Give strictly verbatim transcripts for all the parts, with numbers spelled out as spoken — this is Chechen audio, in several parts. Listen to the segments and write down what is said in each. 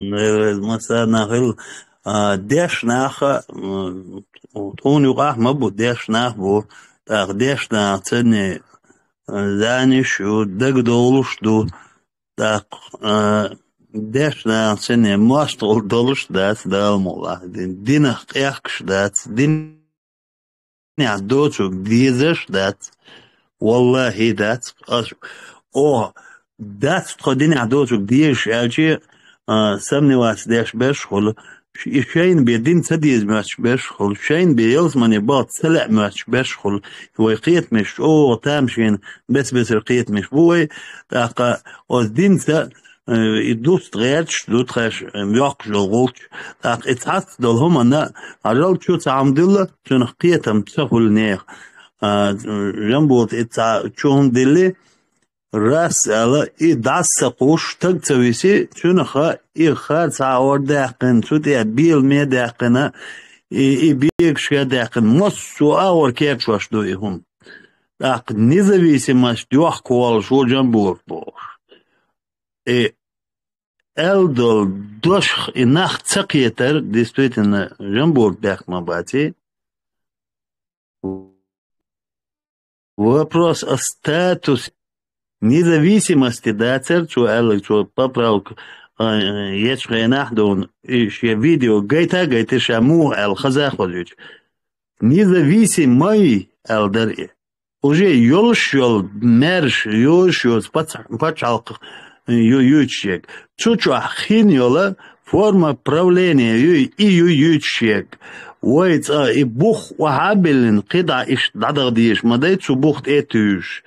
Э, массарна хила, а, деш нах, а, м, тхуна юкъахь ма бу, деш нах бу, тӀаккха деш нах царна, а, заниш ю, дагадовлуш ду, тӀаккха, а, деш нах царна мостагӀалла долуш дац, Дала мукъалахь, дин-, динах къехкаш дац, дин динехь доцург дезаш дац. Валлахьи, дац. Ас, о, дац тхо динехь доцург дезаш аьлча, а, сомневаться деш берш а хуьлу. Ш-, и шайна бен дин ца деза моьттуш берш а хуьлу. Шайна бен ялсамане бахьа ца лаьа моьттуш берш а хуьлу. Вай кхетамаш чӀогӀа тамашийна, бес-бесара кхетамаш бу вай. ТӀаккха оцу динца э, и дуста гӀерташ ду тхаьш, э, йоккхуш йолу гӀулч. ТӀаккха и цхьацца долу хӀуманна, хьажал, чу цхьа хӀума дилла, цуьнах кхетам ца хуьлу нехан. А, Жамбулата и цхьа чу хӀума дилли, рас аьлла, и дӀаса ца кхуш, стаг ца виси, цуьнах и харцахьа ор даьккхина, цу тӀе беламе даьккхина, и, и бегашка даьккхина, массо а агӀор кечвеш ду и хӀума. ТӀаккха независимость йохка воллуш ву Жамбулат бохуш. И аьлла долу дошах и нах ца кхетар, действительно, Жамбулат бехк ма баций. Вопрос о статусе, независимости дацар, цо аьлла, цо поправка, а, ечу хенахь дуьйна, и шен видео гайта а гайта, ша муха аьлла хаза а хозуьйтуш. Независимый аьлла дара и. Уже йолуш йолу маьрша, йозуш йоцу пац-, пачхьалкх ю-, юьйцуш ерг. Цу чохь хин йолу форма правления юй, и ю юьйцуш ерг. Вай цкъа и бух охьа а биллина, кхидӀа иштта дӀадаха дезаш ма дай, цу бух тӀе а туьйсуш.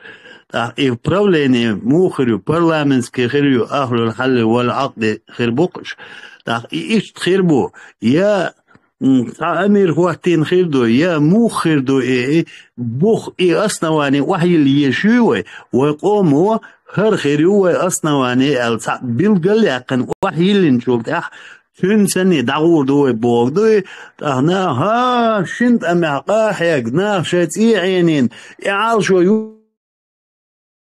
ТӀаккха и правление муха хир ю, парламентский хир ю, ахьлул хьалли вал Ӏакъди хир бу-кх уьш. ТӀаккха и иштта хир бу, я М, цхьа амир хӀоттийна хир ду, я муха хир ду и, и бух, и основание охьайилла езаш юй вай? Вай къомо хӀара хир ю вай основание аьлла, цхьаъ билгал а яьккхина, охьайиллинчул тӀаьхьа цуьнан санна дӀагӀур ду вай бохург ду и, тӀаккха наха, ха, шина тӀамехь къа а хьегна, наха шайн цӀий а Ӏенийна, и Ӏалашо ю-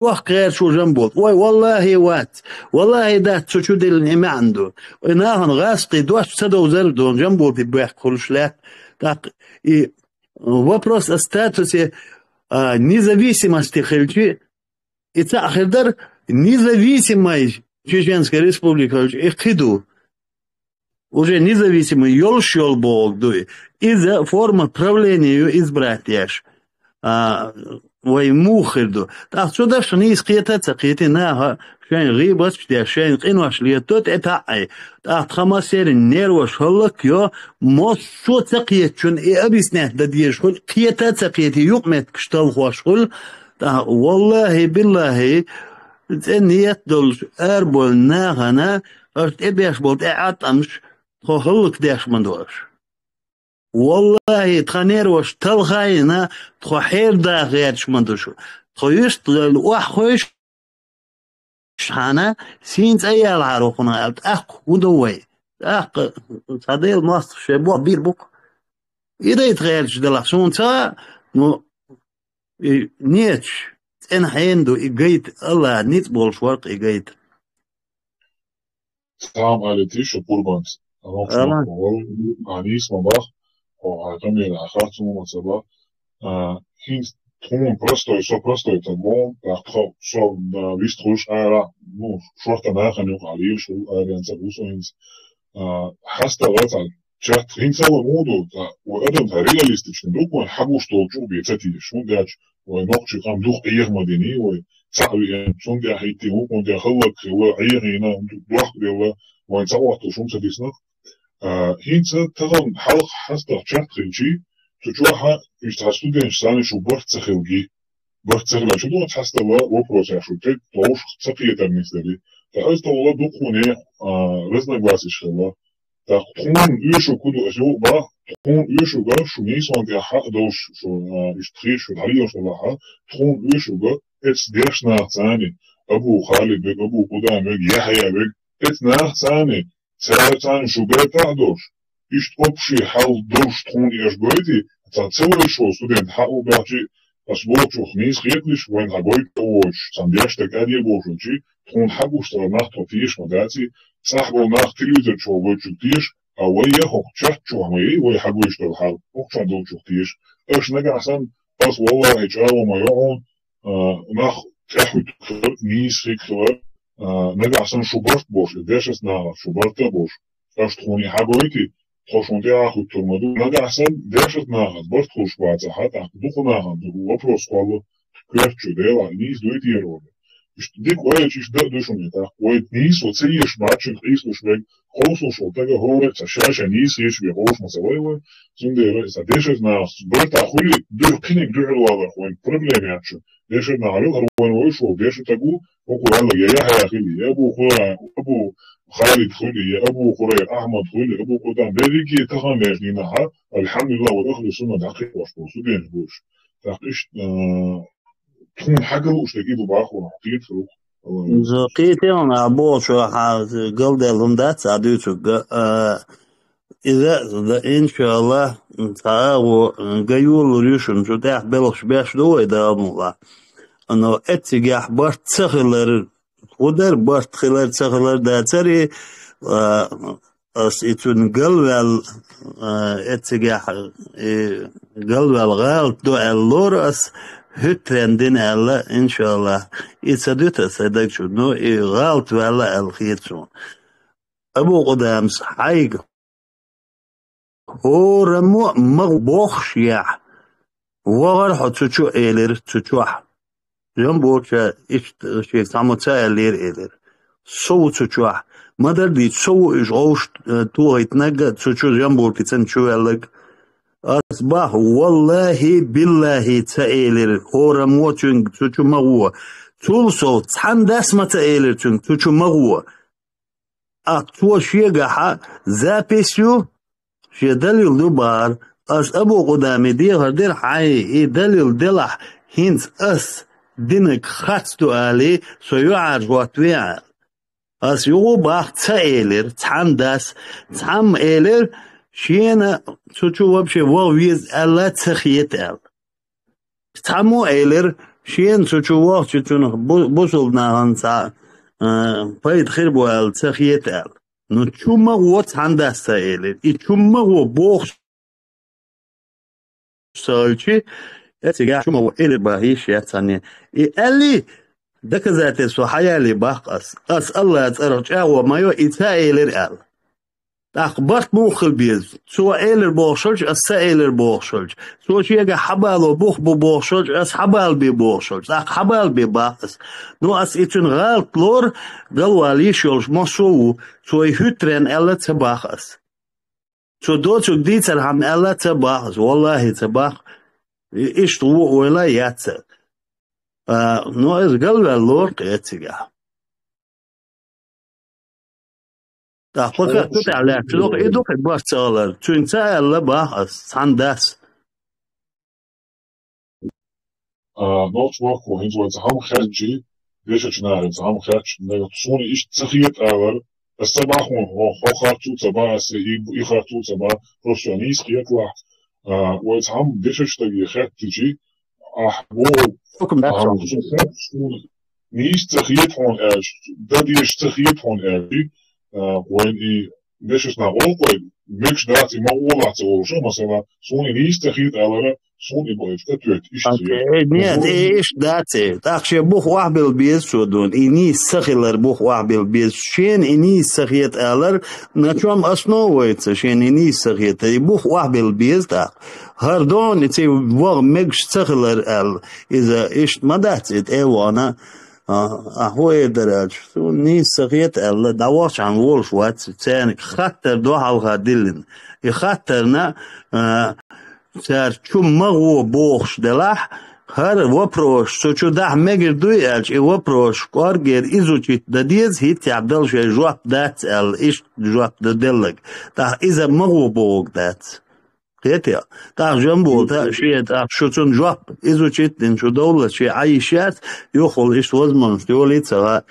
Вахка гӀерташ ву Жамбулат. Ой, валлахӀи, вац. ВаллахӀи, дац, цу чу диллина и маьӀна ду. Ой, нахана гӀазкхий дош ца довзар а ду, Жамбулата бехк хуьлуш лаьтта. ТӀаккха и вопрос о статусе, а, независимости хилчи, и цхьаъ хир дара, независимая Чеченская Республика хилчи, и кхин ду. Уже независимый йолуш йолу бохург ду и. Иза форма правления ю избрать деш. А, вай муха хир ду. ТӀаккха цу дашах нийса кхета а ца кхетий, наха шайн гӀийбаташ деш, шайн къинош летадо тӀе таӀий. ТӀаккха тхан массеран нерваш хӀаллакьйо, массо а ца кхетачунна и объяснять дан дезаш хуьлу, кхета а ца кхетий, юкъаметтигаш талхош хуьлу. ТӀаккха, валлахӀи, биллахӀи, цӀе ниет долуш арабевлла нахана аша тӀебеш болу тӀеӀаткъамаш тхо хӀаллакдеш ма ду аша. ВаллахӀи, тхан нерваш талха а йина, тхо хьердаха гӀерташ ма ду шу. Тхо юьстахвелла охьахевшина, сийна цӀа ялахьара хӀокхунах аьлла, тӀаккха хӀун ду вай? ТӀаккха цхьа Делан мостагӀа шайн боху бийр бу-кх. И дайта гӀерташ делахь, суна ца хаьа, ну, и неташ, цӀена хьенан ду, и гайта, АллахӀ ницкъ болуш вара-кх и гайта. Салам алейкум, шу Курбанс. Алло. Алло. Хьо нийса ма боху, хьо хьайн камера харц ма ца боху. А, хӀинца тхуна простой, со простой стаг ву, тӀаккха тхо, со, а, вистхуьлуш ара, ну, шортта нахана юкъахь лелаш ву, аренца ву со хӀинца. А, хьастагӀа цхьа чат хӀинца а вай муха ду, цхьа, вай адам цхьа реалистичный ду, вайн хьагуш долчу бен ца тийша, хӀунда аьлча вайн нохчийн къам дукха Ӏеха ма динний, вай цхьаъ веана, цундела хӀиттийна, вукхундела хӀаллакьхилла, Ӏехийна, дохкаделла, вайн цхьа отталуш хӀума ца дисна. А, хӀинца тахана хьалха хьастагӀа чат хилчий, цу чохь а иштта хьан студенташ санна шу барт ца хилги. Барт ца хилла, шу дуьйна хьастагӀа вопросаш шу тӀе товш ца кхетар нисдали. Ткъа аса товла дукхуне, а, разногласиш хилла. ТӀаккха тхуна оьшург хӀун ду аса юкъа бан, тхуна оьшург шу нийсонан тӀехь хьа а долуш, шу, а, иштта хийра шу дӀалелаш делахь, тхуна оьшург эцу дешнахцани, Абу Халид верг, Абу Къудам верг, Яхьъя верг, эцу нахцани, цара царна шу бертахь а долуш, иштта общий хьал долуш тхуна еш гойтий, цхьа ца вайша волу студент хьа а баьхчи, аса бохучух нийса хеталаш, вайна хьан гойту а воцуш, цхьана деш дерг аьлла а бохучи, тхуна хьан гуш цара нах тхо теша ма даций, цӀахь болу нах телевизор чу вайчух теша, а вай я хӀокху чат чохь ма яй, вай хьагуьйш долу хьал, хӀокху чохь долчух теша. Аша нагахь санна, ас валлахӀи чӀагӀо ма йо хьуна, а, нах тӀаьхьуьттур, нийса хир хилар, а, нагахь санна шу барт болуш, и дешаца нахах шу барт а болуш, аша тхуна и хьагойтий, тхо шуна тӀе а хуьттур ма ду. Нагахь санна дешаца нахаца барт хуьлуш бацахь, тӀаккха дукха нахана ду вопрос кхолло коьртачу, Делахь, нийса дуй те олу. Иштта дика ойла, иштта дан а ду шуна, тӀаккха вай нийса ца еш бац, цуьнга къийсалуш берг, къовсалуш волу стага хӀора а ца ша-ша нийса еш бен къовсуш ма ца вай вай. Цундела и сан дешаца нахаца барт а хуьлий, дуьхьа кхиниг дуьхьал валарх вайн проблема яц шу. Дешар нахьа вайна вуьйш волу дешар стаг ву, хӀокхо аьлларг я Яхьъя хуьлий, я Абу Хура-, Абу Халид хуьлий, я Абу Хурайр Ахьмад хуьлий, Абу Къудам, берриге таханлерчу дийнахьа, алхьамдулиллахӀ, вай ахьлу сунна дӀакхайкхош болу студенташ бу уьш. ТӀаккха иштта, а, тхуна хьагал уьш дерг и ду бахура, кхетар ву. Иза кхетий хьуна, ахь бохучохь галдаьлла хӀума дац, ахь дуьйцург, а, Иза, да, иншаллахӀ, цхьа агӀо, м, ган йолалур ю шуна, цу тӀехь белхаш беш ду вай, Дала мукъ лахь. Но эццигехь барт ца хилар, хӀун дара, барт хилар, ца хилар дацара, а, ас и цуьнан галваьлла, а, эццигехь, и галваьлла гӀалат ду аьлла лору ас, хӀуьттаренна дина аьлла, иншаллахӀ. И ца дуьту аса сайн даг чу, но и гӀалат ваьлла аьлла хета суна. Абу Къудамас хьайга хӀораммо а ма гӀо бохуш яхь, вахара хьо цу чу элира цу чохь. Жамбулча иштта шега цхьаммо ца аьллера элира. Со ву цу чохь. Ма-дарра дийца, со ву уьш гӀовш, э, тохийтинарг а, цу чу Жамбулкицан чу ваьлларг. Ас боху, валлахӀи, биллахӀи, ца элира, хӀораммо цуьнга цу чу ма гӀо. Цул сов цхьана дас ма ца элира цуьнга цу чу ма гӀо. Ахь цо шегахьа запись ю, шен далил ду бахара. Ас Абу Къудаме дехар дира хьайн, и далил делахь, хӀинца ас динарг харц ду алий, со юьхьӀаьржа хӀоттаве аьлла. Ас юха боху ца элира, цхьана дас, цхьамма элира, шена цу чу вообще ваха веза аьлла ца хета аьлла. Цхьаммо а элира, шена цу чу вахча цунах бу-, бусулба нахана цхьа, а, пайда хир бу аьлла ца хета аьлла. Ну, чу ма гӀо цхьана дас ца элира. И чу ма гӀо бохуш ца хилча, эцигахь чу ма гӀо элира бан йиш яц цхьанне. И аьлли, доказательство хьаялий боху ас. Ас АллахӀан цӀарах чӀагӀо ма йо, и ца элира аьлла. ТӀаккха барт муха хила беза? Цо элира бохуш хилча, ас ца элира бохуш хилча. Цо шегахь хьабало бух бу бохуш хилча, ас хьабалабе бохуш хилча. ТӀаккха хьабалабе боху ас. Ну, ас и цуьнан гӀалат лору, галвала йиш йолуш массо а ву. Цо и хӀуьттаренна аьлла ца боху ас. Цо доцург дийцархьама аьлла ца боху ас. ВаллахӀи, ца боху. И-, иштта ву ойла яц. А, ну, иза галваьлла лору-кх эцигахь. ТӀаккха кху тӀехь лаьтташ ду-кх, и ду-кх и барт ца хилар. Цуьнга ца аьлла боху ас, цхьана дас. А, нохча махкахо, хӀинца вай цхьа хӀума хаьттича, дешачу нахе цхьа хӀума хаьттича, нагахь суна иштта ца хета алар, ас ца боху хьуна, хьо, хьо харцо а ца боху, ас и, и харцо а ца боху, просто нийса хеталахь. А, вай цхьа хӀума дешачу стаге хаьттича, ахь боху, хӀукам дац ахь хьуна. Цо хаьттича, суна нийса ца хета хьуна аьлча, дан дезаш ца хета хьуна аьлча, а, вайн и дешаш нах олу-кх вай, мегаш дац и ма гӀолахь ца олуш, масала, суна и нийса ца хета алара, суна и бохуьйту, а, тоьтту, иштта хета. Э, нет, и иштта дац и. ТӀаккха шен бух охьабелла беза цо дуьйна. И нийса ца хилар бух охьабелла беза. Шена и нийса ца хета алар, на чом основывается шена и нийса ца хета? И бух охьабелла беза тӀаккха. ХӀара дона и ци ваха мегаш ца хилар аьлла. Иза иштта ма дац и тӀе а вахана. А, ахь хӀун эр дара аьлча, суна нийса ца хета аьлла, дӀавахчахьана волуш вац, цаьрга хаттар ду хьалха диллина. И хаттарна, а, цара чу ма гӀо бохуш делахь, хӀара вопрос, цу чу дахьа мегар дуй аьлча, и вопрос кӀоргера изучить дан деза, хӀинццехь дала шайн жоп дац аьлла, иштта жоп дан делларг. ТӀаккха иза ма гӀо бохург дац. Кхетий? ТӀаккха Жамбулата шен, тӀаккха шу цунна жоп изучить дина, шу довллалц шен Ӏан йиш яц, юххехула иштта возможность йолий ца хаьа,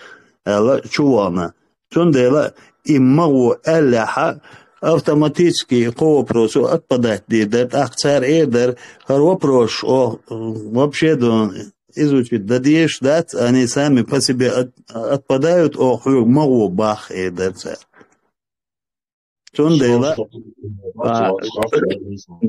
аьлла, чу вахана. Цундела и ма гӀо аьллехьа, автоматически кхо вопросо отпадать дийр дара, тӀаккха цара эр дара, хӀара вопросаш оха вообще ду изучить дан дезаш дац, они сами по себе от-, отпадают, оха хьоьга ма гӀо боху эр дара цара. Цундела, а,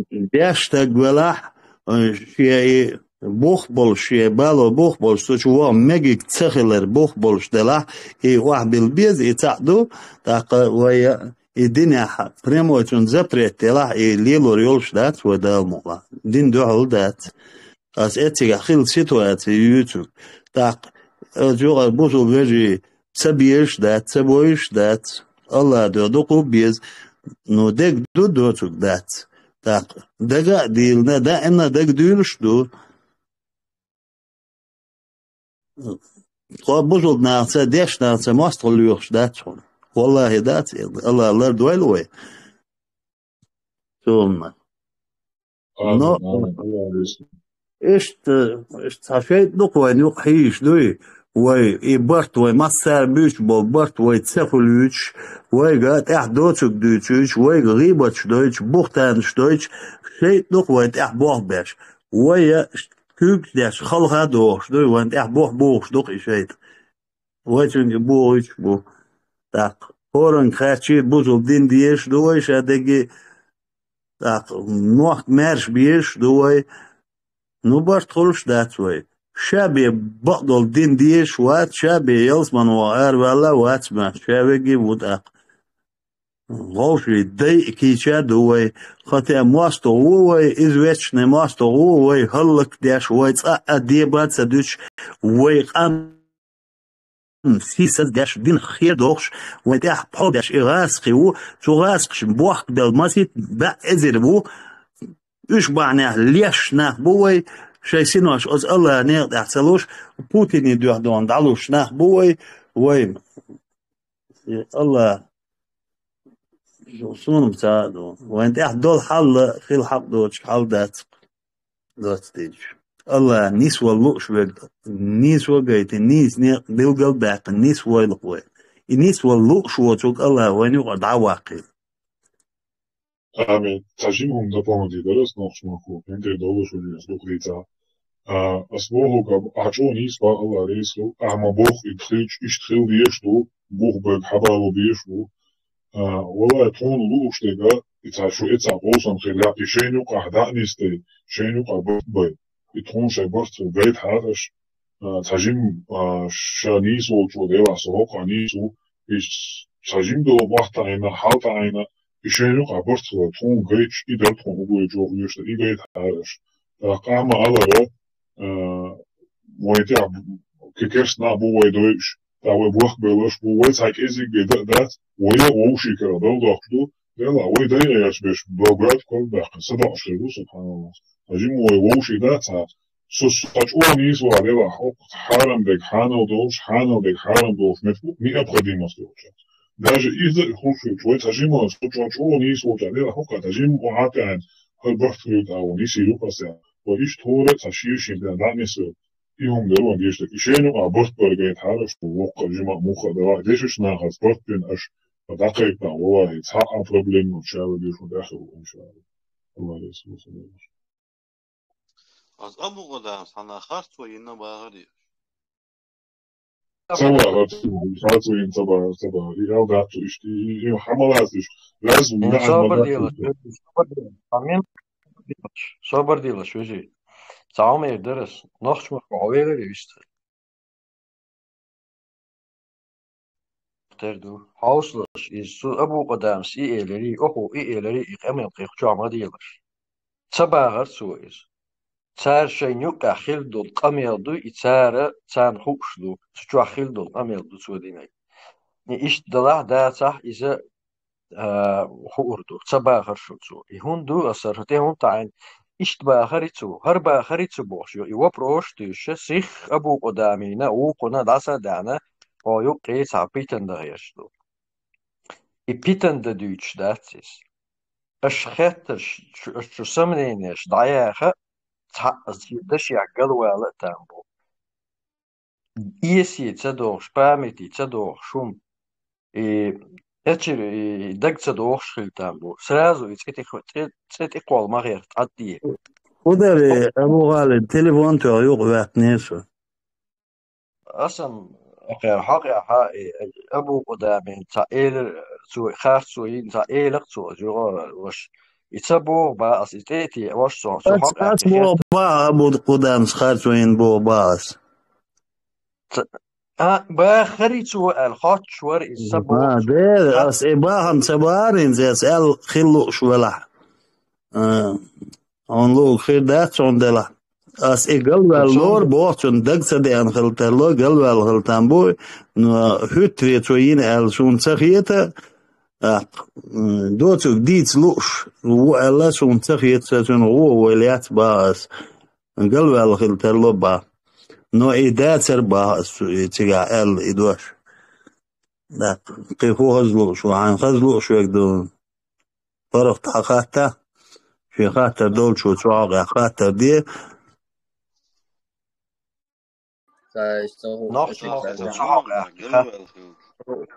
деш стаг велахь, э, шен и бух болуш, шен бало бух болуш, цу чу ваха мегиг ца хилар бух болуш делахь, и охьабилла беза, и цхьаъ ду, тӀаккха вай и динехь прямой цунна запрет делахь, и лелор йолуш дац вай Дала мукъалахь. Дин дуьхьал дац. Ас эцигахь хилла ситуаци юьйцург. ТӀаккха, э, юкъара бусул вежарий, ца безаш дац, ца бойуш дац. Алла дуьхьа дукха беза. Ну, дег ду доцург дац. ТӀаккха дага а дийлина, даимна дага дуьйлуш ду. Тхо бусулба нахаца, дешнахаца мостагӀалла лоьхуш дац хьуна. Валлахи, дац, Алла лардойла вай. Цунна. Но, иштта, иштта цхьа шайтӀа дукха вайна юкъа хьийзаш дуй, вай, и барт вай, массара буьйцуш болу барт вай ца хуьлуьйтуш, вайга тӀехь доцург дуьйцуьйтуш, вайга гӀийбаташ дойтуш, бухтанаш дойтуш, шайтӀа дукха вайна тӀехь болх беш. Вай я куьйгаш деш, халха а дохуш дуй, вайна тӀехь болх бохуш дукха и шайтӀа. Вай цуьнга бохуьйтуш бу. ТӀаккха хӀоранга хаьттича, бусулба дин дезаш ду вай ша дерриге, тӀаккха нохк маьрша безаш ду вай. Ну, барт хуьлуш дац вай. Ша бен бакъдолу дин дезаш вац, ша бен ялсамане ваха араваьлла а вац моьтту, ша верриге а ву тӀаккха. Вовшийн дай а кийча а ду вай. Хатта мостагӀа ву вай, иза вечный мостагӀа ву вай, хӀаллакдеш, вай цкъа а деба а ца дуьтуш, вай къам сийсаз деш, динах хер дохуш, вайн тӀехь пхьо деш и гӀазкхи ву, цу гӀазкхашна бохк белла масийтта бӀе эзар ву, уьш бахьанехь леш нах бу вай, шайн синош оцу Аллахьан некъа тӀехь ца луш, Путине дуьхьа дона дӀалуш нах бу вай, вай, Аллахь, суна ца а ду, вайн тӀехь долу хьал а хила хьакъ доцуш хьал дац. Доцу дийцича. Алла нисвала лууш верг, нийсо а гайта, нийса некъ билгал а баьккхина, нисвойла вай. И нисвала лууш воцург Алла вайна юкъара дӀа а ваккхийла. Амин. Цхьа жима хӀума дополнить дара ас нохчмахо, хӀинца долуш ву ас дукха дийцахь. А, ас бохург, ахь чӀогӀа нийса ван, Алла реза хуьлда, ахь ма бохху, и хилча иштта хила дезаш ду, бух берг хьабало безаш бу. А, валлай, тхуна лууш дерг, и цхьа шу, и цхьа къовсам хир яц, и шайна юкъахь дӀа а нисдай, шайна юкъахь барт бай. И тхуна шайн барт хила гайтахьара аш, а, цхьа жима, а, ша нийса волчо, делахь со хӀокхо нийса ву, и цхьа жима долу мохь таӀийна, хьал таӀийна, и шайна юкъахь барт хила, тхуна гайташ, и дара тхуна уггар чӀогӀа оьшуш, и гайтахьара аш. ТӀаккха къаьмма алара, а, вайн тӀехь кекерс нах бу вай дойуш, ТӀаккха вай бохк белларш бу, вай цхьа кӀезиг бен дан а дац, вай а вовшийн кара дала доккхуш ду, делахь, вай дайгӀа яц беш, Белград кхол баьккхина, са доккхуш хир бу, субханаллахӀ. Ткъа жима вай вовшийн дац, цхьа, со, со чӀогӀа нийса ван, делахь, хӀокху хьарам дерг хьанал долуш, хьанал дерг хьарам долуш меттиг бу, необходимость йолчохь. Даже иза а хуьлуш хилча, вай цхьа жима, со чӀогӀа, чӀогӀа нийса волчохь, делахь, хӀокху цхьа жима, хьан тӀаьхьа, хӀара барт хуьлуьйту агӀо, нийса юкъа аса, вай иштта хӀора а цхьа шен-шен тӀаьхьа дӀа а нисвелла. И хӀума дара вайн дешнарг. И шайна юкъахь барт бар гайтахьара аш, воккха жима а, мухха а, давай, дешаш нахаца барт бина аш, дӀакхайкхина, валлахӀи, цхьа а проблема ша вай дешо тӀехь а хир ву, иншаАллахӀ. АллахӀ Расул, саллаллахӀу Ӏалайхи ва саллам. Ас Абу Къудамас хьанна харцо йина бахара еш? Ца бахара, харцо йина ца бахара, ца бахара. И ал дац цо иштта, и, и, и хьан ма лаца иштта. Лазим, Ин наӀар ма собар дац делаш, иштта. Собар делаш. Амин. Собар делаш, вежарий. Цхьа хӀума эр дара ас. Нохчмахко хьо велира вист. Тера ду. Хьовсалаш, иза цу Абу Къудамас и элирий, оха и элирий, и къамел кхин чохь ма делаш. Ца бахара цо иза. Цара шайна юккъехь хилла долу къамел ду, и цара, царна хууш ду, цу чохь хилла долу къамел ду цо динарг. И иштта далахь а, дацахь а иза а, хуур ду, ца бахара шу цо. И хӀунда ду аса хӀара тӀе хӀунда таӀийна? Иштта бахара цо, хӀара бахара цо бохуш ю. И вопрос а туьйсуш, сих Абу Къудамина, вукхунна дӀаса а даьхьна, хьо юккъе цхьа питана дан гӀерташ ду. И питана дан дуьйцуш дац иза. Аша хеттарш, шу, аша шу сомненеш дӀаяха, цхьаъ дашехь галвала а там бу. Эсе ца дохуш, памяти ца дохуш хӀума, и эчир, и даг ца дохуш хила там бу. Сразу и цӀе тӀе хо-, цӀе, цӀе тӀе кхолла ма гӀерта, тӀе. ХӀун дара, Абу ГӀалин, телефон тоьхна юкъа ваьккхинера со. Аса-м Ахьа хьакъехьа, э, Абу Къудамин цхьа элира, цо харцо йина цхьа элира цо, юха ваша. И ца боху бах ас, и тӀе а теӀаш со, цу хьакъехьа ас боху бах, Абу Къудамас харцо йина боху бах ас. Ца-, а, бахари цо аьлла, хоттуш вара иза ца боху. А, де, ас и бахам ца бахарин, ас аьлла хила лууш велахь. А, хьуна луъург хир дац цунна делахь. Ас и галваьлла лора, боху, цунна дага ца деана хила тарло, галваьлла хила там бу, но хӀуьттаре цо йина аьлла суна ца хета, тӀаккха, м, доцург дийца лууш ву аьлла суна ца хета, сан цуьнан гӀо войла яц бах ас. Галваьлла хила тарло бах. Но и дацара бах ас цу-, и цигахь аьлла и дош. ТӀаккха кхин хӀун хаза лууш ву, хьайна хаза лууш верг ду. ПаргӀат хьан хатта? Шен хаттар долчо цу хьокъехь хаттар де. Ца, иштта хӀун Нохча мохк цу хьокъехь хатта.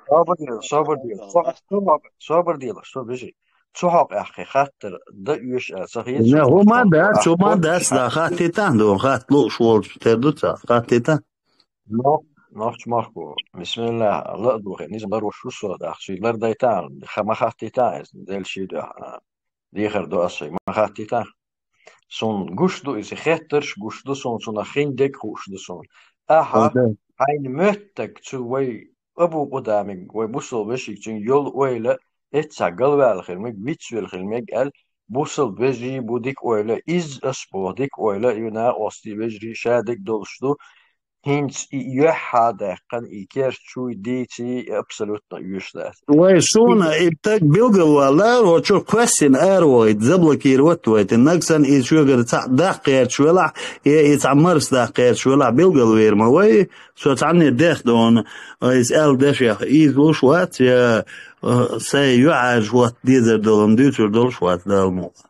Собар де, собар де. Со-, со-, собар де, со бижи. Цу хьокъехь хаттар дан оьшу аьлла ца хета. Не, хӀума дац, хӀума дац, да, хаттийтахь ду, хатта лууш волчу тера ду ца, хаттийтахь. Нох-, нохча махко, бисмиллахь, ла а духе, низам ларош ву со, даха, ши лардайтахь, ха ма хаттийтахь, иза, Делан ший дуьхьа, а, дехар ду ас шайга, ма хаттийтахь. Суна гуш ду иза, хеттарш гуш ду суна, цунах хин дерг хууш ду суна. Ахьа, хьайна моьттург цу вай Абу Къудамиг, вай бусалба вешиг цуьнга йолу ойла, эццахь галваьлла хила мег, вицвелла хила мег аьлла, бусалба вежарий бу дика ойла, иза ас боху дика ойла, и накъостий вежарий ша дерг долуш ду, ХӀинца и юьхьа а даьккхина, и керчуй, дийций, и абсолютно оьшуш дац. Вай суна и таг билгалвала, вочу кхоьссина ара вахийта, заблокировать вайта. Нагахь санна и соьгара цхьаъ даккха гӀерташ велахь, я и цхьа марс даккха гӀерташ велахь, билгалвер ма вай, со цхьанне дех дона, иза аьлла дешех, иза луш вац, я, э, сайн юьхьӀаьржа хӀотта дезар долу, дуьйцур долуш вац, Дала мукъ.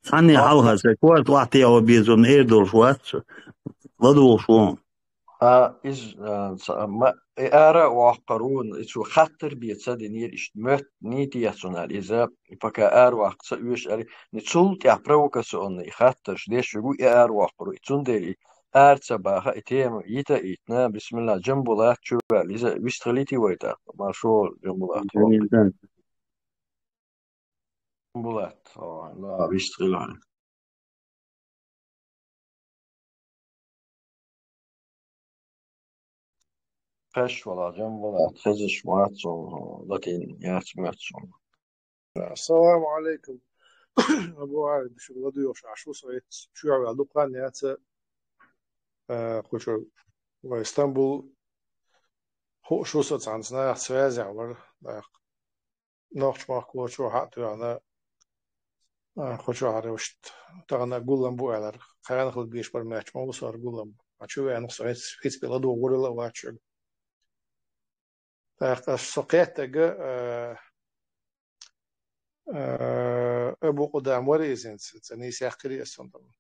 Цхьанне хьалха сайн корта охьатехьо безо эр долуш вац, ладугӀуш ву. А, иза, а, ца-, ма, и ара а воккхур ву, и цо хаттар бен ца динера, иштта моьтту нийтех цунна аьлла, иза, и пока ара ваккха ца оьшу аьлла, и цул тӀаьхьа провокационный и хаттарш деш вуьгу, и ара воккхур ву, и цундела и ара ца баха, и тема йита а йитина, бисмилла, Джамбулат, чу ваьлла, иза вистхилийти вай тӀаккха, маршо, Джамбулат. Булат, о, да, вистхила. Кхеш вала, Джамбулат, хезаш вац, о, латин яц моьтту суна. Ассаламу алейкум. Абу Ӏарби, шу ладугӀуш Ӏаш ву со, эц чоьхьа ваьлла дукха хан яц, э, кхучу вай Стамбул хууш ву со, цхьана нах связехь вара, даккха. Нохчмахкочо хьа а тоьхна, а, кху чохь хӀара вуьшта тахана гулам бу аьллара, кхана хила беш бара моьттуш ма ву со хӀара гулам. Ткъа чу веана со хӀинц-, хӀинца бен ладугӀур а вац шуьга. ТӀаккха аса со кхеттарг, а, а, Абу Къудам вара иза хӀинца, ца нийса яьккхира аса цунна.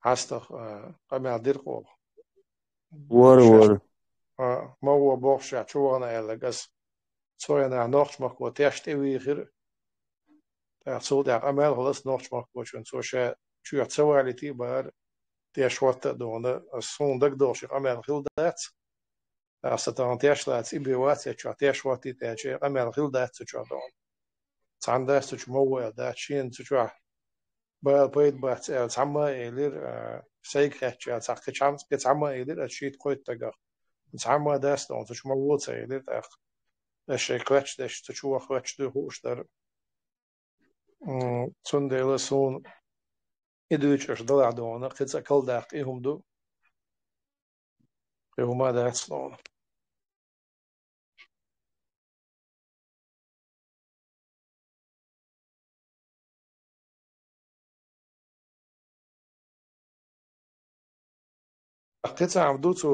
Хьастах, а, къамел дира-кх оха. Вара, вара. А, ма вон бохуш, ша чу вахана аьлларг аса. Цо и нах Нохчмахко теш тӀе вийхира. ТӀаккха цул тӀаьхьа къамел хилла аса Нохчмахкочун, цо ша чоьхьа ца валийти а бара, теш хӀотта а дохна, аса, суна дагадогӀуш и къамел хилла дац. Аса тахана теш лаца и бен вац, я чохь теш хӀоттийта аьлча, и къамел хилла дац цу чохь дохна. Цхьана дац цу чу ма ву аьлла дац, шена цу чохь бала пайда бац аьлла, цхьамма а элира, а, сайга хаьттича аьлла, цхьа кхин цхьамма, кхин цхьамма а элира, аса шийтта-кхойтта стагах. Цхьамма а дац дохна, цу чу ма ву ца элира тӀаккха. Аса шайга хоьттуш деш, цу чу ваха хоьттуш дуй хууш дара. М, цундела суна и дуьйцуш далахь дохна, кхин цкъа калдаккха и хӀума ду. Кхин хӀума дац дохна. Кхин цхьа хӀума ду цо,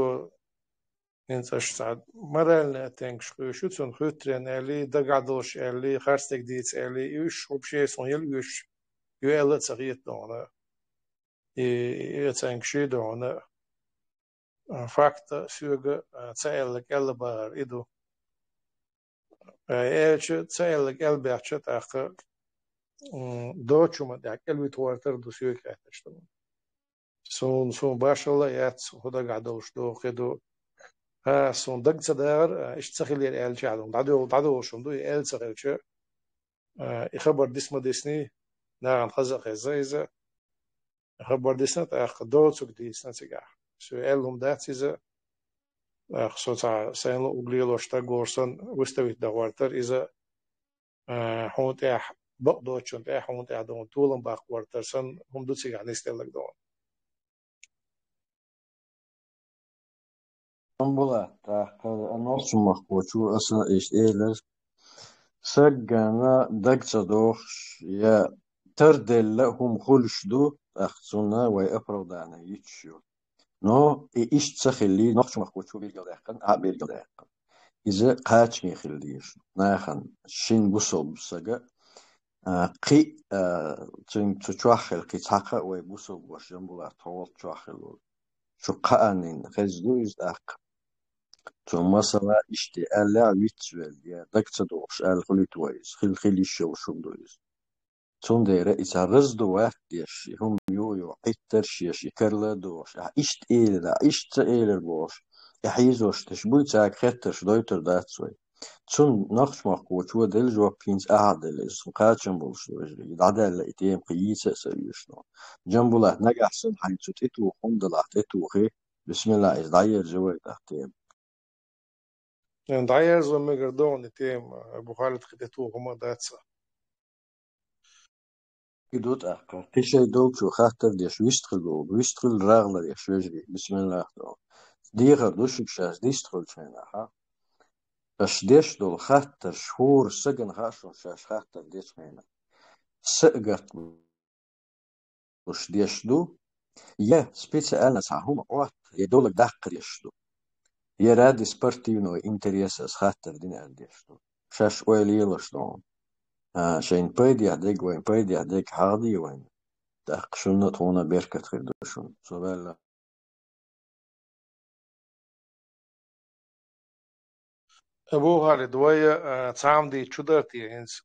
хӀинца аша цхьа моральный оттенкаш кхуьйсу цунна, хӀуьттаренна аьллий, дагахь долуш аьллий, харцдерг дийца аьллий, и уьш вообще суна яла оьшуш ю аьлла а ца хета дохна. И, и оценкаш ю дохна. А, факт, соьга, а, ца аьлларг аьлла бахар и ду. А, аьлча, ца аьлларг аьлла баьхча, тӀаккха, м, доцучу хӀуман тӀехь кӀелвита гӀортар ду соьга хаьтташ ду. Суна, суна башхалла а яц, хӀун дагахь долуш ду, хи ду. А, суна даг ца дагӀар, а, иштта ца хилира аьлча хьалун. ДӀадугӀу-, дӀадугӀуш хӀума ду, и аьлла ца хилча, а, и хабар дис ма дисний, нахана хаза а хеза иза, хабар дисна, тӀаккха доцург дийцина цигахь. Со аьлла хӀума дац иза, тӀаккха со цхьа сайна луург лелош стаг волуш санна, выставить дан гӀортар иза, а, хьуна тӀехь, бакъ доцучунна тӀехь, хьуна тӀехь догӀун толам баккха гӀортар санна, хӀума ду цигахь нисделларг догӀун. Амбулат, тӀаккха нохчмахкочо аса иштта элира, сагана даг ца дохуш, я тарделла хӀума хуьлуш ду, тӀаккха цунна вай оправдание йиташ ю. Но и иштта ца хилли, нохчмахкочо билгалдаьккхина, а билгалдаьккхина. Иза кхачаме хила дезаш ду. Нахана шин бусалба сага, а, кхин а, цуьнга цу чохь хила кхин цхьа кхаъ вай бусалба ваша Жамбулат хьо волчохь хила волу. Шу кхааннина хезна ду иза тӀаккха. Цо масала иштта аьлла а вицвелла, я даг ца дохуш аьлла хуьлуьйту вай иза. Хила, хила йиш йолуш хӀума ду иза. Цундела и цхьа разду ваьтта деш, и хӀума юй-юй Ӏиттарш еш, и карла а дохуш, ахьа иштта элира, ахьа иштта ца элира бохуш, и хьийзош деш буй, цаьрга хеттарш дойтур дац вай. Цунна нохчмахкочо делла жоп хӀинца ахьа делла, иза цунна кхачам болуш ду вежарий. И дӀадаьлла и тема кхин йийца а ца оьшу. Джамбулат, нагахь санна хьайна цу тӀетуху хӀума далахь, тӀетухий, бисмилла, иза дӀаерза вай тӀаккха тема. Эн дӀаерзо мегар догӀун и тема, Абу Халид, кхин тӀетуху хӀума а дац. И ду тӀаккха. Кхин шайн долчо хаттар деш вистхила долу, вистхила рагӀла деш вежарий, бисмиллах долу. Дехар ду шуьга шаьш дистхуьлучу хенахь. Аша деш долу хаттарш хӀора сагана хаьа шуна шаьш хаттар дечу хенахь. Са а гатта луш деш ду, я специально цхьа хӀума Ӏотта, я долаг даккха деш ду, я ради спортивного интереса аса хаттар дина аьлла деш ду. Шаьш ойла елаш ду. А, шайна пайдехь дерг вайн, пайдехь дерг хьахаде вайн. ТӀаккха шуна а тхуна а беркат хир ду шуна. Со ваьлла. Абу Халид, вай, а, цхьамдий чу дара те хӀинца?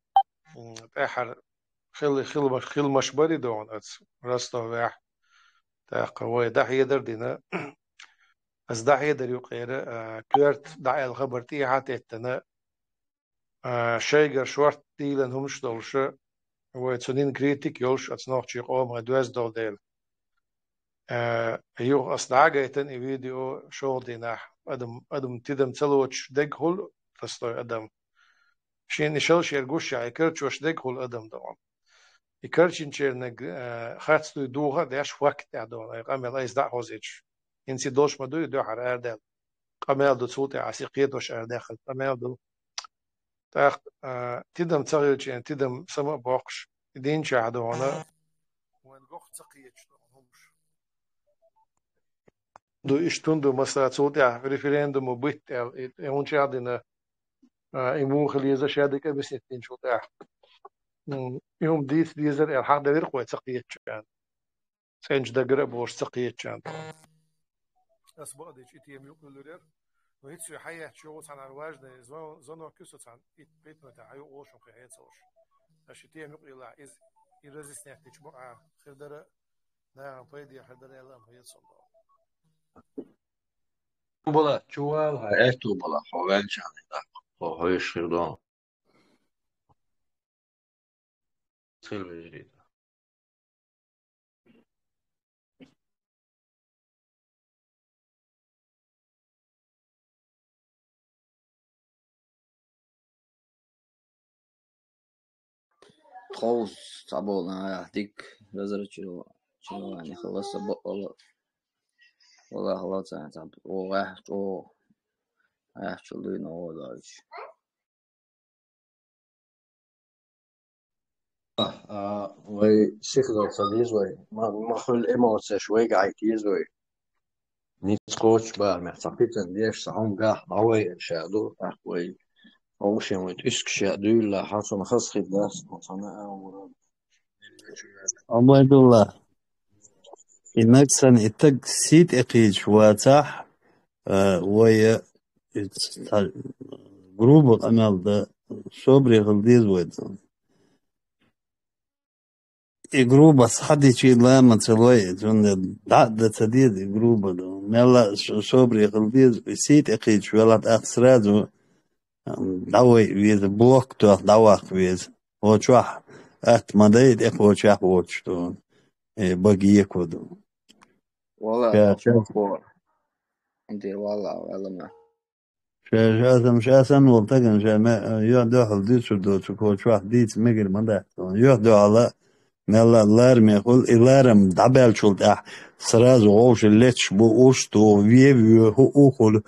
М, тӀаьхьара хила, хила, хиламаш барий догӀун аца Ростовехь. ТӀаккха вай дӀахьедар дина. Аса дӀахьедар юкъера, а, коьрта дӀааьлла хабар тӀехьа а теттина, а, шайгара шорта дийлина хӀумаш долуша, вай цунна критик йолуш, аца нохчий къоман доьзна долу дела. А, юха аса дӀагайтина и видео шолгӀа дийнахь, адам, адам тидам ца лоцуш деггахула, простой адам. Шен и шал шер гуш яхьа, и карчош деггахула адам догӀун. И карчинчерниг, а, хац дуй духа а деш, факт тӀехь догӀун, ай къамел айса дӀа а хозуьйтуш. ХӀинца и долуш ма дуй, дуьхьара арадаьлла. Къамел ду цул тӀаьхьа, аса и кхетош арадаьхна къамел ду. ТӀаккха, а, тидам ца хилча, тидам сама а боккхуш, и динчохь догӀуна. Вайн гохь ца кхеташ догӀун хӀумаш. Ду иштта хӀун ду, масала, цул тӀаьхьа референдум битта аьлла, и, и хӀун чӀагӀдина, а, и муха леза шадерг объяснить динчул тӀаьхьа. М, и хӀума дийца дезара аьлла, хьан девиркх вай ца кхетачарна. ЦӀеначу дагара а болуш ца кхетачарна. Ас бакъдечу и тема юкъа юллур яра. Но хӀинца хьан яьчу йогӀу цхьана важный звон-, звонок ю со цхьана ит-, ит минута хьан юкъа волуш хьан хьеца волуш. Аша и тема юкъа юллахь, иза и разъяснять дича бакъ хир дара, нахана пайде хир дара аьлла ам хьеца сон бакъ. Бала, чувал хьан аьтту бала, хьо ваьлча хьан даккха, хьо хьоьш хир дон. Цхил вежарий. Тховс цхьаболу нагахь дика разрачаро-, чарование хилла сан бакъалла. Валлахьи, цхьа, цхьа, о, ваьхьа чӀогӀа, ваьхьа чу дуьйна гӀо доуьйтуш. А, а, вай сихдал ца деза вай. Ма, ма хуьлу эмоцеш вайга Ӏайтта еза вай. Ницкъ кхочуш бахьа мех цхьа питан деш, цхьа хӀума гахь дӀавайъина ша ду, тӀаккха вай хьовшен вай тӀуьскаш яа дуьйла, хьан цунна хаза хир дац, цхьана а вара. Обайдулла, и нагсан и таг сий тӀе кхийчаш вацахь, а, вай, а, и ц-, цхьа груба къамел дан собаре хила деза вай цунна. и грубо схьадичи лама ца лой, цунна дӀа а дан ца деза и грубо ду. Мелла а со-, собаре хила деза, и сий тӀе кхийдаш велахь, тӀаккха сразу, ам, дӀавай веза, блок тоха дӀаваккха веза. Хьо чохь атта ма дай, тӀе кхочехь воцуш ду, и бага еко ду. Валла, Ша-, ша- Де, валла, валла ма. Ша, ша сам, ша санна волу стагана ша ме-, юьхь-дуьхьал дуьйцур доцург хьо чохь дийца мегар ма дац. Юьхь-дуьхьал а, мелла а лараме хуьлу, и ларам дӀабаьллачул тӀаьхьа сразу вовши леташ бу, уьш туху, вен воьху, ухула,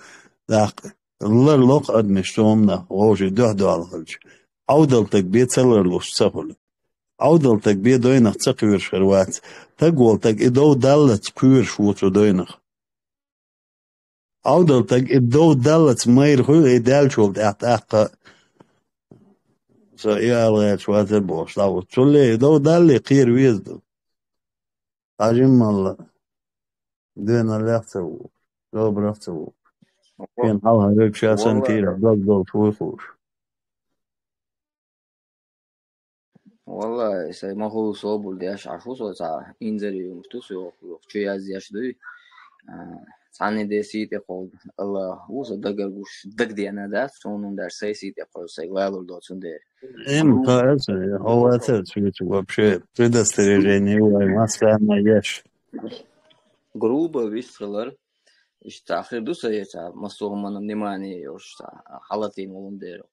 тӀаккха ларло-кх адамаш цомнах, вовши дуьхь-дуьхьал хилча. Ӏовдал стаг бен ца ларлуш ца хуьлу. Ӏовдал стаг бен дойнах ца кхоьруш хир вац. Стаг волу стаг и дов даллалц кхоьруш ву цу дойнах. Ӏовдал стаг и дов даллалц майра хуьлу, и даьллачул тӀаьхьа тӀаккха со и ала гӀерташ вацара бохуш дӀаву. Цулле и дов даллалц кхера веза ду. Хьажиммалла, доьналлех а ца ву, собарах а ца ву. Шена хьалха верг ша санна Валла. Кийрахь дог долуш вуй хууш. Валлахи, сайн ма хуьлу собар деш, Ӏаш ву со цхьа инзаре хӀумаш ду со йоху, чу язъеш дуй. А, цхьанне де сий тӀе кхолла, Аллах ву со дагар гуш, дагадеана дац, цунна даш сайн сий тӀе кхолла, сайн лалур до цундела. Эм, Гру- хаа ца, хьо вацара цуьнца вообще предостережение вай, массарна еш. Грубо вистхилар, иштта хир ду сан, я ца, массо хӀуманна внимание йолуш ца, хьалатийна волун дера.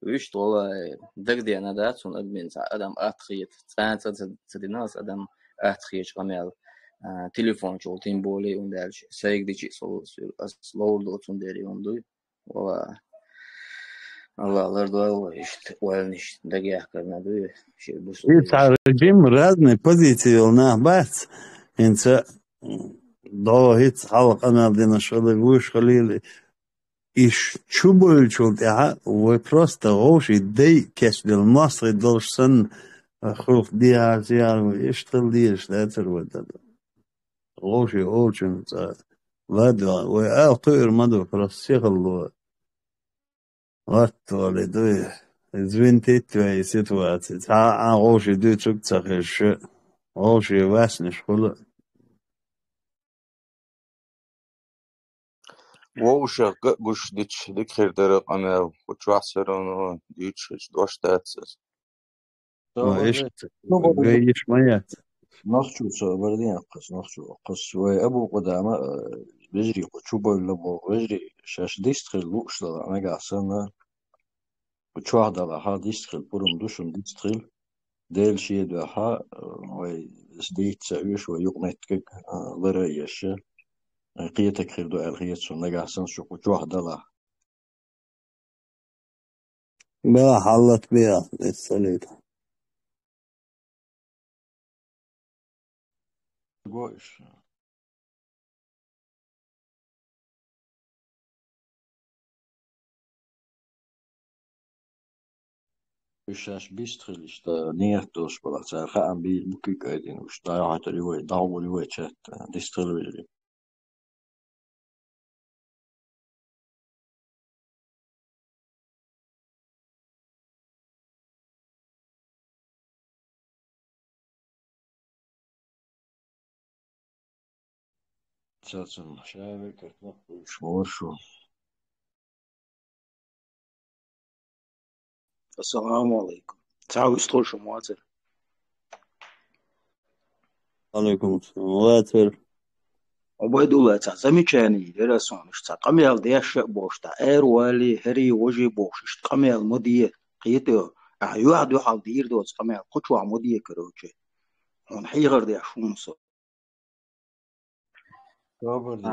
Вуьшта вала дагадеана дац, цунна адамийн ца адам атта хета, цкъа а ца, ца, ца дина аса адам атта хеташ къамел, а, телефон чул, тем более, ун даьлча, сайга дичи со, ас ловр до цун дера юн дуй. Вала, Аллах лардойла вай, иштта ойланаш дагаяхкарна дуй, ши бус И цхьа режим разные позиции йолу нах бац, хӀинца догӀу хӀинца хьалха къамел динаш хилла, вуьш хилийла, иш чу бевллачул тӀаьхьа вай просто вовший дай кечделла, мостагӀий долуш санна, хуьлух дехьара, зехьара вай иштта хила дезаш дацара вай дан. Вовший олучун цӀа ладоьгӀна, вай ала кхуьур ма ду, просто сихалло. Латтоли дуй, звинтить вай ситуаци. Цхьа а вовший дуьйцург ца хезаш, вовший ваьснаш хуьлу. Вовшах ган а гуш дича, дика хир дара къамел, кху чохь все равно дуьйцуш хилча дош дац аса. Ва, иштта, Ну, ган йиш ма яц. Нохчо ца бардин аккхас, нохчо аккхас. Вай Абу Къудама, э, вежарий кху чу бевлла боху, вежарий шаьш дистхила лууш дала, нагахь санна, кху чохь далахьа дистхила, пурам ду шуна дистхила. Дела шен дуьхьа, э, вай ас дийца ца оьшу, вай юкъаметтиг, э, лара а еш, э, кхетаг хир ду аьлла хета суна, нагахь санна шу кху чохь далахь. Бела хьаллат беа, эс ца лита. Гош. Уьш шаьш бист хила иштта, ниет долуш балахь, цара хаам бийр бу куьг айдина, уьш дӀахьоьттур ю вай, дӀагӀур ю вай чатта, бист хила вежарий. Цацун шаьвер картоп уьш моршу. Ассаламу алайкум. Цхьа вистхуьлуш хӀума вацара. Алейкум ассалам. Вацара. Убайдулла, цхьа замечание яра суна, иштта цхьа къамел деш а бохуш, тӀа эр вали, хӀери, вожи бохуш, иштта къамел ма де, кхетий, ахьа юьхь-дуьхьал дийр доцу къамел кху чохь ма де, короче. Хьуна хьехар деш хӀума со. Собар де.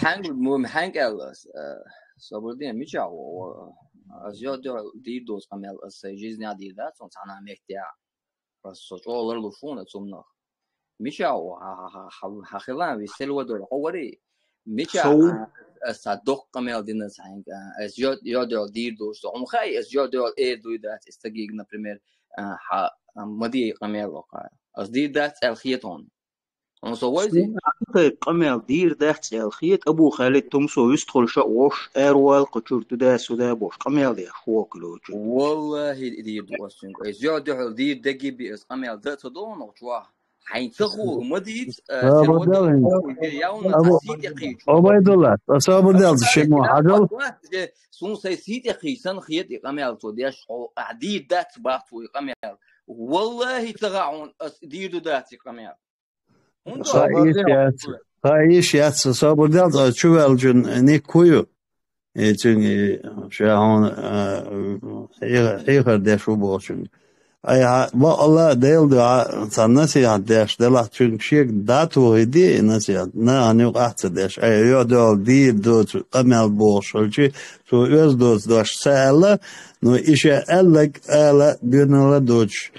Хьаьнга мо-, хьаьнга аьлла ас, э, собар де, мичахь ву, ву, ас йо-, дё-, дийр доцу къамел, ас сайн жизнь дийр дац, цхьана меттехь. Ас со чӀогӀа ларлуш ву-кх цунах. Мичахь ву, хьа, хьа, хьа, хьа, хьа хилан висел вадой, хьо вари? Мичахь, Со ву? а, ас цхьа доккха къамел дина ас хьаьнга, а, ас йо-, йо-, дийр доцу, со хьуна хаьий, ас йо-, эр дуй дац, и стагиг, например, а, хьа, а, ма де къамел ваха. Ас дийр дац аьлла хета хьуна. Хьуна со вайзи? Суна ахьа тхай къамел дийр дац аьлла хета, Абу Халид, тумсо вистхуьлуш а вош, аьрвал кху чуьра туда-суда бош, къамел деш хӀокхуьлучу. Валлахи, дийр ду ас цуьнга. Ай, зё дуьхьал дийр дагги би ас къамел да ца долу нах чохь. Хьайн ца хуур ма дийца, а, Сабр сен дал, вадда хӀун? Явна Абу, ца сий тӀе кхийчу. Обайдулла, аса Абу дал, шиммо хьажал. Суна сайн сий тӀе кхийсан хета и къамел цо деш, хьо, а, дийр дац бах цо и къамел. Валлахи, ца хаьа хьуна, ас дийр ду дац и къамел. ХӀунда? Ха иш яц, ха иш яц, собар дел, ца чу ваьллачун ник хӀу ю? И цуьнга, и, ша хьуна, а, хье-, хьехар деш ву бохучуьнга. Ай, хьа, бакъалла Делан дуьхьа цхьа насихьат деш делахь, цуьнга шега дӀатухийде и насихьат, нахана юкъахь а ца деш. Ай, юьхь-дуьхьал дийр доцу къамел бохуш хилчи, цо оьзда доцу дош ца аьлла, но и ша аьлларг ала, доьналла доцуш,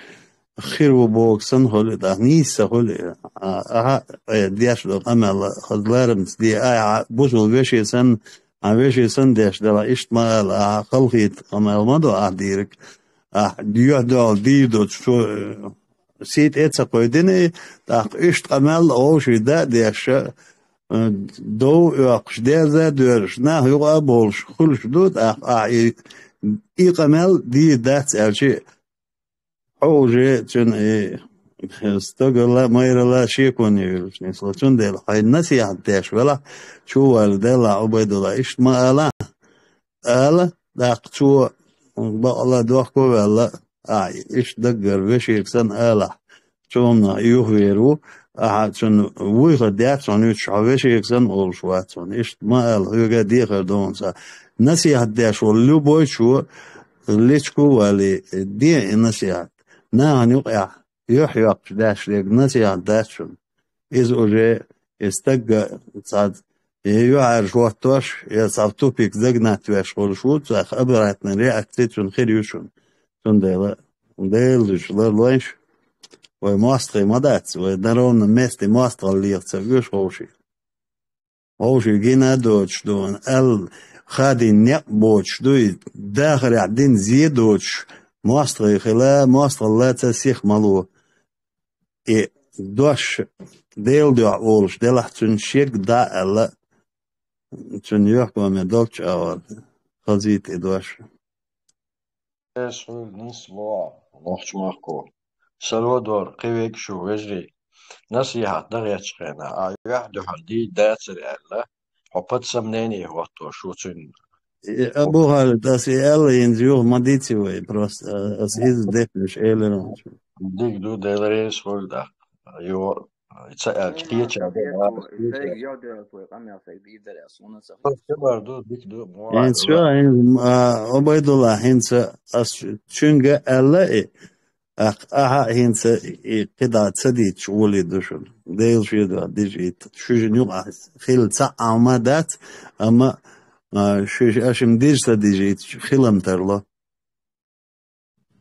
хир ву боху санна хуьлу, тӀаккха нийса хуьлу. А, ахьа, э, деш долу къамел хаза ларамца де, ахьа, бусул веше санна, хьан веше санна деш дала, иштта ма ала, ахьа, халхийта къамел ма до ахьа дийриг. Ахьа, юьхь-дуьхьал дийр доцу, цо, э, сий тӀе а ца кхойдина, тӀаккха иштта къамел вовший да а деш, э, дов а оьккхуш, дерза а доьрзуш, нах юкъа а болуш хуьлуш ду, тӀаккха ахьа и, и къамел дийр дац аьлчи, хьо уже цуьнан и стагала, майрала шеконе йолуш нисло. Цундела хьайн насихьат деш велахь, чу а ваьлла делахь, Убайдулла, иштта ма ала. Ала, тӀаккха цо бакъала дохко а ваьлла, ахьа иштта даггара вешега санна алахь, цунна юхавер ву, ахьа цунна вуй хир дац хьуна, уьш хьо вешега санна олуш вац хьуна. Иштта ма ала, хьоьга а дехар ду хьуна сан. Насихьат деш волу любой чо, лечко а валий, де и насихьат. Нахана юкъехь юьхь-йоккхуш даьш дерг насихьат дац шуна. Иза уже и стагга цхьа я юьхьӀаьржа хӀоттош, я цхьа тупик загнать веш волуш ву, цхьа обратная реакция цуьнан хир ю шуна. Цундела Делан дуьхьа ларлойша, вай мостагӀий ма дац, вай на ровном месте мостагӀалла леха ца оьшу вовшийн. Вовшийн гина а доцуш ду, аьлла хадийна некъ боцуш ду, и дахарехь дина зе доцуш, мостагӀий хила, мостагӀалла ца сиха ма ло. И дош Делан дуьхьа олуш делахь, цуьнан шега дӀа а аьлла, цуьнан юьхькӀоме долчу агӀор хазийта и дош. Эс хуьлу нисло нохчмахко. Сальвадор, кхин вега шу, вежарий, насихьат дан гӀертачу хенахь, а юьхь-дуьхьал дийр дацара аьлла, хьо под сомнение хӀоттош ву цуьнан. И Абу Халид, ас и аьлла хӀинца юха ма дийци вай, просто, а, ас иза дехнаш элира. Дика ду, Дела реза хуьлда. Йо, ца аьлча, кхеча а дара, ас кхеча. Сайга йо дера, твой къамел сайга дийр дара, ас вуна ца хӀинца хилла. Хабар ду, дика ду, мо хӀинца аьлла. Шу, хӀинца, а, Убайдулла, хӀинца ас цуьнга аьлла и, ах-, ахьа хӀинца и кхидӀа ца дийцча, волий ду шуна. Дела шен дуьхьа дижийта. Шуьжан юкъахь хила цхьа а ма дац, амма, а, шу, аша-м дижа ца дижийта, хилам тарло.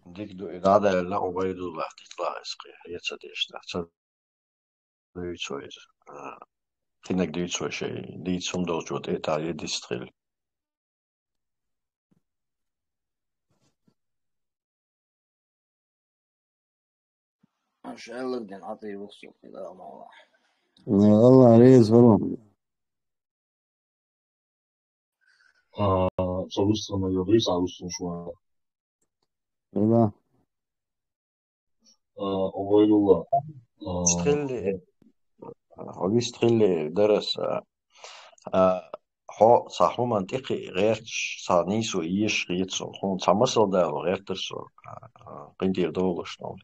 Дика ду, и дӀадаьлла Убайдуллах дитла иза кхин, хье ца деш, ца дуьйцу иза. А, кхинаг дуьйцу шайн, дийца хӀума долчо тӀе а тӀе дистхила. Аша аьлларг дина Ӏа тӀе вахсо, хила ма вахь. Алла реза хуьлда. А, со вистхилла йо, виса а вистхуьлуш ван. Да. А, Убайдулла. А, вистхилли, а, вистхилли дарас, а, а, хьо цхьа хӀуманна тӀекхиа гӀерташ, цхьа нийсо езаш хета суна. Хьуна цхьа масал дало гӀертара со, а, а, къинтӀера довлуш долу.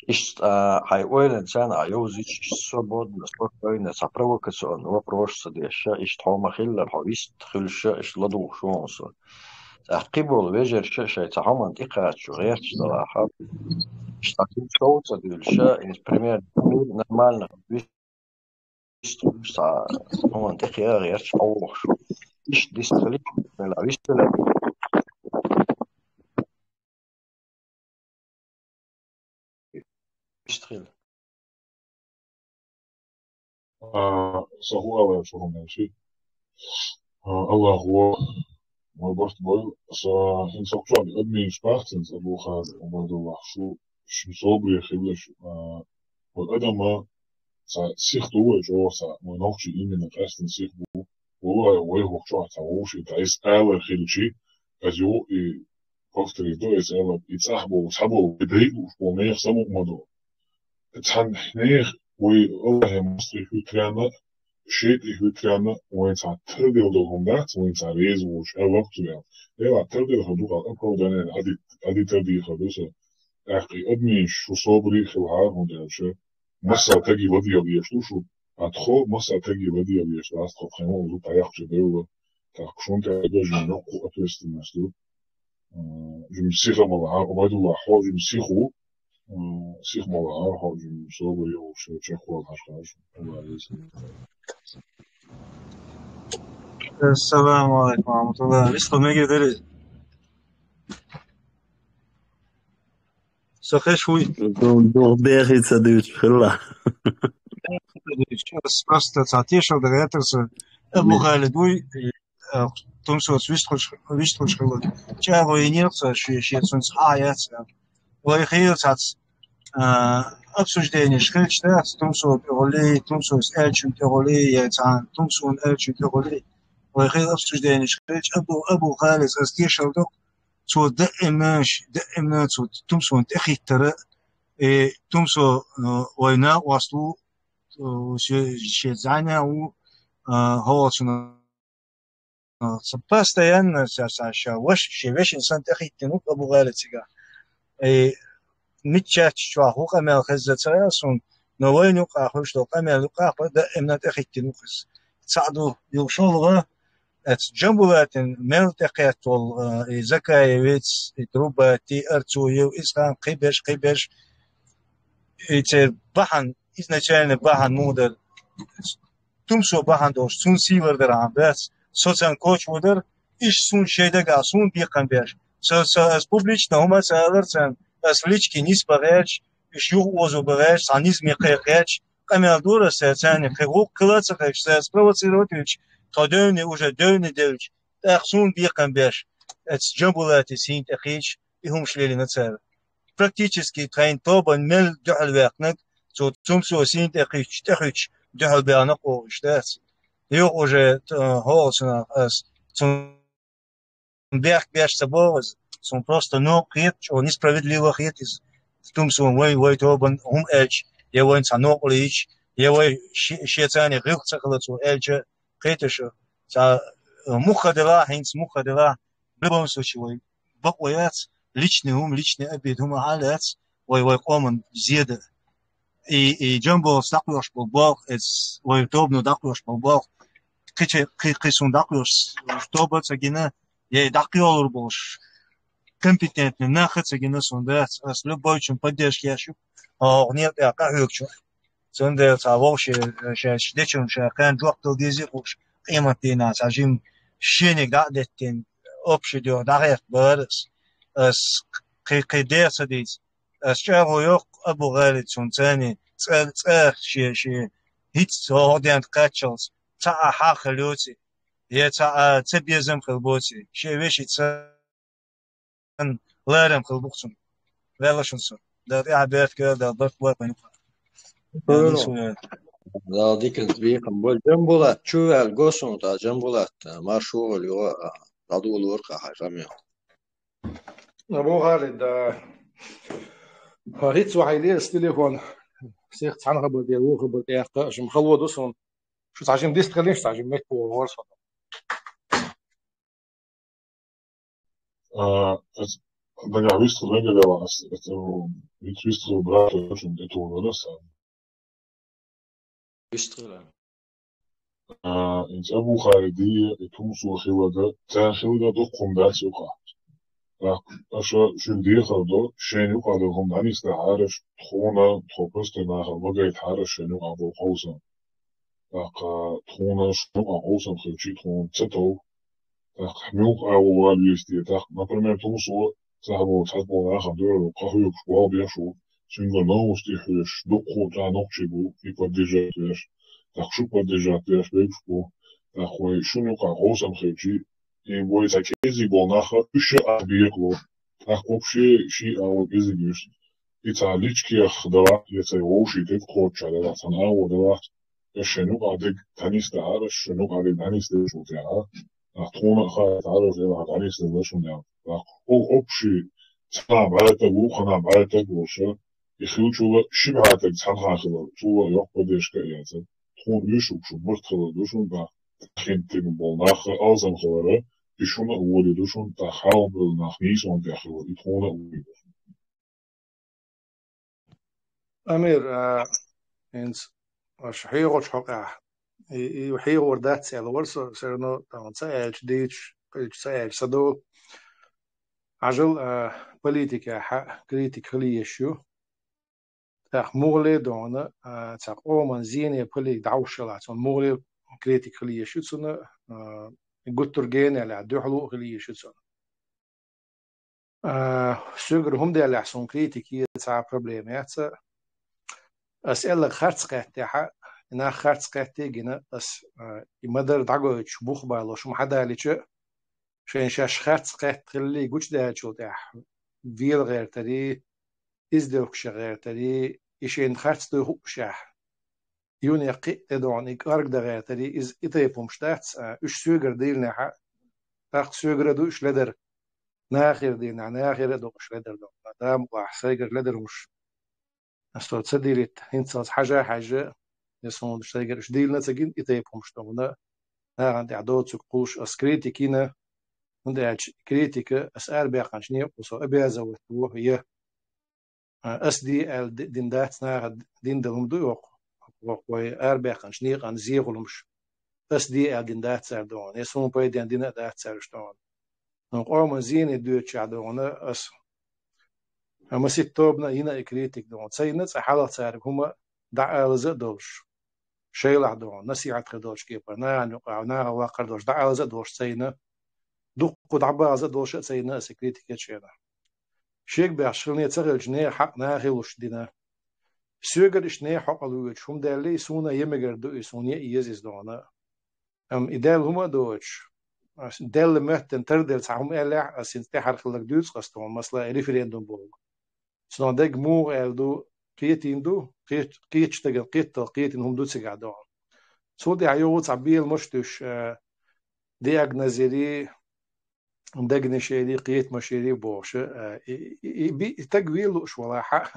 Иштта, а, хьайн ойланца а йовзуьйтуш, иштта свободно, спокойно, цхьа провокационный вопрос ца деш, иштта хьо ма-хиллара, хьо вист хуьлуш, иштта ладугӀуш ву хьуна со. ТӀаккха кхиболу вежарша шайн цхьа хӀуманна тӀекхача гӀерташ далахь, иштта цхьа шов ца дуьллуш, иза примерно нормально вист хуьлуш, цхьа хӀуманна тӀекхиа гӀерташ хьо вохуш ву. Иштта дистхилча, вист хила. Иштта хила. А, со хӀун ала ваьлла шу хӀума ши? А, Аллах ву, вай барт бойла, со хӀинца со чохь админаш бахцинца Абу Халид, Убайдуллах, шу, шу собаре хила шу, а, вай адама Цхьа сих ду вай чӀогӀа цхьа, вай нохчий именно къаьстина сих бу. Валлахьи, вай хӀокху чохь цхьа вовшийн цхьа иза алар хилчи, аса юха и повторить до иза алар, и цӀахь болу, цхьаболу, и дайа лууш болу нехан самукъа ма до. Цхьана нехан вай Аллахье мостагӀий хӀуьттаренна, шайтӀе хӀуьттаренна, вайн цхьа тардийла долу хӀума дац, вайн цхьа реза волуш аьлла-кх цу аьлла. Дела тардийла хир ду, къал оправдание, ади, ади тардийла хир ду со. ТӀаккха и обменаш шу собаре а хилахьара, хӀунда аьлча, масса таги ладийла еш ду шу, а тхо масса таги ладийла еш дац, тхо тхайн ма узу дӀаяккхачу девлла. ТӀаккха шун тӀехь а жимма йоккха ответственность ду. М, жимма сиха ма лахьара, Убайдулла, хьо жимма сих ву. М, сиха ма лахьара, хьо жимма собаре а волуш, чекхвала хьажа хьажа. Ассаламу алейкум ва рахматуллах. Вистхо мегар дара? Со хеш вуй. Ду-, дух дехи ца дуьйцуш хилла. Ас просто цхьа тешал дан гӀертар со. Абу Халид вуй, э, Тумсос вистхуш, вистхуш хилла. ЧӀагӀо йинера цо шен, шен цунца хьа яц. Вай хийла цац, а, обсуждениш хилча дац, Тумсо тӀехули, Тумсос аьллачун тӀехули, я цхьана Тумсон аьллачун тӀехули. Вай хийла обсуждениш хилча, Абу, Абу Халид ас тешал ду, цо даимна, даимна цо Тумсон тӀехиттара, и Тумсо, э, вай накъост ву, э, ше-, шен зӀаьнех ву, э, хӀокхуьнан, э, ца-, постоянно ша, ша, ша ваш-, шен вешин санна тӀехиттина ву Абу Халид цигахь. И миччаьчча чохь хӀун къамел хезна ца аьлла суна, но вайна юкъахь хуьлуш долу къамел юкъахь даимна тӀехиттина ву иза. Цхьаъ ду, юха шолгӀа, Эцу Джамбулатин мел тӀекхетта волу, а, и Закаевец, и Трубати, Арцуев, иза хан кхибеш, кхибеш, и церан бахьана, изначально бахьана муха дара? Тумсо бахьана долуш, цунна сий лардар ахьа бац, со царна коча ву дара, иштта суна шайн дагахь, суна бекхам беш. Со, со, ас публично хӀума ца алара царна, ас лички нис бан гӀерташ, уьш юха озо бан гӀерташ, цхьа низаме кхайкха гӀерташ, къамел дора аса царна, кхин гӀуллакх хила а ца хезаш, аса спровоцировать вуьтуш, тхо девне, уже девне делча, тӀаккха суна бекхам беш, эцу Джамбулати сийна тӀе кхийча, и хӀумаш лелийна цара. Практически тхайн тобанна мел дуьхьал ваьккхинарг, цо Тумсо сийна тӀе кхуьйчу, тӀе кхуьйчу дуьхьал баьхна кхо уьш дац. Юха уже, э, хӀокху цунах аса, цунна бехк беш ца боху иза, суна просто новкъа хета, чӀогӀа несправедливо хета иза. Тумсо вай, вай тобанна хӀума аьлча, я вайна цхьа новкъа лийча, я вай ши-, шен царна гӀиллакх ца хила цо аьлча, кхеташ, цхьа, э, мухха делахь, хӀинца мухха делахь, в любом случае вай бакъо яц, личный хӀума, личный обида хӀума хьал яц, вай, вай къоман зеда. И, и Джамбулас дӀакхоьхьуш болу болх, эс вай тобано дӀакхоьхьуш болу болх, кхече-, кхи-, кхин суна дӀакхоьхьуш тоба а ца гина, я и дӀакхоьхьур болуш компетентный нах а ца гина суна дац, ас любойчун поддержка еш ю, хӀокху некъа тӀехь къахьоьгучун. Цундела цхьа вовше, ша дечун ша кхаьн жоп дала дезий хууш, къемат дийнахь цхьа жима шениг дӀа а деттина, общий дуьхьа дӀахӀетта бара ас. Ас кхи-, кхин дера ца дийца. Ас чӀагӀо йоккху Абу ГӀалид цунна царний цӀа-, цӀа шен, шен хӀинца хӀокху ден кхаччалц цхьа а хьагӀ хила йоций, я цхьа а ца безам хила боций, шен вешица ларам хила бу-кх цунна. Ваьлла шун со. Дала тӀаьхьа беркат, Дала барт бой вайн юкъа. Амин. Дала диканца бекхам бо. Джамбулат, чу ваьлла го суна тӀа, Джамбулат, маршо вала юха, а, дӀадолор кху хьайн къамел. Абу ГӀалид, а, хӀинца вахьийла ас телефон, сих цхьана хабар дера, вон хабар тӀаккха, шуна хало ду суна. Шу цхьа жима дистхилийша, цхьа жима меттахвала гӀора со. А, ас нагахь вистхила мегар яла ас, ас, ас, виц вистхила брат, шуна тӀетухур вара сан. Вистхила. А, хӀинца Абу Халиди, и Тумсо хиларга, царна хиларга дуккха хӀума дац юкъахь. ТӀаккха аша шуьга дехар до, шайна юкъахь долу хӀума дӀанисдахьара аша, тхуна, тхо простой нахана ма гайтахьара аша шайна юкъахь болу къовсам. ТӀаккха тхуна шуна юкъахь къовсам хилчи тхуна ца тов. ТӀаккха муьлха агӀо вала веза те? ТӀаккха, например, Тумсо цхьаболу, цхьаболу нахана дуьхьал къахьоьгуш болх беш ву, цуьнгара новкъостий хьоьжуш, дуккха а цхьа нохчий бу, и поддержать веш, тӀаккха шу поддержать веш берш бу. ТӀаккха вай шуна юкъахь къовсам хилчи, и вай цхьа кӀезиг болу нах а, уьш а ахь бекъало. ТӀаккха вообще ший агӀор кӀезиг вуьш. и цхьа личкех далахь, я цхьа вовший дерг кхочча далахь, цхьана агӀо далахь, я шайн юкъа дерг тхьанисдахьара, шайн юкъа дерг тхьанисдеш ву тӀехьа. Нах тхуна а хаьттара, я нах тхьанисдеш ву шун яхь. Нах о-, общий цхьана бӀаьртаг ву, кхана бӀаьртаг ву ша, и хилчула ши бӀаьртаг цхьана хилар, цула йоккха дешка а яцар. Тхуна уьш угшу барт хилар ду шун, нах хинтиг болу нах алзам хилара, и шуна а волий ду шун, тӀаккха хьалам болу нах нийсонан тӀехь хилар, и тхуна а волий ду шун. Амир, а, хӀинца аша хьехочу хьокъехь, и, и хьехор дац аьлла вара со, все равно, там, ца аьлча дийцаш, кхечу ца аьлча са долу. Хьажал, а, политикехь критика хила езаш ю. ТӀаккха муха ле дона, а, цхьа къоман зене политика дӀахьуш хилахь, цунна муха ле критика хила езаш ю цунна, а, гуттар генал а дуьхьало а хила езаш ю цунна. А, соьгара хӀума деллехь, суна критика е цхьа проблема яц. Ас аьлларг харц кхеттехьа, и нах харц кхетте а гина, ас, а, и ма-дарра дӀагойтуш, бух балош хӀума хьадалича, шайн шаьш харц кхетта хиллий гучудаьллачул тӀаьхьа, вела гӀертарий, изделкаш гӀертарий, и шайна харц дуй хуъушехь, юьхьанехьа кхин а тӀедогӀна и кӀаргдан гӀертарий, иза и тайпа хӀумаш дац, а, уьш соьгара дийнахьа, тӀаккха соьгара а ду уьш ледар, нахера дийнахь, нахера а ду уьш ледар дона. Дама гӀахь сайгара ледар хӀумаш. Ас со ца дилийта, хӀинцалц хьажа а хьаьжжа, я суна сайгара уьш дийна а ца гина, и тайпа хӀумаш дона, нахана тӀехь доцург кхуллуш ас критика йина, хӀунда аьлча критика ас арабаьккхинчу некъо со обязан ву, я, а, ас де аьлла ди-, дина дац, наха дина дала хӀума ду оха, оха вай арабаьккхинчу некъан зехуламаш ас де аьлла дина дац цара дона, я суна пайденна дина а дац цара уьш дона. Но къоман зене доьдучехь дона ас, а, масийтта тобана а йина и критика дона. Ца йина цкъа хьалха цаьрга хӀума дӀаалаза а долуш, шайлахь дона, насихьат хир долчу кепара, нахана юкъахь, наха ваккхар долуш, дӀаалаза а долуш ца йина, дуккха дӀабаза а долуш а ца йина аса критика шена. Шега баьхча хилане ца хилча, нехан хьакъ наха луш дина. Соьгара иштта нехан хьокъал воьдуш хӀума даьллий, суна а я мегар ду и, суна я а еза иза дона. Амма и даьлла хӀума а доцуш, ас даьлла моьттина тарделла цхьа хӀума аьллехь, ас хӀинца тӀаьхьара хилларг дуьйцу ас тхуна, масала, референдум бохург. Цунах дерг муха аьлла ду, кхетийна ду, кхет-, кхетачу стагана кхеталла кхетийна хӀума ду цигахь дона. Цул тӀаьхьа юха цхьа беламаш а туьйсуш, а, диагнозерий, дегнашерий, кхетамашерий бохуш, а, и, и, и, би-, и стаг вен лууш валахь,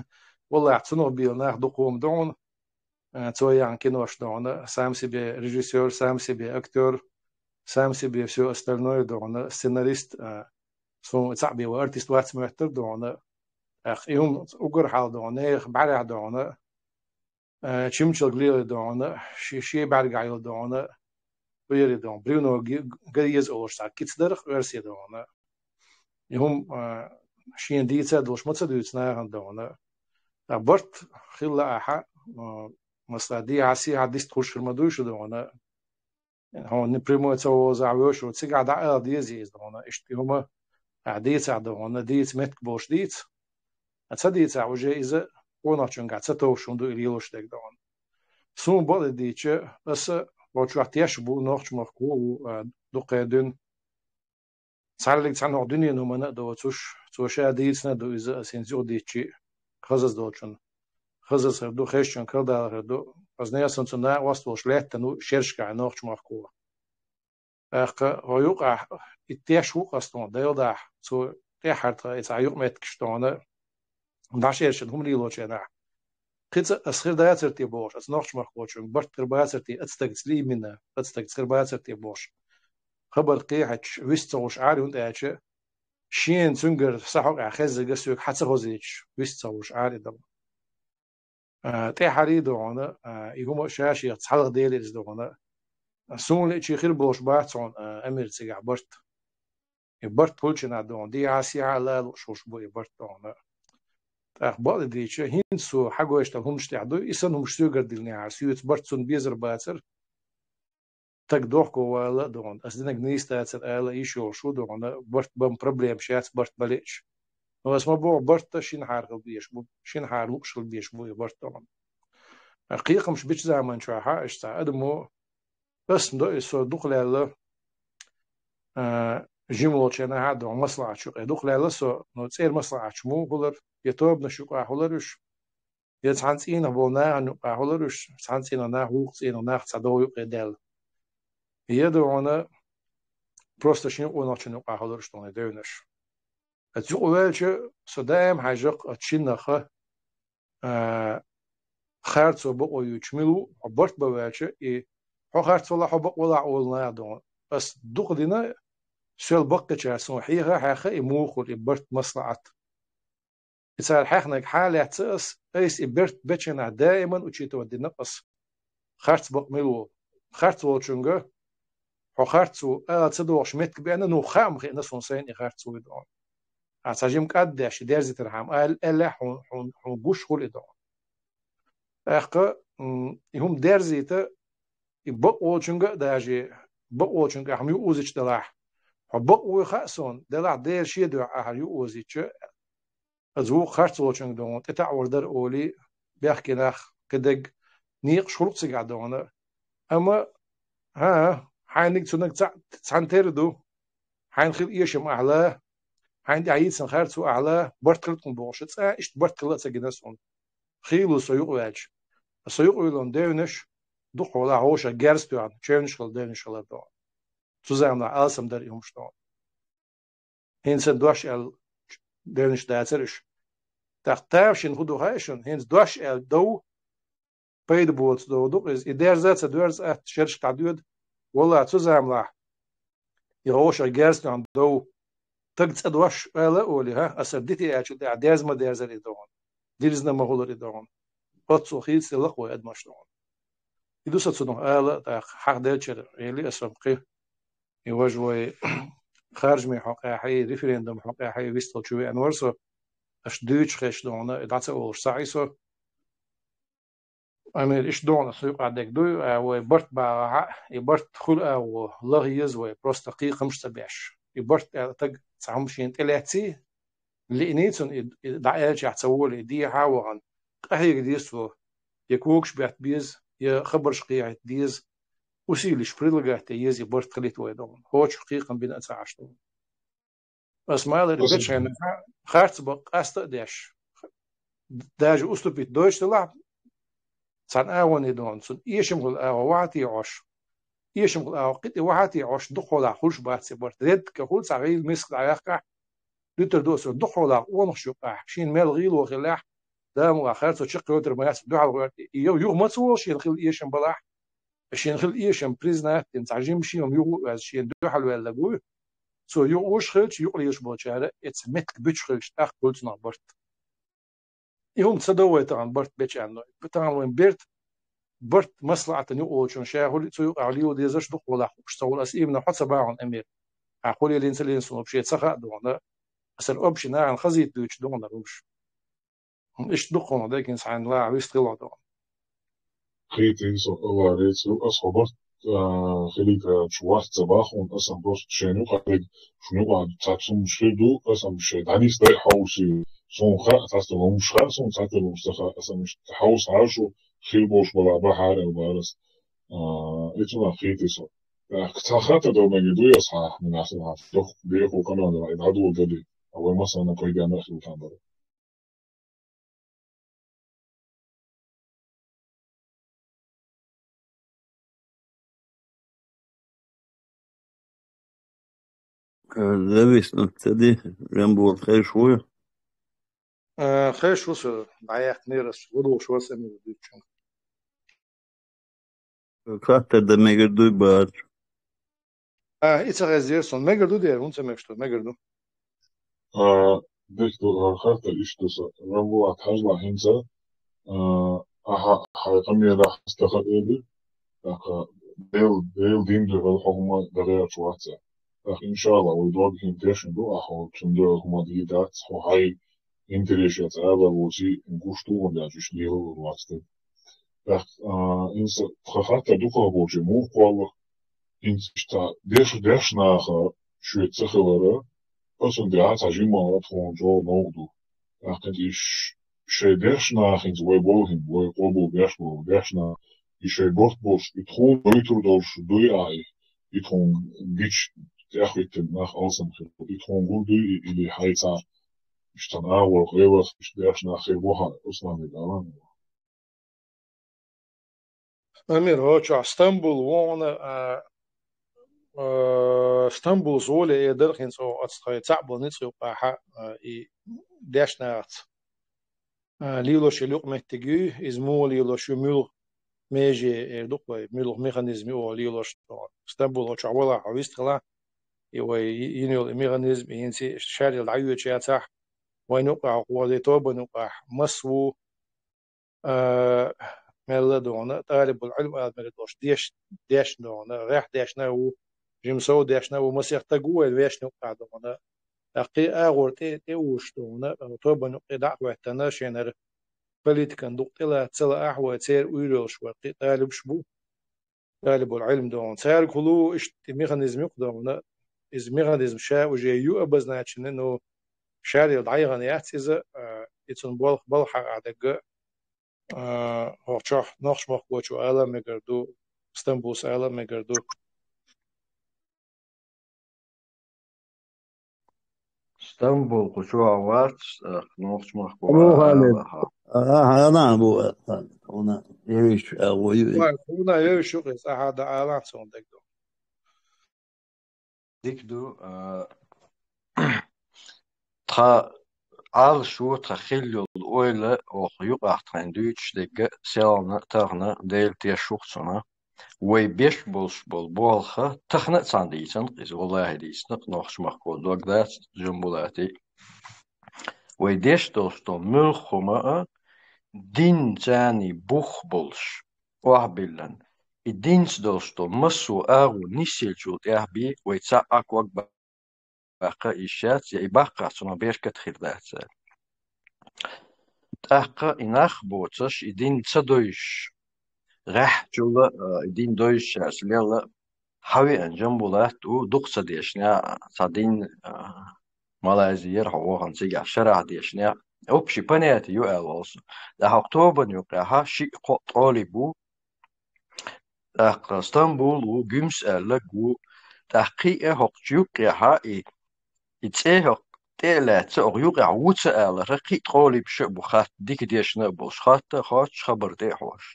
валахь, цунах бийла нах дукха хӀума дона, а, цо яхна кинош дона, сам себе режиссёр, сам себе актёр, сам себе всё остальное дона, сценарист, а, суна цхьаъ бен ван артист вац моьттура дона, тӀаккха и хӀума уггар хьалха дона, нехан бӀаьрахь дона, а, чимчалг лелий дона, ши-, шен бӀаьргахь йолу дона, кхуьйре дона, бревно ги-, ган еза олуш цхьа кица дарх оьрсе дона. И хӀума, а, шена дийца а долуш ма ца дуьйцу нахана дона. Ткъа барт хилла ахьа, а, масала, дехьа-сехьа дист хуьлуш хир ма дуй шу дона. Хьуна прямой ца возахь вевшаш, цигахь дӀаала деза иза дона. Иштта и хӀума ахьа дийцахь дона, дийца меттиг болуш дийца. А ца дийцахь, уже иза къонахчуьнгахь ца товш хӀума ду и лелош дерг дона. Суна бакъдерг дийцича, аса хӀокху чохь теш а бу, нохчмахко а ву, а, дуккха а дуьйна. Цхьаллиг цхьанхьа дуьненан хӀуманна а доцуш, цо ша дийцина а ду иза, аса хӀинца юхадитчи хазаза долчунна. Хазаза хир ду, хезчунна карладалар хир ду. Хаза несан цу накъост волуш лаьттина ву шерашкахь нохчмахко. ТӀаккха хӀокху юкъахь и теш ву ас тхуна, Делан дуьхьа, цо тӀаьххьара тхан и цхьа юкъаметтигаш тхуна дӀашершина хӀума лелочу хенахь. Кхин цкъа ас хир дацара те бохуш, аса нохчмахкочуьнга барт хир бацара те, аса стагца лиймина, аса стагца хир бацара те бохуш. Хабар кхехьаьчча, вист ца гӀуш Ӏара, хӀунда аьлча шена цуьнгара сан хьокъехь хеззарг соьга хьан ца хозийча, вист ца гӀуш Ӏара и дала. А, тӀаьххьарий догӀуна, а, и хӀума ша-шех цхьалха делира иза догӀуна. Суна лиъчий хир болуш бац хьуна, а, Амир, цигахь барт. И барт хуьлучу хенахь догӀуна, дехьа-сехьа а лалуш хуьлуш бу и барт догӀуна. ТӀаккха бакъдерг дийцича, хӀинца со хьагойтуш долу хӀуманаш тӀехь ду, и санна хӀуманаш соьгара диллинехьара, соьца барт цунна безар бацара. Стаг дохковала а догӀуна, аса динарг нийса дацара ала йиш йолуш ву догӀуна, барт бан проблемаш яц, барт бан лиъча. Но аса ма боху, барт а шинхьара хила дезаш бу, шинхьара лууш хила дезаш бу и барт догӀуна. Кхайкхамаш бичу заман чохь а, иштта адамо, аса ма до и, со дукха лаьлла, а, жима волчу нахьа а догӀу маслахьатчу юкъе дукха лаьлла со, но цӀера маслахьатчу муха хилар, я тобанаш юкъахь хилар уьш, я цхьана цӀийнах болу нахана юкъахь хилар уьш, цхьана цӀийнах нах, вукху цӀийнах нах цхьа догӀу юкъе даьлла. Я догӀуна просто шен къонахчун юкъахь хилар уьш догӀуна девнаш. Аса юкъа ваьлча, со даим хьаьжжакх оцу шиннах, а, харцо бакъо юьйцуш мила ву, хьо барт бан ваьлча, и хьо харц валахь, хьо бакъ валахь олу нах догӀу. Ас дукха дина, соьл баккхичара суна хьеха а хьаьхна и муха хуьлу, и барт маслахьат. И цара хьаьхнарг хьалаьцна ас, айса и барт бечу хенахь даиман учитывать дина ас. Харц бакъ мила ву. Харц волчуьнга, хьо харц ву ала ца догӀуш меттиг беана, ну, хаам хиъна суна сайна и харц ву и догӀу. Ахьа цхьа жима кӀад деш, и дерзийтархьама, ал-, аьллехь хьуна, хьуна, хьуна гуш хуьлу и догӀу. ТӀаккха, м, и хӀума дерзийта, и бакъ волчуьнга а даже, бакъ волчуьнга ахьа хӀума юкъа узуьйтуш делахь, хьо бакъ вуй хаьа суна, делахь Дела шен дуьхьа ахьа юкъа узуьйтуш, аса вукху харц волчуьнга догӀуна тӀетаӀор дара олий, бехке нах кхидерг некъаш хуьлу-кх цигахь догӀуна. Амма, хӀан, хьайниг цунниг цхьа-, цхьаьна тера ду, хьайна хила эшам ахьа ла, хьайна тӀехь йийцина харц ву ахьа ла, барт хила тхуна бохуш, цкъа иштта барт хила а ца гина суна. Хийла со юкъа ваьлча. Со юкъа виллина девнаш, дукхахьолахь вовшах герз тоьхна, чевнаш хила девнаш хилар догӀу. Цу заманахь алсам дара и хӀумаш догӀу. ХӀинца дош аьлла девнаш дацара уьш. ТӀаккха тамашийна хӀун ду хаьа шуна? ХӀинца дош аьлла дов, пайда боцу дов ду-кх иза. И дерза а ца доьрзу атта шерашка дӀадоьду. Валлахь, цу заманахь и вовшах герз тоьхна дов, стаг цӀа дош ала а олий, хӀа, аса дити аьллачул тӀаьхьа дерза ма дерзара и догӀуна, дирзина ма хуьлура и догӀуна. Оццул хийцаделла-кх вай адамаш догӀуна. И ду сан цунах ала а, тӀаккха хьахаделлачара, эли аса кхин. И важа вай харжамийн хьокъехь, референдуман хьокъехь вистхила чу веана вара со, аша дуьйцуш хезча догӀуна, и дӀа ца олуш ца Ӏий со. Амир, иштта догӀуна аса юкъахь дерг дуй, а, вай барт багӀахь а, и барт хуьлу агӀо лаха еза вай, просто кхайкхамаш ца беш. И барт аьлла стаг цхьа хӀума шена тӀелаьцций, лиъний цунна и, и дӀааьллачохь ца волий, дехьа а вахана, къахьега деза цо, я когаш бетта беза, я хабарш кхехьийта деза, усилиш прилагать де еза и барт хилийта вай догӀуна. ХӀокху кхайкхам бина а ца Ӏаш догӀуна. Аса ма аллара, бечу хенахь харц бакъ къаста а деш, даже уступить дойтуш делахь, цхьана агӀоне догӀуна, цунна эшам хуьлу агӀо вахьа а тӀе Ӏаш. Эшам хуьлу агӀо кхин тӀе вахьа а тӀе Ӏаш, дукхахьолахь хуьлуш бац и барт. Редко хуьлу цхьа гӀийла миска дӀаваьккхахь, дуьтар ду аса, дукхахьолахь къонахчу юкъахь, шена мел гӀийла вахиллехь, Дала мукъ лахь, харцо чекхйойтур ма яц, дуьхьал гӀоьртий. И юха ма ца волу шена хила эшам балахь, шена хила эшам признать дина, цхьа жима шен хӀума юха а ваьзна, шена дуьхьал ваьлларг вуй, цо юха а вуш хилча, юкъа лелаш болчара, эца меттиг буьтуш хилча, тӀаккха хуьлу цунах барт. И хӀума ца до вай тахана барт бечу аьлла. Тахана вайн берт, барт маслахьатана юкъа волчун ша хуьлу, цу юкъахь лела дезаш дукхахьолахь хууш ца хуьлу. Аса иймана хьо ца бахана, Амир. Ахьа хуьлий лин ца лин суна вообще ца хаьа догӀуна. Аса общий нахана хазийта дуьйцуш догӀуна хӀумаш. Иштта дукха хӀума дегина цхьаьна лаха вист хила догӀу. Кхетий со, Алла реза хуьлда, аса хьо барт, а, хилийта чу вац ца бахана, аса просто шен юкъа дерг, шун юкъа цхьацца хӀумаш хир ду, аса шен дӀанисдай хьовсий, суна хаьа, цхьацца хӀумаш хаьа, суна цхьацца хӀумаш ца хаьа, аса иштта хьовса хьажа шу, хир болуш бала бахьара аьлла бара аса. А, и цунах кхетий со. ТӀаккха цхьа хаттар дан мегар дуй аса хьан, мин аса хьан, дохк беху къамел дан, и дӀадоладалий, а вай массарна пайденна а хила тхан бара. Э, зависнуть ца ди, Рамбур, хезаш вуй? Э, хезаш ву со, дӀаяьккхинера ас, вадугӀуш васа мила дуьйцучунга. Хаттар дан мегар дуй бац. А, и ца хездира сон. Мегар ду дера, хӀунда ца мегаш ду, мегар ду. А, дехь ду, а, хаттар иштта ду сан. Рамбулат, хьажал хӀинца, а, ахьа хьайн къамелехь стаха а элира, тӀаккха Дел, Дел дин дуьхьал хьо хӀума дан гӀерташ вац. ТӀаккха, иншалла, вай дог хӀинца тешна ду, ахьа хьо цунна дуьхьал хӀума дийр дац, хьо хьайн интересаца ала воций гуш ду, хӀунда аьлча уьш лело а лоцу. ТӀаккха, а, хӀинца тхан хаттар дукхах болчу муха кхоллало, хӀинца иштта деш, деш наха шуьца ца хилара, аса цуьнан тӀехь цхьа жимма а тхуна чӀогӀа новкъа ду. ТӀаккха хӀинца и ш-, шайн деш наха хӀинца вай болу хӀинца, вай къобал беш болу деш наха, и шайн барт болуш, и тхуна гойтур долуш дуй ахьа и, и тхуна гича тӀехӀиттина нах алсам хир бу. И тхуна гур дуй, и, или хьайца, иштта нагӀор къевах, иштта деш нах хир бу хьан, Руслан, и далан. Амир, хӀо чохь Стамбул вогӀна, а, а, Стамбул золе э дара хин цӀогӀа аца тхай цхьаъ болу ницкъ юкъахьа, а, и деш нахаца. А, лелош йолу юкъаметтиг юй, иза муха лелош ю, муьлха меже, эр ду-кх вай, муьлха механизм ю оха лелош. Стамбул хӀо чохь валахь, хьо вистхила, и вай йи-, йина йолу и механизм, и хӀинца шаръял дӀайоьдуш яцахь, вайн юкъахь хӀокху вай тобанна юкъахь мас ву, а, мелла а догӀна, талибул Ӏилм ала мегар долуш деш-, дешна догӀна, гӀехь дешна а ву, жимма сов дешна а ву, масех стаг ву вайн вешна юкъахь догӀна. ТӀаккха кхин а агӀор тӀе, тӀе а вуьйш догӀна, тобанна юккъе дӀа а хӀоьттина, шена хӀара политикан дукъ тӀелаца ца лаахь вай, церан уьйр йолуш вай кхин а талибаш бу, талибул Ӏилм догӀна. Цаьргахула иштта и механизм ю-кх догӀна, иза механизм ша уже ю обозначенный, но шаръял дӀаяхана яц иза, а, и цунна болх балхахь а дагга, а, хӀокху чохь Нохчмахкочо ала а мегар ду, Стамбулс ала а мегар ду. Стамбул кху чохь вац, а, Нохчмахко Абу ала Халид. Аха. Аха, ана бу, а, хьуна евиш, а, вою. Вай, хьуна евиш ю, иза, аха, да, ала цунна дагадо. Дика ду, а, тхан Ӏалашо, тхан хилла йолу ойла оха юкъахь тхайна дуьйцуш дерг а селхана, тахана Дела тешаш ву-кх цунах. Вай беш болуш болу болх тахана а цхьаьна дийцина-кх иза, валлахӀи, дийцина-кх, Нохчмахко дог дац, Джамбулати. Вай деш долуш долу муьлхха хӀума а динца бух болуш, охьабиллина. И динца долуш долу массо а агӀо нисъеллачул тӀаьхьа бен вай цхьаъ а ког баккха йиш яц, я и баккхахь цунах беркат хир дац аьлла. ТӀаккха и нах боцуш, и дин ца дойзуш, гӀеххьачул а, и дин дойзучаьрца лелла, хьан веана Джамбулат ву, дукха ца дешнехь, цхьа дин, а, Малайзера хьо вахана цигахь шарахь дешнехь, общий понятие ю аьлла волу со. ТӀаккха хӀокху тобанна юккъехь шиъ-кхоъ тӀолиб ву, тӀаккха Стамбул ву, Гуьмс аьлларг ву, тӀаккха кхин а хӀокхучу юккъехь и, и цӀе хӀокху тӀе а лаьцна, оха юкъехь ву ца аларх, кхин а тӀолибаш а бу хатта, дика дешна а болуш, хатта а хоттуш, хабар тӀе а хьоьжуш.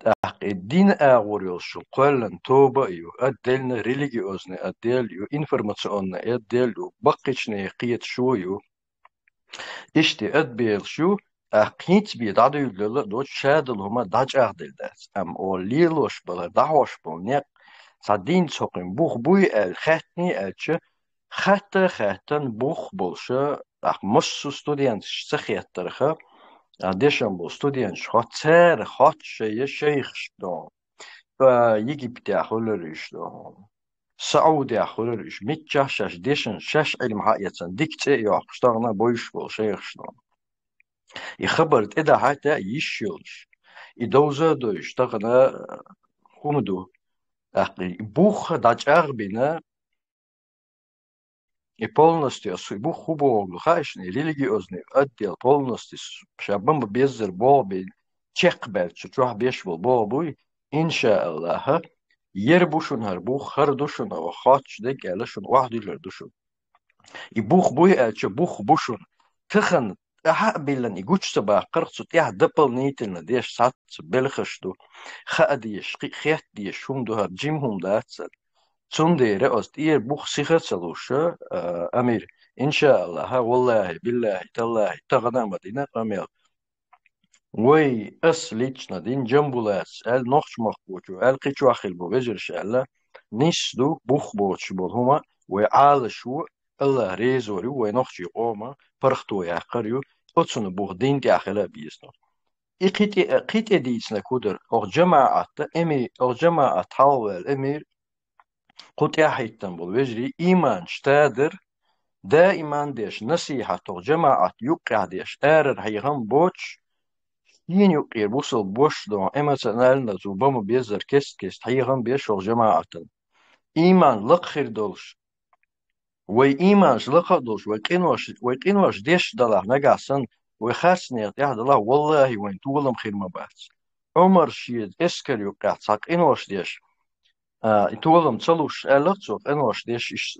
ТӀаккха и дин агӀор йолуш кхоьллина тоба а ю, отдельно религиозный отдел ю, информационный отдел ю, баккхийчеран кхеташо ю. Иштта отделаш ю, тӀаккха хӀинца бен дӀадуьйлалла а доцуш, ша долу хӀума дӀачӀагӀделла дац. Амма оха лелош болу, дӀахьош болу некъ, цхьа динца хӀокхуьнан бух буй аьлла, хаьттиний аьлча, хатта а хаьттина бух болуша, тӀаккха массо а студенташ ца хеттарха, а, дешна болу студенташ хотту, цара хотту шайн шайхаш догӀу. А, Египтехь хуьлура уьш догӀу. Саудехь хуьлура уьш. Миччахь шаьш дешна, шаьш Ӏилма хьаэцна, дика цӀе а йоккхуш, тахана а бовзуш болу шайхаш догӀу. И хабар тӀедахьа а йиш йолуш, и довза а дойзуш, тахана, а, хӀума ду. ТӀаккха и бух дӀачӀагӀбина, и полностью, ас и бух хӀун бохург ду хаьий шуна, и религиозный отдел полностью с-, ша бан беззар болх бен, чекхбаьлча чохь беш болу болх буй, иншааллахӀа, яра бу шуна хӀара бух, хӀара ду шуна оха хоттуш дерг аьлла, шуна охьадуьллур ду шуна. И бух буй аьлча, бух бу шуна. Тахана тӀаьхьа а биллина, и гучу ца баккхарх, цу тӀехь дополнительно деш цхьацца белхаш ду. Хаа дезаш, кхин а хетта дезаш хӀума ду, хӀара жима хӀума дац аьлла. Цундела оцу тӀера бух сиха а ца луш, а, Амир, иншааллахӀа, валлахӀи, биллахӀи, таллахӀи, тахана а ма дина къамел. Вай, ас лично дина Джамбулатс аьлла, Нохчмахкочо аьлла, кхин чохь хилла болу вежарша аьлла, нисса ду бух боцуш болу хӀума, вай Ӏалашо, АллахӀ резавар ю, вай нохчийн къоман паргӀато яккхар ю, оцунна бух дин тӀехь хила а беза. И кхин тӀе, кхин тӀе дийцинарг хӀун дара? Оха жамаӀат, эми-, оха жамаӀат хьалхаваьлла, Эмир, кху тӀаьхьахӀиттина болу вежарий, ийманаш тадара, даиман деш насихьат, оха жамаӀат юккъехь деш, арара хьехам боцуш, шена юккъера бусалба бошаш догӀу, эмоционально цо бан ма-беззара кест-кеста хьехам беш оха жамаӀатана. Ийман лакха хир долуш, вай ийманаш лакха а долуш, вай къинош, вай къинош деш далахь нагахь санна, вай харцнехь тӀехь далахь, валлахӀи, вайн толам хир ма бац. Ӏумар шен эскар юккъехь цхьа къинош деш, А, и толам ца луш, аьлла цо, къинош деш, иш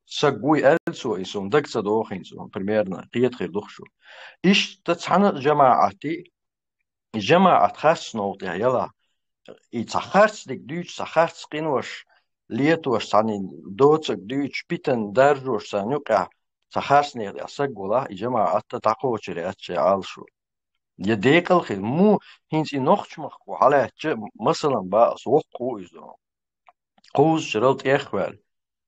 саг вуй аьлла цо, и суна дага ца дохийна цо, примерно, кхета хир ду-кх шу. Иштта цхьана а жамаӀати, и жамаӀат харц новкъа тӀехь ялахь, и цхьа харц дика дуьйцуш, цхьа харц къинош летош, цхьана доцург дуьйцуш, питана даржош царна юкъехь, цхьа харцнех тӀехь саг валахь, и жамаӀат дӀакхочур яц шайн Ӏалашо. Я декъал хила, му хӀинца и нохчмахко хьалаьцча, масалан, бах ас, воккха ву иза. Кхуззачарал тӀехваьлла.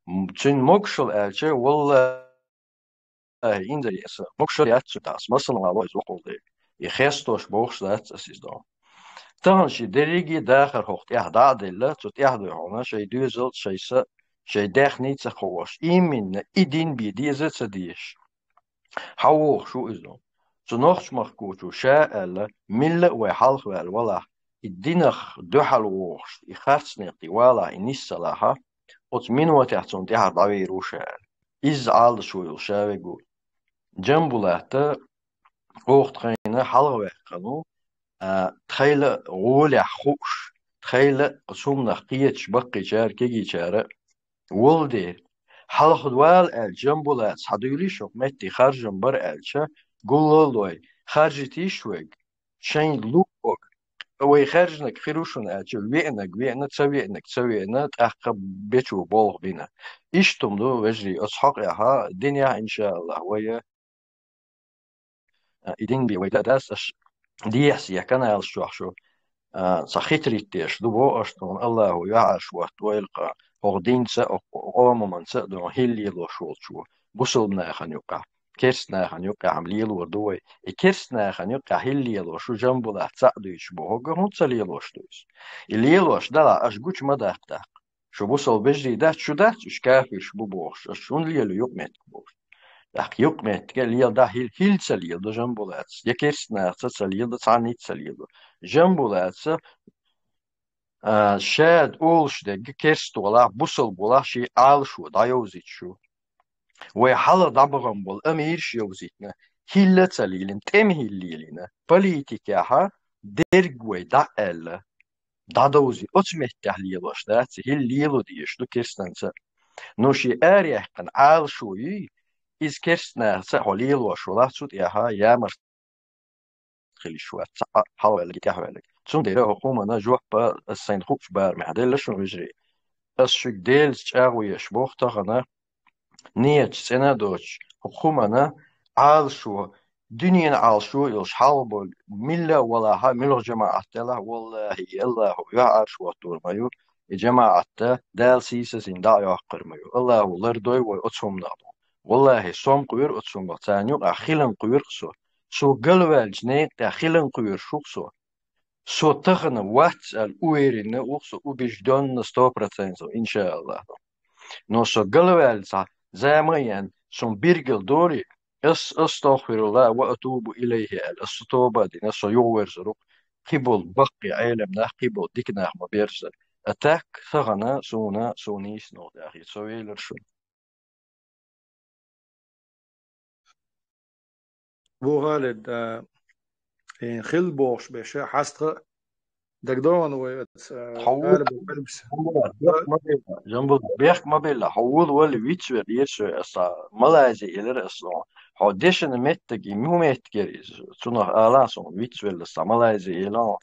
М, цуьнан могушалла аьлча, валлахӀи, инзаре аса, могушалла яц цуьнан, ас масалан вало иза воккхал дерг. И хестош бохуш дац ас иза. Тахана шен дерриге а дахар хӀокху тӀехь дӀа а делла, цу тӀехь дуй хьуна, шайн доьзалц, шайн са, шайн даьхний а ца кхоош, именно и дин бен деза а ца дезаш. Хьан вохуш ву иза? Цу нохчмахкочо ша а аьлла, милла а вай хьалха ваьлла валахь, и динах дуьхьал вохуш, и харцнех тӀе валахь, и нисса лахь, оцу минотехь цунна тӀаьхьара дӀавер ву ша аьлла. Изза Ӏалашо йолуш ша вег ву. Джамбулата оха тхайна хьалха ваьккхина ву, а, тхайла а гӀолехь хууш, тхайла а оцу хӀуманах кхеташ баккхийчара, кегийчара, Валде, хьалха вала аьлла, Джамбулата схьадуьйлийша хӀокху метте харжам бара аьлча, гуллал а дой, харжитийша вайга, шайна луъург, вай хаьржинарг хир ву шуна аьлча, веанарг веана, ца веанарг ца веана, тӀаккха бечу болх бина. Иштта хӀума ду, вежарий, оцу хьокъехь а, динехь а, иншааллахь, вай а, а, и дин бен вай дан а дац, аша дехьа я каналаш чохь шу, а, цхьа хитрить деш ду боху аша тхуна, Аллахо юьхьӀаьржа хӀоттавойла-кх хӀокху динца а, хӀокху къомаманца а ду хӀилла лелош волчо, бусалба нахана юкъахь, керста нахана юкъахь-м лелор ду вай. И керста нахана юкъахь хӀилла лелош ву Джамбулат цхьаъ дуьйцуш бохург, хӀунда ца лелош ду иза? И лелош далахь, аша гучу ма даккха тӀаккха. Шу бусалба вежарий дац, шу дац, уьш кафирш бу бохуш, аша хӀунда лело юкъаметтиг бохуш? ТӀаккха юкъаметтиг леладахь, хӀил-, хӀилла ца леладо Джамбулатс, я керста нахаца ца леладо, цхьанница ца леладо. Джамбулатс, а, ша олуш дерг керста валахь, бусалба валахь, шен Ӏалашо дӀайовзуьйтуш ю. Вай хьалха дӀабахана болу амирш а йовзийтина, хӀилла а ца лелийна, тӀеман хӀилла лелийна, политикехь а дерг вай дӀа а аьлла, дӀадовзий, оцу меттехь лелош дац, хӀилла лело дезаш ду керстанца. Но шен араяьккхина Ӏалашо юй, иза керста нахаца а хьо лелош валахь, цу тӀехь а ямарт хила йиш вац, цхьа а хьалаваьлларг, тӀаьхьаваьлларг. Цундела хӀокху хӀуманна жоп ас сайна хуучу барамехь делла шуна, вежарий. Ас шуьга Делаца чӀагӀо еш боху тахана, нийятца цӀена а доцуш, хӀокху хӀуманна Ӏалашо, дуьненан Ӏалашо а йолуш хьалха болу, милла а валахь, муьлха жамаӀат делахь, валлахӀи, Аллахо юьхьӀаьржа хӀоттор ма ю, и жамаӀат Дала сийсазйина дӀа а йоккхур ма ю. Аллахо лардойла вай оцу хӀуманах. ВаллахӀи, со-м кхоьру оцу хӀуманах, царна юкъахь хиларна кхоьру-кх со. Цо галваьллачу некъа тӀехь хиларна кхоьруш ву-кх со. Со тахана вац аьлла уверенно ву-кх со, убеждённо, сто процентов, иншааллахь. Но со галваьлла цхьа зама а еана, суна биргал дори, ас, астагӀфируллахӀ ва атубу илайхӀи аьлла, ас со тоба а дина, со юхаверзар ву-кх, кхин болу баккхий Ӏелам нах, кхин болу дика нах ма берза. А так, тахана суна, суна нийса новкъа тӀехь хета, со велира шуна. Бухалид, а, и хилла бохуш беша хьастха дагадогӀу вай оцу, а, Хьо ву-, Талибан Ӏилмас. Бехк ма белла, Жамбул, бехк ма белла, хьо вула валли вицвер деза шо, аса Малайзи элира аса. Хьо дешина меттиг, и муха меттиг яра иза? Цунах ала аса вицвелла аса Малайзи элира.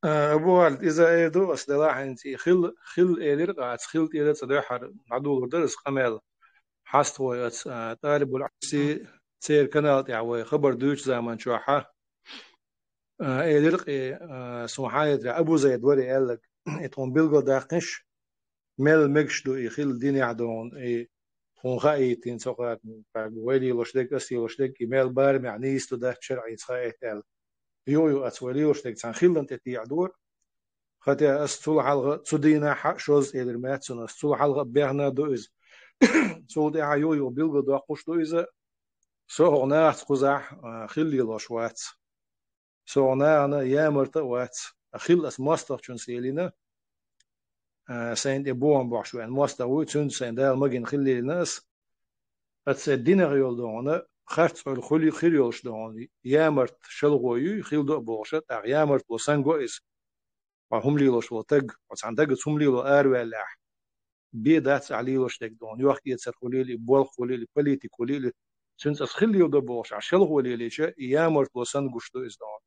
А, Абу Халид, иза эр ду ас делахь хӀинца и хилла, хилла элира-кх аса, хилла тӀера цӀа дуьххьара дӀадолор дара аса къамел. Хьаста вай аса, а, Талибул Ӏилмаси церан канал тӀехь вай хабар дуьйцу заман чохь, а, элира-кх и, а, суна хьаэцарехь Абу Зайд вара и аьлларг, и тхуна билгалдаккхинаш, мел мегаш ду и хилла динехь догӀун, и хӀун хаийта хӀинца хӀокхара, вай лелош дерг, ас лелош дерг, и мел барамехь нийса ду дац шарӀица хаийта аьлла. Юха-юха аса вай лелош дерг цхьана хиллан тӀе теӀа дора. Хатя ас цул хьалха цу дийнахь а шозза элира ма яц суна, ас цул хьалха а бехна а ду иза. Цул тӀаьхьа юха-юха билгалдоккхуш ду иза. Со хӀокху нахаца кхузахь, а, хилла лелош вац. Со нахана ямарта а вац. А хилла ас мостагӀчунца лелийна, а, сайна тӀе бохам бохьуш веана мостагӀа вуй, цуьнца сайна Дала магийна хилла лелийна ас. Аса динах йолу догӀана, харц Ӏуьллу хуьлу хир йолуш догӀана, ямарта шалгӀо юй, хилла ду а бохуша, тӀаккха ямартло санна го иза. хьо хӀума лелош волу таг, хьо цхьана дагаца хӀума лело араваьллехь, бен дац ахь лелош дерг дона, йохк-эцар хуьлийла, болх хуьлийла, политика хуьлийла, цуьнца аса хила леладо бохуш, ахь шалхо лелийча, и ямартло санна гуш ду иза дона.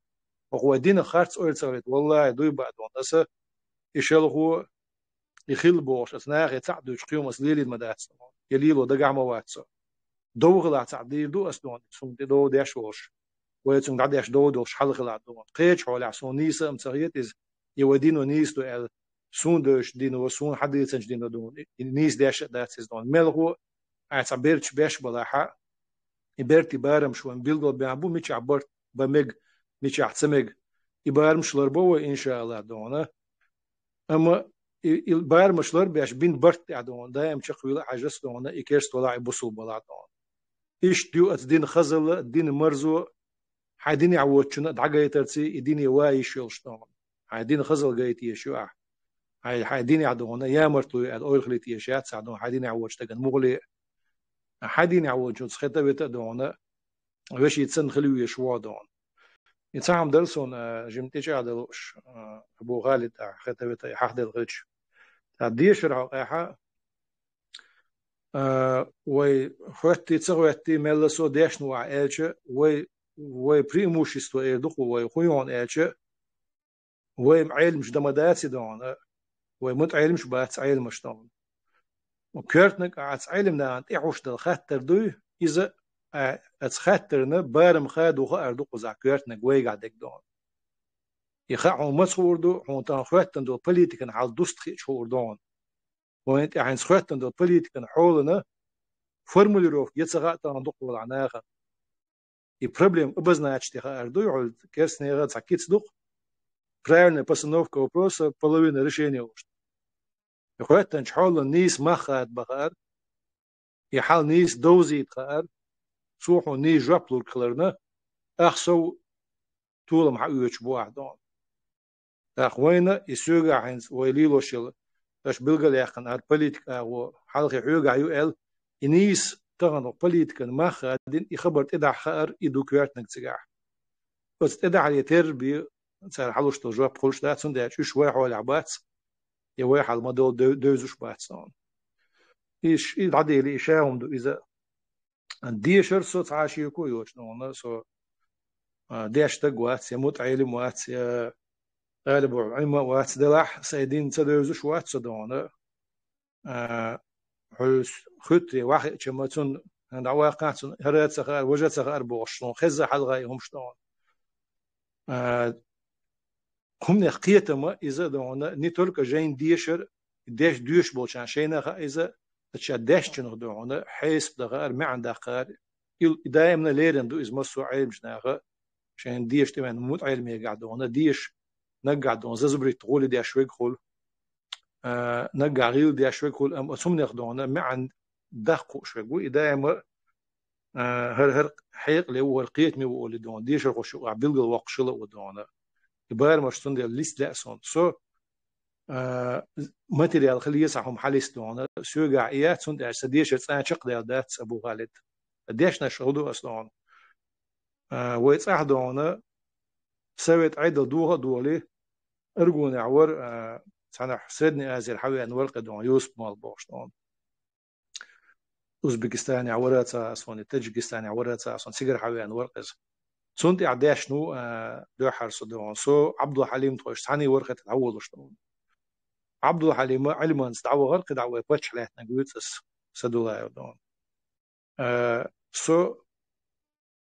Оха вай дина харц ойла ца хилийта, валлахӀи, дуй баа дона аса, и шалхо, и хилла бохуш, аса нахе цхьаъ дуьйцу кхин хӀума аса лелийна ма дац дона, я лело дагахь ма вац со. Дов хилахь цхьаъ дийр ду аса дона, суна тӀе дов деш волуш, вай цуьнга дӀадеш дов долуш хьал хилахь дона. Кхечу хьолехь суна нийса а ма ца хета иза, и вай дино нийса ду аьлла, суна девзачу дино, суна хьан дийцинчу дино дона, и нийса деш а дац иза дона. Мелхо а, ахь цхьа берташ беш балахь а, и бертийн барамаш вайн билгал бен бу, мичахь барт бан мега, мичахь ца мега. И барамаш ларбо вай, иншааллахӀ, дона. Амма и, и барамаш ларбеш бина барт тӀехь дона, даим чекхвийла а хьажа аса дона, и керста валахь, и бусулба валахь дона. Иштта ю аса дина хазалла, дина марзо, хьайн динехь воцучунна а дӀагайтарций, и дине ван йиш йолуш дона. Хьайн дина хазалла гайта езаш ю ахь. Хьайн, хьайн динехь дона ямартло ю аьлла ойла хилийта езаш яц ахь дона, хьайн динехь воцучу дагана муха ле а. Хьайн динехь воцучунца хета-вета а дона, вешица санна хила везаш ву хьо дона. И цхьа хӀума дара суна, а, жимма тӀечӀагӀдала лууш, а, Абу Халид, а, хета-вета а хьахделла хилча. Ткъа дешара хьокъехь а, а, вай хоьттий, ца хоьттий, мелла со дешна ву ахь аьлча, вай, вай преимущество эр ду-кх вай, хӀун ю хьуна аьлча, вай Ӏеламаш дан ма дац и дона, вай мутаӀеламаш бац Ӏеламаш дона. Коьртаниг а аса Ӏеламнахана тӀехьуш дала хаттар дуй, иза а аса хаттарна барам хадо хаар ду кхузахь коьртаниг вайгахь дерг дона. И хаа хьуна маца хуур ду, хьуна тахана хоьттина долу политикан хьал дуста хиъча хуур дона. Вайна тӀе хьайнца хоьттина долу политикан хьолана формулировка я ца хаьа тахана дукха валахь нахана. И проблема обозначить хаар дуй, хьуна керстанеха цхьа кица ду-кх. Правильная постановка вопроса, половина решения уж. И хоьттанчу хьолан нийса мах хадабан хаар, и хьал нийса довзийта хаар, цо хьуна нийса жоп лург хиларна, ахь сов толам хьаоьцуш бу ахь дона. ТӀаккха вайна и соьгахь хӀинца вай лелош йолу, аша билгалъяьккхина хӀара политика агӀо хьалхе хьоьгахь ю аьлла, и нийса тахана политикан мах а дина, и хабар тӀедахьа хаар, и ду коьртаниг цигахь. Оцу тӀедахьаре терра бен, цара хьалуш долу жоп хуьлуш дац, цундела уьш вай хьолехь бац, я вай хьал ма долу дев-, девзаш бац дона. Иш, и дӀадели, и ша хӀума ду иза. Дешар со цхьа а шеко а йоцуш дона, со, а, деш стаг вац, я мутаӀелим вац, я тӀалибуль-Ӏилм а вац, делахь сайн дин ца девзаш вац со дона. А, хьуьлс хуьттаре вахиъча ма цунна, дӀаваккхахь цунна, хӀара а ца хаар, важа а ца хаар бохуш, суна хеза хьалха и хӀумаш дона. А, хӀуманех кхетам а иза а дона, не только жайна дешар, деш доьшуш болчарна шайна а хаьа иза, ша дешначунах дона, хьесап дан хаар, маьӀна даккха хаар. И, и даимна лерина ду иза массо а Ӏеламчу наха, шайна деша тӀе ваьнна мутаӀелимегахь дона, деша наггахь дона, зазабритта гӀоли деш верг хуьлу, а, наггахь гӀийла деш верг хуьлу, амма оцу хӀуманех дона маьӀна даккха хууш верг ву, и даима а, хӀара, хӀара хьекъале ву, хӀара кхетаме ву олий дона, дешархошна юкъахь билгал воккхуш хила а ву дона. И барамаш цундела листа лаьа суна. Со, а, материал хила еза хьуна хьалиста дона. Соьгахь и яц, цундела сан дешар цкъа а чекхдаьлла дац, Абу Халид. Дешнаш хӀу ду ас дона. А, вай цӀахь дона, Совет Ӏедал доха а долий, Аргунехь вара, а, цхьанхьа Средний Азера хьавеана вара кхин дона, Юсуп-молла бохуш дона. Узбекистанехь вара ца а суна, Таджикистанехь вара ца а суна, цигара хьавеана вара иза. Цунна тӀехь дешна ву, а, дуьххьара со дона. Со Ӏабдул-Хьалим тхойша цхьаьний вара кхетта дӀаволуш дона. Ӏабдул-Хьалима Ӏилманца дӀавахара кхидӀа вай паччахь лаьттинарг вуьйцу ас, Садулаев дона. А, со,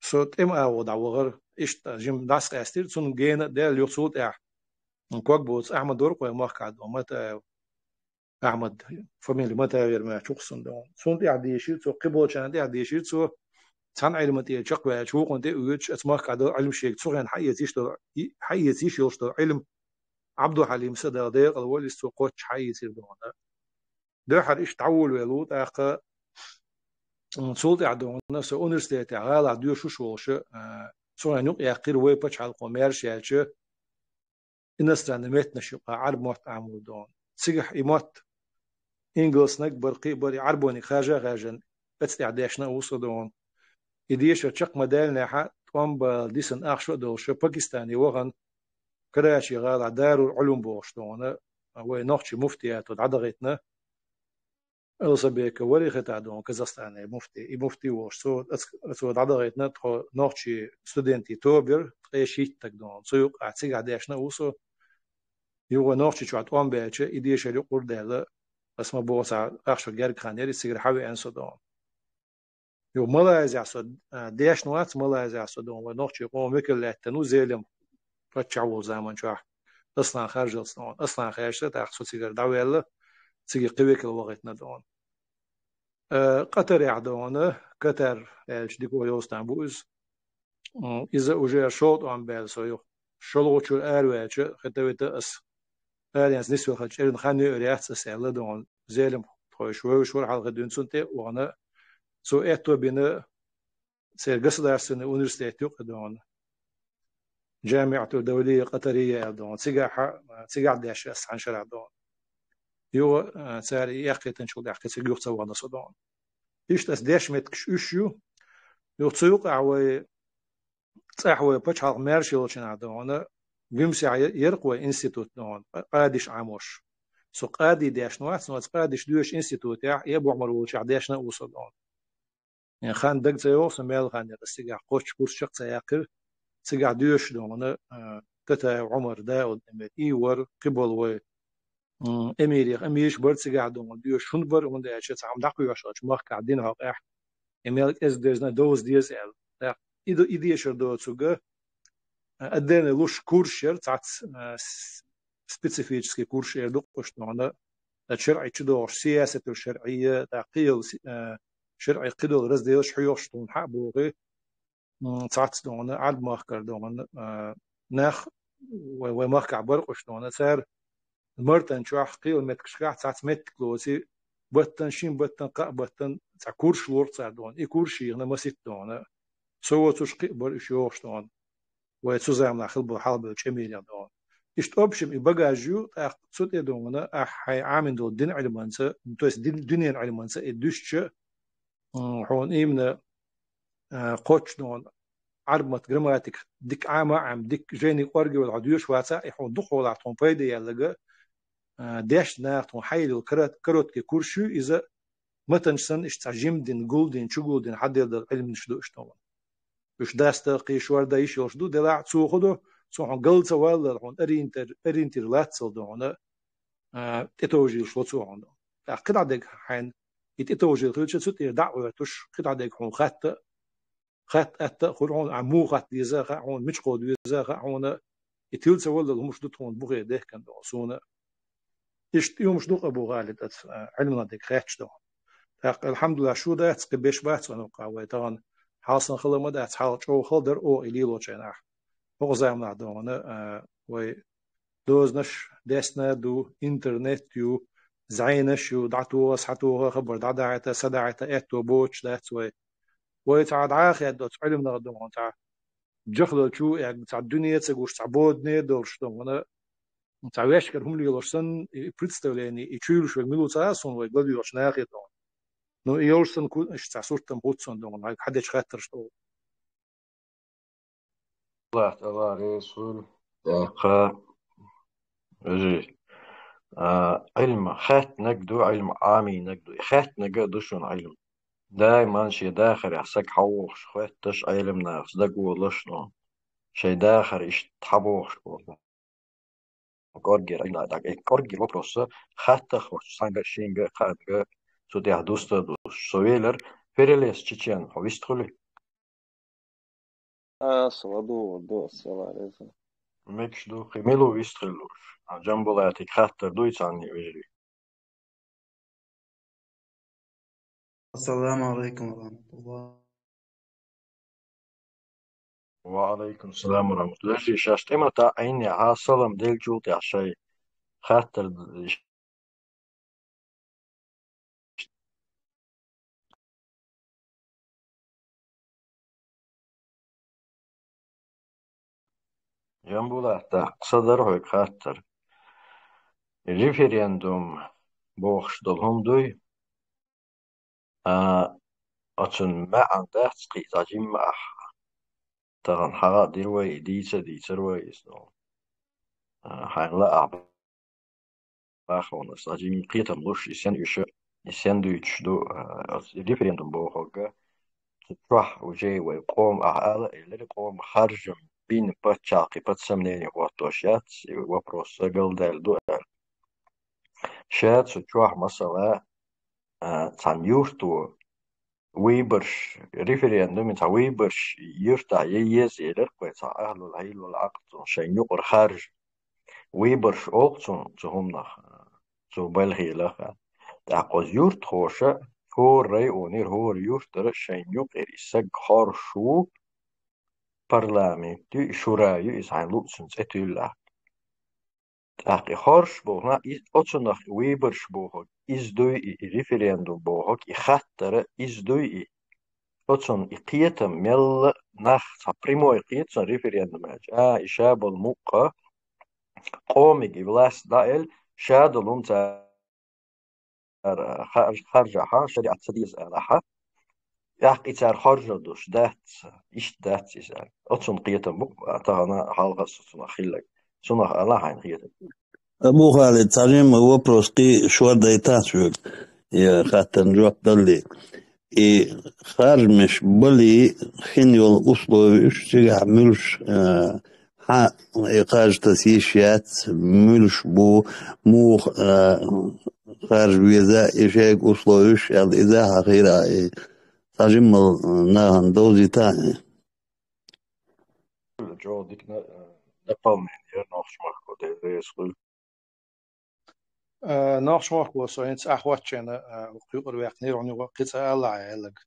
со тӀеман агӀо дӀавахара, иштта жима дӀасакъаьстира, цунна гена а даьлла юха цул тӀехь. Ког боцу Ахьмад вара кху вайн махкахь дона, Матаев. Ахьмад, фамилия Матаев яра моьттуш ву-кх суна дона. Цунна тӀехь дийшира цо, кхиболчарна тӀехь дийшира цо, цхьана Ӏилма тӀера чекхваьлча, вукхунна тӀе а воьдуш, оцу махкахь долу Ӏилманчега цу хенахь хьаэца йиш долу, хьаэца йиш йолуш долу Ӏилма Ӏабдул-Хьалимас а, Дала декъала войла иза, цо кхоччуш хьаийцира дона. Дуьххьара иштта дӀаволавелла ву, тӀаккха, м, цул тӀехь дона, со университетехь гӀалахь доьшуш волуш, а, цу хенахь юкъ яьккхира вай пачхьалкхо маьрша яьлча, иностранный меттанаш юкъахь Ӏарбойн мотт Ӏамор дона. Цигахь и мотт ингалсниг бара, кхин а бара, и Ӏарбойниг харжа а хаьржина, оцу тӀехь дешна а ву со дона. И дешар чекх ма-даьллинехь, тӀом бала дисина ахча а долуш, Пакистане вахана, Карачи гӀалахь Дарул Ӏулум бохуш дона, вай нохчий муфтиято дӀадахийтина, Алсабеков вара хета дона Казахстане муфти, и муфти волуш, цо, цо дӀадахийтина тхо нохчий студентий тоба яра, ткъе шийтта стаг дона, цу юкъахь цигахь дешна а ву со. Юха нохчий чохь тӀом баьлча, и дешар юкъара даьлла, аса ма боху, цхьа ахча герга хан яра, и цигара хьавеана со дона. Юха Малайзехь со, а, дешна вац, Малайзехь со дона, вай нохчий къоман векал лаьттина ву Зелимхан паччахь волу заман чохь, Аслан Харжалц дона. Аслан Харжалца тӀаккха со цигара дӀаваьлла, цига кхин векал вахийтина дона. Э, Къатарехь дона, Катар аьлча дика йовза тӀам бу иза. М, иза уже шолгӀа тӀом баьлла со юха. ШолгӀачуьра араваьлча, хета вита ас аренца нисвелхачу чӀирна хан йоьур яц ас аьлла дона. Зелимхан тхойша вевзаш вара хьалха дуьйна цунна тӀе а вахана, цо аьтто бина церан государственный университет юкъа дона. Джамиату Давлия Къатария аьлла дона. Цигахь, цигахь дешна ас цхьана шарахь дона. Юха, а, цара и эккхийтинчул тӀаьхьа кхин цига юха ца вахана со дона. Иштта ас дешна меттигаш уьш ю. Юха цу юкъахь вай, цӀахь вай пачхьалкх маьрша йолчу хенахь дона, Гуьмсехь я-, яра-кх вай институт дона, къа-, къадиш Ӏамош. Со къади дешна вац, но оцу къадиш доьшучу институтехь, Эбу-Ӏумар волчохь дешна а ву со дона. Хан дага ца йогӀу сан мел хан яра, ас цигахь кхоччуш курс чекх ца яьккхира. Цигахь доьшуш дона, а, Татаев Ӏумар, Дауд Эмир, и вара, кхин болу вай, м, эмирех, эмираш бара цигахь дона, доьшуш хӀунда бара, хӀунда аьлча цхьа хӀума дӀакхоьхьуш хилча махкахь динан хьокъехь, и мел кӀезиг дезна, довза деза аьлла. ТӀаккха и ду-, и дешар доцург, а, отдельный луш курс яра, цхьацца, а, с-, специфический курс эр ду-кх уьш дона, ткъа шарӀи чу догӀуш, сиясатул шарӀия, тӀаккха кхин йолу си-, а, шарӀи кхидолу разделаш хьоьхуш тхуна хьа а бохий, м, цхьацца дона, Ӏарб-махкара дона, а, нах, вай, вай махкахь бара-кх уьш дона, цара Мартан чохь кхин йолу меттигашкахь цхьацца меттиг лоций, баттана, шина баттана, кхаа баттана цхьа курс лора-кх цара дона. И курс йихна масийтта дона. Со воцурш кхин а бара уьш йогӀуш дона. Вай цу заманахь хилла болу хьалабевлла чӀемирех дона. Иштта общем и багаж ю, тӀаккха цу тӀе дона, ахь хьайн Ӏамийна долу динан Ӏилманца, то есть дин-, дуьненан Ӏилманца и дуьстича, м, хьуна именно, а, кхоччуш дона, Ӏарб-маттан грамматика дика Ӏама а Ӏемма, дика жайниг кӀоргге вала хьо доьшуш вацахь, и хьуна дукхахволахь тхуна пайда яьлларг, а, дешна наха тхуна хьайиллина корот-, короткий курс ю иза, матанаш санна, иштта цхьа жимма дина, гулдина, чугулдина хьаделла долу Ӏилманаш ду уьш тхуна. Уьш даста кхин шорда йиш йолуш ду, делахь а цо хӀун до, цо хьуна гал ца валлал, хьуна ориентир-, ориентир лаццал дона, а, тӀетовжийлаш ло цо хьуна. ТӀаккха кхидӀа дерг хьайна и тӀетовжийла хилча, цу тӀера дӀа а гӀоьртуш, кхидӀа дерг хьуна хатта, хатта атта а хуьлу хьуна, ахь муха хатта деза а хаьа хьуна, мича кхо доьза а хаьа хьуна, и тилла ца валлал хӀумаш ду тхуна бухе дехкан дона суна. Иштта и хӀумаш ду-кх, Абу Халид, аса, а, Ӏилманах дерг хаьтташ дона. ТӀаккха, алхьамдулиллахӀ, шу дац, кхин беш бац ван хӀокху вай тахана, хьалсан хала ма дац, хьалха чӀогӀа хала дара оха и лелочу хенахь. ХӀокху заманахь дона, а, вай дозанаш десна а ду, интернет ю, зӀенаш ю, дӀатоха, схьатоха, хабар дӀадахьийта, са дахьийта аьтто боцуш дац вай. Вай цхьа дӀа а хедда оцу Ӏилманах дона, цхьа жахлал чу а аьгна, цхьа дуьне а ца гуш, цхьа бодане а долуш дона, цхьа вешкара хӀума лелош санна, и представление, и чуьйлуш верг мила ву ца хаьа суна вай гладоьгӀучу нахе дона. Ну, и йолуш санна, ку-, иштта цхьа суртам хуьтту суна дона, хьайга хьан дечу хаттаршна тӀе. Аллах Таала реза хуьлда. ТӀаккха, вежарий, а, Ӏилма хаьттинарг ду, Ӏилма Ӏамийнарг ду. И хаьттинарг а ду шуна Ӏилма. Даиман шен дахарехь саг хьан вохуш хоьтташ, Ӏелам нахаца дагаволалаш но. Шайн дахар иштта хьан бохуш болу. КӀоргера, Ӏилма дага, э, кӀоргера вопросца хаттах вац, цхьаьнга а, шенга а, кхаанга а, цу тӀехь дуста а дуссуш. Со велар, Перелез Чечен, хьо вист хуьлий? А, со ладу, ладу, ас Аллах реза. Мегаш ду, кхин мила ву вист хила лууш? А, Джамбулатига хаттар дуй цхьанна, вежарий? Ассаламу алейкум ва рахматуллах. Ва алейкум салам ва рахматуллах. Вежарий, шаьш тӀе ма таӀа, Ӏийна, хьан салам деллачул тӀехь шайн хаттар Джамбулат, тӀаккха са дара хьоьга хаттар. Референдум бохуш долу хӀума дуй? А, оцун маьӀна дац кхин цхьа жимма ахь. Тахана хьагӀ а дира вай, дийца а дийцара вай иза. а, хьайна ла ахь бахьана, аса жин кхетам луш, и сен уьш, и сен дуьйцуш ду, а, референдум бохург, цу чохь уже вай къома ахь ала, элира къома харжам бина паччахьалкхе под сомнение хӀоттош яц, и вопрос сагалдаьлла ду аьлла. Ша цу чохь, масала, а, цхьана юрто выбораш, референдуме цхьа выбораш юртахь е еза элира, кхой цхьа ахлула, хьаьлула Ӏакъцун шайн юкъара харжа. Выбораш олу цунах, цу хӀуманах, цу балхе лаха. ТӀаккха оцу юртахоша хӀора районера, хӀора юртара шайн юкъара и саг хоржуш ву, парламент ю, и шура ю, иза хьайна луъцун цӀе туьллахь. ТӀаккха и хоржуш болу нах, и, оцунах выбораш бохург, иза дуй и, и референдум бохург, и хаттара, иза дуй и. Оцунна и кхетам мелла нах, цхьа прямой кхетам референдум аьлча, а, и ша болу мукъа, къомиг и власть дӀаэлла, ша долу хӀума цара хар-, харжахьа, шариӀат ца деза алахьа, тӀаккха и цара хоржур душ дац, иштта дац иза. Оцунна кхетам бу, а, тахана хьалха со цунах хилларг. Цунах ала хьайна хетарг. Абу Халид, цхьа жимма вопрос кхин шордайтахь соьга, я хаттарна жоп далле. И харжамаш бале хин йолу условиеш, цигахь муьлш, а, хьан и харжа таса йиш яц, муьлш бу, муха, а, харжа веза, и шайга условиеш аьлла, иза хьан хира, и цхьа жиммал нахана довзийта хьан. ЧӀогӀа дика на-, дополнение яра нохчмахко, Дела реза хуьлда. Э, нохчмахко, со хӀинца ахь хӀоттийна, э, юкъара ваьккхинера хьуна юха кхин цкъа алахьа аьлларг.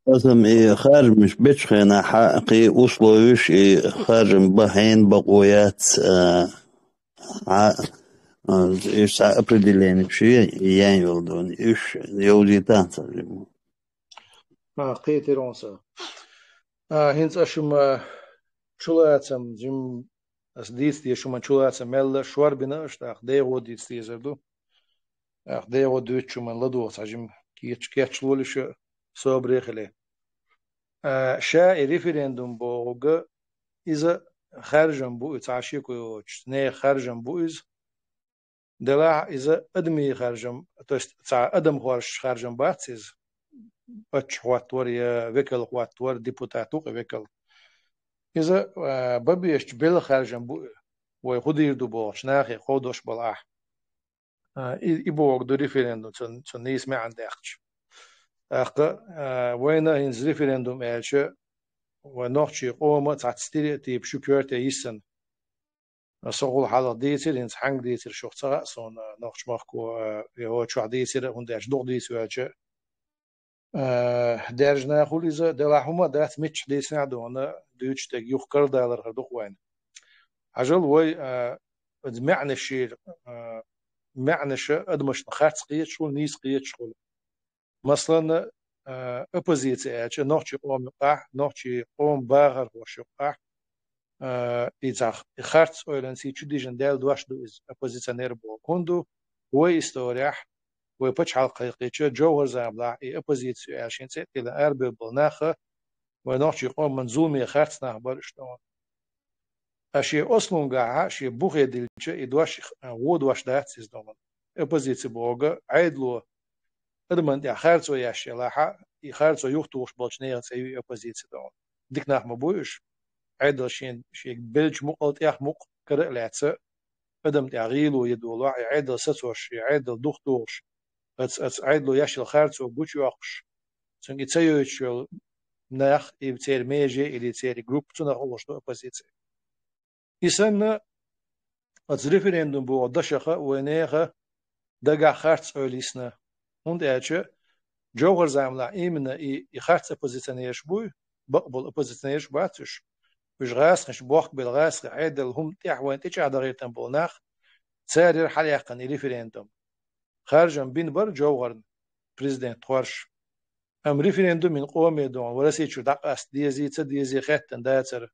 Аса-м и харжамаш бечу хенахь хьан кхин условиеш, и харжам бан хьенан бакъо яц, э, хьан, э, уьш цхьа определени шен ян йолу дуьйна, уьш йовзийта цхьа жимма. А, кхетира хьуна сан. А, хӀинца аша ма чулацам, жим, аса дийца деза шуна чулацам мелла шор бина аша, тӀаккха дегӀо дийца дезар ду. ТӀаккха дегӀо дуьйцучу ман ладогӀа цхьа жим кеча-, кечлолуш собаре хиле. А, ша и референдум бохург, иза харжам бу, и цхьа шеко йоцуш, нехан харжам бу иза. Делахь иза адамийн харжам, то есть цхьа адам хоржуш харжам бац иза. Паччахь хӀоттор я векал хӀоттор, депутат ву-кх векал. Иза, а, бан безачу белхан харжам бу, вай хӀун дийр ду бохучу нахе кховдош балахь. А, и, и бохург ду референдум, цун, цун нийса маьӀна даьккхича. ТӀаккха, а, вайна хӀинца референдум аьлча, вайн нохчийн къоман цхьацца стереотипаш ю коьрте йисина. Со гӀуллакх хьалха дийцира, хӀинца хьаьнга дийцира шух ца хаьа суна, нохчмахко, э, йо, чохь дийцира, хӀунда аьлча дукха дийца ваьлча, э, даьржина хуьлу иза, делахь хӀума дац, миччахь дийцинехь а дуьйна, дуьйцуш дерг юха карладалар хир ду-кх вайна. Хьажал вай, э, оцу маьӀнашера, э, маьӀнаша адамашна харц кхеташ хуьлу, нийса кхеташ хуьлу. Масалан, а, оппозиция аьлча, нохчийн къоман юкъахь, нохчийн къоман бахархошна юкъахь, а, и цхьа и харц ойланца чу дижина даьлла дош ду иза, оппозиционер боху. ХӀунда вай историяхь, вай пачхьалкх кхайкхича, Джовхар-Замалахь и оппозицию аьлла шен цӀе а тиллина арабевлла болу нах вай нохчийн къоман зуламе харц нах бара уьш тӀе. Ткъа шен ослунгахь, шен бухе диллича, и дош, а, вон дош дац иза дуьйна. Оппозици бохург Ӏедало адамна тӀехь харцо еш елахь, и харцо юхатухуш болчу нехан цӀе ю и оппозици дуьйна. Дика нах ма бу уьш. Ӏедал шен, шен беллачу мукъал тӀех мукъ кара а лаьцна, адамна тӀехь гӀийло ян долахь, и Ӏедал сацош, и Ӏедал духатухуш, аца, аца Ӏедало еш йолу харцо гучуйоккхуш, цуьнга и ца йойтуш йолу нах, и церан меже или церан группа, цунах олуш ду оппозици. И санна, оцу референдум боху дашаха вайн нехан дагахь харц ойла йисна. ХӀунда аьлча Джовхар-Замалахь именно и, и харц оппозиционераш буй, бакъболу оппозиционераш бац уьш. Уьш гӀазкхашна бохкабелла, гӀазкхийн Ӏедалан хӀуманна тӀехь вайна тӀечӀагӀдан гӀиртам болу нах, цара яра хьалаяьккхина и референдум. Харжам бина бара Джовхарна, президент хоржуш. Амма референдум йина къоме дуьйна, вай Россия чуьра дӀакъаста дезий, ца дезий хаьттина дацара.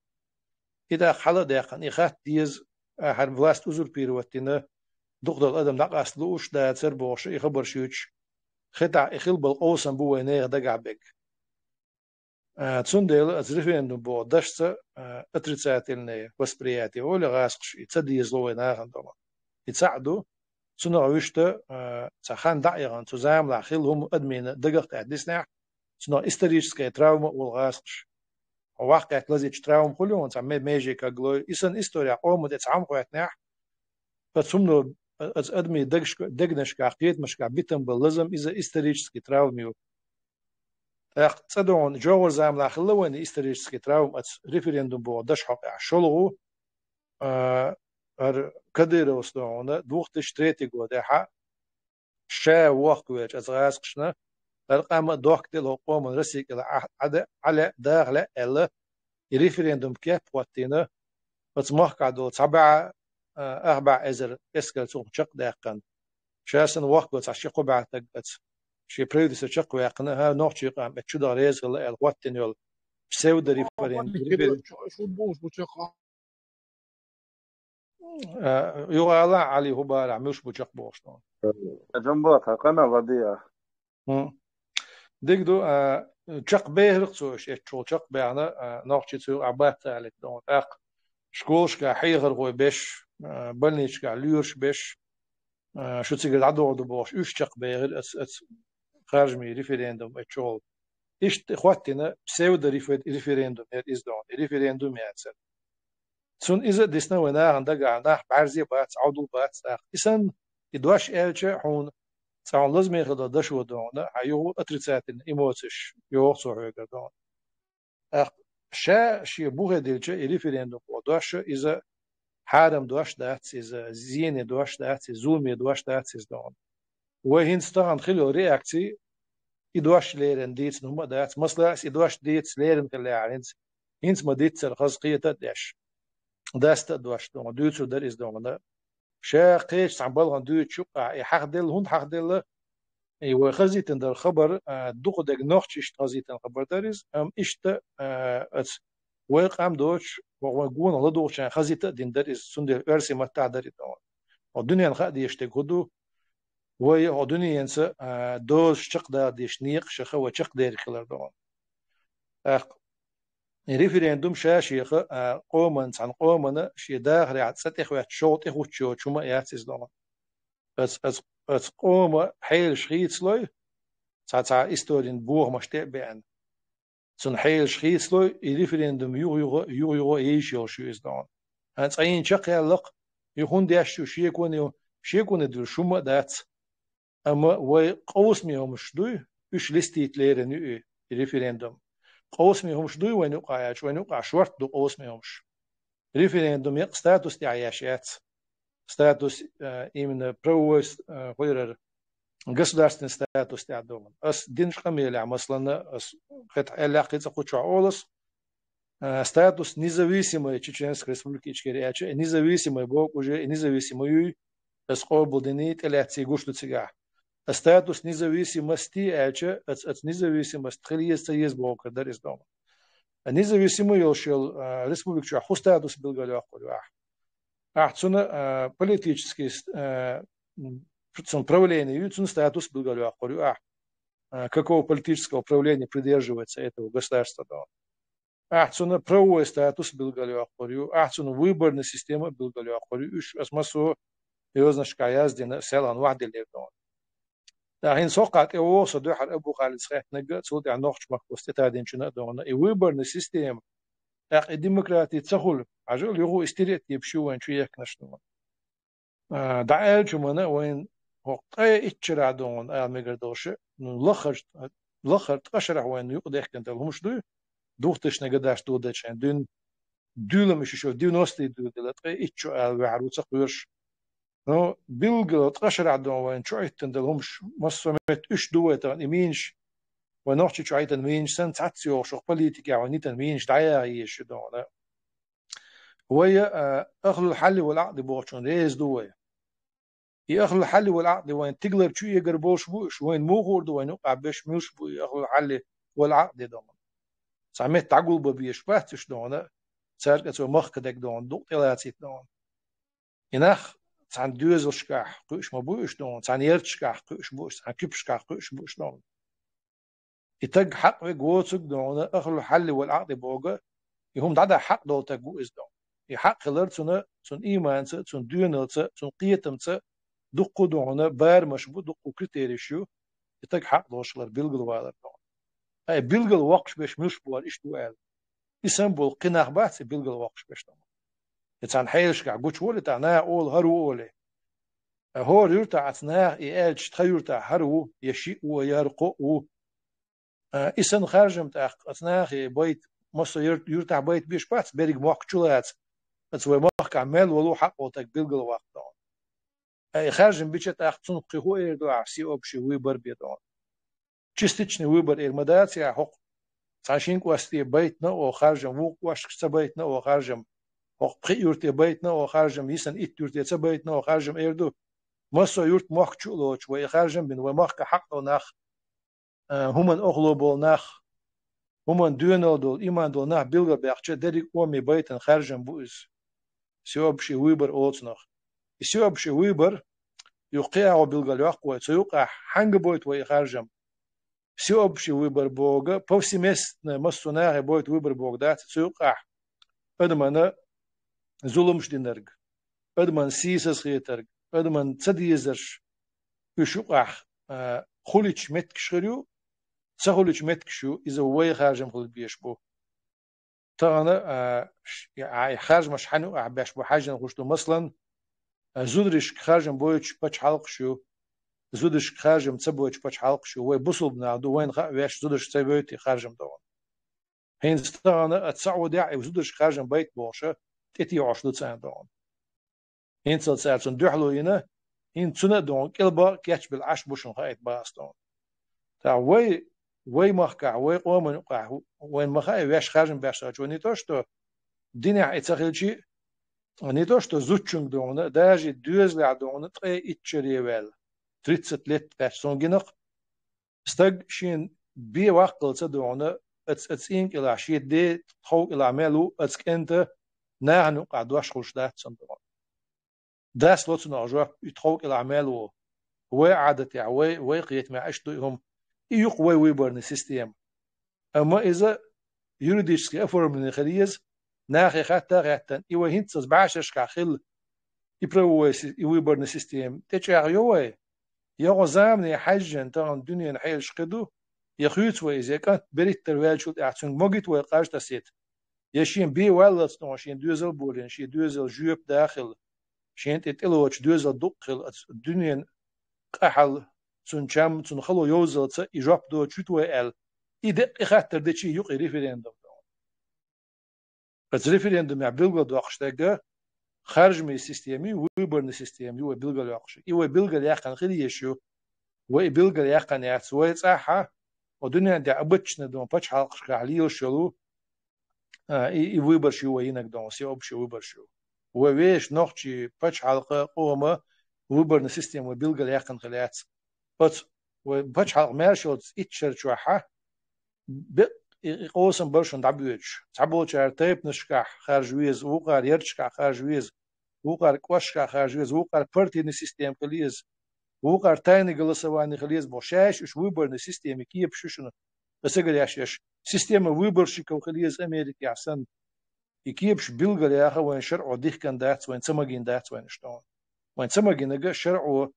И тӀаккха хьала а даьккхина, и хатта деза, ахьа власть узурпировать дина, дукхахдолу адам дӀакъаста лууш дацара бохуш, и хабарш юьйцуш. ХӀетахь и хилла болу къовсам бу вайн нехан дагахь берг. А, цундела аса референдум боху дашца, а, отрицательное восприятие олу гӀазкхаша, и ца дезало вай нахана долу. И цхьаъ ду, цунах вуьшта, а, цхьа хан дӀа а яхана, цу заманахь хилла хӀума адамийн дагах тӀехь диснехь, цунах историческая травма олу гӀазкхаша. Хьо ваккхетта лазийча травма хуьлу хьуна, цхьа ме-, меже каглой, и санна история къоман тӀе цхьа хӀума хӀоьттинехь, аса хӀумано, аса адамийн дагашка-, дегнашкахь, кхетамашкахь битина болу лазам иза исторический травма ю. ТӀаккха цкъа догӀун, жогӀур заманахь хилла вайна исторический травма аса референдум боху даш хьокъехь. ШолгӀа, а, хӀара Кадыровс догӀуна двух тысячи третий годехьа ша вохкавелча аса гӀазкхашна, хӀара къам а дохкаделла хӀокху къоман Россия кӀела Ӏа-, Ӏа-, Ӏа лаьа, даха лаьа аьлла, и референдум кеп а хӀоттийна, оцу махкахь долу цхьа бӀе, а, ах бӀе эзар эскар цунах чекхдаьккхина. Ша санна вохкавелла цхьа ши-кхо бӀе стаг оцу шен правительство чекхваьккхина, хӀара нохчийн къам оцу чу даха реза хилла аьлла хӀоттийна йолу псевдореферен-, референ-, А, юха ала, Ӏали, хӀун бара, муьлш бу чекхбохуш догӀун? Жамбо, тхан къамел ладийгӀа. ХӀун. Дика ду, а, чекхбехира-кх цо уьш, эццахь чекхбаьхна, а, нохчий цу юкъахь бац аьлла догӀун. ТӀаккха школашкахь хьехархой беш, а, больничкахь лоьраш беш, а, шу цигара дӀадохур ду бохуш, уьш чекхбехира аса, аса харжамийн референдум эццахь. Иштта хӀоттийна псевдорефе-, референдум яра иза догӀун. И референдум яцара. Цунна иза а дисна вай нахана дагахь, нах бӀаьрзе бац, Ӏовдал бац, тӀаккха. И санна, и дош аьлча хьуна, цхьа хьуна лазаме хилла дашо догӀуна, хьан юха отрицательный эмоцеш йоху цо хьоьгара догӀуна. ТӀаккха ша шен бухе дилча, и референдум боху дош, иза хьарам дош дац, иза зене дош дац, иза зуламе дош дац, иза догӀуна. Вай хӀинца тахана хилла йолу реакци, и дош леррина дийцина хӀума а дац. Масала, аса и дош дийца леррина хиллехьара хӀинца, хӀинца ма-дийццара хаза кхета а деш, даста а дош догӀун, дуьйцур дара иза догӀун. Ша кхечу цхьана балхана дуьйцучу юкъахь и хьахделла, хӀунда хьахделла, и вай хазийтина дара хабар, а, дукха дерг нохчашна хазийтина хабар дара иза, амма иштта, а, аса вай къам доцуш, вай гонах ладугӀучарна хазийта а дина дара иза, цундела оьрсийн маттахь дара иза догӀун. Хьо дуьненна хаа дезаш дерг хӀун ду? Вай хьо дуьненца, а, дозуш чекхдала дезаш некъашха вай чекхдерг хилар догӀун. ТӀаккха и референдум ша-шеха, а, къоман, цхьана къомана шен дахарехь цӀа тӀехӀоьттуш, шовда тӀехӀуттуш йоцуш хӀума а яц иза догӀун. Аса, аса, аса къоман хьелаш хийцалой, цхьа-цхьа историн бохамаш тӀе а беана. Цунна хьелаш хийцалой, и референдум юха-юха, юха-юха йийш йолуш ю иза догӀун. ХӀан цкъа йина чекхъяьлла-кх, и хӀунда еш ю, шеконе ю, шеконе дуьллуш хӀума а дац. Амма вай къовсаме хӀумаш дуй, уьш листийта леррина ю и референдум. Къовсаме хӀумаш дуй вайна юкъахь аьлча, вайна юкъахь шортта ду къовсаме хӀумаш. Референдум яккха статус тӀехь еш яц. Статус, э, именно правовой с-, э, хӀун яра, государственный статус тӀехь догӀун. Ас динчу къамелехь, масалан, ас хӀета аьллехь кхин цкъа кху чохь олу ас, э, статус независимой Чеченской Республики ичкери аьлча, и независимой боху уже, и независимой юй, ас къобалдиний, тӀелаьцций гуш ду цигахь. А статус независимости аьлча, ас, ас независимость хила еза, ца еза бохург дара иза догӀун. А независимой йолуш йолу, э, республика чохь хӀун статус билгалйоккхур ю ахь? Ахь цуьнан, а, политический с-, а, м, цуьнан правление ю, цуьнан статус билгалйоккхур ю ахь, а, какого политического правления придерживается этого государства, да. Ахь цуьнан правовой статус билгалйоккхур ю, ахь цуьнан выборный система билгалйоккхур ю. Уьш аса массо а йозанашкахь яздина, селхана вахьделлера догӀун. ТӀаккха хӀинца хӀокху тӀе вогӀу со дуьххьара Абу-Халида хаьттинарг а, цул тӀаьхьа нохчийн махкахошца тӀетадинчунна а догӀун. И выборный система, тӀаккха и демократи ца хуьлу, хьажал, юха и стереотипаш ю вайна чу ехкинарш догӀун. А, дӀааьллачу хӀуманна вайна хӀокху ткъе итт шарахь догӀун ала мегар долуш, ну, лаххара, лаххара ткъа шарахь вайна юкъадаьхкина долу хӀумаш дуй, двухтысячных годаш дуьйладелча хенахь дуьйна, дуьйлам уьш шо девяностые дуьйладелла, ткъе итт шо ала ваьхьар ву ца кхоьруш. Ну, билггала ткъа шарахь догӀун вайна чу Ӏиттина долу хӀумаш, массо а метта уьш ду вай тахана, и мийнаш, вай нохчий чу Ӏиттина мийнаш санна, цхьацца йогӀуш хӀокху политикехь вайна йитина мийнаш дӀаяха езаш ю догӀун. Вай, а, ахлул хьалли вал Ӏакъди бохучунна реза ду вай. И ахлул хьалли вал Ӏакъди вайн тигалара чу эгар болуш бу уьш, вайна муха хуур ду вайна юкъахь берш муьлш бу и ахлул хьалли вал Ӏакъди догӀун. Цхьа метта дӀагулбан безаш бац уьш догӀун, цаьрга цо махка дерг догӀун, дукъ тӀелацийта догӀун. И нах цхьана доьзалшкахь кхуьуш ма бу уьш догӀун, цхьана ярташкахь кхуьуш бу уьш, цхьана кипашкахь кхуьуш бу уьш догӀун. И таг хьакъ вег воцуг дона, ахлу хьалли вал Ӏакъди бога, и хӀума дӀадахьа хьакъ долу таг ву иза дона. И хьакъ хилар цуна, цун ийманца, цун доьналца, цун кхетамца, дуккху дона, барамаш бу, дуккху критериш ю, и таг хьакъ долуш хилар билгалвалар дона. Ай, билгал воккхуш беш муьлш бу вара иштта ву аьлла. И сан болу кхин нах бац, и билгал воккхуш беш дона. И цхьана хьелашкахь гучуволу, и тӀаккха наха олу хӀара ву олий. Ай, хӀора юьртахь аца наха и аьлча, тхан юьртахь хӀара ву, я шиъ ву, я хӀара кхоъ ву. А, и сан харжам тӀаккха, аца нахе байта, массо юр-, юьртахь байта беш бац, берриг мохк чу лаца, аца вай махкахь мел волу хьакъ волу таг билгал ваккха дона. Ай, и харжам бича тӀаккха цунах кхин хӀун эр ду ахь, всеобщий выбор бе дона. Частичный выбор эр ма дац ахь хӀокху. Цхьа шин кӀоштий байтина а о харжам, вукху кӀошташ ца байтина а о харжам. ХӀокху пхи юьрте байтина а о харжам, йисан итт юьрте ца байтина а о харжам эр ду. Массо юьрт мохк чу а лоцуш, вай и харжам бина, вай махка хьакъ долу нах, а, хӀуман охло болу нах, хӀуман доьналла долу, иман долу нах билгалбаьхча, дерриг а оми байтан харжам бу иза. Всеобщий выбор олу цунах. И всеобщий выбор, юха кхин а гӀо билгал йоккху вай, цу юкъахь хьанга бойту вай и харжам. Всеобщий выбор бога, повсеместно массо нахе бойту выбор бога дац, цу юкъахь адамана зуламаш динарг, адаман сийсаз хетарг, адаман ца дезарш, уьш юкъахь, а, хуьлучу меттигаш хир ю, ца хуьлучу меттигаш ю, иза вай харжам хила безаш бу. Тахана, а, ш-, а, и харжамаш хьан юкъахь беш бу хьаьжжина хуш ду, маслан, а, зударшка харжам бойтуш пачхьалкхаш ю, зударшка харжам ца бойтуш пачхьалкхаш ю, вай бусулба нах ду, вайна хаьа ваьш зударшка ца бойту и харжам дона. ХӀинца тахана а цхьа а ву дехьа, и зударшка харжам байта бохуша, тӀетеӀош ду царна дона. ХӀинцал цара цунна дуьхьало йина, хӀинца цунна а дона, кӀелба кечбелла Ӏаш бу шуна хаийта баха ас дона. ТӀаккха вай, вай махкахь, вай къоман юкъахь, вайна ма хаьа ваьш харжам беш сочо, не то что динехь и ца хилчи, не то что зудчуьнга дона, даже доьзалехь дона, ткъе итт шаре ваьлла, тридцать лет кхаьчча суна гинакх, стаг шен бен ваккхалца дона, аца, аца цӀийнан кӀелахь, шен ден тхов кӀелахь мел ву, аца кӀента нахана юкъахь дош хуьлуш дац цунна дона. Дас ло цунах жоп, и тхов кӀелахь мел ву. Вай Ӏадатехь, вай, вай кхетамехь иштта ду и хӀума. И ю-кх вай выборный система. Амма иза юридически оформленный хила еза, нахе хатта а хаьттина, и вай хӀинццалц бӀешерашкахь хилла, и правовой си-, и выборный система. ТӀечӀагӀйо вай? Я гӀо замане хьаьжжина тахана дуьненан хьелаш кхин ду, я хуьйцу вай иза, я кӀант берхӀиттара ваьллачул тӀаьхьа цуьнга могийта вай къажа тасийта? Я шен бен валлалц дона, шен доьзал а болийна, шен доьзалан жоьпа да а хилла, шена тӀе тӀелоцуш доьзал дукха хилла, аца дуьненан къаьхьалла, цуьнан чам, цуьнан хало йовзалца и жоп доцуш вуьту вай аьлла, и деккъа и хаттар дечи ю-кх и референдум дона. Аца референдумехь билгалдоккхуш дерг харжамийн система ю, выборный система ю вай билгалйоккхуш. И вай билгалъяьккхина хила езаш ю. Вай и билгалъяьккхина яц. Вай цӀахь а, о дуьнен тӀехь обычно дона пачхьалкхашкахь лелаш йолу, а, и, и выборш ю вай йинарг дона, всеобщий выборш ю. Вай вешан нохчийн пачхьалкхан, къоман выборный система вай билгалъяьккхина хила яц. Оцу вай пачхьалкх маьрша йолчу итт шар чохь а бе-, и, и къовсам бара шуна дӀабоьдуш. Цхьаболчара тайпанашкахь харжа веза, вукхара ярташкахь харжа веза, вукхара кӀошташкахь харжа веза, вукхара партийный система хила еза, вукхара тайный голосование хила еза боху. Шаьш уьш выборный системин кепаш ю шуна, аса гар еш еш. Система выборщиков хила еза Америкехь санна. И кепаш билгалъяха вайн шарӀо дихкина дац, вайн ца магийна дац вайн уьш тӀе. Вайн ца магийнарг шарӀо,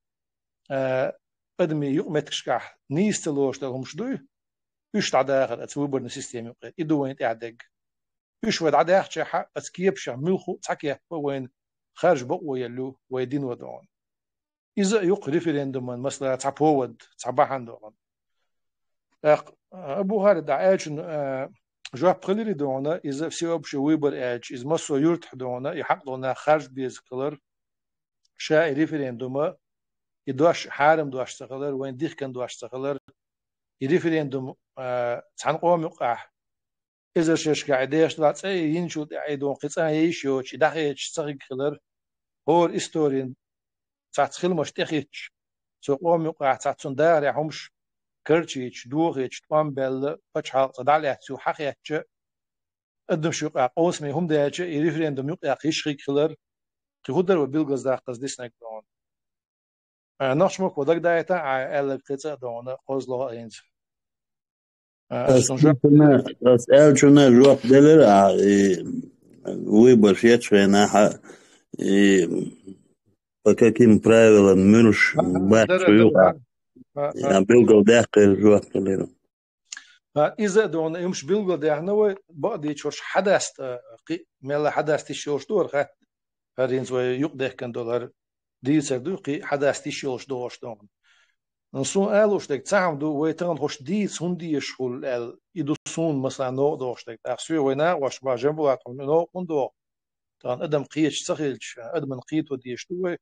а, адамийн юкъаметтигашкахь нийса ца лоруш долу хӀумаш дуй, уьш дӀадахар аца выборный система юкъе. И ду вайна тӀехь дерг. Уьш вай дӀадаьхча а, аца кепашех муьлхха а цхьа кеп а вайна харжа бакъо елла ю вай дино дона. Иза а ю-кх референдуман масала цхьа повод, цхьа бахьана дона. ТӀаккха, а, Абу Халид, дӀа аьллачун, а, жоп хилира дона, иза всеобщий выбор аьлча, иза массо юьртахь дона, и хьакъ долу нах харжа беза хилар, ша и референдума, и дош хьарам дош ца хилар, вайн дихкан дош ца хилар, и референдум, а, цхьана къоман юкъахь эзар шерашкахь и деш дӀа цӀе а йинчул тӀаьхьа и дона кхин цӀа а йиш йоцуш, и дӀахецаш ца хиг хилар, хӀора историн цхьацца хиламаш тӀехитташ, цу къоман юкъахь цхьацца цунна дахарехь хӀумаш карчийча, дохийча, тӀом баьлла, пачхьалкх цкъа дӀалаьцна ю хьахеттача, адамаш юкъахь къовсаме хӀума даьлча, и референдум юкъаяккха йиш хиг хилар, кхин хӀун дара вай билгалдаккхаза диснарг дона. А, нохчмахко дагадайта а, аьлларг кхин цӀа а дона, кхозлагӀа а хӀинца. Ас аьлчунна жоп делира, а, и выбор шец вайна, хьа, и по каким правилам муьлш бац цу юкъа. Я билгал даьккхира жоп делира. А, иза а дона, имш билгал даьхна вай, бакъдийчуш хьадаста, кхи, мелла хьадаста йиш йолуш ду хӀара хатта, хӀара хӀинца вай юкъа дехкан долу хӀара дийцар ду, кхи хьадаста йиш йолуш догӀуш дона. Сун алуш дерг цхьа хӀума ду, вай тахана хӀуш дийца хӀунда дезаш хуьлу аьлла, и ду суна, масала, новкъа догӀуш дерг. ТӀаккха соьга вай накъош бахьа жамбулат хьуна новкъа хӀунда догӀу? Тахана адам кхеташ ца хилча, адаман кхето дезаш ду вай.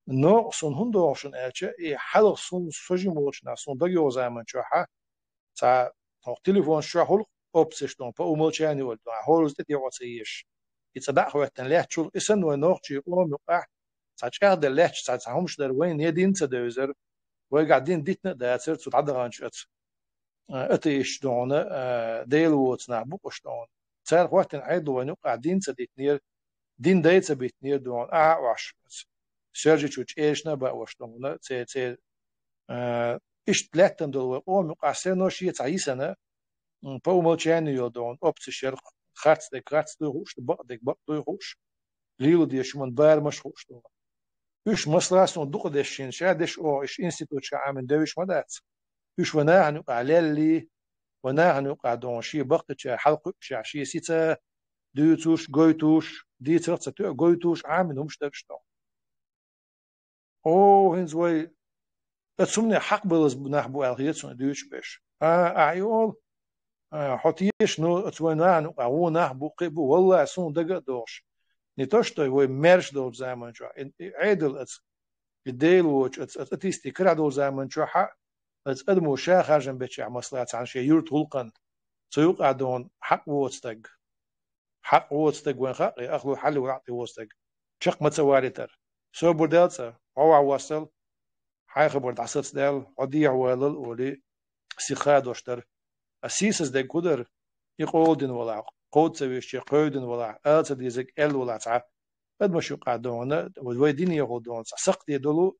Новкъа суна хӀунда догӀу шуна аьлча, и хьалха суна со жима волчу нах суна дагайогӀу заман чохьа, цхьа хӀокху телефонаш чохь хуьлу опцеш дона, по умолчанию олу дона, хьолаза тӀе тӀе ца езаш. И цӀа дӀа а хӀоьттина лаьтташ хуьлу, и санна вай нохчий къоман юкъахь, цхьа чӀагӀделла лаьтташ цхьа, цхьа хӀумаш дара, вайна дин ца девзара, вайгахь дин дитина а дацара, цу дӀадаханчу оцу, а, атеисташ дона, а, Дела воцу нах бу-кх уьш дона. Цара хӀоттийна Ӏедало вайна юкъахь дин ца дитинера, дин дай ца битинера дона, ахьа а Ӏаш, Сержичу чӀерашна а баош дона, церан, церан, а, иштта лаьттина долу вай къоман юкъахь сено шен цхьа йисана, м, по умолчанию йолу дона, опцеш яра, харц дерг харц дуй хууш, бакъ дерг бакъ дуй хууш, лело дезаш хӀуманан барамаш а хууш дона. Уьш, масала, суна дукха дешна, ша деш оха, уьш институташкахь Ӏамийна девзаш ма дац. Уьш вай нахана юкъахь леллий, вай нахана юкъахь дона, шен баккхийчара хьалакхуьучехь, шен сица дуьйцуш, гойтуш, дийцарх а ца тоьа, гойтуш, Ӏамийна хӀумаш дара уьш дона. О, хӀинца вай, оцу хӀуманах хьакъ балаза нах бу аьлла хета суна дуьйцуш берш. А, ахьа и олу, а, хьо теша, ну, оцу вайн нахана юкъахь вон нах бу, кхин а бу, валлахӀи, суна дага а догӀуш. Не то что вай маьрша долчу заман чохь, и, и Ӏедал оцу, и Дела воцу оцу, оцу атеистийн карахь долчу заман чохь а, оцу адамо ша харжам бечохь, масала, цхьана шен юьртан гӀуллакхна, цу юкъахь дона хьакъ воцу стаг. Хьакъ воцу стаг вайн хаьа, и ахлу хьалли ваьӀ тӀе воцу стаг. Чекх ма ца валийтара. Собар дел цӀа, хьо вахь воссал, хьайн хабар дӀасацдаьлла, хьо дехьа валлал, олий, сиха хадош дара. А сийсаз дерг хӀун дара? И къола дина валахь, кховда ца везча, кхевдина валахь, ала ца дезарг аьлла валахь цхьа. Адамаш юкъахь дона, вай динехула дона, цхьа сакхте долу,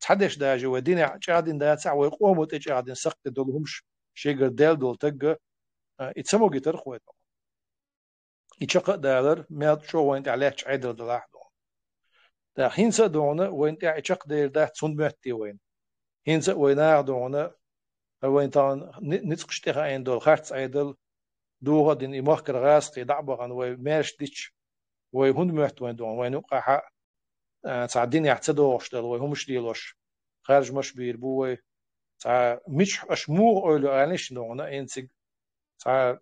цхьа деш даже вай динехь чӀагӀдина дацахь, вай къомо тӀе чӀагӀдина сакхте долу хӀумаш шегара даьлла долу тагга, а, и ца могитарх вай дона. И чекх а далар, мел чӀогӀа вайна тӀехь лаьтташ Ӏедал далахь а дона. ТӀаккха хӀинца а дона, вайна тӀехь и чекхдер дац, хӀунда моьттий вайна? ХӀинца а вай наха дона, вайна тахана ни-, ницкъаш тӀехаийна долу харц Ӏедал, духу а дина, и махкара гӀазкхий дӀа а бахана, вай маьрша дича, вай хӀунда моьтту вайна дона, вайна юкъахь а, а, цхьа динехь ца догӀуш дала, вай хӀумаш лелош, харжамаш бийр бу вай. Цхьа мичахь аша муха ойла йо алийша дона, хӀинциг цхьа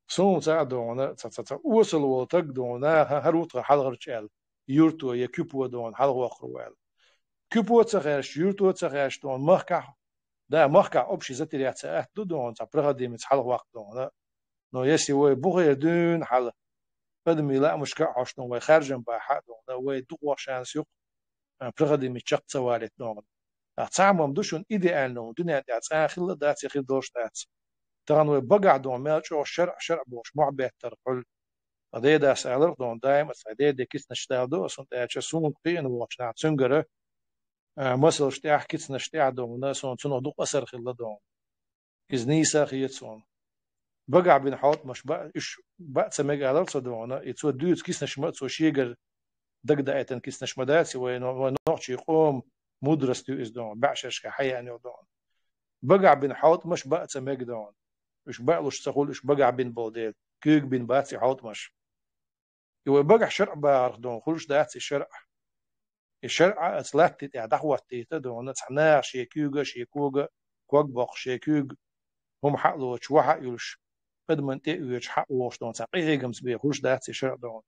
суна цхьа а дона, цхьа, цхьа, цхьа осал волу таг дона, хӀа-, хӀара ву тхан хьалхарчу аьлла, юрто я куьпо дона, хьалхавоккхур ву аьлла. Куьпо ца хаьрча, юрто ца хаьрча дона, махкахь, да, махкахь общий затеряться атта ду дона, цхьа проходимец хьалхаваккха дона. Но если вай бухера дуьйна хьала, адамийн лаамашка а хьош дона, вай харжам бахьа а дона, вай дукхох шанс ю-кх, а, проходимец чекх ца валийта дона. Ткъа цхьа а ма ду шуна идеально, дуьнен тӀехь цкъа а хилла дац, я хир долуш дац. Тахана вай багахь дона, мел чӀогӀа шарӀ, шарӀ бохуш, мохь беттарх хуьлу. Ткъа дедас аларх дона, даим а цхьа деде кицнаш дала до, ас хӀунда аьлча суна кхиъна волчу нах цуьнгара, а, масалш тӀехь, кицнаш тӀехь дона, суна цунах дукха асар хилла дона. Иза нийса а хета суна. Багахь бина хьалтамаш баа, уьш баа ца мега алар ца дона, и цо дуьйцу киснаш ма, цо шегара дагадаийтина киснаш ма дац, и вай но-, вай нохчий къоман мудрость ю иза дона, баьӀшерашка хьаяьнна йолу дона. Багахь бина хьалтамаш баа ца мега дона. Уьш баалуш ца хуьлу, уьш багахь бина болу дела, куьйга бина бац и хьалтамаш. И вай багахь шарӀ бахарх дона, хуьлуш дац и шарӀ. И шарӀ а аца латти тӀехь дӀахӀоттийта дона, цхьа наха шен куьйга, шен кога, ког боккхуш шен куьйга, хӀума хьа а лоцуш, ваха а юлуш, адаман тӀе а оьцуш, хьа а вогӀуш дона, цхьа къинхьегамца бен хуьлуш дац и шарӀ дона.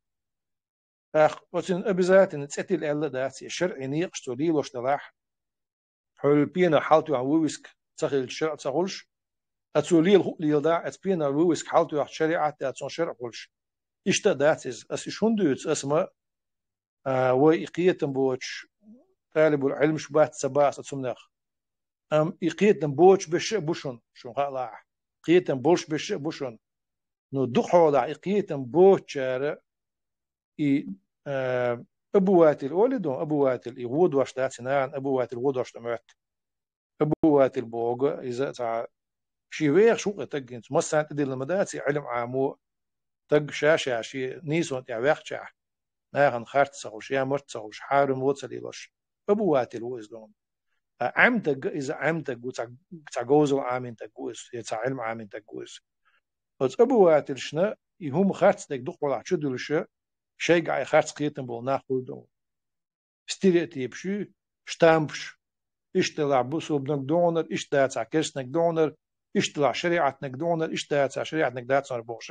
ТӀаккха оцунна обязательно цӀе тилла аьлла а дац, и шарӀе некъаш цо лелош далахь, хьуьлла пенах хьалтоьхна вывеска ца хилча, шарӀ ца хуьлуш, а цо лела хӀуъа леладахь, аца пенах вывеска хьалтоьхча шариӀат а, цунах шарӀ хуьлуш. Иштта а дац иза. Ас уьш хӀунда дуьйцу? Ас ма, а, вай и кхетам боцуш, тӀалибул Ӏилмаш бац, ца бац аса цунах. Амма и кхетам боцуш берш а бу шуна, шуна хаалахь. Кхетам болуш берш а бу шуна. Ну, дукха хьолахь и кхетам боцучара и, а, обыватель олий дона, обыватель, и гӀо дош дац, и нахана обыватель гӀо дош дан моьтту. Обыватель боху иза цхьа Ший вехаш ву-кх и таг хӀинца, массарна тӀедиллина ма дац и Ӏилма Ӏамо, таг ша-ша ший нийсонна тӀехь ваьхчахь, нахана харц ца хулаш, ямарт ца хулаш, хьарам во ца лелош, Абу Ватил ву иза, дона. Ткъа Ӏемтаг, иза Ӏемтаг ву, цхьа, цхьа говзал Ӏамийнтаг ву иза, е цхьа Ӏилма Ӏамийнтаг ву иза. Оцу Абу Ватилшна и хӀума харц дерг дукха хьалха чудуьллуш, шайгахь и харц кхетам болу нах хуьлу, дона. Стереотипаш ю, штампаш. Иштта делахь бусулбаниг догӀунар, иштта дацахь керстаниг догӀунар, иштта делахь шариӀатниг догӀунар, иштта дацахь шариӀатниг дацунар бохуш,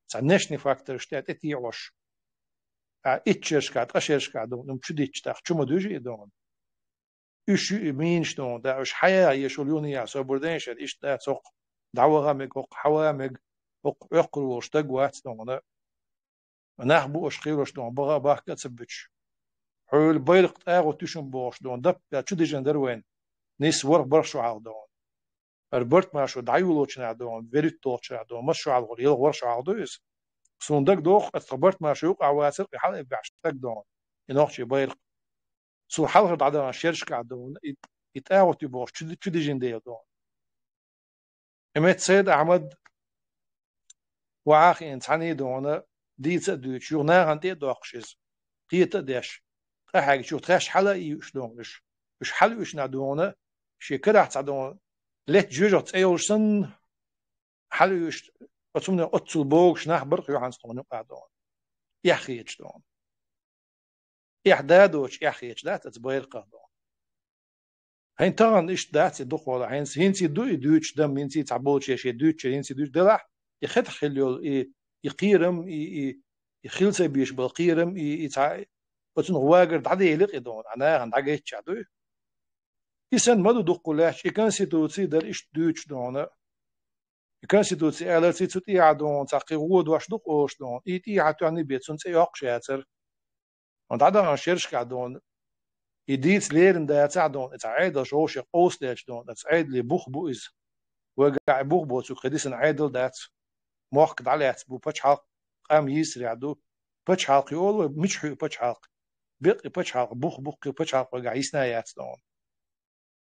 цхьа нешни фактораш тӀе тӀетеӀош. А итт шерашкахь, ткъа шерашкахь догӀун, хӀума чудитча, тӀаккха чу ма дуьжу и, дона. Уьш ю и минаш, дона, да, уьш хьаяха еш йолу юханехьа собар дайша, иштта дац хӀокху, дӀаваха мега хӀокху, хьава мега хӀокху, Ӏоккхур волуш стаг вац, дона. Нах бу аша кхоьруш, дона, баха а, бахка а ца буьтуш. Хьуьлла байракх тӀагӀо туьшун бохуш, дона, даппа чудижина дара вайна. Нийсса ворхӀ-бархӀ шо хьалха, дона. ХӀара барт маршо дӀайолучунехь, дона, берхӀитталгӀачунехь, дона, масса шо хьалха хуьлу, ялх-ворхӀ шо хьалха ду иза. Суна дагадогӀу, аса тхан барт маршо юкъахь вацара, и хьала а баьхьаш стаг, дона, и нохчийн байракх. Цул хьалхара дӀадахана шерашкахь, дона, и, и тӀагӀо тӀе бохуш чу, чудижина дела, дона. И метта Сайд-Ахьмад ваха а хиъна цхьаьний, дона, дийца а дуьйцуш, юха нахана тӀе а доккхуш иза, кхета а деш, къахьегча юха тхаьш хьала а йиъуш, дона, уьш. Уьш хьала йиъучунехь, дона, шен карахь цхьа, дона, летта жоьжахати цӀе йолуш санна, хьала йиъуш, оцу хӀуманах оццул богуш нах бара-кх юьхьанца тхуна юкъахь, дона. Эхь хеташ, дона. Эхь да а доцуш, эхь хеташ дац оцу байракхах, дона. ХӀинца тахана иштта дац и дукха хьалха, хӀинца, хӀинца и ду и дуьйцуш дан, хӀинца и цхьаболчара шен дуьйцучара, хӀинца и дуьйцуш делахь, и хетахь хилла йолу, и, и кхерам, и, и, и хила ца безаш болу кхерам, и, и цхьа, оцунах вагар дӀаделира-кх и, дона, а нахана дӀагайтча дуй. И санна ма ду дуккха лаьтташ, и конституци дара иштта дуьйцуш, дона. И конституци аларций цу тӀехьа, дона, цхьа кхин гӀо дош ду-кх олуш, дона. И тӀехьа тоьхна бен цунна цӀе йоккхуш яцара. ХӀунда дӀадахана шерашкахь, дона, и дийца лерина дацахь, дона, и цхьа Ӏедал шовшех къовсаделча, дона, оцу Ӏедале бух бу иза. Вайгахь и бух боцург кхин дисина Ӏедал дац. Мохк дӀалаьцна бу, пачхьалкх къам йийсарехь ду. Пачхьалкх ю олу вай, мичахь ю и пачхьалкх? Бекъ и пачхьалкх, бух бу-кх и пачхьалкх, вайгахь йисна яц, дона.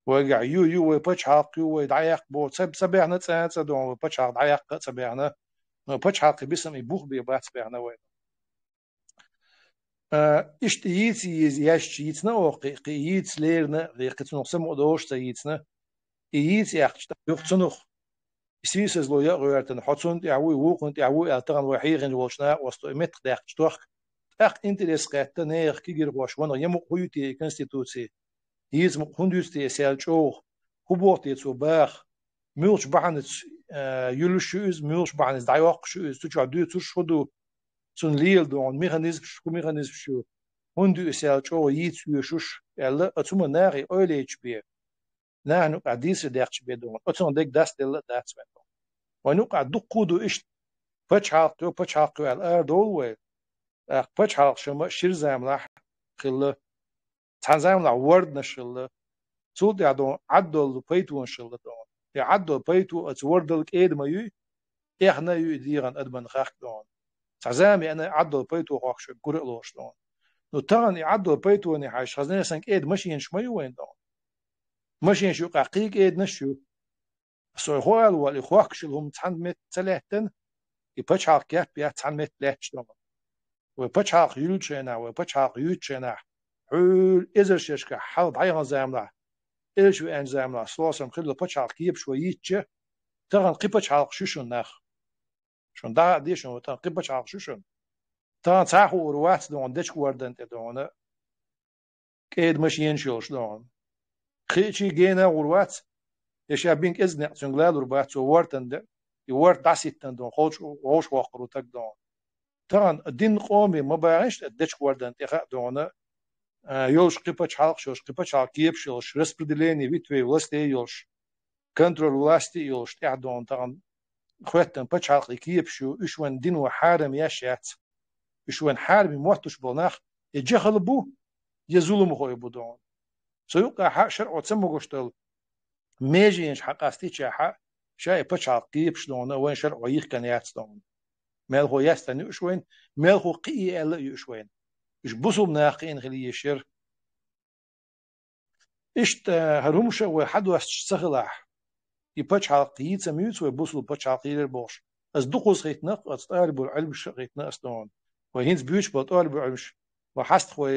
Вайгахь ю, ю, вай пачхьалкх ю, вай дӀаяккха боху, ца, ца баьхна цкъа а, дона, вай пачхьалкх дӀаяккха а ца баьхна, но пачхьалкхе бисам и бух бен бац баьхна вай. А, иштта йийца еза яьшча йийцина оха кхин, кхин йийца лерина, кхин цунах самукъа долуш ца йийцина, и йийца яьккхича, тӀаккха юха цунах и сийсазло яа гӀоьртина, хьо цунна тӀехь вуй, вукхунна тӀехь вуй аьлла, тахана вай хьехийна волчу накъосто и меттах даьккхича тохка, тӀаккха интерес кхетта нехан кегийрхошна, ванах, я мукъа хӀун ю те и конституци? Йийца мукъа хӀунда юьсу те и сел чӀогӀа? ХӀун боху те цо баха? Муьлхачу бахьанаца, а, юьллуш ю иза, муьлхачу бахьанаца дӀайоккхуш ю иза, цу чохь дуьйцурш хӀун ду? Цунна лела, дона, механизмаш, хӀун механизмаш ю? ХӀунда ю и сел чӀогӀа йийца оьшуш? Аьлла, оцу хӀуманна нахе ойла яйташ бен, нахана юкъахь дийцаре даьккхича бен, дона, оцунах дерг дастаделла а дац вайн, дона. Вайн юкъахь дуккха а ду иштта, пачхьалкх ю, пачхьалкх ю аьлла, арадовла вай. ТӀаккха пачхьалкхаш-м шира заманахь хилла, цхьана заманахь ворданаш хилла, цул тӀаьхьа, дона, Ӏаддолу пайтонаш хилла, дона. И Ӏаддолу пайто оцу ворданал кӀеда ма юй, эхна а ю и дегӀан адаман хахка, дона. Цхьа зама еана Ӏаддолу пайто хохкуш верг гур а лоруш, дона. Ну, тахана и Ӏаддолу пайтоне хьаьжча, хазна а санна кӀеда машенаш ма ю вайн, дона. Машенаш юкъахь кхин кӀеданаш ю. Со хӀун ала воллу, и хохкуш йолу хӀума цхьана метта ца лаьттина, и пачхьалкх кеп яц цхьана метта лаьтташ, дона. Вай пачхьалкх юьллучу хенахь, вай пачхьалкх юьйцучу хенахь, хьуьлла эзар шерашкахь хьалха дӀаяханчу заманахь, элча веанчу заманахь, саллаллаху Ӏалайхи ва саллам, хилла пачхьалкх кепаш вай йийцча, тахана кхин пачхьалкхаш ю шуна нах. Шуна дӀа а де шуна, тахана кхин пачхьалкхаш ю шуна. Тахана цхьа а хуур вац, дона, дечка вордан тӀе, дона, кӀеда машенаш йолуш, дона. Кхечийн гена а гӀур вац, я ша бина кӀезиг некъ цуьнга лалур бац, цо вордан де, и ворта дӀаситтан, дона, холчу вовшахвоккхур ву таг, дона. Тахана дин къоме ма бахьийша дечка вордан тӀе хаьа, дона, а, йолуш кхин пачхьалкхаш йолуш, кхин пачхьалкх кепаш йолуш, распределение ветвей властей йолуш, контроль власти а йолуш, тӀаьхьа, дона, тахана хӀоьттина пачхьалкхе кепаш ю, уьш вайн дино хьарам еш яц. Уьш вайн хьараме моттуш болу нах я жахал бу, я зуламхой бу, дона. Со юкъахь шарӀо ца могуш долу меженаш хьакъастича хьа, ша и пачхьалкх кепаш, дона, вайн шарӀо йихкина яц, дона. Мелхо яьстина ю уьш вайна, мелхо кхиий аьлла а ю уьш вайна. Уьш бусулба нах кхиийна хила езаш яра. Иштта хӀара хӀумаш а вай хьадоьстуш ца хилахь, И пачхьалкх йийца ма йийцу вай, бусулба пачхьалкх йийр бохуш. Ас дукхаза хийтина-кх, ас тӀалибул Ӏилмаш а хийтина ас тхуна. Вай хӀинца буьйцуш болу тӀалибул Ӏилмаш, вай хьаста вай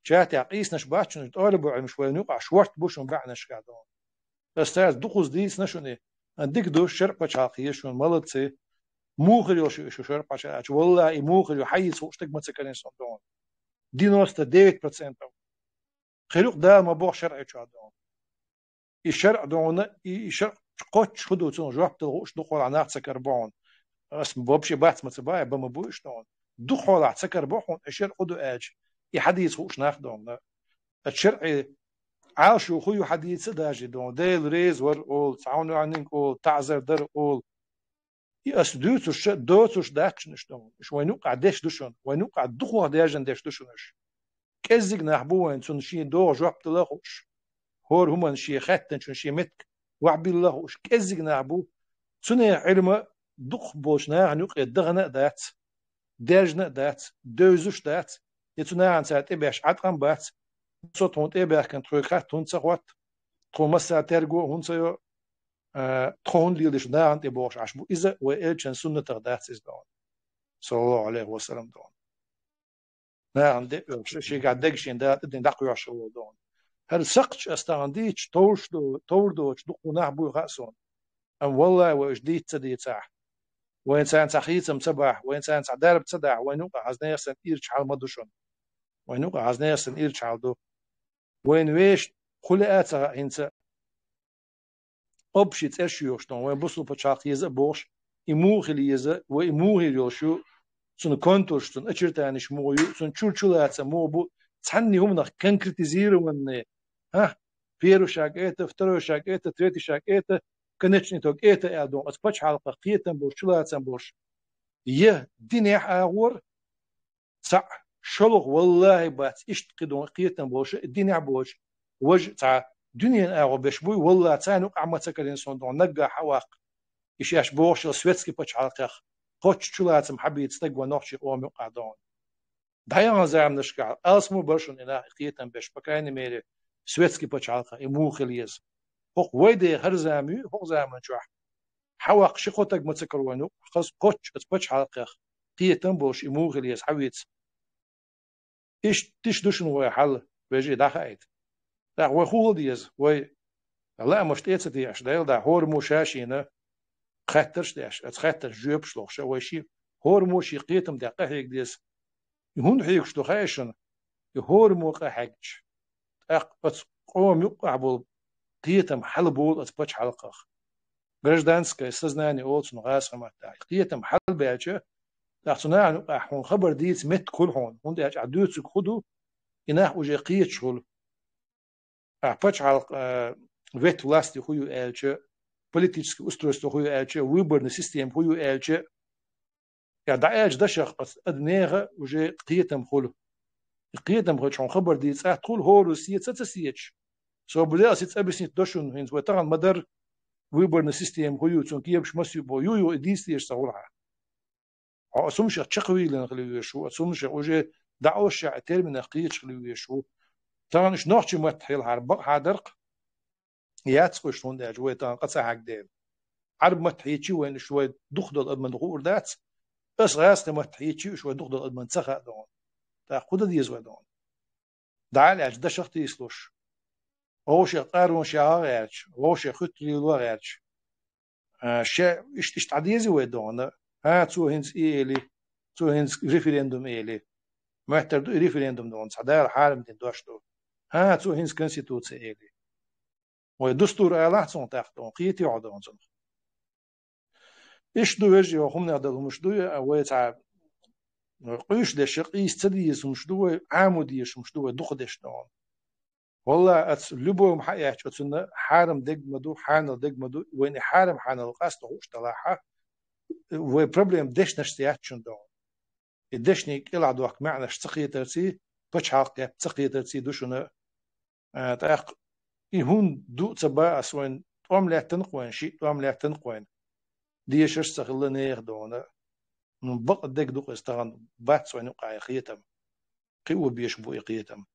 чатехь къийсинарш бац шуна, тӀалибул Ӏилмаш вайна юкъахь шортта бу шуна баьӀнашкахь долу. Ас цаьрца дукхаза дийцина шуна и. А, дика ду, шарӀ пачхьалкх еза шуна, молодцы. Муха хир йолуш ю шу шарӀ пачхьалкх аьлча? Валлахьи, и муха хир ю, хьан йийца хууш стаг ма ца карийна суна долу. Девяносто девять процентов. Хир ю-кх, Дала ма бохху, шарӀ чохь долу. И шарӀ долу, и, и шарӀ кхоччуш хӀун ду, цунах жоп дала хууш дукха хьолахь нах ца карабо хьуна. Ас вообще бац ма ца баьхьи, бан ма бу уьш долу. Дукха хьолахь ца карабо хьуна и шарӀ хӀун ду аьлча, и хьан йийца хууш нах долу. Ас шарӀе Ӏалашо хӀун ю хьан йийца даже долу. Дела реза вара олу, цхьа хӀун ваьхьниг олу, таӀзар дара олу. И ас дуьйцурш а доцурш дац шуна уьш долу. Уьш вайна юкъахь деш ду шуна, вайна юкъахь дукхох даьржина деш ду шуна уьш. КӀеззиг нах бу вайна, цунна шен догӀу жоп дала а хууш, хӀора хӀуманна шен хаьттинчунна шен меттиг вахьбилла а хууш, кӀеззиг нах бу. Цунах Ӏилма дукхахболчу нахана юкъе дахана а дац, даьржина а дац, девзаш а дац, я цу нахана цара тӀебеш Ӏаткъам а бац. Со тхуна тӀебаьхкина тхоьга хатта хӀунда ца хӀотта, тхо массара терго а хӀунда ца йо, а, тхо хӀунда леладеш ду нахана тӀе бохуш Ӏаш бу. Иза вай элчан суннатах дац иза долу. Саллаллаху Ӏалайхи ва саллам долу. Нахана де а оьхуш, шегахь дегашина Дала тӀедина дӀакхоьхьуш хилла долу. ХӀара сакхташ ас тахана дийцича, товш до-, товр доцуш дукха нах буй хаьа суна. Амма валлахьи, вай уьш дийца ца дийцахь, вайна царна цхьа хийцам ца бахь, вайна царна цхьа дарба ца дахь, вайна юкъахь хӀаза нехан санна ирча хьал ма ду шуна. Вайна юкъахь хӀаза нехан санна ирча хьал ду. Вайна вешан хӀун лаьа а ца хаьа хӀинца. Общий цӀераш йоьхуш долу, вайн бусулба пачхьалкх еза а бохуш, и муха хила еза, вай и муха хир йолуш ю, цуьнан контурш, цуьнан очертаниш муха ю, цуьнан чуьра чулацам муха бу, цхьанна хӀуманах конкретизированный, а, первый шаг это, второй шаг это, третий шаг это, конечный итог это аьлла долу, оцу пачхьалкхах кхетам болуш, чулацам болуш. Я динехь агӀор, цхьаъ, шолгӀа, валлахьи, бац, иштта кхидолу кхетам болуш, динехь боцуш, важа цхьа дуьненан агӀо беш буй, валлахьи, царна юкъахь ма ца карийна суна долу, наггахь хьан ваккха. И шаьш бохуш йолу светский пачхьалкхех кхоччуш чулацам хьан бийца стаг вайн нохчийн къоман юкъахь долу. ДӀаяханчу заманашкахь алсам бара шуна и нах, и кхетам беш, по крайней мере, светский пачхьалкхах и муха хила еза. ХӀокху вай де хӀара зама ю, хӀокху заман чохь хьан ваккха ши-кхо стаг ма ца карийна юкъахь, хаза кхоччуш оцу пачхьалкхех кхетам болуш и муха хила еза хьан вийца. Иштта тиша ду шуна вай хьал, вежарий, дӀахаийта. ТӀаккха вай хӀун хила деза, вай лаамаш тӀе а ца дехьаш, Дела да, хӀораммо ша-шена хаттарш а деш, оцу хаттаршна жоьпаш лохуш а, вай ши-, хӀораммо шен кхетам деш къахьега деза. И хӀунда хьегаш ду хаьий шуна? И хӀораммо къахьегча, тӀаккха оцу къоман юкъахь болу кхетам хьалаболу оцу пачхьалкхах. Гражданское сознание олу цунах гӀазкхийн маттахь. Кхетам хьалабаьлча, тӀаккха цу нахана юкъахь хьуна хабар дийца меттиг хуьлу хьуна, хӀунда аьлча ахь дуьйцург хӀун ду, и нах уже кхеташ хуьлу. Ахь пачхьалкх, а, ветвь власти хӀун ю аьлча, политическое устройство хӀун ю аьлча, выборная система хӀун ю аьлча, я дӀааьлча дашах оцу ада нехан уже кхетам хуьлу. И кхетам хуьлча хьуна хабар дийца атта хуьлу, хӀора сеца а ца сецаш. Со буьле ас иза объяснить до шуна, хӀинца вай тахана ма-дарра выборная система хӀун ю, цуьнан кепаш маца ю боху, ю-ю, и дийца дезаш ца хуьлу хьан. Хьо оцу хӀуманех чекхвийлина хила везаш ву, оцу хӀуманех уже дӀаоьшуш а терминах кхеташ хила везаш ву. Тахана уьш нохчийн маттахь хилахьара бакъахьа дара-кх. Яц-кх уьш, хӀунда аьлча вай тахана къа ца хьегна дела. Ӏарбийн маттахь хьийчи вайна уьш, вай дукха долу адамна хуур дац. Ас гӀазкхийн маттахь хьийчи уьш, вай дукха долу адамна ца хаьа догӀу. ТӀаккха хӀун дан деза вай догӀу? ДӀа а лаьцна дашах тийсалуш. Вовшех къаруш яхьа гӀерташ, вовшех хуьтталийла гӀерташ. А, ше иштта, иштта Ӏа дезий вай догӀу? ХӀа, цо хӀинца и эли, цо хӀинца референдум эли. Моьттар ду и референдум догӀу, цхьа Дала хьарам дина дош ду. ХӀа, цо хӀинца конституция эли. Вай дустур алахь цунах тӀаккха догӀу, кхетий хьо догӀу цунах? Иштта ду, вежарий, хӀуманех дала хӀумаш ду, а вай цхьа къуьйсуш деш, къийса ца деза хӀумаш ду вай, Ӏамо дезаш хӀумаш ду вай, дукха деш догӀу. Валлахьи, аца любой хӀума хьаэцча, оцунна хьарам дерг ма ду, хьанал дерг ма ду, вайна и хьарам-хьанал къаста хууш далахь, вай проблема дешнашца яц шуна догӀу. И дешнийн кӀелахь дохку маьӀнаш ца кхетарций, пачхьалкх кеп ца кхетарций ду шуна. А, тӀаккха и хӀунда ду а ца боху ас вайна, тӀом лаьттина-кх вайна, шиъ тӀом лаьттина-кх вайна. Дешарш а ца хилла нехан догӀу. Ну, бакъ дерг ду-кх иза тахана, бац вайна юкъахь и кхетам. Кхио беш бу и кхетам.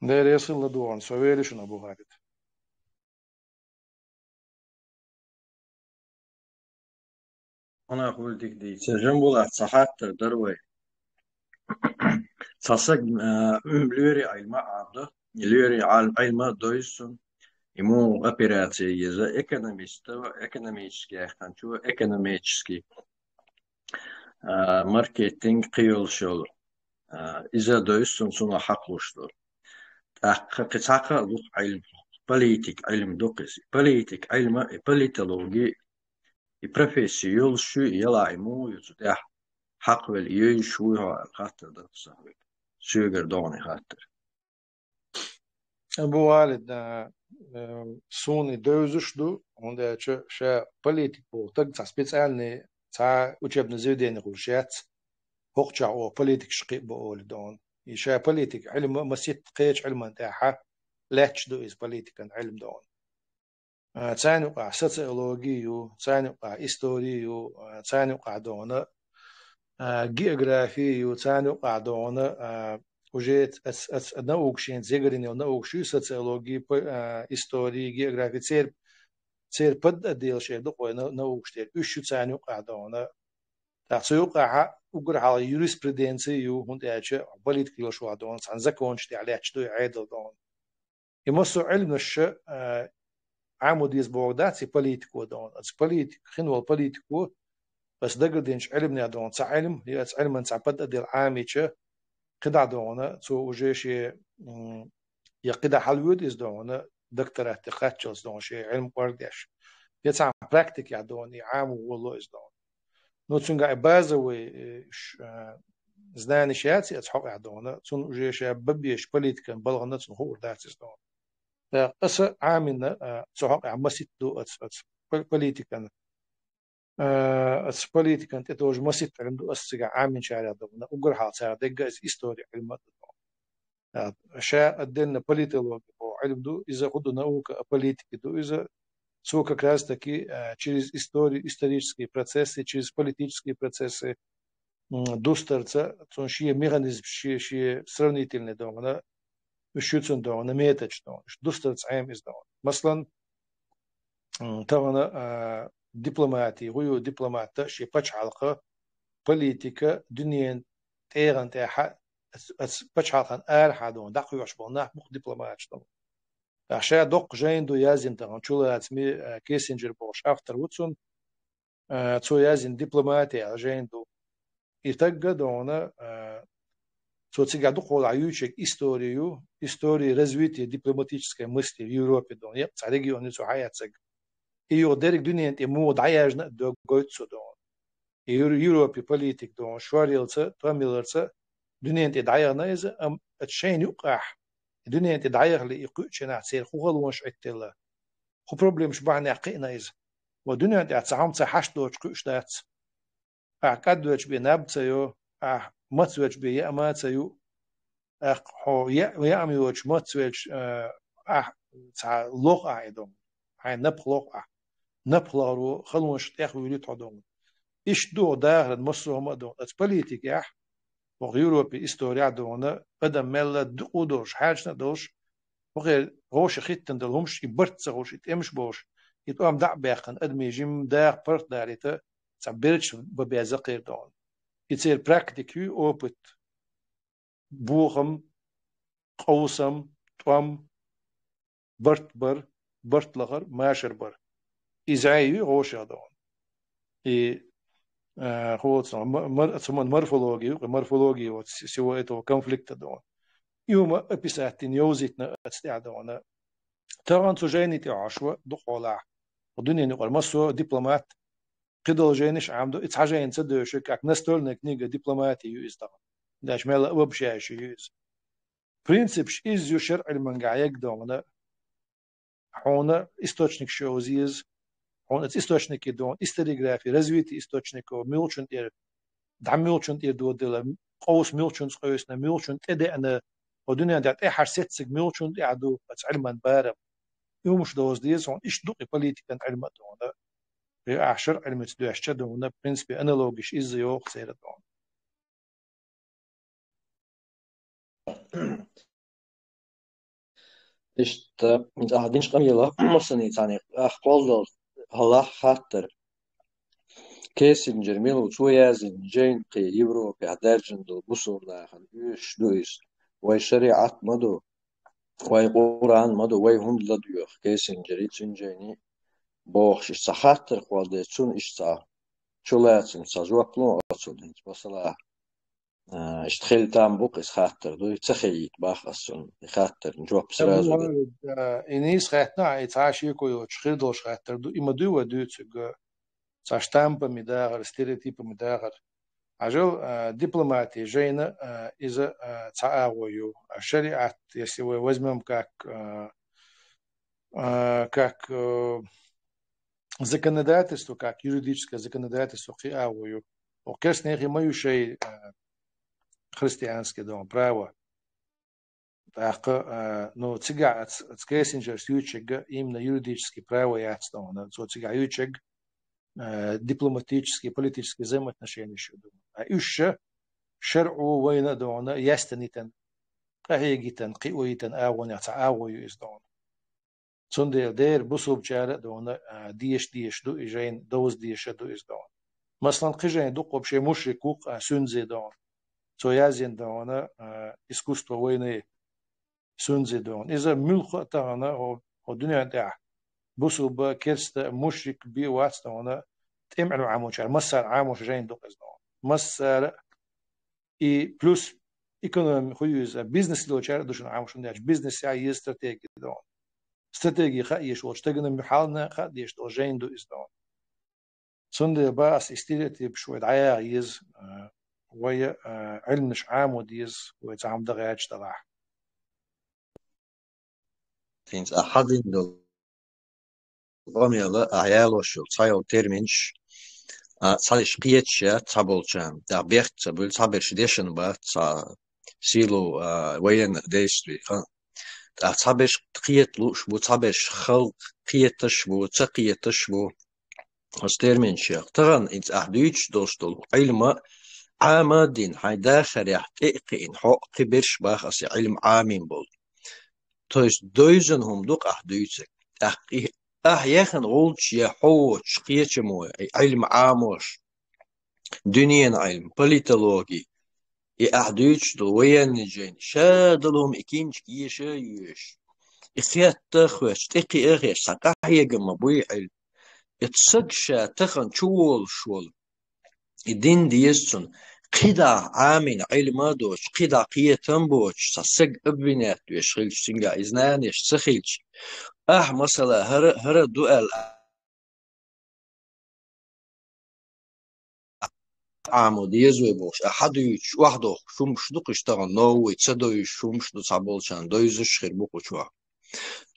Дера, эсала догӀу, со вели шуна, Абу Халид. Хьанах вулдик дийца. Жамбулат, цхьа хаттар дар вай. Цхьа саг, а, м, лоьри Ӏилма Ӏабда. Лоьри Ӏал-, Ӏилма дойсун. Ему операция еза. Экономист, экономический яхтанчу, экономический. А, маркетинг кхиолшол. А, иза дойсун цуна хьакълуш ду. ТӀаккха кхи цхьака лух Ӏилма. Политик Ӏилма ду кхиси. Политик Ӏилма, и политологи, и профессия йолуш ю, и яла и муха ю цу тӀехь хьакхавелла йойуш вуй хьо аьлла хаттар дар сахьвек. Соьгара догӀане хаттар. Абу Валид, а, э, суна и девзаш ду, хӀунда аьлча ша политик боху таг цхьа специальный, цхьа учебный заведение хуьлуш яц, хӀокхучахь оха политикаш кхиъ бо олий догӀун. И ша политик Ӏилма маситта кхечу Ӏилман тӀехьа лаьтташ ду иза политикан Ӏилма догӀун. А, царна юкъахь социологи ю, царна юкъахь истори ю, а, царна юкъахь догӀуна, а, географи ю, царна юкъахь догӀуна, а, уже ас, ас, наукаш, шен зегарин йолу наукаш ю, социологи, по-, а, истори, географи, цер-, церан падъа делаш эр ду кхой на-, наукаш тера. Уьш ю царна юкъахь догӀуна. ТӀаккха цу юкъахьа уггар хьалха юриспруденци ю, хӀунда аьлча политика йолуш ван догӀуна, цхьана законаш тӀехь лаьтташ ду и Ӏедал догӀуна. И массо а Ӏилманаш, а, Ӏамо деза боху дац и политико догӀуна. Аса политик, хин волу политико, аса дагардинчу Ӏилманех догӀуна цхьа Ӏилма, я аса Ӏилман цхьа падъа дела Ӏамийча, кхидӀа догӀуна, цо уже шен, м, я кхидӀа хьалавоьду иза догӀуна, докторат тӀе кхаччалц догӀуна, шен Ӏилма кӀордеш. Я цхьа практикехь догӀуна, и Ӏамо воло иза догӀуна. Ну, цуьнга и базовый, э, ш-, э, знаниш яц и аса хьокъехь догӀуна, цунна уже ша бан безачу политикан балхана цунна хуур дац иза догӀуна. ТӀаккха аса Ӏамийна, а, цу хьокъехь маситта ду аса, аса по-, политикан, а, аса политикан тӀе тоже маситта Ӏилма ду аса цигахь Ӏамийначарех догӀуна, уггар хьалха цара дегга иза истори Ӏилма а ду догӀуна. А, ша отдельно политологи боху Ӏилма ду, иза хӀун ду наука а политики ду иза, цо как раз таки, а, через историю, исторические процессы, через политические процессы, м, дустарца, цунна шен механизм, шен, шен сравнительный догӀуна, уьш ю цунна догӀуна, методаш догӀуна, уьш дустарца Ӏема иза догӀуна. Масалан, м, тахана, а, дипломати, хӀун ю дипломатта, шен пачхьалкха, политика, дуьненан тӀегӀан тӀехьа, ас, ас пачхьалкхан арахьа догӀуна, дӀакхоьхьуш болу нах бу-кх дипломаташ догӀуна. Ткъа ша доккха жайна ду яздина тахана, Чулацми, а, Киссинджер бохуш автор ву цунна, а, цо яздина «Дипломатия» аьлла жайна ду. И тагга догӀуна, а, цо цигахь дукхахьолахь юьйцург истори ю, история развития дипломатической мысли в Европе догӀуна, еккъа цхьа регион ю цо хьаэцнарг. И юха дерриг дуьненан тӀе муха дӀаяьжна а дог гойту цо догӀуна. И Юр-, Европе политик догӀуна, шоръялца, томъяларца дуьненан тӀе дӀаяхна иза, амма аса шайна юккъехь, дуьненан тӀе дӀаяхале и кхуьучу хенахь церан хӀун халонаш Ӏиттелла, хӀун проблемаш бахьанехь кхиъна иза. Ва дуьненан тӀехь цхьа хӀума ца хьашт доцуш кхуьуш дац. Ахь кӀадвелча бен наб ца йо, ахь мацвелча бен яа ма ца ю, ахь хьо я-, яа ма йоцуш мацвелча, а, ахь цхьа лоху ахь и догӀуна. Хьайн напха лоху ахь. Напха лахаро халонаш тӀехвуьйлуьйту хьо догӀуна. Иштта ду хьо дахаран массо а хӀума а догӀуна. Аса политикехь, хӀокху Европе история а догӀуна, адам мелла дукъу а долуш, хьаьрчина а долуш, хӀокхеран гӀоша хӀиттина долу хӀумаш и барт ца хуьлуш, и тӀемаш болуш, и тӀом дӀа а баьккхина, адамийн жимма даха паргӀатдалийта, цхьа берча бан беза кхера догӀуна. И церан практика ю, опыт, бохам, къовсам, тӀом, барт бар, барт лахар, машар бар. Иза ю гӀошах догӀуна. И, а, хӀоца ма-, мар-, цу ман морфология ю, морфология вот с-, всего этого конфликта догӀуна. И хӀума описать дина, йовзийтина аса тӀехь догӀуна. Тахана цу жайни тӀе хьожуш ван дукхахьолахь, хӀокху дуьненан юкъара массо а дипломат кхидолу жайнаш а Ӏамду, и цхьа жайна ца девзаш, как настольная книга дипломатии ю иза тахана. Даш мелла а обобщающий ю иза. Принципаш иза ю шарӀ Ӏилманга яга догӀуна, хьуна источникаш йовза еза, хьуна аса источникий догӀуна, историография, развитие источников, муьлхачун тӀера, дӀа муьлхачун тӀера додила, къовса муьлхачунца къевсина, муьлхачун тӀедеана, хӀокху дуьнен тӀехь тӀаьххьара сецциг муьлхачун тӀехь ду аса Ӏилман барам. И хӀумаш довза деза, хьуна иштта ду-кх и политикан Ӏилма а догӀуна. И ахь шарӀ Ӏилмаца доьшча а догӀуна, в принципе, аналогиш иза йогӀу церан догӀуна. Иштта, ахьа динчу къамелах массанийн цхьаьна ахь кхоллал хьалахь хаттар. Кессинджер мила ву, цо яздина жайна кхин Европехь даьржина долу бусулба нахана оьшуш ду иза. Вай шариӀат ма ду, вай Къуръан ма ду, вай хӀунда ладоьгӀу Кессинджера цуьнан жайни бохуш, иштта цхьа хаттар хьалха деш, цунна иштта цхьа чулацам, цхьа жоп ло оцунна хӀинца, масала, а, иштта хила там бу-кх иза хаттар ду, и ца хиийта бах ас цунна, и хаттарна жоп сразу ду. Абу Вахид, а, и нийса хаьттина, и цхьа шеко йоцуш хир долуш хаттар ду, и ма дуй вай дуьйцург, цхьа штампами дахар, стереотипами дахар. Хьажал, а, дипломати жайна, а, иза, а, цхьа агӀо ю. А шариӀат, если вай возьмём как, а, а, как, э, законодательство, как юридическое законодательство кхин агӀо ю. Оха керстанехи ма ю шай, э, христианский дон право. ТӀаккха, э, ну, цигахь ац-, ац Кессинджерс юьйцург именно юридический право яц дона. Цо цигахь юьйцург, э, дипломатический, политический взаимоотношенеш ю дона. А уьш ша шарӀо вайна а дона, яьстина йитина, къахьега йитина, кхио йитина агӀонех цхьа агӀо ю иза дона. Цундела дера бусулбачара а дона, а, деша дезаш ду и жайна, довза дезаш а ду иза дона. Масалан, кхин жайна дукха вообще мушрик ву-кх, а, Сунзи дона. Цо яздина дона, а, искусство войны Сунзи дона. Иза муьлхха а тахана хӀо, хӀо дуьнен тӀехь бусулба, керста, мушрик бен вац дона, тӀеман Ӏилма Ӏамочара, массара Ӏамош жайна ду-кх иза дона. Массара И плюс экономи хӀу ю иза, бизнес лелочара а ду шуна Ӏамош, хӀунда аьлча бизнесехь еза стратеги дона. Стратеги хаа езаш волчу стагана муьлххачу хьалана хаа дезаш долу жайна ду иза дона. Цундела бах ас, и стереотипаш вай дӀаяха еза, а, вай, а, Ӏилманаш Ӏамо деза, вай цхьа хӀума дан гӀерташ далахь. ХӀинца ахьа дина долу къамела ахьа ялош йолу цхьайолу терминаш, а, цхьаберш кхеташ яц цхьаболчарна, тӀаккха бехк ца буьллу, цхьаберш дешна бац цхьа силу, а, военных действий, а. ТӀаккха цхьаберш кхета лууш бу, цхьаберш халкъ кхеташ бу, ца кхеташ бу. Оцу терминашех. Тахана иза ахь дуьйцуш долуш долу Ӏилма Ӏама а дина, хьайн дахарехь тӀе а кхиъна, хьо а кхин берш бах аса Ӏилма Ӏамийна болу. То есть, доьзна хӀума ду-кх ахь дуьйцург. ТӀаккха и ахь яхана гӀулч я хьо воцуш кхечамо, и Ӏилма Ӏамош, дуьненан Ӏилма, политологи, и ахь дуьйцуш долу военный жайна, ша долу хӀума и кинчка еша а йоьшуш, и хетта а хоьттуш, тӀе кхиа а хеташ, цхьа къахьегам ма буй Ӏилма. И саг ша тахана чу волуш волу, и дин деза цунна. КхидӀа Ӏамийна Ӏилма а доцуш, кхидӀа кхетам а боцуш, цхьа саг обвинять веш хилча, цуьнгахь иза нана еш ца хилча, ахь, масала, хӀара, хӀара ду аьлла, Ӏамо деза вай бохуш, ахьа дуьйцуш, охьадохуш хӀумаш ду-кх уьш тахана, новый, ца довзуш хӀумаш ду цхьаболчарна, довзуш хир бу-кх уьш ваха.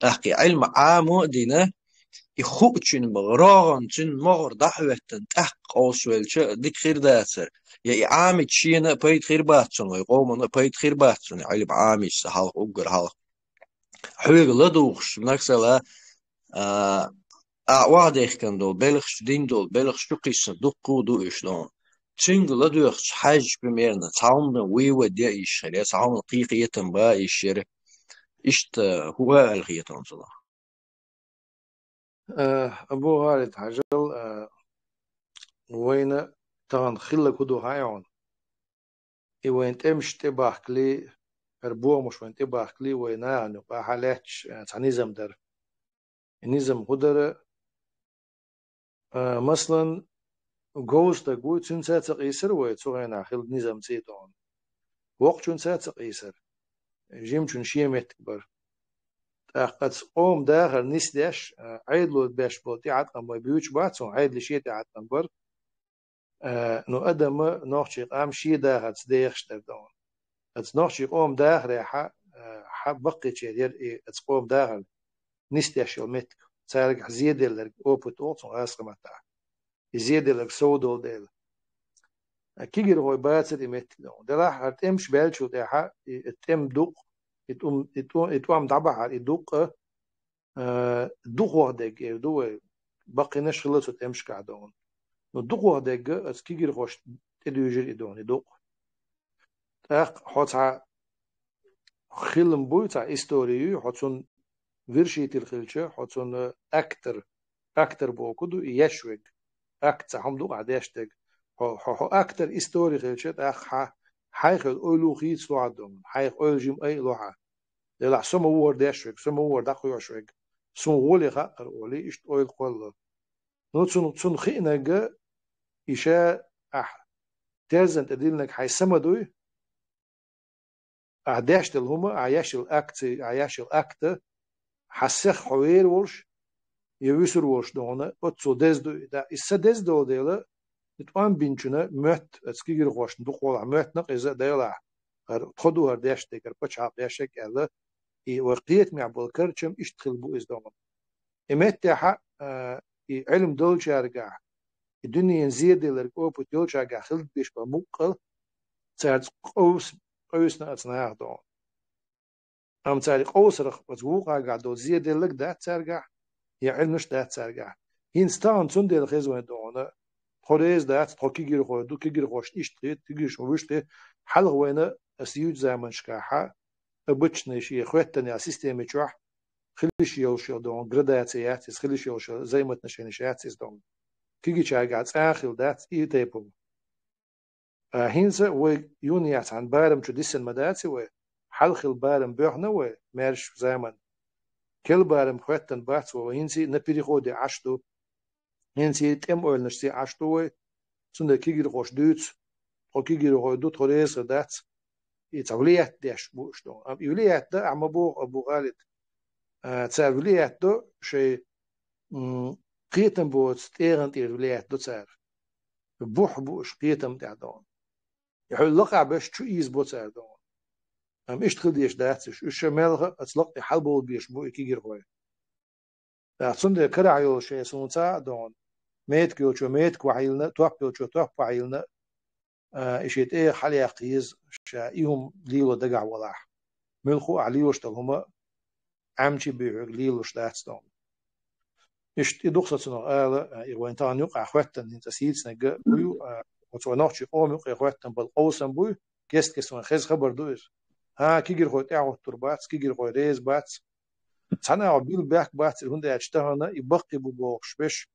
ТӀаккха и Ӏилма Ӏамо а дина, и хуучун могӀа, рогӀана цуьнан могӀара дӀахӀоьттина, тӀаккха къовсавелча а дика хир дацара. Я и Ӏамийча шена а пайда хир бац цунна, вай къомана а пайда хир бац цунна, и Ӏилма Ӏамийча сан хьалха, уггар хьалха. Хьоьга ладугӀуш, масала, а, ахь охьадехкина долу белхаш, дина долу белхаш чу кхиссина дуккха а ду уьш дона. Цуьнга ладоьгӀча хьаьжча, примерно, цхьа хӀуманан вывод ян йиш хир яра, цхьа хӀуманан кхин кхетам бан йиш яра. Иштта хӀун а аьлла хета хьуна цунах? Э, Абу Халид, хьажал, э, вайна тахана хилларг хӀун ду хаьий хьуна? И вайн тӀемаш тӀебахкале, хӀара бохамаш вайн тӀебахкале, вай нахана юкъахь лаьтташ, э, цхьа низам дара. И низам хӀун дара? А, масалан, говза стаг вуй, цуьнца а ца къийсар вай, цу хенахь хилла низам цӀий тӀехь. Воккхачуьнца а ца къийсар. Жимачун шен меттиг бара. ТӀаккха оцу къоман дахар нисдеш, а, Ӏедало беш болу тӀеӀаткъам вай буьйцуш бац, хӀун Ӏедале шен тӀеӀаткъам бара. А, ну, адам а, нохчийн къам шен дахарца дехаш дара дона. Оцу нохчийн къоман дахарехь, а, хьан баккхийчеран яра и оцу къоман дахар нисдеш йолу меттиг. Цаьргахь зеделларг опыт олу цунах гӀазкхийн маттахь. И зеделларг сов долу дела. А, кегийрхой бацара и меттиг дона. Делахь хӀара тӀемаш баьллачул тӀаьхьа и, и тӀем дукъ, и тӀум, и тӀу-, и тӀом дӀабахьара и дукъ а, а, дукхох дерг эр ду вай, баккхийнаш хилла цу тӀемашкахь дона. Ну, дукхох дерг а оцу кегийрхошна тӀедуьйжира и дона, и дукъ. ТӀаккха хьо цхьа хилам буй, цхьа истори юй, хьо цунна вершитель хилча, хьо цунна актор, актор бохург ду и еш верг. акт цхьа хӀума ду ахь деш дерг. Хьо, хьо, хьо актер истори хилча, тӀаккха хьа, хьайх ойла хийца лохьа дон, хьайх ойла жима ай лохьа. Делахь со ма вохар деш вег, со ма вохар дӀакхоьхьуш вег. Суна гӀоле хаьа кхара олий, иштта ойла кхоллал. Ну, цун, цун хиънарг, иша ахь терзан тӀе диллинарг хьайн са ма дуй, ахь деш долу хӀума, ахь еш йолу акци, ахь еш йолу акта, хьан сех хьо вер волуш, я вуьсур волуш дохуна, оццул деза ду и, да, и са деза долу дела, и тӀом бинчуьнан моьтту, аса кегирхошна дукха волахь моьтту накъ иза а делахь, хӀара тхо ду хӀара деш дерг, хӀара пачхьалкх деш дерг аьлла, и вай кхетамехь болу карчам иштта хила бу иза дохуна. И меттехь а, и Ӏилма долчаьргахь, и дуьненан зеделларг опыт йолчаьргахь хила беш бан мукъал, цаьрца къовс-, къовсина аса наха дохуна. Амма цаьрга къовсарах оцу вукхагахь долу зеделлаг дац цаьргахь, я Ӏилмаш дац цаьргахь. ХӀинца тахана цундела хеза вайн дохуна, тхо реза дац, тхо кегирхой ду, кегирхошна иштта хета, кегирхошна вуьшта хета, хьалха вайна аса юьйцу заманашкахь, обычный шен хӀоьттина система чохь, хилиш йолуш йолу дохуна, градация яц иза, хилиш йолуш йолу взаимоотношенеш яц иза дохуна. Кегийчаьргахь цӀа а хилла дац и тайпа хӀума. А хӀинца вай юна яц хьан барам чу диссина ма дац и вай, хьалха хилла барам боьхна вай, маьрша заман. Керла барам хӀоьттина бац вай, вай хӀинца а на переходе Ӏаш ду. ХӀинца и тӀеман ойланашца Ӏаш ду вай, цундела кегирхоша дуьйцу, тхо кегирхой ду, тхо реза дац, и цхьа влиять деш бу уьш дохуна. Амма и влиять дан ахь ма боху, Абу-ГӀалид, а, цара влиять до шайн, м, кхетам боцу тӀегӀан тӀера влиять до цара. Бухь бу уьш кхетам тӀехь дохуна. И хьуьлла лакхахь беш чу ийзабо цара дохуна. Амма иштта хила дезаш дац уьш. Уьш ша мелха а оцу лакха тӀе хьалабовла безаш бу и кегирхой. ТӀаккха цундела карахь йолу шайн суна цхьа а дохуна, метка йолчо метка вахьийна, топ йолчо топ вахьийна, а, и шен тӀегӀа хьалаяккха еза ша и хӀума лело дагахь валахь. Муьлхха а ахь лелош долу хӀума Ӏаьмчи бен хьоьга лелалуш дац дохуна. Иштта и ду-кх со цунах ала, а, и вайн тахана юкъахь хӀоьттина хӀинца ас йийцинарг а ю, а, оцу вайн нохчийн къоман юкъе хӀоьттина болу къовсам буй, кест-кеста вайн хеза хабар ду иза. ХӀан, кегирхой тӀаьхьахӀуттур бац, кегирхой реза бац. Цхьана агӀор билла бехк бац, хӀунда аьлча тахана и баккхий бу бохуш беш,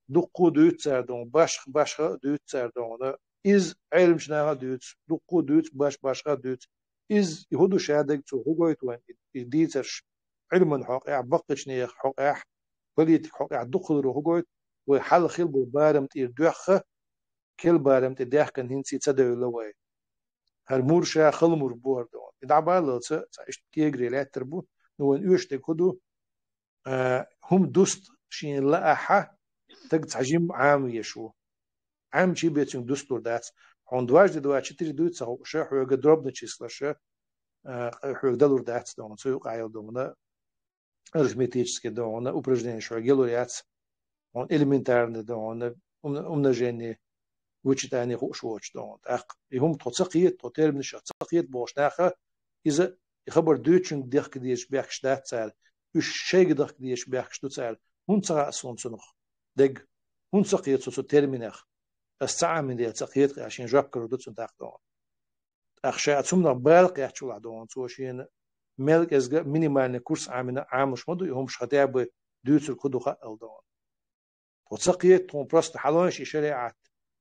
дуккха а дуьйцу цара дохуна, башха, башха а дуьйцу цара дохуна. Иза Ӏеламчу наха а дуьйцу, дуккха а дуьйцу, баш-, башха а дуьйцу. Иза и хӀун ду шадерг, цо хӀун гойту вайн, и, и дийцарш Ӏилман хьокъехь, баккхийчу нехан хьокъехь, политикан хьокъехь дукха хиларо хӀун гойту, вай хьалха хилла болу барам тӀера доьхна, керла барам тӀе даьхкина хӀинца а ца девлла вай. ХӀара мур ша хала мур бу хӀара дохуна. И дӀабаллалца, цхьа иштта кегаре лаьттар бу, ну вайн оьшург хӀун ду, а, хӀума дуста шена лаахь, стаг цхьа жимма Ӏамавеш ву. Ӏаьмчи бен цуьнга дусталур дац. Хьуна дважды два четыре дуй ца хууш, хьоьга дробный числаш, а, хьоьга далур дац дохуна, цу юкъахь йолу дохуна, арифметический дохуна, упражненеш хьоьга ялур яц. Хьуна элементарный дохуна, ум-, умножение, вычитание хууш воцуш дохуна. ТӀаккха и хӀума тхо ца кхета, тхо терминашах ца кхета бохуш наха, иза и хабар дуьйцучуьнга дехка дезаш бехкаш дац цара, уьш шайга дахка дезаш бехкаш ду цара. ХӀунда ца хаьа суна цунах дерг? ХӀунда ца кхета со цу терминех? Ас ца Ӏамийна дела ца кхета-кх, шен жоп карор ду цунна тӀаккха дохуна. ТӀаккха ша цу хӀуманах бала кхеттачул ахь дохуна, цо шена мел кӀезга минимальный курс Ӏамийна Ӏамалуш ма ду, и хӀумаш хотя бы дуьйцург хӀун ду хаьа аьлла дохуна. Тхо ца кхета тхуна просто хьалойша и шариӀат.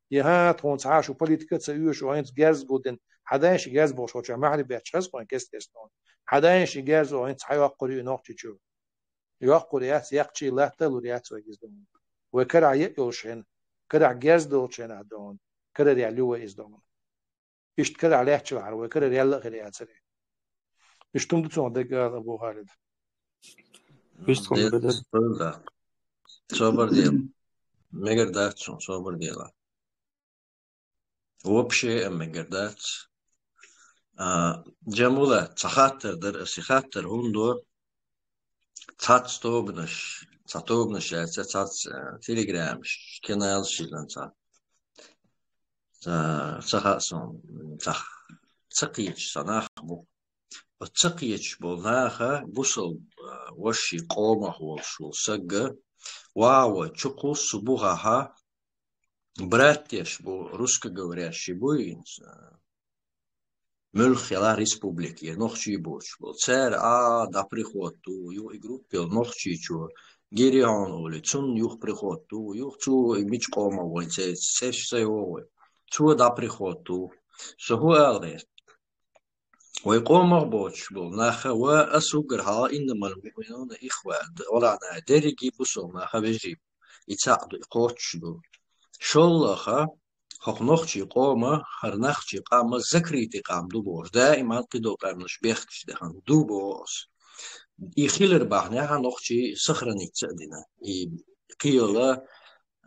Я хӀан, тхуна цхьа а шу политика а ца оьшу, хӀинца герз гулдина, хьан дайша и герз бохуш волчохь маьхьарий бетташ хеза кхойн кест-кеста дохуна. Хьан дайша и герз, хӀинца хьайоккхур ю и Нохчийчу. Йоккхур яц, яккхий латта а лур яц вайга иза дохуна. Вай карахь е а йолуш хьена, карахь герз долчу хьенахь дохуна, карара яьлла ю вай иза дохуна. Иштта карахь лаьттачул хьара вай карара яьлла а хир яцара. Иштта хӀума ду цунах дерг ала, Абу-ГӀалид. Вистхуна Дед беда. Собар дела. Мегар дац цунах, собар дела. Вообще а мегар дац. А, Джамбулат, цхьа хаттар дара, аса и хаттар хӀунда до, цхьацца тобанаш, цхьа тобанаш яьлча, цхьацца, а, телеграмаш, каналаш хилла цхьа. Ца, ца хаьа суна, ца, ца кхеташ цхьа нах бу. Оцу ца кхеташ болу наха бусалба, а, вайшин къомах волуш волу сагга, ваха вай чукхуссу бухахьа, брат деш бу, русскоговорящий буй, а, муьлхха ялахь республикера нохчий боцуш болу. Цара, а, дӀаприход ду, юха и группа йолу Нохчийчу, Гирихьон олий, цунна юха приход ду, юха цо и мича къомах вайна цӀе-, цӀеш ца йогӀу вай. Цо дӀа приход ду. Со хӀу ала гӀерта? Вай къомах боцуш болу нах ва ас уггар хьалха иннамал муъминуна ихва, д-, валана дерриге бусалба нах вежарий бу. И цхьаъ ду, и кхоччуш ду. ШолгӀа, хӀокху нохчийн къома, хӀара нохчийн къам закрытый къам ду бохуш, даиман кхидолу къаьмнаш бехкаш дахана ду боху ас. И хилар бахьанехь нохчий сохраниться а дина. И кхин йолу,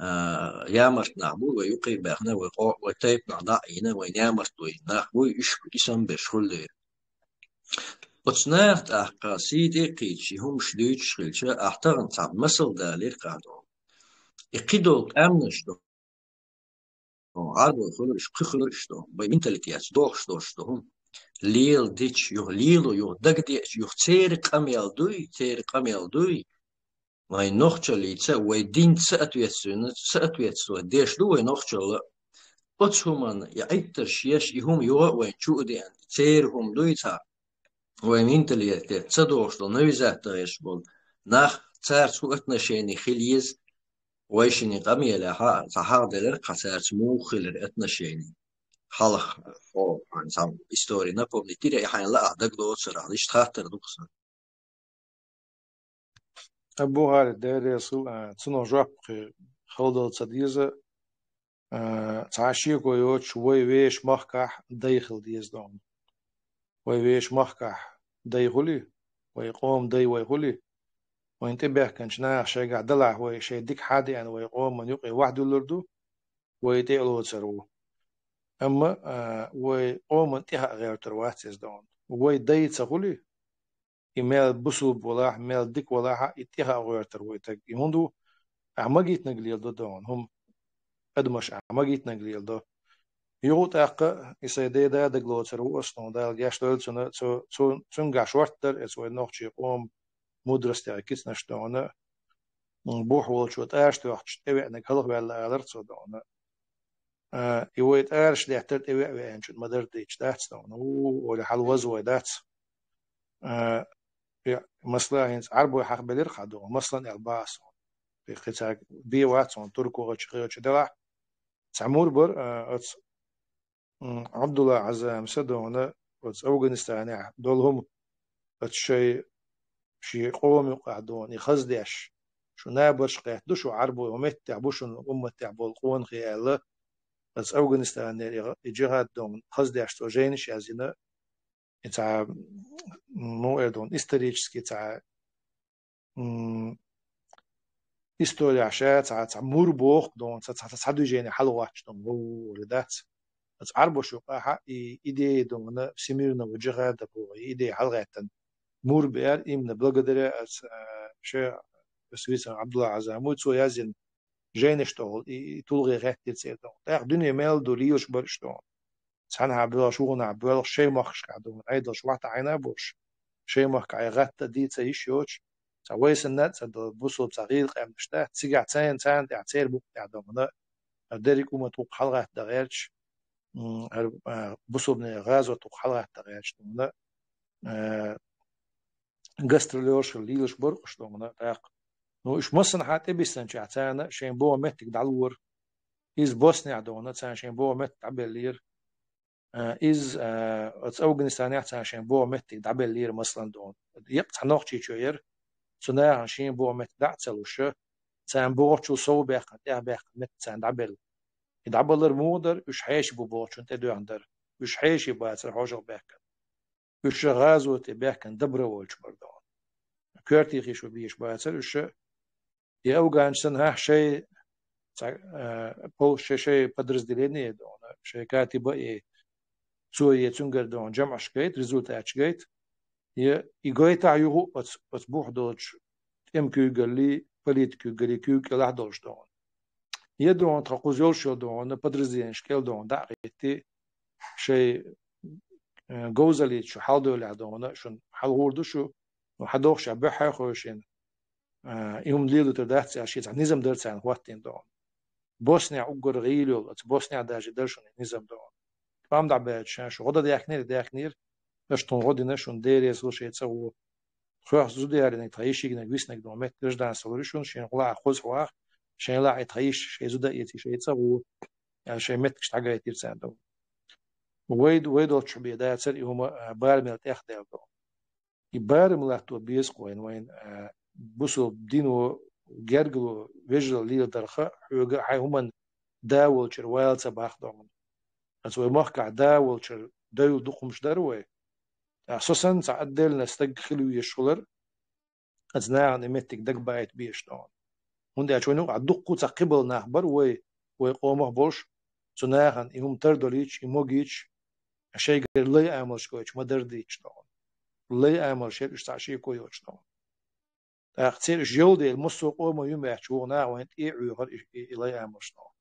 а, ямарт нах бу, вай юккъе а баьхна, вай къо-, вай тайпанах дӀа а йина, вай ямарт вай нах бу, уьш и самбеш хуьлу дела. Оцу наха тӀаккха сий тӀе а кхийдаш, и хӀумаш дуьйцуш хилча, ахь тахана цхьа масал далийра кхадо. И кхидолу къаьмнаш ду, Ӏарбой хуьлуш, кхин хуьлуш ду, вай менталитетца дохуш долуш ду хӀума. Лела дича, юха лело, юха дагадеъча, юха церан къамел дуй, церан къамел дуй. Вайн нохчаллица, вай динца соответственно, соответствовать деш ду вай нохчалла. Оцу хӀуманна и Ӏиттарш еш, и хӀума юха а вайн чу а деана, церан хӀума дуй цхьа. Вай менталитет ца дохуш долу, навязать дан еш болу нах, цаьрца хӀун отношение хила еза, вай шинна къамелехь а, цхьа хьахделира кхин цаьрца муха хилира отношение. Хьалха, о, хьайн цхьа истори напомнить дира, и хьайн лаахь дагалоцурахь, иштта хаттар ду-кх сан. Абу ГӀалиб, Дела реза хуьлда, а, цунах жоп кхин хала дала ца деза, а, цхьа а шеко йоцуш, вай вешан махкахь дай хила деза ду хьуна. Вай вешан махкахь дай хуьлий, вай къоман дай вай хуьлий, вайна тӀебаьхкинчу наха шайгахь далахь, вай шайн дика хьадеана вай къоман юкъе ваьхьадуьллур ду, вай тӀе а лоцур ву. Амма, а, вай къоман тӀаьхьа а гӀертар вац иза ду хьуна. Вай дай ца хуьлий, и мел бусулба валахь, мел дика валахь а, и тӀаьхьа а гӀертар вай таг. И хӀунда ву? Ахь магийтинарг леладо ду хьуна, хӀума, адамаш ахь магийтинарг леладо. Юха тӀаккха и сайн дай-да дагалоцур ву ас, хьуна Дала гечдойла цунна, цу-, цу-, цуьнгахь шортта дара эца вай нохчийн къоман мудростех кицанаш ду хьуна, м, бухь волчо тӀараш тоьхча тӀевеанарг хьалхаваьлла алара цо ду хьуна. А, и вай тӀараш деттара тӀевеа веанчун ма-дарра дийцча дац ду хьуна. У, олий хьалаваза вай дац. А, и, масала, хӀинца Ӏарбой хьахабелира хьан ду хьуна, масалан, аьлла боху ас хьуна. Кхин цхьа бен вац хьуна, турко гӀачу, кхечу делахь. Цхьа мур бара, а, оцу, м, Ӏабдулла Ӏазамас ду хьуна, оцу Афганистанехь долу хӀума, оцу шайн, шен къоман юкъахь ду хьуна, и хаза деш. Шу набарш кхетта ду, шу Ӏарбой, хӀун меттехь бу шуна умматехь болу къонахий аьлла, оцу Афганистанера и, и джихад ду хьуна, хаза деш цо жайнаш язйина, и цхьа, ну, эр ду хьуна, исторически цхьа, м, историяхь ша цхьа, цхьа мур боху ду хьуна, цхьа, цхьа, цхьа движение хьалагӀоттуш ду хьуна, ву, ву, ву, дац. Оцу Ӏарбош юкъахь и идея ду хьуна, всемирного джихада боху, и идея хьалагӀаьттина мур беара, именно благодаря оцу, а, ше, оцу висан Ӏабдулла Ӏазаму, цо язйина жайнаш тӀехула и, и тулгӀе гӀеттира церан ду хьуна. ТӀаккха дуьне мел ду лелаш бара уьш ду хьуна. Цхьанхьа боьлхуш, вукхунахь боьлхуш, шайн махкашкахь ду хьуна, Ӏедалш вахьта Ӏайна а болуш, шайн махкахь и гӀатта дийца йиш йоцуш, цхьа вай санна а ца долу бусулба цхьа гӀийла къаьмнаш дац, цигахь царна, царна тӀехь, церан букъа тӀехь ду хьуна, хӀара дерриг а уммат вукху хьалагӀатта гӀерташ, м, хӀара, а, бусулбанийн гӀазот вукху хьалагӀатта гӀерташ ду хьуна, а, гастролёрш хила лелаш бара уьш ду хьуна тӀаккха. Ну, уьш массанхьа тӀебиссинчохь царна шайн богӀу меттиг дӀалора. Иза Боснехь ду хьуна, царна шайн богӀу меттиг дӀабеллера. А, иза, а, оцу Афганистанехь царна шайн богӀу меттиг дӀабеллера, масалан, ду хьуна. Еккъа цхьа нохчийчоь яра, цу нахана шен богӀу меттиг дӀа а ца луш, царна богӀучул сов баьккхина, тӀехбаьккхина меттиг царна дӀабелла. И дӀабалар муха дара, уьш хьеший бу бохучун тӀедоьгӀна дара. Уьш хьеший бацара хьожагӀбаьккхина. Уьш гӀазоте баьхкина добровольцаш бара ду хьуна. Коьртехь шу бийш бацара уьш. И афганча санна хьа шай цхьа, а, пол-, шай, шай подразделение ду хьуна, шай катиба и цо е цуьнгара ду хьуна жамӀаш гайта, результаташ гайта. Я и гайтахь юха оцу, оцу бухь долчу тӀеман куьйгаллий, политикан куьйгаллий куьйга кӀелахь долуш ду хьуна. Я ду хьуна тхан кхуза йолуш йолу ду хьуна подразделенеш кӀел ду хьуна дӀа а гӀетти, шай, э, говзаллица шу хьалдойлехь ду хьуна, шуна хьалагӀур ду шу, ну, хьадохуш а буьххье а хойшина, э, и хӀума лелуьйтур дац аьлла, шен цхьа низам дара царна хӀоттийна ду хьуна. Боснехь уггар гӀийла йолу, оцу Боснехь даже дара шуна и низам ду хьуна. ТӀом дӀабаьлча ша шу гӀо дан даьхнера, даьхнера, аша тхуна гӀо дина, шуна Дела реза хуьлда шайн цӀа гӀо. Хьох зуда ялийнарг, тха йишигнарг, виснарг дон меттиг гражданство лур ю шуна, шайн гӀулакха хоза хьох, шайн лахьи тха йиш, шайн зуда эций, шайн цӀа гӀо, аьлла, шайн меттигаш дӀагойтира царна дон. Вай, вай долчча бе дацар и хӀума, а, барамел тӀехдаьлла дон. И барам латто беза-кх вайна, вайна, а, бусалба дино гергало вежарал леладарх, хьоьга хьайн хӀуманна да волчара вала ца баккха дон. Аца вай махкахь да волчара девлла дукха хӀумаш дар вай. ТӀаккха со санна цхьа отдельно стаг хила везаш хилар, аца нахана и меттиг дагабайта безаш дон. ХӀунда аьлча вайна юкъахь дуккха а цхьа кхиболу нах бар вай, вай къомах болуш, цу нахана и хӀума тардолийча, и могийча, шайгара лай амалш гойтуш ма-дарра дийцаш дон. Лай амалш яра уьш цхьа шеко йоцуш дон. ТӀаккха церан уьш йолу дела, массо а къомо юьмаьчча вогӀу наха вайна тӀе а Ӏоьхура и, и, и лай амалш дон.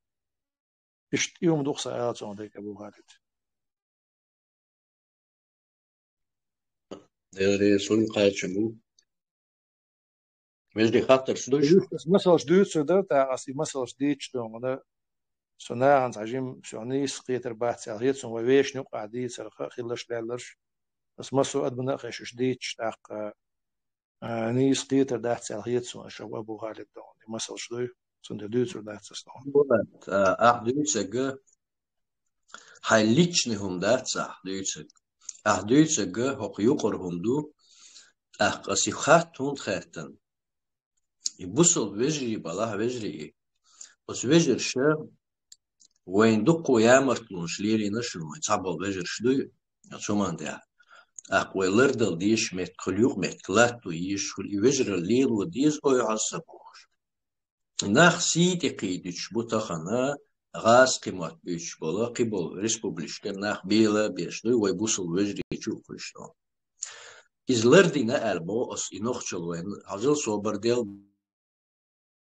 Иштта и хӀума ду-кх сан ала цунах дерг, Абу-Халид. Делера суна кхача бу. Вежарий, хаттарш ду шуна? Ас масалш дуьйцур дара, тӀаккха ас и масалш дийцча дон, со нахана цхьа жима, со нийса кхетар бац аьлла хета суна, вай вешан юкъахь дийцарх а хилларш, лелларш. Ас массо а адамна а хезаш уьш дийцча, тӀаккха а, нийса кхетар дац аьлла хета суна, аша Абу-Халид дон, и масалш дуй, цундела дуьйцур дац ас дон. Вот, а, ахь дуьйцург, хьайн личный хӀума дац ахь дуьйцург. Ахь дуьйцург хӀокху юкъара хӀума ду, тӀаккха ас и хатта хӀунда хаьттина? И бусалба вежарий балахь, вежарий, оцу вежарша вайн дуккха ямартлонаш лелийна шуна, вайн цхьаболу вежарш дуй, оцу хӀуманна тӀехь. ТӀаккха вай лардала дезаш меттиг хуьлу, юкъаметтиг латто езаш хуьлу, и вежаралла лело деза, ой, хьо аса бохуш. Нах сий тӀе кхийдуьйтуш бу тахана, гӀазкхи мотт буьйцуш болу, кхиболу республикашкара нах бела а беш дуй, вай бусалба вежарий чу а кхуьйсуш дон. Иза лардина аьлла боху ас и нохчалла вайна, хьажал, собар дел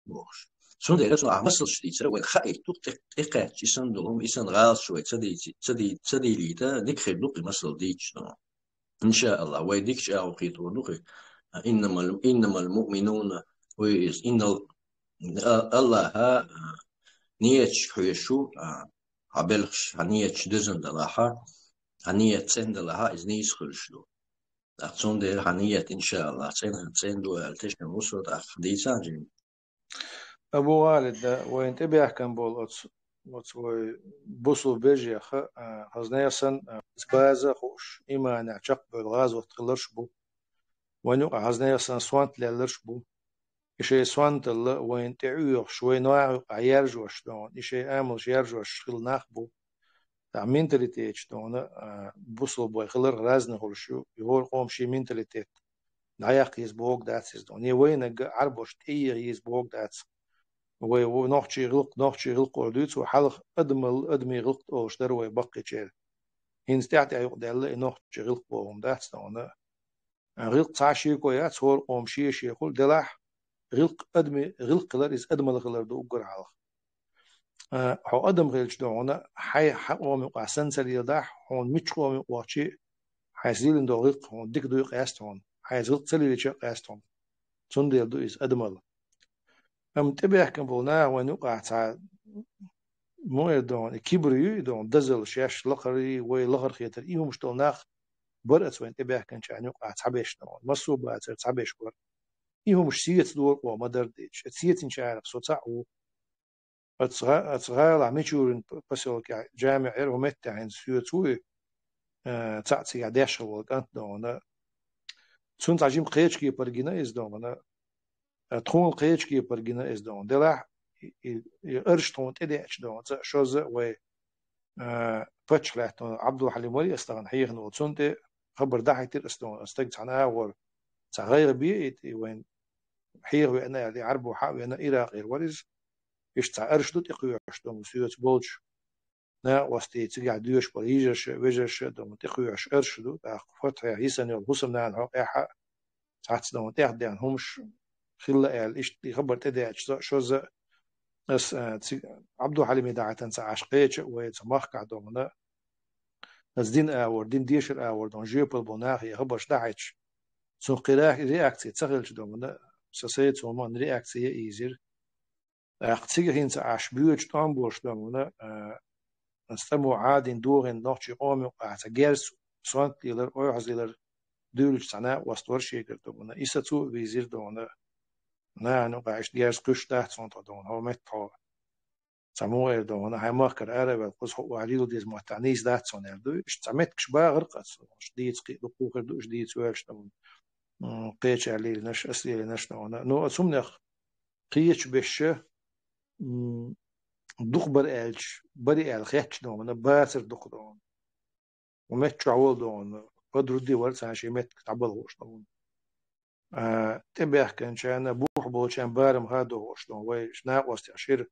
бохуш. Цундела цунах ахь масалш дийцар вайна хаийта ду-кх, тӀе, тӀекхаьчча и санна долу хӀума, и санна гӀалаташ вай ца дийци-, ца ди-, ца дийлийта, дика хир ду-кх и масал дийцча дон. Иншааллахь, вай дика чӀагӀо кхетор ду-кх и. Иннамал, иннамал муъминуна, вай иза, иннал, а, Аллахьа, а, нияташка хьоьжуш ву, а, хьан белхаш, хьан нияташ дезна далахьа, хьан ният цӀена далахьа, иза нийса хуьлуш ду. ТӀаккха цундела хьан ният, иншааллахь, цӀена, цӀена ду аьлла тешна ву со, тӀаккха дийцан жима. Абу-Халид, да, вайна тӀебаьхкина болу оцу, оцу вай бусалба вежарех, а, хазна санна, а, база а хууш, иманехь чекхбевлла гӀазот хилларш а бу. Вайна юкъахь хазна санна сонта лелларш а бу. И шайн сонталла вайна тӀеоьхуш, вай нахана юкъахь яржош дон, и шайн амалш яржош хилла нах а бу. ТӀаккха менталитеташ дон, а, бусалба вай хиларх разный хуьлуш ю, и хӀора къоман шен менталитет дӀаяккха еза бохург дац иза дон. Не вайнаг Ӏарбош тӀееха еза бохург дац. Вай, вай нохчий гӀиллакх, нохчий гӀиллакх олуш дуьйцу, вай хьалха адамал, адамийн гӀиллакх олуш дара вай баккхийчеран. ХӀинца тӀаьхь-тӀаьхьа юкъадаьлла и нохчий гӀиллакх бохург дац дон. ГӀиллакх цхьа а шеко яц, хӀора къоман шен-шен хуьлу, делахь гӀиллакх адамийн гӀиллакх хилар, иза адамалла хилар ду уггар хьалха. А, хьо адам хилча дон, хьайн, хьан къоман юкъахь санна ца леладахь, хьуна мичча къоман юкъа вахча а, хьайца лелийна долу гӀиллакх хьуна дика дуй, къаьста хьуна. Хьайца гӀиллакх ца лелийча а, къаьста хьуна. Цундела ду иза адамалла. Амма тӀебаьхкина болу наха вайна юкъахь цхьа, муха эр дон, и кибр ю и дон, дозалла шаьш лакхарий, вай лахара хетар, и хӀумаш долу нах бара оцу вайна тӀебаьхкинчарна юкъахь цхьаберш дон. Массо а бацара, цхьаберш бара. И хӀумаш сецадора къоман ма-дарра дийцча. Сецинчарах со цхьаъ ву. Оцу гӀа-, оцу гӀалахь Мичурин п-, посёлкехь жамиӀ яра, хӀун меттехь хӀинца соьца ву и, э, цхьаъ цигахь деш хилла волу кӀант дон. Цунна цхьа жима кхечу кепара гина иза дон. Э, тхуна кхечу кепара гина иза дон. Делахь и, и, и арш тхуна тӀедеача дон, цкъа шозза а вай, э, паччахь лаьттина Ӏабдулхьалим вара ас тахана хьехна волу. Цунна тӀе хабар дӀахьийтира ас дон, ас стаг цхьана агӀор цхьа гӀайгӀа бе и, и вайн хьеха веана аьлла, и Ӏарбо хьа а веана, Иракъера вара иза. Иштта цхьа арш ду тӀекхоьхьуш дон, соьца болчу накъостий, цигахь доьшуш болу йижарша а, вежарша а дон, тӀекхоьхьуш арш ду, тӀаккха Фатхьехь йисина йолу хӀусамнана хьокъехь а цхьацца дон тӀехдаьхна хӀумаш хилла аьлла, иштта и хабар тӀедеача, цкъа шозза а ас, а, ци-, Ӏабдулхьалиме дахьийтина ца Ӏаш кхеча а вай цу махкахь дон, ас дин агӀор, дин дешар агӀор дон, жоьпалла болу нахе хабарш дӀахьаьжча, цунах кхин ре-, реакция ца хилча дон, сан сайца хӀуманна реакция а ийзира. ТӀаккха цига хӀинца Ӏаш боьдучу тӀом болуш дон, а, ас цӀа мо Ӏадийна дохийна нохчий къоман юкъахь цхьа герз сонта лелар, ойхьазлелар, дуьйлуш цхьа накъост вара шегара дона. Иса цо а вийзира дона. Нана, ну, къа, иштта герз кхуьш дац хьуна тхо дона, хьо метта хьо. Цхьа муха эр дона, хьайн махкара ара а ваьлла, кхуза хьо ваьлла лила деза мотт, нийса дац хьуна эр ду. Иштта цхьа меттигаш бахар къа цо, иштта дийца кхи-, дукха хир ду, иштта дийца ваьлча дона. М, кхечара лелийнарш, ас лелийнарш дона. Ну, оцу хӀуманех кхечу беша, м, дукха бара аьлча, бари аьлла хетча дона, бацар дукха дона. Укх метта чохь волу дона, Бадрудди вара цхьана шен меттиг дӀабала хууш дона. А, тӀебаьхкинчарна, бухахь болчарна барам хадо хууш дона, вай накъостех шира.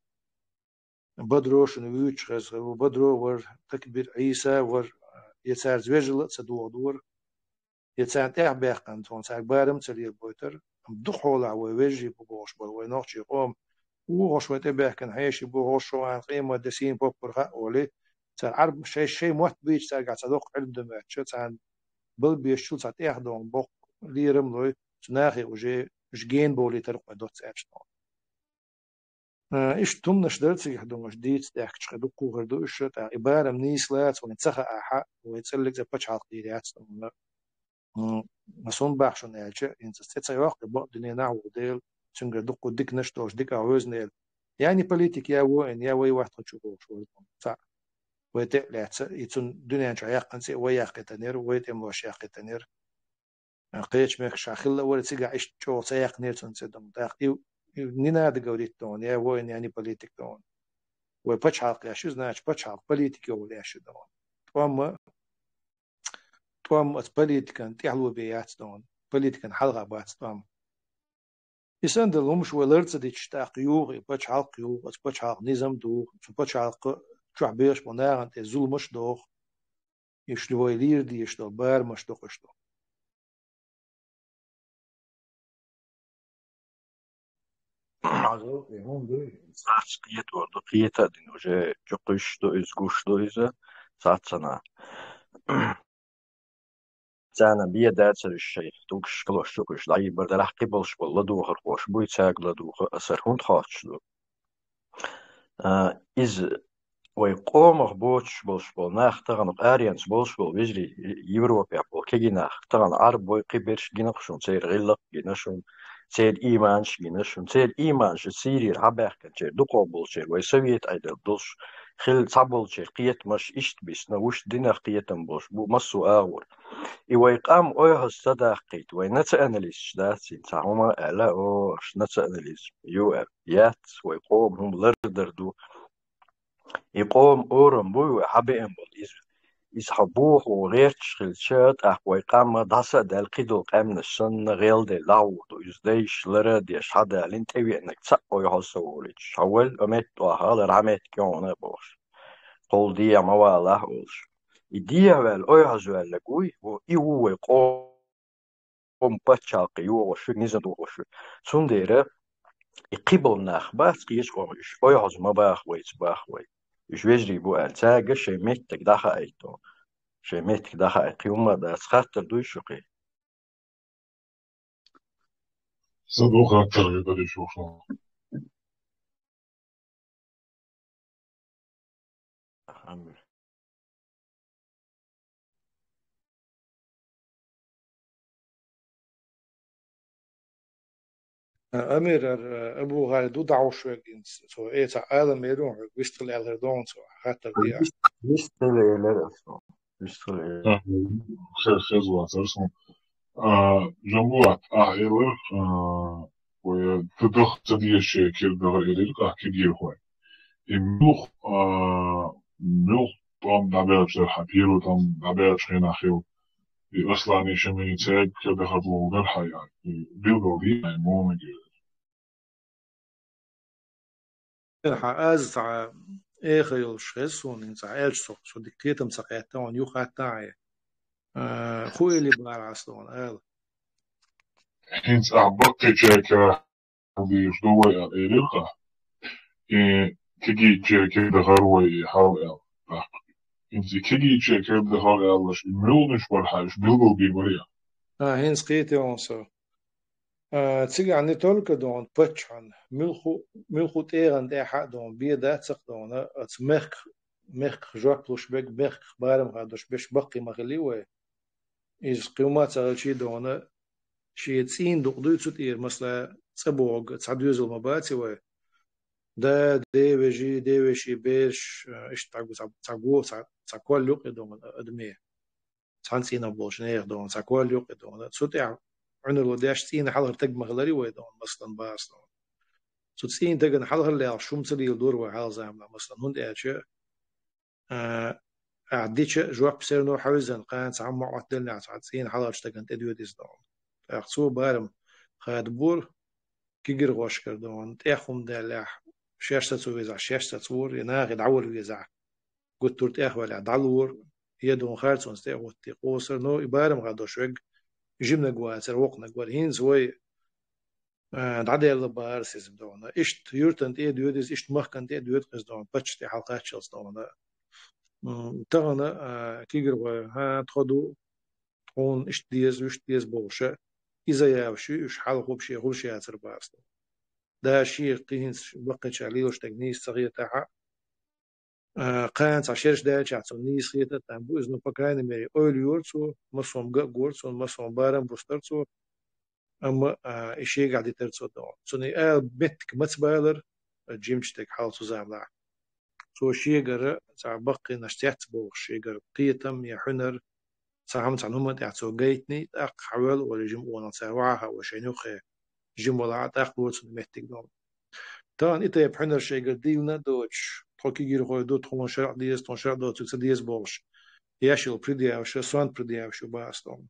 Бадро шуна вуьйцуш хеза хир ву, Бадро вара, Такбир Ӏийса вара, я цара звежала а ца дохадора. Я царна тӀаьхьабаьккхина тхуна цаьрга барам ца лелабойтара, амма дукха хьолахь вай вежарий бу бохуш бара вай нохчий къоман. Вухуш вай тӀебаьхкина хьеший бу, хӀокху шо ван къемат де сийна поппар хаьа олий, цара Ӏарб шай, шай мотт бийча цаьргахь цхьа доккха Ӏилма дан моьттуш, царна балбешчул цхьа тӀех дона боккха лерам лой, цу нахе уже уьш гена бовлийтар кхой доцца аьлча дона. Э, иштта хӀуманаш дара цигахь дона, дийца даьхкича кхин дуккха хир ду уьш, тӀаккха и барам нийса лаца вайн ца хаахь, вай цӀаллиг цӀе пачхьалкх дийр яц дона. М, ас хӀунда боху шуна аьлча, хӀинца ас цӀе ца йоккху, бакъ дуьненахь ву Дела, цуьнгара дуккха диканаш долуш, дика а вевзина Эла. Я не политик, я воин, я воевать хочу бохуш вара. Цхьаъ. Вай тӀе а лаьцна, и цунна дуьнен чохь яьккхина цӀе а вай яккхийтинера, вай тӀемалоша яккхийтинера. Кхечу мехкашкахь хилла а вара, цигахь иштта чӀогӀа ца яьккхинера цунна цӀе дона. ТӀаккха и, и не надо говорить дона, я воин, я не политик дона. Вай пачхьалкх еш ю, значит, пачхьалкх политик йолу еш ю дона. ТӀом а, тӀом оцу политикан тӀаьхьало бен яц дона, политикан хьалха бац тӀом. И санна долу хӀумаш вай лар ца дитча, тӀаккха юха и пачхьалкх юха, оцу пачхьалкхан низам духа, цу пачхьалкхан чохь бехаш болу нахана тӀе зуламаш а доху, иштта вай лийр дезаш долу барамаш дохуш ду. Цхьацца кхетор ду, кхета а дина, уже чу кхуьссуш ду иза, гуш ду иза, цхьаццанхьа. Царна бен дацара уьш шайн, тугаш калош чу кхуьссуш, дӀайибар дарахь кхин болуш болу ладугӀархоша буй, цаьрга ладугӀа асар хӀунда хоттуш ду. А, иза вай къомах боцуш болуш болу нах тахана, къаренца болуш болу вежарий, Европехь болу кегий нах тахана, Ӏарбой, кхиберш гина-кх шуна, церан гӀиллакх а гина шуна, церан ийманаш а гина шуна, церан ийманаш Сирийра хьабаьхкинчеран, дукхах болчеран, вай совет Ӏедал долуш, хилла цхьаболчеран кхетамаш иштта бисна, вуьшта динах кхетам болуш бу массо а агӀор. И вай къам ойхьаза ца даккхийта, вай националисташ дац, цхьа хӀума а аьлла, о, аша национализм ю аьлла. Яц, вай къоман хӀума лардар ду. И къоман орам буй вай хьабеана болу иза. Иза хьо бохо гӀерташ хилча, тӀаккха вай къам дӀаса а даьлла, кхидолу къаьмнаш санна, гӀелделла дӀагӀур ду. Иза дайша лара а деш, хьадалийна тӀевеанарг цхьаъ ойхьаза ца волуьйтуш. Хьо валла, а метта охьа а лара, хьан метта кӀен а бохуш. Кхул дехьа ма валахь олуш. И дехьа ваьлла, ойхьаза ваьлларг вуй, и ву вай къоман пачхьалкх йогӀуш верг, низам дохуш верг. Цундела и кхин болу нах бац, кхечу къоман, уьш ойхьаза ма баха вайца, баха вай. Уьш вежарий бу аьлла, цаьрга шайн меттиг дӀахаийта. Шайн меттиг дӀахаийта. Кхин хӀумма а дац, хаттар дуй шун кхин? Сан ду хаттар, вежарий, шух шуна. Амир. Амир, ар, Абу ГӀали ду дӀахьуш верг хӀинца, цо, э, цхьа ала мер ву хьоьга, вистхила аьлла хир ду хьуна цо, хаттар де. Вист-, вистхила элира аса. Вистхила элира. А, хе-, хеза вацара суна. А, Жамбулат, ахь элира, а, вай ца даха ца дезаш кхидӀа дахар элира, ахь кегийрхой. И муьлха, а, муьлха тӀом дӀабаьлча дара хьан, первый тӀом дӀабаьлча хенахь хилла, и Аслани, Шамили цаьрга кхидӀа дахар ловла дара хьан, и билгал дийр хьайн муха мегар. Хьан аз цхьа эха йолуш хеза суна, хӀинца аьлча со, со дика кхетам ца кхетта, хьуна юха хатта хьан. Э, хӀун элира бара аса хьуна ала? ХӀинца ахь баккхийчаьрга дийраш ду вай аьлла, элира хьан. И кегийчаьрга дахар вай и хьал аьлла. ТӀаккха хӀинца и кегийчаьрга дахар аьлларш, и муьлханаш бара хьан, уьш билгал бийр бара. А, хӀинца кхетий хьуна со. А, цигахь не только дона паччахьан, муьлхху-, муьлхху тӀегӀан тӀехь а дона, бен дац-кх дона, оцу мехках, мехках жоп луш берг, мехках барам хадош берш баккхий ма хиллий вай. иза кхин хӀумма ца хилча а дона, шен цӀийнан дукъ дуй цу тӀера, масала, цӀа бохург цхьа доьзал ма бац вай. Да, ден вежарий, ден веший бераш, э, иштта цхьа, цхьа го, цхьа, цхьа кхолла юкъе дона, э, адаме. Цхьан цӀийнах болча нехан дона, цхьа кхолла юкъе дона. Цу тӀехь Ӏуьнарал деш цӀийнан хьалхара таг ма хиларий вай дона, масала, бац дона. Цу цӀийнан тагана хьалхара лаьлча хӀума ца леладора вай хьалха заманахь, масала, хӀунда аьлча, а, ахь дича жоп всё равно хьавиззина, кхана цхьа хӀума мотт деллехь, цхьа цӀийнан хьалхарча тагана тӀедоьду иза дона. ТӀаккха цо барам хадабора кегирхошкара дона, тӀех хӀума даьллехь, шаьш саца везахь, шаьш саца вора, е нахе дӀавала везахь, гуттар тӀех ваьллехь, дӀалора, е дона харцонца тӀе а хӀоттий, къовсар, но и барам хадош верг жиманиг вацар, воккханиг вар. ХӀинца вай а, дӀадаьлла бахара иза дона. Иштта юьртана тӀе а доьду иза, иштта махкана тӀе а доьду иза дона, паччахьа тӀе хьалкхаччалца дона. М, тахана, а, кегирхой, хӀа, тхо ду, тхуна иштта деза, вуьшта деза бохуш, иза явш ю, уьш хьалха хӀума шен хуьлуш яцар бац дона. Да, шен кхин хӀинца баккхийчара лелаш дерг нийса ца хетахь а, а, кхана цхьа шераш даьлчахь цунна нийса хетар а там бу иза, ну, по крайней мере, ойла йора цо, массо хӀума ган а гора цунна, массо хӀума барам бустара цо, амма, а, и шегахь дитар цо дона. Цунна и ала меттиг маца балар, а, жимачу дерг хьалха цу заманахь. Цо шегара цхьа баккхийнаш цецбохуш, шегара кхетам я хьуьнар, цхьа хӀума цхьана хӀуманна тӀехь цо гайтиний, тӀаккха хьавоьлла вара жима къонах цара вахьа а вай шайна юххе, жима валахь а тӀаккха лора цунна меттиг дона. Тахана и тайпа хьуьнар шайгара дийлина а доцуш, тхо кегирхой ду, тхуна шарӀ деза, тхуна шарӀ доцург ца деза бохуш, еш йолу предъяваш, сонта предъяваш ю бац дона.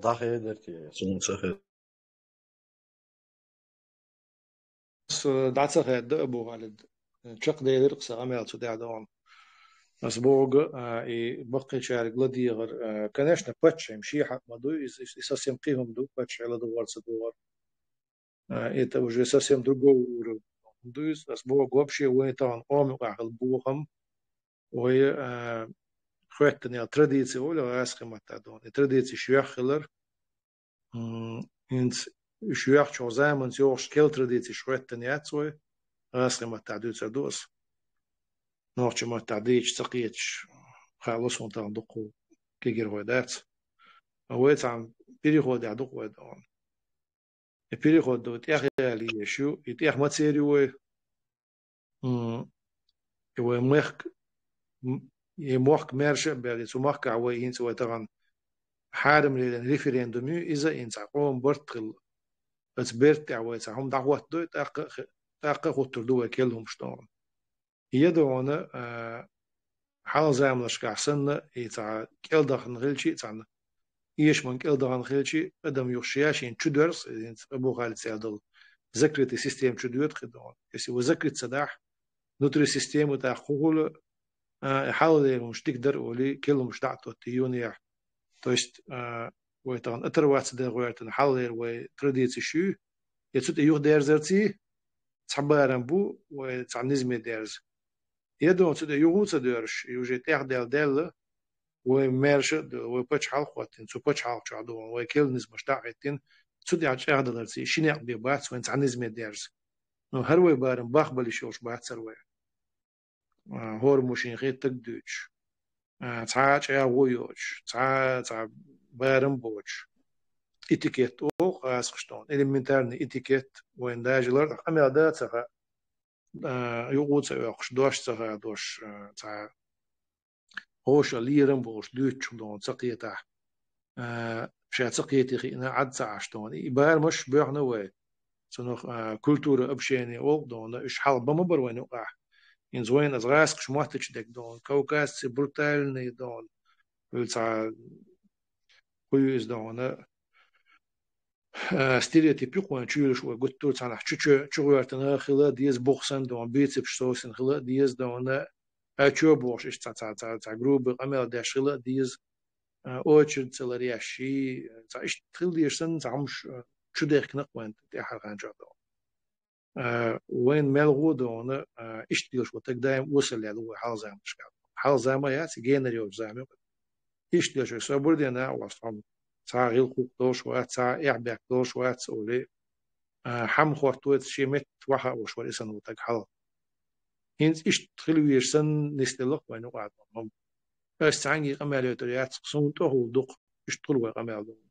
ДӀахедар те, суна ца хи-, Ас дӀа ца хаьдда, Абу Халид. Чекхделира-кх сан къамел цу тӀехь дона. Ас бохург, а, и баккхийчаьрга ладегӀар, а, конечно, паччахьан шен хьакъ ма ду, иза, иза, иза совсем кхин хӀума ду, паччахье ладогӀар, ца догӀар. А, это уже совсем другого уровня ду иза. Ас бохург, вообще вайн тахана къоман юкъахь хилла бохам, вай, а, хоьттинехь традици олу гӀазкхийн маттахь дона. И традицеш йоьхна хилар, м, хӀинца уьш йоьхначу заманца йогӀуш керла традицеш хоьттина яц вай, гӀазкхийн маттахь дуьйцур ду ас. Нохчийн маттахь дийцича ца кхеташ, хаало суна тахана дуккха кегирхой дац. Вай цхьана переходехь ду-кх вай дона. И переход ду тӀехъяла езаш ю, и тӀех мацера ю вай. М, и вай мехк-, м, и мохк маьрша а баьлла, цу махкахь вай хӀинца вай тахана хьарам лелийна референдум ю, иза а хӀинца къоман барт хилла. Оцу бертан тӀехь вай цхьа хӀума дӀахӀоттадой, тӀаккха а хи-, тӀаккха а хӀуттур ду вай керла хӀумаш дона. Я дона, а, хьалха заманашкахь санна, и цхьа кӀелдахана хилча а, цхьана эшаман кӀелдахана хилча а, адам юха шен-шен чудоьрзу, хӀинца Абу Халида аьлла долу, закрытый система чу доьду-кх и дона. Если вай закрыт ца дахь, внутри системы тӀаккха хӀун хуьлу, а, хьалхалера хӀумаш дика дара олий, керла хӀумаш дӀа а тоттий юнехь. То есть, а, вай тахана оторваться дан гӀоьртина хьалхалера вай традицеш ю, я цу тӀе юхадерзарций, цхьа барам бу, вай цхьа низаме дерза. Я дона цу тӀе юха а ца доьрзуш, и уже тӀехдаьлла даьлла, вай маьрша а ду, вай пачхьалкх а хӀоттийна, цу пачхьалкх чохь дона, вай керла низамаш дӀа а хӀиттийна, цу тӀехь чӀагӀдаларций ши некъ бен бац вайн цхьа низаме дерза. Но хӀара вай барам бахбала йиш йолуш бацара вай. А, хӀора мушин хеттарг а дуьйцуш, а, цхьа а чӀагӀо йоцуш, цхьа а цхьа барам боцуш. Этикет олу гӀазкхаша дона, элементарный этикет, вайна даже лартӀахь къамел дан а ца хаьа, а, юкъа а ца оьккхуш, дош а ца хадош, а, цхьа вовшах лерам болуш дуьйцучух дона ца кхетахь, а, ша ца кхетий хиъна Ӏад ца Ӏаш дона. И барамаш боьхна вай. Цунах, а, культура, общение олу дона, уьш хьалха бан ма бара вайн юкъахь. ХӀинца вайна аса гӀазкхаша моттачу дерг дона, кавказцы брутальные дона, хӀуьлу цхьа хӀун ю иза дона, а, стереотип ю-кх вайн чуьйлуш вай гуттар а цхьанхьа чу-, чу-, чугӀоьртина хила а деза, бух санна дона, бицепсаш совсина хила а деза дона, а чо бохуш, иштта цхьа, цхьа, цхьа, цхьа грубый къамел деш хила а деза, а, очередь ца ларъеш, ши, цхьа иштта хила дезаш санна, цхьа хӀумаш, а, чудехкина-кх вайн тӀаьххьара хан чохь дона. А, вайна мел гӀо а дона, а, иштта лелаш ву таг даим осаллаьлла ву вай хьалха заманашкахь. Хьалха зама яц, генара йолчу зама ю. Иштта лелаш вай собар дина а вац, хьо цхьа а гӀиллакх-хӀуллакх долуш вац, цхьа а эхь-бехк долуш вац олий, а, хьамма хӀоттавойту шен метта вахьа а волуш вара и санна ву таг хьалха. ХӀинца иштта хила везаш санна нисделла-кх вайна юкъахь доху хӀума. Ас цхьаьнгге къамел йойтур яц-кх, суна тӀехула ду-кх иштта хуьлу вай къамел доху.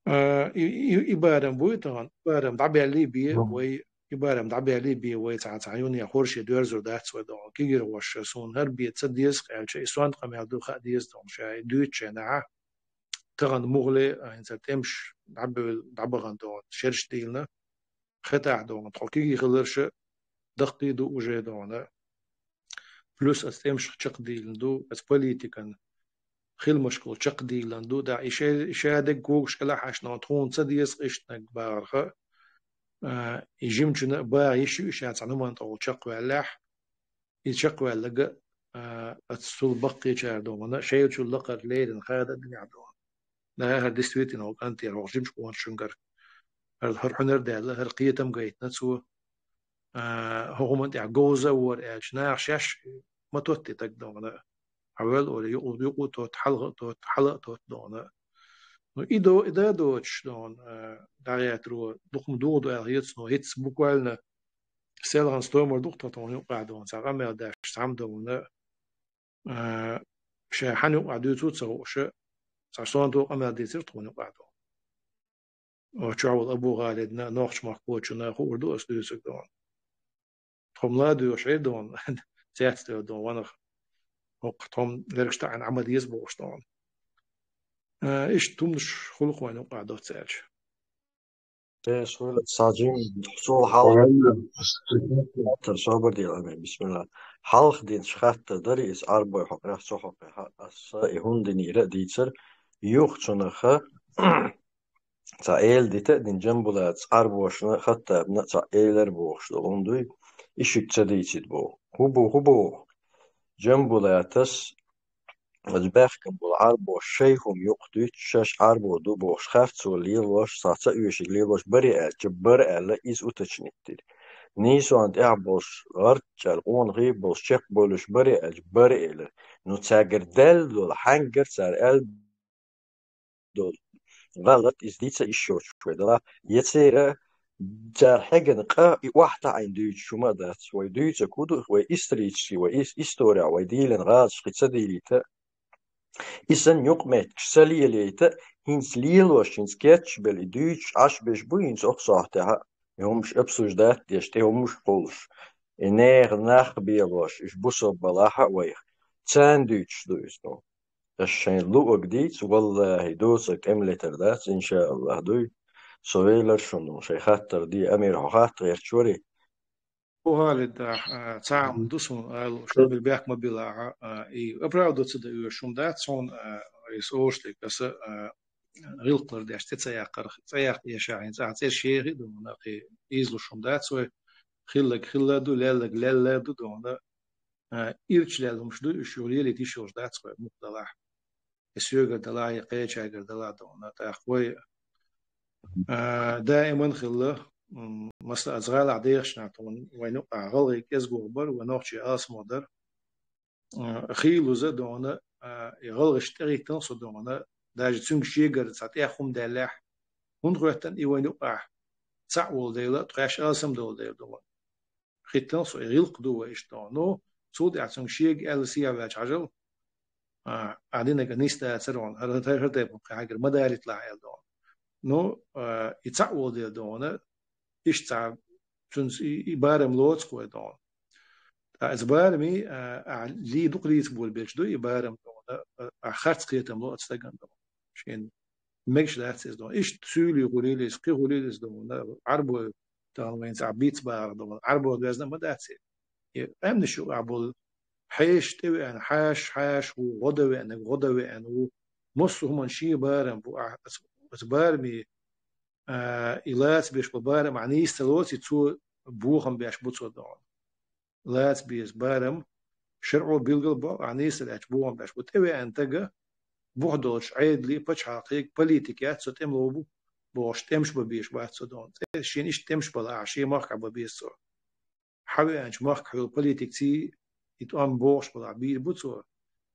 А, и, и, и барам буй тахана, и барам дӀабаьллий бен вай, и барам дӀабаьллий бен вай цхьа, цхьа юьхь хорша доьрзур дац вай доху. КегийрхошкӀа суна хӀара бен ца деза-кх аьлча, и сонта къамел ду хаа деза доху ша, и дуьйцучу хенахь. Тахана муххале а, хӀинца тӀемаш дӀабевлла, дӀабахана доху, шераш дийлина. Хетахь доху, тхо кегий хиларша даккхий ду уже доху. Плюс аса тӀемашка чекхдийлина ду, аса политикан хиламашкахула чекхдийлина ду, да, и ша, и ша дерг когаш кӀел а хьаьшна, тхуна ца деза-кх иштаниг бахарх, а, и жимачунна а баха йиш ю и ша цхьана хӀуманна тӀехула чекхваьллехь, и чекхваьлларг а, а, аса цул баккхийчара доху, шайчул лакхара леррина хада а динехь доху. Да, хӀара действительно ву кӀантера хӀокху жимачу къонахчуьнгара. ХӀара, хӀара хьуьнар даьлла, хӀара кхетам гайтина цо. А, хӀокху хӀуманна тӀехь говза а вара аьлча, наха шаьш ма тоттий таг доху. Хьавел олий, юкъу, юкъу а тотта, хьалха а тотта, хьала а тотта доху. Ну, и до, и да доцуш доху, а, дӀагӀертаро, дукха ма дугӀу ду аьлла хета суна, хӀинца буквально селхана стомара ду-кх тхо тхуна юкъахь доху, цхьа къамел деш, цхьамма доху, а, ша хьан юкъахь дуьйцу а ца хууш, цхьа сонта къамел дийцира тхуна юкъахь доху. Оцу чохь волу Абу-ГӀалидна, нохчмахкочунна хуур ду аса дуьйцург доху. Тхо-м ладуьйгӀуш Ӏе доху, цецдевлла доху ванах. ХӀокху тхо-м лергаш таӀийна Ӏа ма деза бохуш доху. Э, иштта хӀуманаш хуьлу-кх вайна юкъахь доцца аьлча. Эс хуьлу, сан жима, цул хьалха. Хаттар собар де, Амин, бисмилла. Хьалха динчу хаттар дарий иза, Ӏарбой хьокъехь, цу хьокъехь, аса и хӀунда динера а дийцира, юха цунах цхьа эла дита а дина, Джамбулата Ӏарбошна, Хаттабна цхьа элира бохуш долу хӀума дуй, и шуьга ца дийцийта боху. ХӀун бу, хӀун боху? Джамбулатас оцу баьхкина болу Ӏарбоша шайн хӀума юкъа дуьйцуш, шаьш Ӏарбо ду бохуш, харцо лелош, цхьа ца оьшург лелош барий аьлча, бара аьлла, иза уточнить дира. Нийсонна тӀехь болуш, гӀарчӀ аьлла, къонахий болуш, чекхбевллаш барий аьлча, бара элира. Ну, цаьргара даьлла долу, хьаьнгара цара аьлла долу гӀалат, иза дийца йиш йоцуш вай дала, я церан цара хьегна къа и охьатаӀийна дуьйцуш хӀума а дац, вай дуьйцург хӀун ду, вай исторически, вай ис-, исторехь вай дийлина гӀазаш кхин ца дийлийта, и санна юкъаметтигаш ца лелийта, хӀинца лелош, хӀинца кечбелла и дуьйцуш Ӏаш берш бу, хӀинца окху сохьтехь и хӀумаш обсуждать деш, тӀе хӀумаш кхуллуш. И нехан нах белош, уьш бусалба балахь а вайх. Царна дуьйцуш ду иза. Ас шайна луъург дийца, валлахӀи, доцург тӀеман летар дац, иншааллахӀ, дуй. Со велар шуна, шайн хаттар де, Амир, хьо хатта гӀерташ варий? Бухалидахь, а, цхьа хӀума ду суна ала, шо бил бехк ма билахьа, а, и оправдываться дан оьшуш хӀума дац суна, а, иза ошлик аса, а, гӀиллакх лардеш тӀе ца яккхар, ца яккха эшахь, хӀинца ахьа цӀераш ехи а дохуна, кхин ийзалуш хӀума дац вай, хилларг хилла ду, лелларг лелла ду дохуна, а, ирча лелла хӀумаш ду, уьш юха лелийта йиш йолуш дац вай мукъадалахь. И соьгара далахь, я кхечаьргара далахь дохуна. ТӀаккха вай, а, даиман хилла, м, масала, аса гӀалахь дехаш нах тхуна вайна юкъахь гӀалгӀай кӀезгух бара, вай нохчий алсамо дара. А, хийлаза дохуна, а, и гӀалгӀашна тӀехӀиттина со дохуна, даже цуьнга шегара цхьа тӀех хӀума даьллехь, хӀунда хоьттина и вайна юкъахь цхьаъ волу дела, тхаьш алсам долу дела дохуна. Хиттина со, и гӀиллакх ду вай иштта дохуна. Ну, цул тӀаьхьа цуьнга шега аьлла сехьа ваьлча хьажал, а, а динага нисдацара ван, хӀара, хӀара, хӀара тайпа кхин хьаьгара ма далийталахь аьлла дохуна. Ну, а, и цхьаъ волу дела дохуна, иштта цхьа цуьнца и, и барам лоцу кхой дохуна. Ткъа иза барамий, а, а, лий дукха лийца болабелча ду и барам дохуна, а, а, харц кхетам ло оцу стагана дохуна. Шена мегаш дац иза дохуна. Иштта суьйлий хуьлийла иза, кхин хуьлийла иза дохуна, Ӏарбой тахана вайна цхьа биц бахар дохуна, Ӏарбой доьзна а ма дац и. И къаьмнаш юкъахь болу хьеша тӀевеана, хьаша, хьаша ву, гӀо дан веанарг гӀо дан веана ву. Массо а хӀуманна шен барам бу, ахь, аса, аса барамий, а, и лаца беш бу барам, ахь нийса ца лоций, цо бохам беш бу цо дохуна. Лаца беза барам, шарӀо билгал бо, ахь нийса лаьцча бохам беш бу. ТӀевеана тага, бух долчу Ӏедале, пачхьалкхе, политика яц, со тӀемало бу бохуш, тӀемаш бан безаш бац цо дохуна. ТӀе шена иштта тӀемаш бала ахь, шен махкахь бан беза цо. Хьан веанчу махкахь йолу политикций и тӀом бохуш балахь бийр бу цо,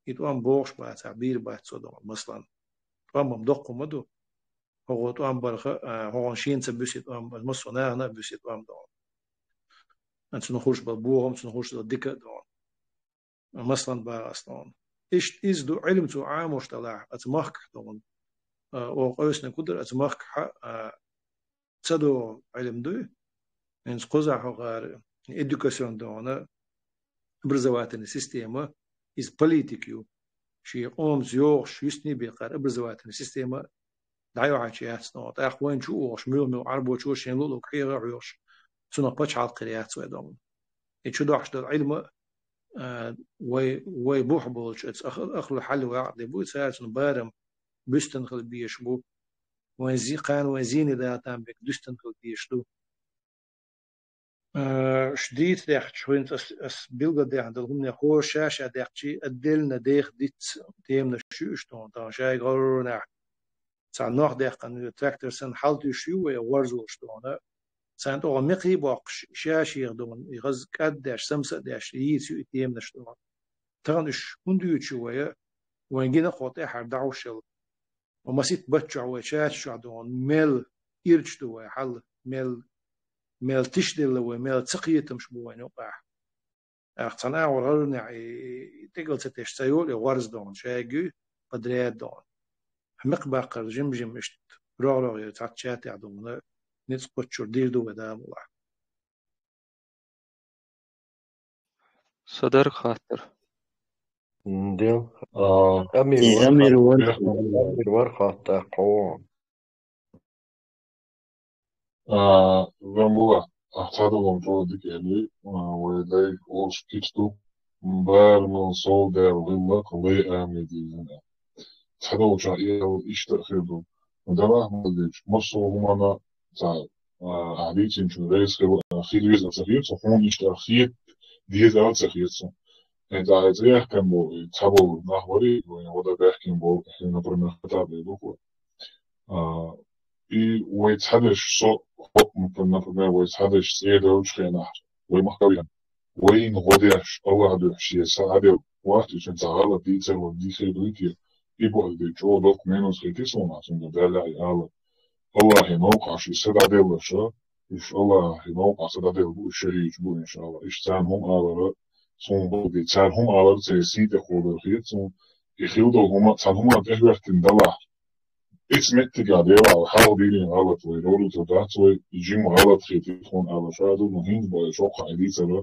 и тӀом бохуш бацахь бийр бац цо дохуна, маслан. ТӀом-м доккха ма ду. ХӀокхо тӀом барха, а, хӀокхуьнан шена ца буьсу и тӀом, массо а нахана а буьсу и тӀом дохуна. Цунах хуш ба бохам, цунах хуш ба дика а дона. Маслан, баха ас дона. Иштта иза ду Ӏилма цо Ӏамош далахь, аца махкахь дона. Оха къевсина кудар аца махкахь а ца догӀу Ӏилма дуй. ХӀинца кхузахь хӀокхара эдукацион дона, образовательная система, иза политика ю. Шен къомца йогӀуш, юстний бекхар образовательная система дӀайохьачу яц дона. ТӀаккха вайн чу оьхуш, муьлха-муьлха Ӏарбочо шен лулуг хьеха а хьоьхуш, цунах пачхьалкх хир яц вай дона. И чу дохьуш долу Ӏилма а, вай, вай бухь болчу аца ах-, ахлу хьалли вакъ де бу, цара цунна барам буьстан хила беш бу. Вайн зи-, кхана вайн зийне дала там бек дуьстан хила беш ду. А, ш дийца даьхча, хӀинца ас, ас билггал даьхна долу хӀумане хӀора ша-ша даьхчий, отдельно деха диц теманаш ю уьш тхуна, тхуна шайга гӀоррунехь. Цхьа нох даьккхина ю, трактор санна хьалтуьйсуш ю вай, гӀорзалуш тхуна. Царна тӀехула мекхий боккхуш, ша-шех тхуна, и хаза кӀаддеш, самса а деш, йийца ю и теманаш тхуна. Тахана уьш хӀунда юьйцу вай, вайн гина кхо тӀаьхьара дӀахьуш йолу. Маситта баттахь вай чача чохь тхуна, мел ирча ду вай хьал, мел, мел тишделла вай, мел ца кхетамаш бу вайн юкъахь. Ахь цхьана агӀор гӀарнехь и, и, и тӀекӀал ца теш ца йолу, и гӀорз дона, шайгуй, подряд дона. Мекх баккхар жим-жим иштта, рогӀ-рогӀера цхьацца чатехь дона, ницкъ кхоччур дийр ду вай Дала мукъалахь. Со дара хаттар. М, дел. А, Амир И вара Амир хаттар. вара. Амир вара хаттар, кхо. А, Рамбула, а, цхьадолу чӀогӀа дика элира, а, вай дай олуш кича ду, м, барамал сов дер гӀиллакх лай амин дийзина. Цхьадолчохь и эл иштта а хир ду. Далахь ма дийча, массо а хӀуманна цхьа, а, ахь дийцинчун реза хила, а, хила веза а ца хета со, хьуна иштта а хета деза а ца хета со. ХӀинца а цӀе яьккхина бу, и цхьаболу нах вари, вайн гӀо дан баьхкина болу, хӀинца, например, хатаб ду хӀу. А, и вай цхьадерш со, хӀокху, например, вай цхьадерш цӀе долчу хенахь, вай махкавин, вайна гӀо деш, Аллах дуьхьа шен са Ӏадел, вахтичун ца гӀалат дийцар ван дийхе дуй те, и боху де чӀогӀа доккха минус хетий суна, цуьнга Далла и ала. Аллахье новкъахь ши са дӀаделлаша, уьш Аллахье новкъахь са дӀаделла бу, уьш шахӀидаш бу, иншалла. Иштта царна хӀума алара, суна боху де, царна хӀума алара, церан сий тӀе кхобар хета суна, и хила долу хӀума, цхьана хӀуманна тӀехӀоьттина далахь, Эца меттигехь Делахь хьалха дийрина гӀалат вай, ролуто дац вай, и жима гӀалат хетий тхуна ала ша ду, ну, хӀинца боху, шоккха хьан дийцара,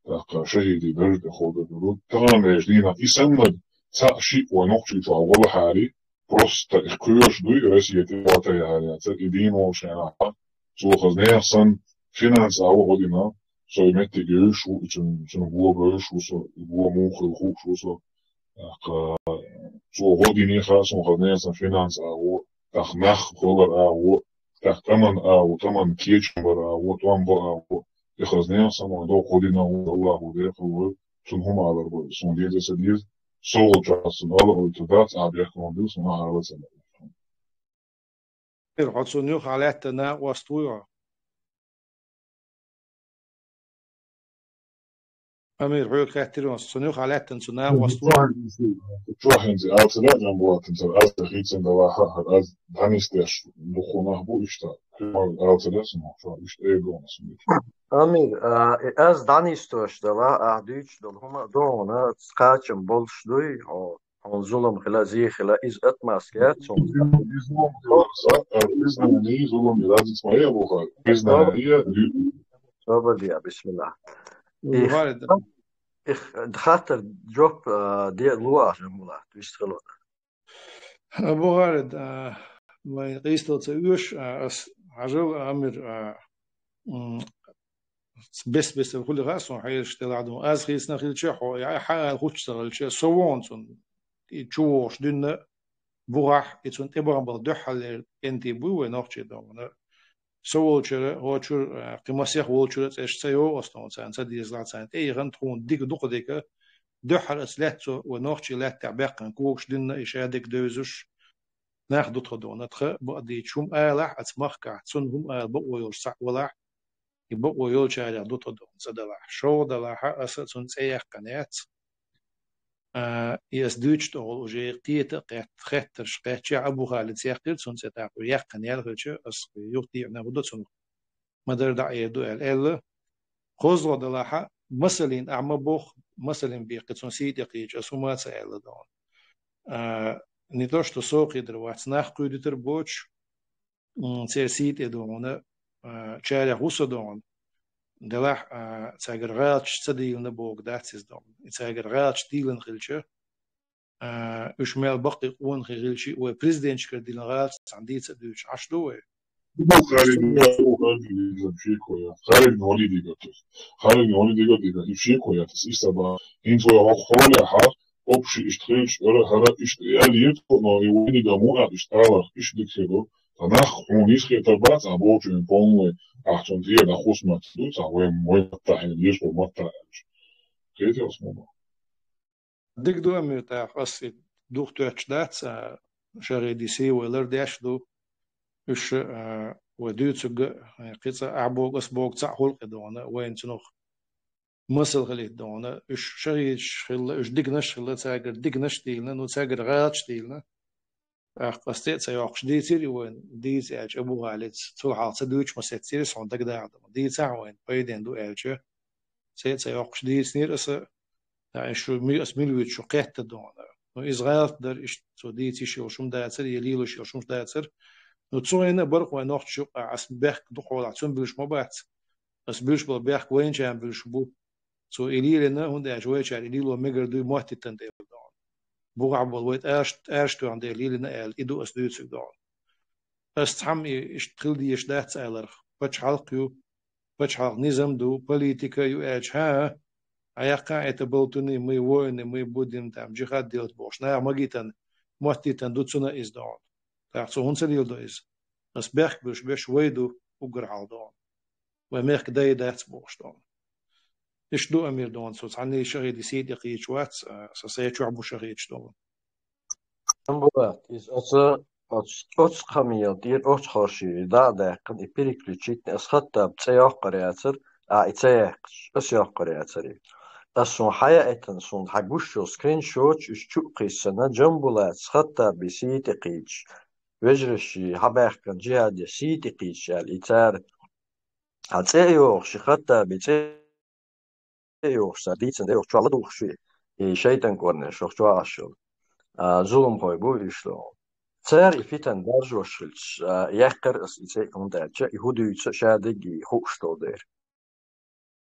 тӀаккха шахӀидийн даржа тӀе кхобур ду. Тахана вешан дийнахь и санна цхьаъ шиъ вай нохчий чохь валахьари, просто их кхоьруш дуй, Россия тӀе хӀоттаяхьара яцара, и дийна волуш хенахь, цо хаза нехан санна, финанс а ву гӀо дина, со и меттиг йевзаш ву, и цуьнан, цуьнан го бевзаш ву со, и го муха хила хууш ву со. ТӀаккха цо гӀо дине хаьа суна, хаза нехан санна финанс а ву, тӀаккха нах хилар а ву, тӀаккха тӀаман а ву, тӀаман кечам бар а ву, тӀом бо а ву. И хаза нехан санна вайн доккха гӀо дина ву, Аллахо декъал ву, цунна хӀума алар бу, суна деза а ца деза, со волчохь цунна ала а ойтур дац, а бехкам била суна ала ца деза. Амир, хьо цунна юха лаьттина накъост вуй хьо? Амир, хьоьга хаьттира ван, цунна юха лаьттина цу накъост вуй? Чохь хӀинца алцара а жан бохтина цара, аз хийцина далахьа, хӀара аз дӀанисдеш дукха нах бу иштта. Алцара а цунах чохь иштта эгона сумича. Амир, а, и аз дӀанисдеш дала, а, дуьйцуш долу хӀума а догӀуна, кхачам болуш дуй, хьо Хьуна зулам хила, зе хила, иза отмазка яц хьуна. Иза зулам хила, са, а, признание зулам, разница ма яц боху. Признание, собар де, бисмилла. Их, Бухари, да. Их хаттар жоп, а, де луа, Жамбулат, вист хила. Бухари, да, вайн къийсалца уьш, а, ас хьажал, Амир, а, м, бес-бесара хуьлу хаьа суна хьераш делахь ду. Аз хийцина хилча, хьо, я, хьан аьлла хуьлуш ца хилча, со вон цунна. И чу вогӀуш дуьнна бухахь, и цунна тӀебахана бала дуьххьаллера кӀентий буй вай нохчий догӀана. Со волчуьра, хьо чуьра, а, кхин масех волчуьра цӀеш ца йогӀу ас тхуна царна, ца дезалахь царна. ТӀеихана тхуна дика дукха дика, дуьххьара аса лаьтта цо вай нохчий лаьттахь баьккхина когаш дуьнна, и ша дика девзаш, нах ду тхо догӀана. Тха бакъдийчу хӀума алахь, аца махкахь, цунна хӀума ала бакъо йолуш цхьаъ валахь, и бакъо йолчарех ду тхо догӀана ца далахь. ШолгӀа далахьа, аса цунна цӀе яьккхина яц. А, и ас дуьйцуш тӀехула уже кхета а кхетта, хеттарш кхаьчча, Абу Халид цехкира цунна цӀе тӀаккха, яьккхина ял хилча, ас юхатеӀина хӀу до цунах. Ма-дарра дӀа а эр ду аьлла, аьлла. КхозлагӀа далахьа, масалин, ахьа ма боху, масалин бехке цунна сий тӀе кхийча, ас хӀума ца аьлла дона. А, не то, что со кхийдар вац, нах кхуьйдитар боцуш, м, церан сий тӀе дона, а, чарех ву со дона. Делахь, а, цаьргара гӀалаташ ца дийлина боху дац иза дона. И цаьргара гӀалаташ дийлина хилча, а, уьш мел баккхий къонахий хилча а, вай президенташкара дина гӀалаташ цхьаьна дийца а дуьйцуш Ӏаш ду вай? Харин, харин, шеко яц. Харин хӀаллак дигатус. Харин хӀаллак дигатус, и шеко яц. Иштта ба. ХӀинца вай хӀокху хьолехьа, общий иштта хилча, ара, хӀара, иштта аьлла еза, но и вайнига муъат иштта аларх, иштта дика хир ду. Ткъа нах хьуна нийса хетар бац, а бохучун полный, ахь цунна тӀера дӀахусмат ду, цхьа вай, вай маттахь, еза вай маттахь аьлча. Кхетий ас хӀума? Дика ду, Амир, тӀаккха ас и духатоьттуш дац, а, шарахь дисий вай лардеш ду. Уьш, а, вай дуьйцург а, кхин цкъа ахь бохург, ас бохург цхьаъ хуьлу-кх дона, вайна цунах масал хилийта дона. Уьш шахӀидаш хилла, уьш диканаш хилла, цаьргара диканаш а дийлина, ну, цаьргара гӀалаташ а дийлина. ТӀаккха ас цӀе а ца йоккхуш дийцира и вайна, дийца аьлча, Абу ГӀалица, цул хьалха ца дуьйцуш ма сецира, хьуна дагадогӀу дона. Дийцахь вайна, пайденна ду аьлча, цӀе а ца йоккхуш дийцинера аса, а, шу ми-, ас мила вуьйцу шу кхетта дона. Ну, иза гӀалат дара, иштта цо дийца йиш йолуш хӀума дацара, я лелош йолуш хӀумаш дацара. Ну, цу хенахь а бара-кх вайн нохчаша юкъахь, ас бехк дукха хьолахь цунна буьллуш ма бац. Ас буьллуш болу бехк вайначарна буьллуш бу. Цо и лелийна, хӀунда аьлча вайчара и лело мегар дуй моттийтина дела дона. Бухахь болу вай тӀарш-, тӀарш тоьхна дела лелийна аьлла, и ду ас дуьйцург дона. Ас цхьамма и иштта хила дезаш дац аларх, пачхьалкх ю, пачхьалкх низам ду, политика ю аьлча, хӀа-а, хьан яккха это болтуны, мы воины, мы будем там джихад делать бохуш, наха магийтина, моттийтина ду цунна иза дона. ТӀаккха цо хӀунда ца леладо иза? Ас бехк буьллуш берш вай ду уггар хьалха дона. Вай мехкан дай дац бохуш дона. Иштта ду, Амир, дона, цо цхьанний шахӀида сий тӀе кхийча вац, а, сан сай чохь бу шахӀидаш дона. Амбулат, иза оцу, оцу, оцу кхамел тӀера оцу хӀорший дӀа а даьккхина, и переключить ас Хаттаб цӀе йоккхур яцара, а, и ца яьккхича, ас йоккхур яцара и. Ас суна хьаяийтина, суна хьан гуш йолу скриншоташ уьш чу а кхиссина, Джамбулатца Хаттаби сий тӀе кхийча, вежаршший хьабаьхкина джихӀаде сий тӀе кхийча аьлла, и цара хьан цӀе а йохуш, и Хаттаби цӀе а йохуш, цара дийцина, де йохуш, чохь ладугӀуш и, и шайтӀан кӀорнеш, оху чохь Ӏаш йолу. А, зуламхой бу уьш дона. Цара и фитан даржош хилча, а, яьккхира ас и цӀе, хӀунда аьлча и хӀун дуьйцу ша дерг и хууш долу дера.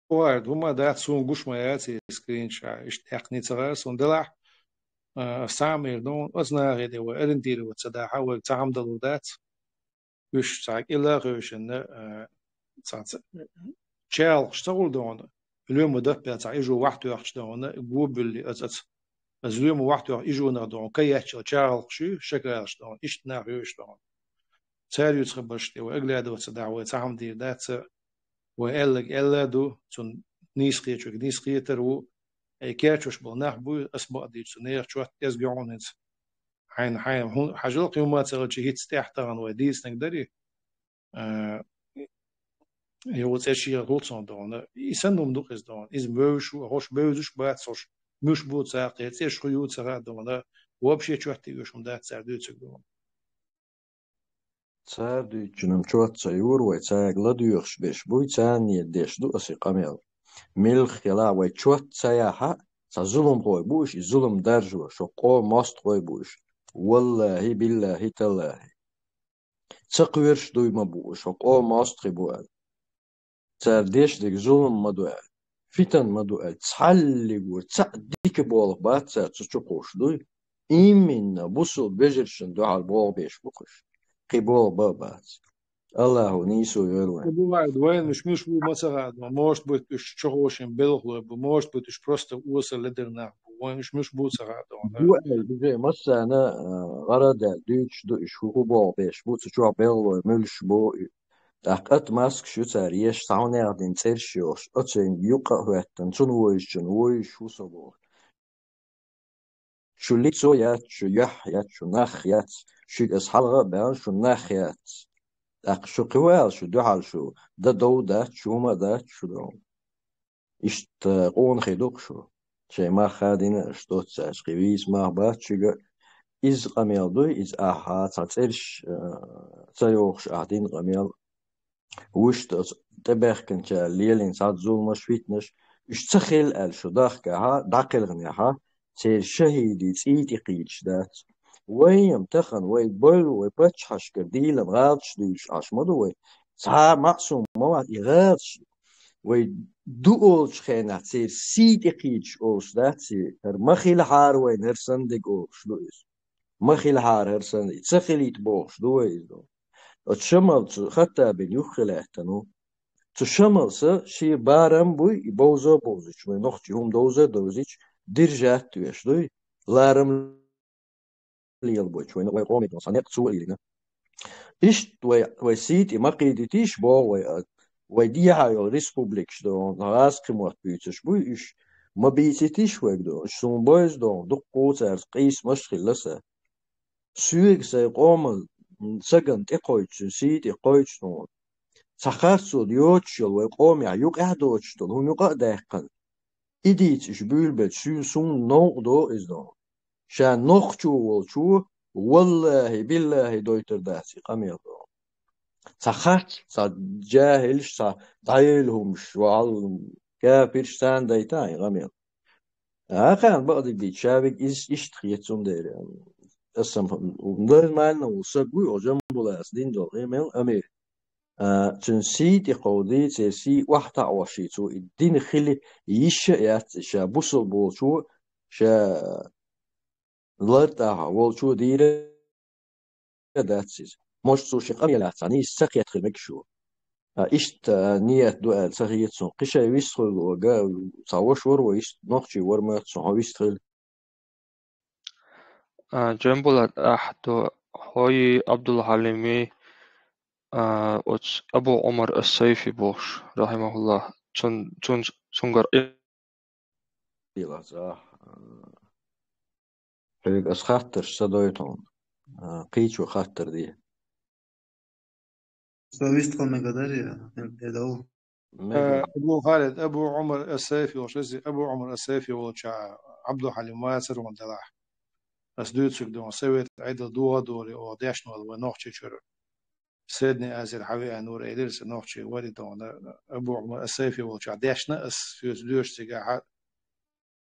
Ой, хӀума дац, суна гуш ма яц и скриншот, иштта тӀаккха ца гӀара суна делахь, а, самир ду, оцу нахе тӀе вай ориентироваться дахьа, вайга цхьа хӀума далур дац. Уьш цхьа кӀелла а хевшина, а, цхьа ца-, чагӀалкхаш ца гӀур дона, лоьма даппел цхьа ижо вахтоьхча дона, го буьллий аса, аса, аса лоьма вахтоьхча ижонах дона, каеччал чагӀалкхаш ю, шакалаш дона, иштта нах ю уьш дона. Цара юьйцу хабарш тӀе вай оглядываться дахьа, вай цхьа хӀума дийр дац, вай аьлларг аьлла а ду, цунна нийса кхетарг нийса кхетар ву, ай кечвеш болу нах буй, ас бакъдийчу цу нехан чот, кӀезиг йогӀун хӀинца. Хьайна, хьайна, хӀун, хьажал кхин хӀума ца хилча хӀинца тӀаьхьа тахана вай дийцинарг дарий? А, и ву цӀе шегӀа гӀулцун дона. И санна хӀума ду-кх иза дона. Иза бевзаш ву, хӀорш бевзаш бац хӀорш. Муьш бу цара, кхин цӀераш хӀун ю ца хаьа дона. Вообще чот тӀе оьшу хӀума дац цара дуьйцург дона. Цара дуьйцучунна чот ца юра вай, цаьрга ладоьгӀуш берш буй, царна деш ду аса и къамел. Муьлхха хилахь вай чот ца яхь а, цхьа зуламхой бу уьш, и зулам даржош, хӀокху къоман мостагӀий бу уьш. Валлахьи, биллахьи, таллахьи. Ца кхоьруш дуй ма бу уьш, хӀокху къоман мостагӀий бу аьлла. Цара деш дерг зулам ма ду аьлла, фитан ма ду аьлла, цхьаллиг ву, цхьаъ дика болх бац цара цу чу кхуьуш дуй. Именно бусулба вежаршна дуьхьал болх беш бу-кх уьш. Кхин болх бан а бац. Аллахьо нийсо йойла вайн. Бувает, вайн уьш муьш бу ма ца хаьа, может быть, уьш чохошин белхалой бу, может быть, уьш просто осал ледара нах бу, вайн уьш муьш бу ца хаьа. Бу аьлла, уже массарна, а, гӀарадаьлла дуьйцуш ду уьш, хӀун, хӀун болх беш бу, цу чохь белхалой муьлш бу, тӀаккха Ӏат маскаш ю цара еш, цхьа хӀун нехан дина цӀераш йохуш, оцуьнга юккъе а хӀоьттина, цунна вуьйжучунна вуьйжуш ву со бохуш. Шу лицо яц, шу юьхь яц, шу нах яц, шуьга аса хьалха а баьлла, шу нах яц. ТӀаккха шу кхин вала, шу дуьхьал шу, дан дов дац, шу хӀума а дац, шу дов. Иштта къонахий ду-кх шу. Шайн мах хадийна аша доццаьрца, кхин вийца мах бац шуьга. Иза къамел дуй, иза ахьа цхьа цӀераш, а, ца йохуш ахьа дина къамел. вуьшта оцу тӀебаьхкинчара лелийна цхьацца зуламаш, фитнаш, уьш ца хилла аьлла шу дахкахьа, дӀакхелхинехьа, церан шахӀидийн цӀий тӀе кхийдаш дац. Вайна-м тахана, вай бойла, вай паччахьашкара дийлина гӀалаташ дуьйлуш Ӏаш ма ду вай. Цхьа а маӀсум ма вац и гӀалаташ. Вай ду олучу хенахь церан сий тӀе кхийдаш олуш дац и, хӀара ма хилахьара вайна хӀара санна дерг олуш ду иза. Ма хилахьара хӀара санна, и ца хилийта бохуш ду вай иза. Оцу Шамал цу Хаттабина юххе лаьттина ву. Цу Шамалс шен барам буй, и бовза а бовзуьйтуш, вай нохчий хӀума довза а довзуьйтуш, диржат а тоьшуш дуй, ларам лелабойтуш, вайна, вай къоме долу цхьа некъ цо а лелийна. Иштта вай, вай сий тӀе ма кхийдийтийша боху вай, а, вай дехьа йолу республикаш ду, гӀазкхи мотт буьйцуш буй уьш, ма бийцитийша вайга ду, уьш суна бойза ду, дуккха а цаьрца къийсамаш а хилла сан. Соьга сайн къоман, м, сагана тӀе кхойчу, сий тӀе кхойчу суна. Цхьа харцо йоцуш йолу вай къомехь юкъахь а доцуш долу хӀума юкъа а даьккхина. И дийца уьш буьйлабелча, суна новкъа до иза доху. Ша нохчо волчо, валлахӀи, биллахӀи, дойтур дац и къамел доху. Цхьа харц, цхьа джахӀилш, цхьа дӀайойла хӀумаш, ваьлла кафирш, царна дайта и къамел. Ахана бакъдерг дийца, ша вига иза иштта хета цундела. Аса нормально ву саг вуй, оха Жамбулас дина долу къамел, амир. А, цуьнан сий тӀе кховдий, церан сий охьатаӀош, цо и дина хила йиш а яц, ша бусалба волчо, ша лартӀахь волчо дийр а дац иза. Может, цо шен къамелехь цхьа нийса ца кхетта хир мегаш ву. А, иштта, а, ниет ду аьлла ца хета суна. Кхин шайн вистхуьлу га, цхьа ваша вара вай, иштта нохчий вара моьтту суна, хьо вистхила. А, Джамбулат, ахь до хьои Абдулхьалими, а, оцу Абу Ӏумар ас-Сайфи бохуш, рахьимахуллах, цун, цун, цуьнгара и- Хьоьга ас хаттарш ца дой тхуна. А, кхечо хаттар де. Со вистхила мегадарий, я, я дов? Мега. Э, Абу Халид, Абу Ӏумар ас-Сайфи волуш, иза Абу Ӏумар ас-Сайфи волчохь Абдулхьалим вацара хьуна делахь. Ас дуьйцург ду хьуна, совет Ӏедал догӀа а долий, оха дешна волу вай Нохчийчуьра. Средний Азера хьан веана вара, элира сан нохчий вара и ду хьуна, Абу Ӏумар ас-Сайфи волчохь дешна, ас соьца доьшуш цигахь,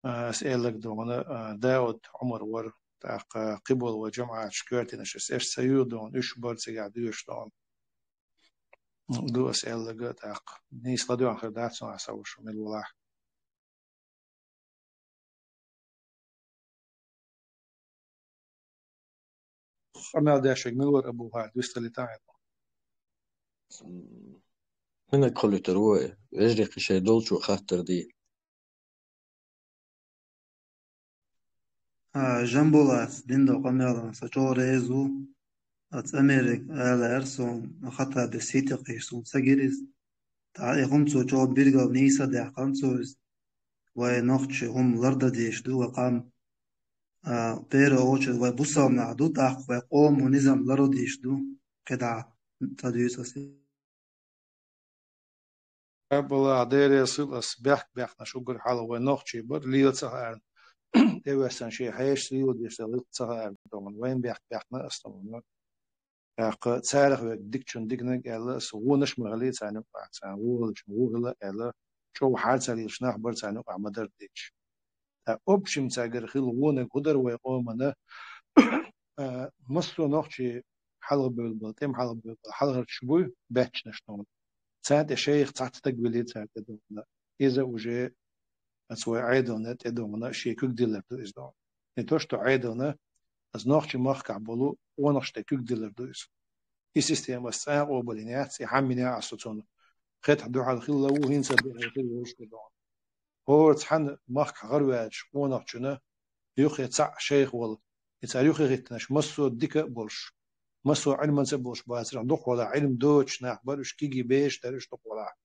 а, ас аьлларг ду хьуна, а, Дауд Ӏумар вара, тӀаккха кхибола вай жамаӀаташ коьртанаш, ас эшна ца юьйху ду хьуна, уьш бара цигахь доьшуш ду хьуна. Ду ас аьлларг а тӀаккха. Нийса ладоьгӀна хир дац хьуна, ахь сан ваша мила валахь. Къамел деш верг мила вара, Абу Халид, вистхилийта хьайна. ХӀинца кхолуьйтур ву вай, вежарий, кхин шайн долчо хаттар де. А, Жамбулас дина долу къамелана со чӀогӀа реза ву. Оцу Америка ала аьлла суна, Хаттаби сий тӀе кхийдаш суна ца гира иза. ТӀаккха и хӀума цо чӀогӀа билггал нийса а даьккхина цо иза. Вай нохчий хӀума лардан дезаш ду, вай къам, а, первую очередь вай бусалба нах ду, тӀаккха вай къомо низам лардан дезаш ду. КхидӀа ца дуьйцу аса. Балахь, Делера сийлахь, ас бехк-бехнаш уггар хьалха вай нохчий бара, лела ца хаарна, тӀевесан шен хьешаца лела дезаш дан гӀиллакх ца хаарна ду хьуна, вайна бехк-бехна ас ду хьуна. ТӀаккха царах верг дикачунна диканиг аьлла, ас вонаш ма хилий царна юкъахь, царна вон хилчунна вон хила аьлла, чӀогӀа хьарцахь лелаш нах бара царна юкъахь ма-дарра дийцча. Ткъа общем цаьргара хила вониг хӀун дара вай къомана, а, массо а нохчий хьалхабевлла бола, тӀема хьалхабевлла бола хьалхарчаш буй, баьччанаш ду хьуна. Царна тӀе шайх цхьацца стаг вели царна тӀе ду хьуна. Иза уже оцу вай Ӏедална тӀе ду хьуна, шен куьг диллар ду иза ду хьуна. Не то что Ӏедална, оцу нохчийн махкахь болу къонахашна тӀе куьг диллар ду иза. И система ас цкъа а къобалйина яц, и хьан мина а со цунна. Хетахь дуьхьал хилла ву, хӀинца а дуьхьал хилла волуш хир ду хьуна. ХӀора цхьана махкахь гӀараваьллачу къонахчунна юххе цхьаъ шайх волу, и цара юххе хӀиттинарш массо а дика а болуш, массо а Ӏилманца а болуш бацара, дукхахволахь Ӏилма доцуш нах бара, уьш кегий бераш дара уьш дукхахволахь.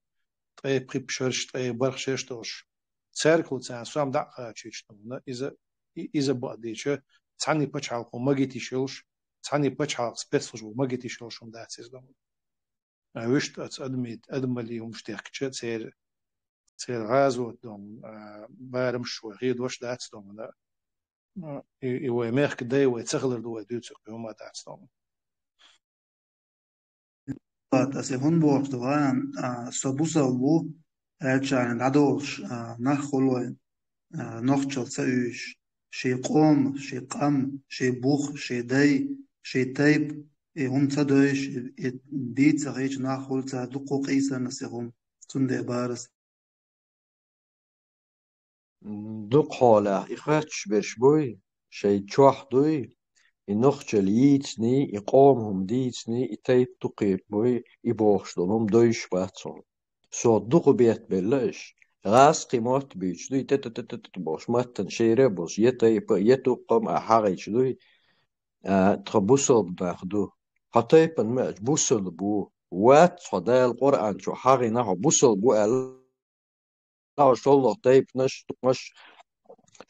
Ткъе пхи-пхи шераш, ткъе бархӀ шераш долуш. Цаьргахула царна сом дӀа а кхачийташ ду хьуна, иза, и-, иза бакъдийча, цхьанний пачхьалкхо магийта йиш йолуш, цхьанний пачхьалкхан спецслужба магийта йиш йолуш хӀума дац иза ду хьуна. А вуьшта оцу адамий-, адамаллин хӀумаш дехкича, церан, церан гӀазот ду хьуна, а, барамаш вай хедош дац ду хьуна. А, и, и вай мехкан дай вай ца хилар ду вай дуьйцург, кхин хӀума дац ду хьуна. Аса хӀун бохуш ду ваан, а, со бусалба ву, аьлча дӀадолуш, а, нах хуьлу вайн, а, нохчалла ца уьйш, шен къома, шен къам, шен бух, шен дай, шен тайп, и хӀума ца дойш, и, и дийца ца хиъча нах хуьлу цара дуккха къийсанна аса хӀума. Цундела бара аса. Дукха хьолахь и харцаш берш буй, шайн чохь дуй, и нохчалла йийцаний, и къома хӀума дийцаний, и тайпа дукхийрта буй, и бохуш долу хӀума дойш бац хьуна. Со дукха бетта белла аша. ГӀаз кхин мотт буьйцуш дуй, тӀе-тӀе-тӀе-тӀе бохуш, маттана шера а болуш, я тайпа, я тукхам а хьагӀийча дуй, а, тхо бусалба нах ду. Хьо тайпана ма аьлча, бусалба ву. Вац хьо Дала Къуръан чу хьагӀина, хьо бусалба ву аьлла, Хьо шолгӀа тайпанаш, тукхамаш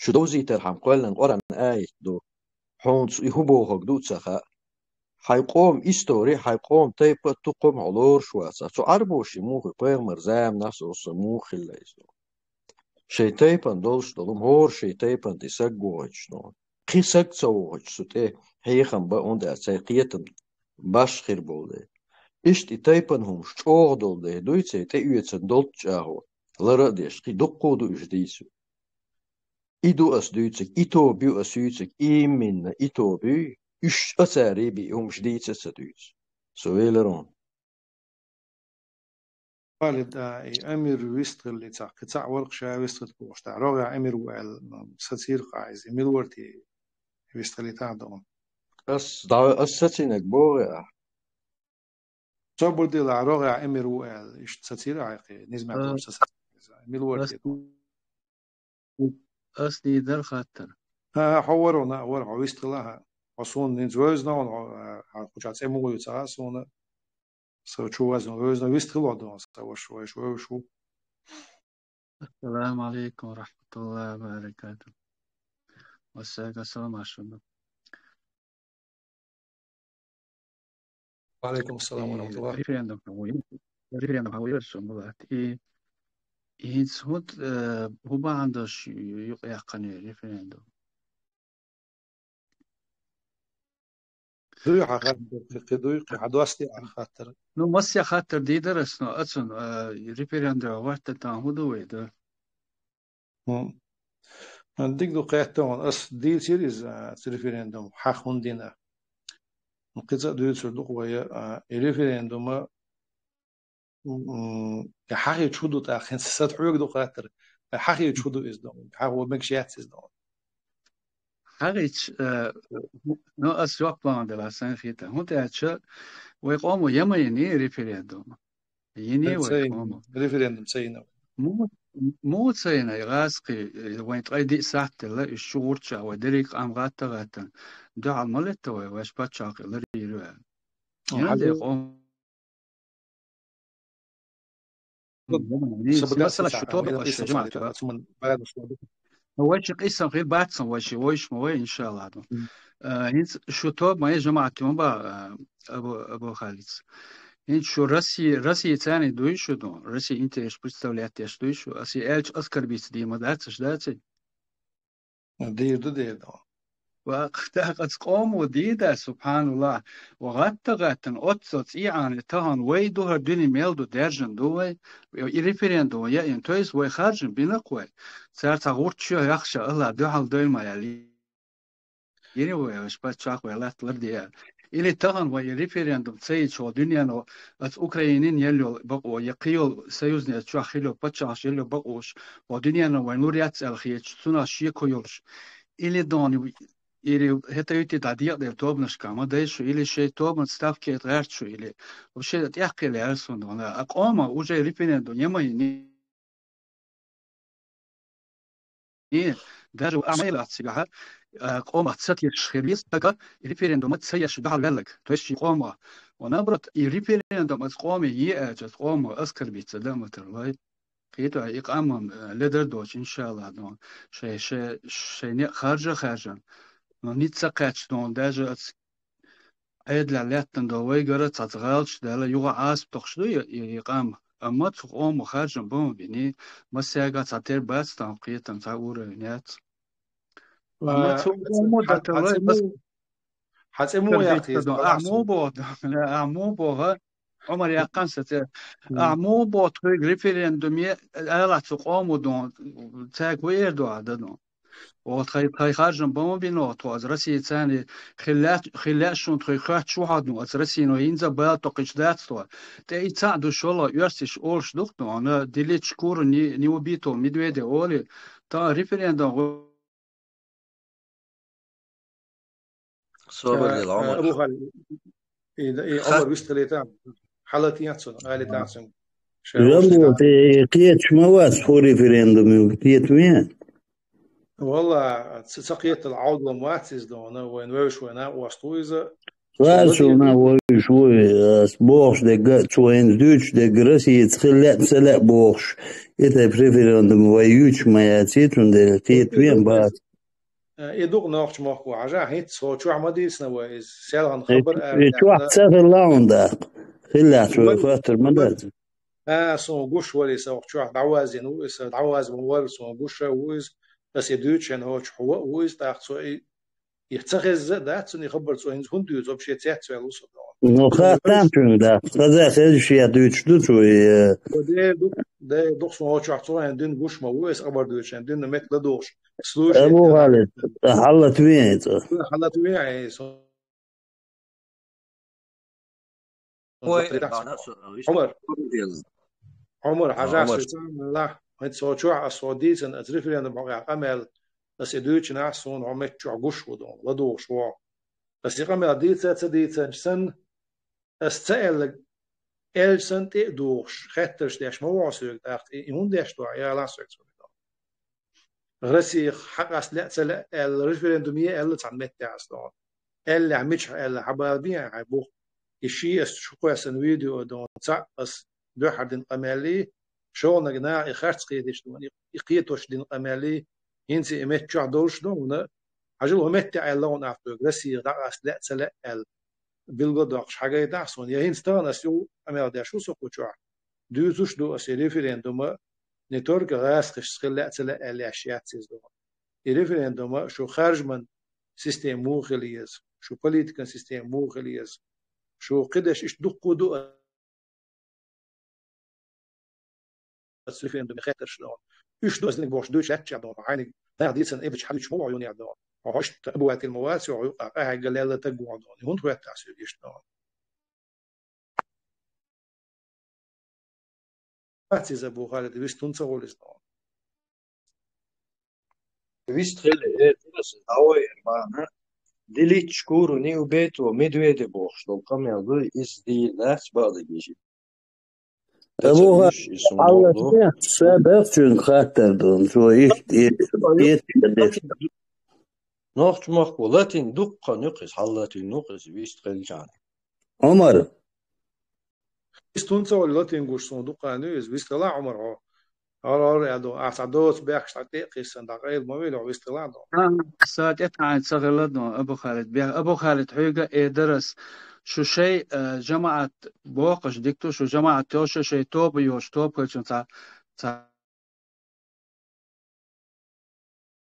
шу довзийтархьама кхоьллина Къуръан аят ду. Хьуна и хӀун бохург ду а ца хаьа. Хьайн къоман истори, хьайн къоман тайпа а, тукхам а хьо лоруш вацахь. Цу Ӏарбоша и муха, пайхамар заманахь а, со муха хилла иза. Шайн тайпана долуш долу, хӀора шайн тайпана тӀе саг вохуьйтуш ду. Кхин саг ца вохуьйтуш цу тӀе хьехам бан, хӀунда аьлча цайн кхетам баш хир болу дела. Иштта и тайпана хӀумаш чӀогӀа долу дела дуй цай тӀеоьцан долчу чӀагӀо, лара а деш, кхин дуккха а ду уьш дийцу. И ду ас дуьйцург, и тоба ю ас юьйцург, именно и тоба юй, уьш а цара бен и хӀумаш дийца а ца дуьйцу. Со велар хьуна. Халид, а, и Амир вистхилли цхьа, кхин цхьаъ вара ша вистхилла бохуш, тӀаккха рогӀехь Амир ву аьлла, м, сацийра-кх иза, и мила вара те вистхилийтахьа ду? Ас, да, ас сацийнарг боху ахь. Собар делахь, рогӀехь Амир ву аьлла, иштта сацийра ахь кхин, низамехь долуш ца сацийра иза. Мила вара те? Ас дийр дара хаттар. ХӀа, хьо вара, вара, хьо вистхилла, хьо. Хьо суна хӀинца вевзина хьуна, хьо, хьо, хьо кху чохь цӀе муха ю ца хаьа суна. Со чу вазна вевзина вистхилла ду, сан ваша, вайша вевзаш ву. Ассаламу алейкум ва рахматуллахи ва баракатух. Массаьрга салам ашшана. Ва алейкум ассалам ва рахматуллах. Референдум хьан вуй, референдум хьан вуй, Сумбулат. И, и хӀинца хӀунда, э, хӀун бахьана долуш ю-, юкъаяьккхина референдум? Дуй хьан хаттар, кхин, кхин дуй, кхин хьан достий хьан хаттар? Ну, массех хаттар дийр дара ас, но ацун, э, референдум гӀоьртина тахана хӀун ду вай, да? ХӀун. Дика ду кхетта хьуна. Ас дийцира иза, а, цу референдум хьан хӀунда дина. Кхин цкъа а дуьйцур ду-кх вай, а, и референдума, м, и хьахийча хӀун ду тӀаккха, хӀинца сан хьоьга ду хаттар. И хьахийча хӀун ду иза ду? Хьан хӀун мегаш яц иза ду? Хьахийча, а, ну, ас жоп лан дела сан хета. ХӀунда аьлча вай къомо яма йиний референдум. Йиний вай ца йина, къомо. Референдум ца йина. Му-, муха ца йина, и гӀазкхий, э, вайн ткъе диъ сахьт делла, уьш чу гӀуртча, вай дерриг къам гӀатта-гӀатта. Дуьхьал ма летта вай, вайша паччахьалкхе ларйийр ю аьлла. Йина хьан де къомо. Масала, шу тоба аша, жамаӀат ю. Вайши къийсам хир бац сан вайши, вайш ма вай, иншалла. Э, хӀинца шу тоба ма е жамаӀат ю ма ба, э, Абу, Абу Халид. ХӀинца шу Россия, Россия царний дуй шу ду, Россия интерес представлять деш дуй шу, аса аьлча оскорбиться дийр ма дац аша, дац? Дийр ду, дийр ду. Ва тӀаккха аса къомо дийр дац, субханаллах. Ва гӀатта-гӀаттана оццул цӀий Ӏаний тахана вай ду, хӀара дуьне мел ду, даьржина ду вай, и референдум яйина, то есть вай харжам бина-кх вай. Цара цхьа гӀурташ яхча, АллахӀ дуьхьал дойла ма аьлла. Йина вай, аша паччахь вай латта ларде аьлла. Или тахана вай референдум ца йича, хӀокху дуьнено оцу Украинин елла йолу бакъо, я кхин йолу союзный оцу чохь хилла йолу паччахьаш елла йолу бакъош, хӀокху дуьнено вайн лур яц аьлла хеташ, цунах шеко йолуш. Или дона, или хӀета юьтий дӀа декъаделла тобанашка ма дай шу, или шайн тобанан ставке гӀерта шу, или вообще тӀехкхийла яра суна дона. А къоман уже референдум яма йиний. И, даже а ма елахь цигахь, а, къомах ца тешаш хир веза стага, и референдум ца еш дуьхьал ваьлларг, то есть шен къомах. Ва наоборот, и референдум аса къоме е аьлча, аса къомах оскорбиться дан ма тарлой. Кхетий, и къам, а, ледар доцу, иншалла, но шай, шай, шайн некъ харжа а хаьржина. Но ницкъ ца кхаьчча, но даже аса Ӏедалехь лаьттина долу вайгара цхьацца гӀалаташ даьлла, юха Ӏазап тохуш ду и, и, и къам. Амма цу къомо харжам бан а бина, массаьрга цхьа тера бац, тхан кхетам цхьа уровень яц. Амма цу къомо даталла, хьан цӀе муха яхкийта, ахь муха боху, ахь муха боху, Ӏумар яьккхина сан цӀи. Ахьа муха боху тхоьга референдуме, ала цу къомо дон, цаьрга хӀун эр ду ахьа дан дон? Оха тхайн, тхайн харжам бан ма бина оха тхо, аса Россия царна хила лаьа, хила лаьа шуна тхоьга хоьттуш ву хьо дон, аса Россино хӀинца а бала токхуьйтуш дац тхо. ТӀе и цхьаъ ду шолгӀа, оьрсаша олуш ду-кх дон, делить шкуру не, не убитого медведя олий, тхан референдум гӀо- Собар Э, лела, э, Ӏумар. Абу Халид, и, и Ха- Ӏумар вистхилийта, хьалатийна цунна, алийта цунна. Ша Жамбо, вуьшта тӀе кхеташ ма вац хӀу референдум, кхетаве? Валла, ца, ца кхетал Ӏовдалам вац иза дона, вайн вевзаш вайн накъост ву иза. Цо Лазо ладийна вуна вевзаш ву, ас бохуш дерг а, цо хӀинца дуьйцуш дерг а, Россица хила лаьа, ца лаьа бохуш, и тайпа референдум вай юьйцуш ма яций, цундела кхетаве-м бац. Э, и ду-кх нохча махко хьажахь, хӀинца хӀокху чохь ма дийцина вай иза, селхана хабар а И чохь ца хилла хьуна даккха. Хиллехь, цо хоьттур ма дац. А, суна гуш вара иза, хӀокху чохь дӀавазйина ву иза, дӀавазбан вара, суна гуш а ву иза, аса и дуьйцучу хенахь хӀокху чохь ву а ву иза, тӀаккха цо и, и ца хезна а дац, цуьнан и хабар цо хӀинца хӀунда дуьйцу, вообще цецваьлла ву со догӀу. Ну, хаттам цуьнга даккха, хаза хезаш я дуьйцуш ду цо, и, э, Дера ду, дера ду, суна хӀокху чохь цо хьайн дуьйна гуш ма ву, аса хабар дуьйцу, шайн дуьйна меттиг ладугӀуш. Слушай, Абу Халид, хьалатве цо. Хьалатве, ай, со- Ой, Ӏумар, Ӏумар, хьажахь, Ӏумар. Сан цӀа ма лахь, хӀинца хӀокху чохь аса хьо дийцина, аса референдум хьокъехь къамел, аса и дуьйцинехь, суна хьо меттиг чохь гуш ву догӀу, ладугӀуш ву хьо. Аса и къамел дийца а ца дийцинчу санна, аса ца аьлларг аьлча санна тӀе а духуш, хеттарш деш ма ву хьо соьга тӀаккха, и, и хӀунда деш ду хьо, ялахь соьга цунах. Россех хьакъаста лаьа ца лаьа аьлла, референдум е аьлла цхьана меттехь аса догӀу. Аьллехь, мичахь аьлла, хьан бала бен хьайн бух. И ши аса шу кхоьссина видео догӀу, цхьаъ аса дуьххьара дина къамеллий, шолгӀаниг наха и харц кхеташ догӀу, и, и кхетош дина къамеллий, хӀинца и меттиг чохь долуш догӀу, хӀуна, хьажал хӀун меттехь аьлла хьуна ахь соьга, Россех дӀакъаста лаьа ца лаьа аьлла. Билгалдоккхуш хьагайтахь суна, я хӀинца тахана аса юха къамел деш ву со кху чохь. Дуьйцуш ду аса и референдума не только гӀазкхашца хила лаьа ца лаьа аьлла еш яц иза догӀу. И референдума шу харжаман система муха хила еза, шу политикан система муха хила еза, шу кхидерш иштта дуккха а ду аса референдуме хеттарш догӀу. Уьш ду аса динарг бохуш дуьйцуш лаьттачехь догӀу, хьайниг нах дийцина эбачу хьадуьйцуш ма вогӀу юнехь догӀу. Хьо хьо иштта обыватель ма вац, хьо юкъахь къахьегна лелла таг вогӀу догӀу. ХӀунда хӀоьтту аса соьга иштта догӀу? Вац иза, Абу Халид, вист хӀунда ца волу иза догӀу? Вист хилла, э, дӀавай эр бахьана, делить шкуру не убитого медведя бохуш долу къамел ду, иза дийр дац бакъдерг бижи. Абу Халид, Аллах, сан бахчуьнга хаттар ду, цо иштта, иштта, иштта. Нохча махко латин дуккха а нуьхкъиза, хьал латин нуьхкъиза, вист хилчахьана. Ӏумар. Вист хӀунда ца волу, латин гуш суна дуккха а нуьйза, вист хила, Ӏумар, хьо. ХӀара, хӀара аьлла ду, ахь цхьа доцу бехкаш дӀа тӀе а кхиссина, дӀа къайла ма вели, хьо вист хила а ду. Сан тӀе таьӀна ца хилла ду, Абу Халид. Бех-, Абу Халид, хьоьга а эр дара ас, шу шайн, а, жамаӀат боккхуш дика ду, шу жамаӀат йолуш, шайн тоба йолуш, тоба хилчун цхьа, цхьа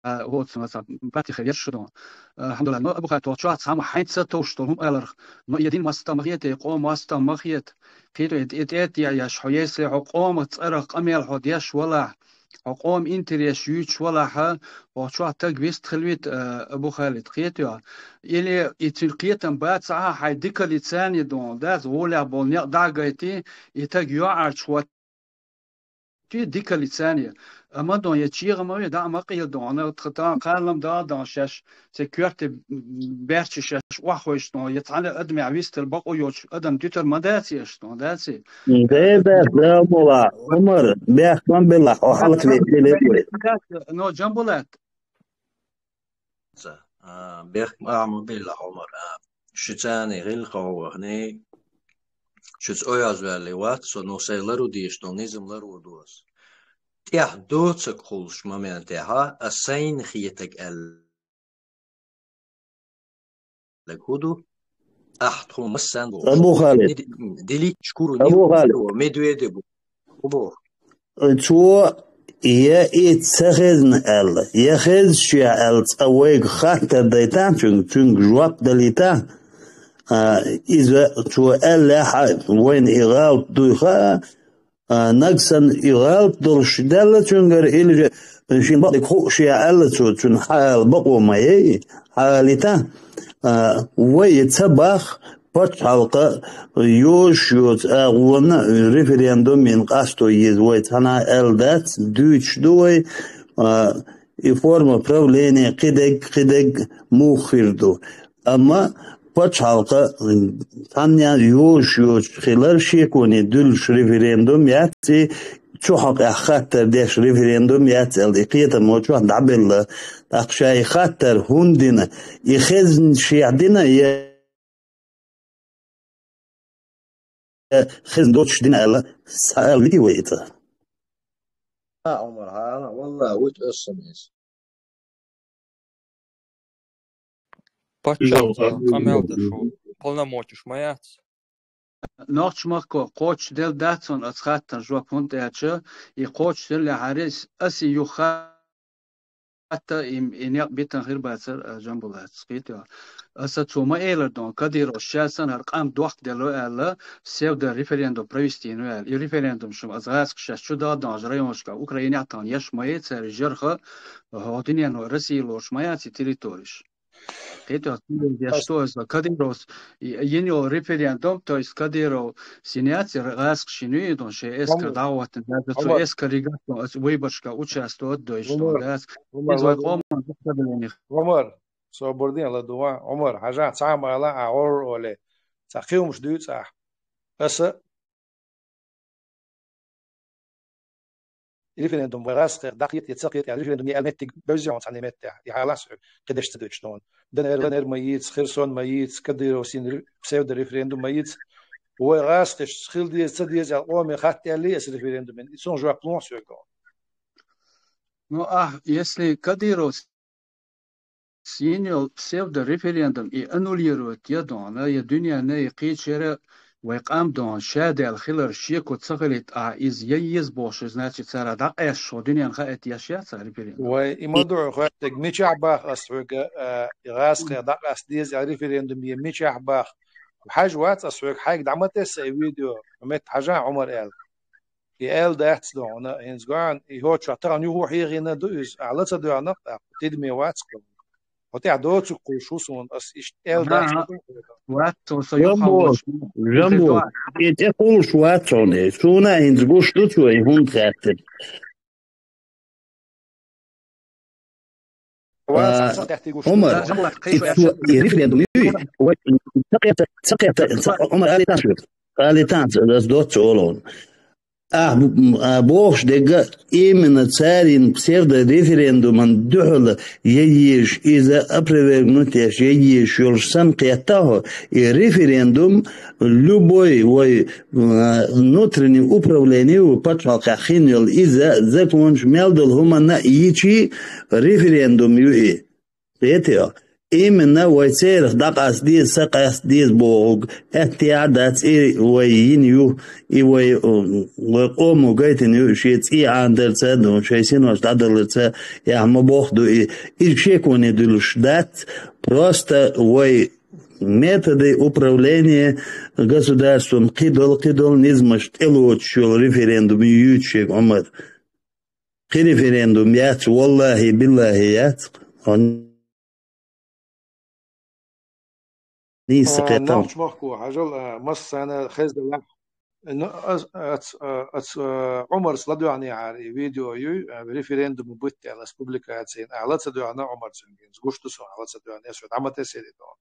А, вот, сан, сан, патихе веш шу ду. Алхьамдулиллах, ну, Абу Халид, хӀокху чохь цхьамма хьайнца а товш долу хӀума аларх, ну, и дин мостагӀа ма хета, и къоман мостагӀа ма хета. Кхетий, и тӀе, тӀе а еш, хьо если хьо къоман цӀарах къамел хьо деш валахь, хьо къоман интерес юьйцуш валахь, хӀокху чохь таг вист хила вита, а, Абу Халид, кхетий хьо. Или и цуьнан кхетам бацахь, хьайн дикаллица а ду, дац, гӀолехь болу некъ дӀа а гайтий, и таг йоӀарчу хӀотта Чи дикаллица а. Амма дон я чегӀа ма ве, дӀа а ма къела дон, тхан тан кхаллам дала дон шаьш, церан коьрте баьрча шаьш охьахойш дон, я цхьана адамехь вистар бакъо йоцуш адам дуьтур ма дац еш дон, дац и? Де дац, да, мола, Ӏумар, бехк ма белла, хьо хьалат ве, ве, ве. Но Джамбулат, Ца, а, бехк ма, а, ма белла, Ӏумар, а, шуьца а гӀиллакх вахана, шуьца ойоз ваьлли вац со, ну, сайн лару дийш долу низам лару доцу. ТӀехь доцург хуьлуш моментехь а сайна хетаг аьллаг хӀун ду? Ахьа тхуна массанна боху. Абу Халид. Дили-, диличча куру Абу Халид. Медведев бу. Ху боху. Цо я и ца хезна аьлла, я хезча аьлла, цкъа вайга хаттар дайтахь цуьнга, цуьнга жоп далийтахь, А, иза цо аьллехь а, вайна и гӀалат дуй хаьа, а, нагахь санна и гӀалат долуш даьлла цуьнгара, или же шен бакъдерг хууш я аьлла цо, цуьнан хьаала бакъо ма яй, хьаалита, а, вай ца боху пачхьалкха йозуш йоцу агӀонна референдум йина къасто еза вай цхьанхьа аьлла дац, дуьйцуш ду вай, а, и форма правления кхидерг, кхидерг муха хир ду. Амма пачхьалкха цхьанна йозуш йоцуш хилар шеконе дуьллуш референдум яц, и цу хьокъехь хаттар деш референдум яц аьлла, и кхетамо чохь дӀабелла. ТӀаккха ша и хаттар хӀунда дина, и хезнашехь дина, я хезна доцуш дина аьлла, схьаала витий вай иза? А, Ӏумар, хьан, валлахӀи, вуьту аса сан иза. Пачхьалкхан къамел деш ву, полномочеш ма яц. Нохчмахко кхочушделла дац хьуна аса хаттарна жоп, хӀунда аьлча и кхочушделлехьара, аса юха хатта и, и некъ битина хир бацара, а, Жамбулатца, кхетий хьо. Аса цо ма элира дон, Кадыровс ша санна хӀара къам дохкаделла аьлла, псевдореферендум провести йина аьлла. И референдум шуна аса гӀазкхаша чу даха долчу районашкахь, Украинехь тахана еш ма яй цара, и жарх хӀокху дуьненахь Россия лоруш ма яц и территореш. Кхетий хьо, цундела деш ду аса, Кадыровс йина йолу референдум, то есть Кадыров синяци гӀазкхаш йина ю и дон, шайн эскар дӀахӀоттийна, даже цу эскаре гатдо аса выборашкахь участвовать дойуш дон дац. Иза вай къоман дукха ца белларх. Ӏумар, собар де, ладугӀа. Ӏумар, хьажахь, цхьа а ма ала, ахь гӀур олий. Цхьа кхин хӀумаш дуьйцу ахь. Аса референдум вай гӀазкхех дӀакхета я ца кхета, референдум е аьлла меттиг бевзий хьуна цхьана меттехь, и хьалас кхидерш ца дуьйцуш дон. ДНР, ДНР ма йийца, Херсон ма йийца, Кадыровс йина ре-, псевдореферендум ма йийца. Вай гӀазкхашца хила деза, ца деза аьлла къоме хатта аьллий аса референдум йина? И цунах жоп лохьа соьга дон. Ну, а, если Кадыровс йина йолу псевдореферендум и аннулировать я дон, я дуьненна, я кхечара вай къам дон, ша даьлла хилар шеко ца хилийта, а, иза ян еза бохуш, значит, цара дӀакъаьсташ хӀокху дуьненна хаийта еш яц а референдум? Вай, и ма ду хьо хоьттург, мичахь боху ас хьоьга, а, и гӀазкхех дӀакъаста деза аьлла референдум е мичахь боху? Хьажа вац ас хьоьга, хьайга дӀа ма тесса и видео, хьо метта хьажахь, Ӏумар аьлла. И аьлла дац дон хьуна, хӀинца гоьн, и хӀокху чохь тахана юха хьехийна ду иза, ахь ла ца доьгӀна-кх тӀаккха, тидаме вац-кх. Хьо тӀехь доцург кхуллуш ву суна, ас иштта аьлла дац. Ага. Вац, со, со юха Жамбо, хьалуш. Жамбо, и тӀе кхуллуш вац хьуна, суна а хӀинца гуш ду цо, и хӀунда хаьттира. А, Ӏумар, и цо, и референдум ю, вай, ца кхета, ца кхета, ца, Ӏумар, али тан шуьга, али тан, ас доцца олу. Ахь, а, бохуш дерг а, именно царийн псевдореферендуман дуьхьал ян езаш, иза опровергнуть еш ян езаш йолуш санна кхетта хьо, и референдум любой вай, а, внутренний управление ву пачхьалкхехь хин йолу, иза законаш мел долу хӀуманна а йичий референдум ю и. Кхетий хьо? Именно вай церах дӀакъаста деза, ца къаста деза бохург, аьттехьа а дац, и вай йина ю, и вай, вай къомо гайтина ю, шен цӀий Ӏанадарца, ну, шайн синош дӀадаларца, яхь ма боху ду и. Иза шеконе дуьллуш дац, просто вай методы управления государством кхидолу, кхидолу низамаш тӀелоцуш йолу референдум ю юьйцу шега, Ӏумар. Кхин референдум яц, валлахӀи, биллахӀи, яц. Хьо нийса кхетам. Нохчмахко, хьажал, а, массарна хезна делахь. Ну, ас, ас, а, ас, а, Ӏумарс ладоьгӀнехьара и видео юй, а, референдум бутт аьлла, ас публикацина, ахь ла ца доьгӀна Ӏумарца, гуш ду суна, ахь ла ца доьгӀна, ас хьо дӀа ма тесира и дон.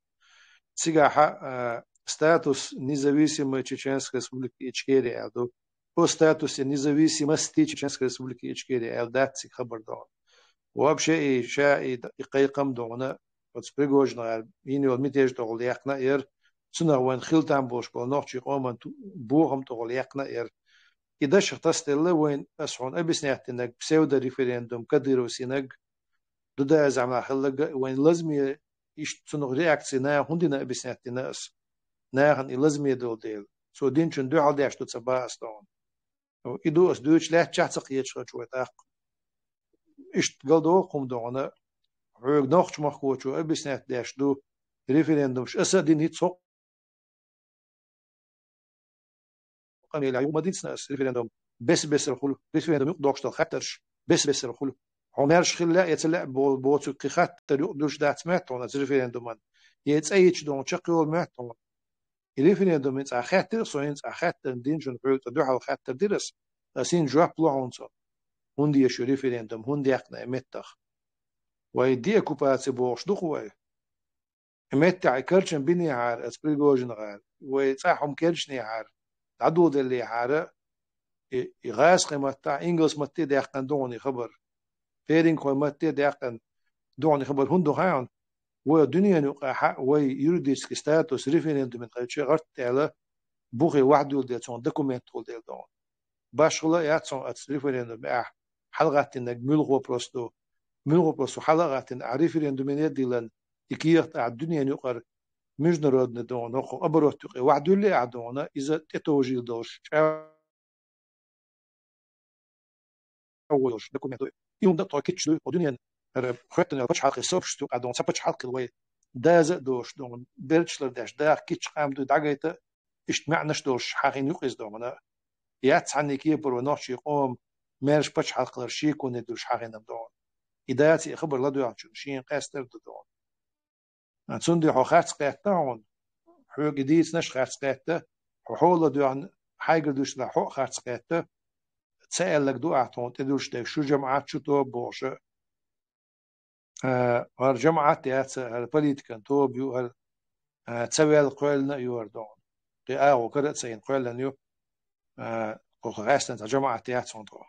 Цигахь, а, статус независимой Чеченской Республики Ичкерия аьлла ду. О статусе независимости Чеченской Республики Ичкерия аьлла дац цига хабар дон. Вообще и ша и, и кхайкхам дон, оцу Пригожина гӀар йина йолу мятеж тӀехула яьккхина а яра, цунах вайн хила там болуш болу нохчийн къоман ту-, бохам тӀехула яьккхина а яра. И дашах тасаделла вайн, ас хьуна объяснять динарг, псевдореферендум, Кадыровс йинарг, Дудаев заманахь хилларг а, вайн лазаме иштта цунах реакция наха хӀунда дина объяснять дина ас. Нахана и лазаме долу дела. Цо динчун дуьхьал деш ду ца боху ас тахана. И ду ас дуьйцуш лаьттачохь ца кхеташ хилча вай тӀаккха. Иштта галдогӀу хӀума догӀана, хьоьга нохчмахкочо объяснять деш ду, референдумаш аса а дина хӀинца хӀокху къамелехь юкъа ма дийцина ас референдум бес-бесара хуьлу, референдум юкъа доккхуш долу хаттарш бес-бесара хуьлу. Хьо маьрша хилла а, я ца лаьа бо-, боцург кхин хаттар юкъа дуьллуш дац моьтту хьуна аса референдуман, я цӀе йича долу чекхйолу моьтту хьуна. И референдум хӀинца ахь хаьттира, со хӀинца ахь хаттарна динчун хьоьга цкъа дуьхьал хаттар дира ас, ас хӀинца жоп ло хьуна цунна. ХӀунда еш ю референдум, хӀунда яьккхина и меттах? Вай деоккупаци бохуш ду-кх вай? И меттехь и карчам бинехьара аса Пригожин гӀара, вай цӀахь хӀума кечдинехьара, дӀадоладеллехьара, и, и гӀазкхийн маттахь, ингалс матте а даьккхина ду хьуна и хабар. Перингхойн матте а даьккхина ду хьуна и хабар. ХӀунда ду хаьий хьуна? Вай дуьненан юкъахь вай юридический статус референдуман хилча гӀарт а даьлла, бухе вахьдуьллу дела цунах документ хуьлу дела ду хьуна. Башхалла а яц хьуна аса референдум ахь хьалагӀаттийнарг муьлха вопрос ду. Муьлха вопрос хьала а гӀаттийна, ахь референдум а диллина, и кехат ахь дуьненан юкъара международный ду хьуна, хӀокху оборот юкъе вахьдуьллий ахь ду хьуна, иза тӀетовжийла долуш чӀагӀо йолуш документ ду. И хӀума дакъа тхо кийча дуй, хӀокху дуьненан хӀара хоьттина йолу пачхьалкхийн сообщество юкъахь ду хьуна, цхьа пачхьалкх хилла вай, даза а доцуш ду хьуна, беллачух лардеш, даха кийча къам дуй дӀагайта, иштта маьӀнаш долуш хьахийна юкъа иза ду хьуна. Яц цхьанна кепара вай нохчийн къоман маьрша пачхьалкх хилар шеконе дуьллуш хьахийна ду хьуна. И даций и хабар ладоьгӀначунна шена къаьстар а ду хьуна. Цундела хьо харц кхетта хьуна, хьоьга и дийцинарш харц кхетта, хьо хьо ладоьгӀна хьайгара дуьйцуш хьо а харц кхетта, ца аьлларг ду ахь тхуна тӀедуьллуш дерг, шу жамаӀат, шу тоба бохуш а. Э, хӀара жамаӀат яц, хӀара политикан тоба ю, хӀара, э, ца ваьлла кхоьллина а ю хӀара ду хьуна. Кхин агӀо кара а ца йина кхоьллина ю, э, кху гӀаьстина цхьа жамаӀат яц хьуна тхо.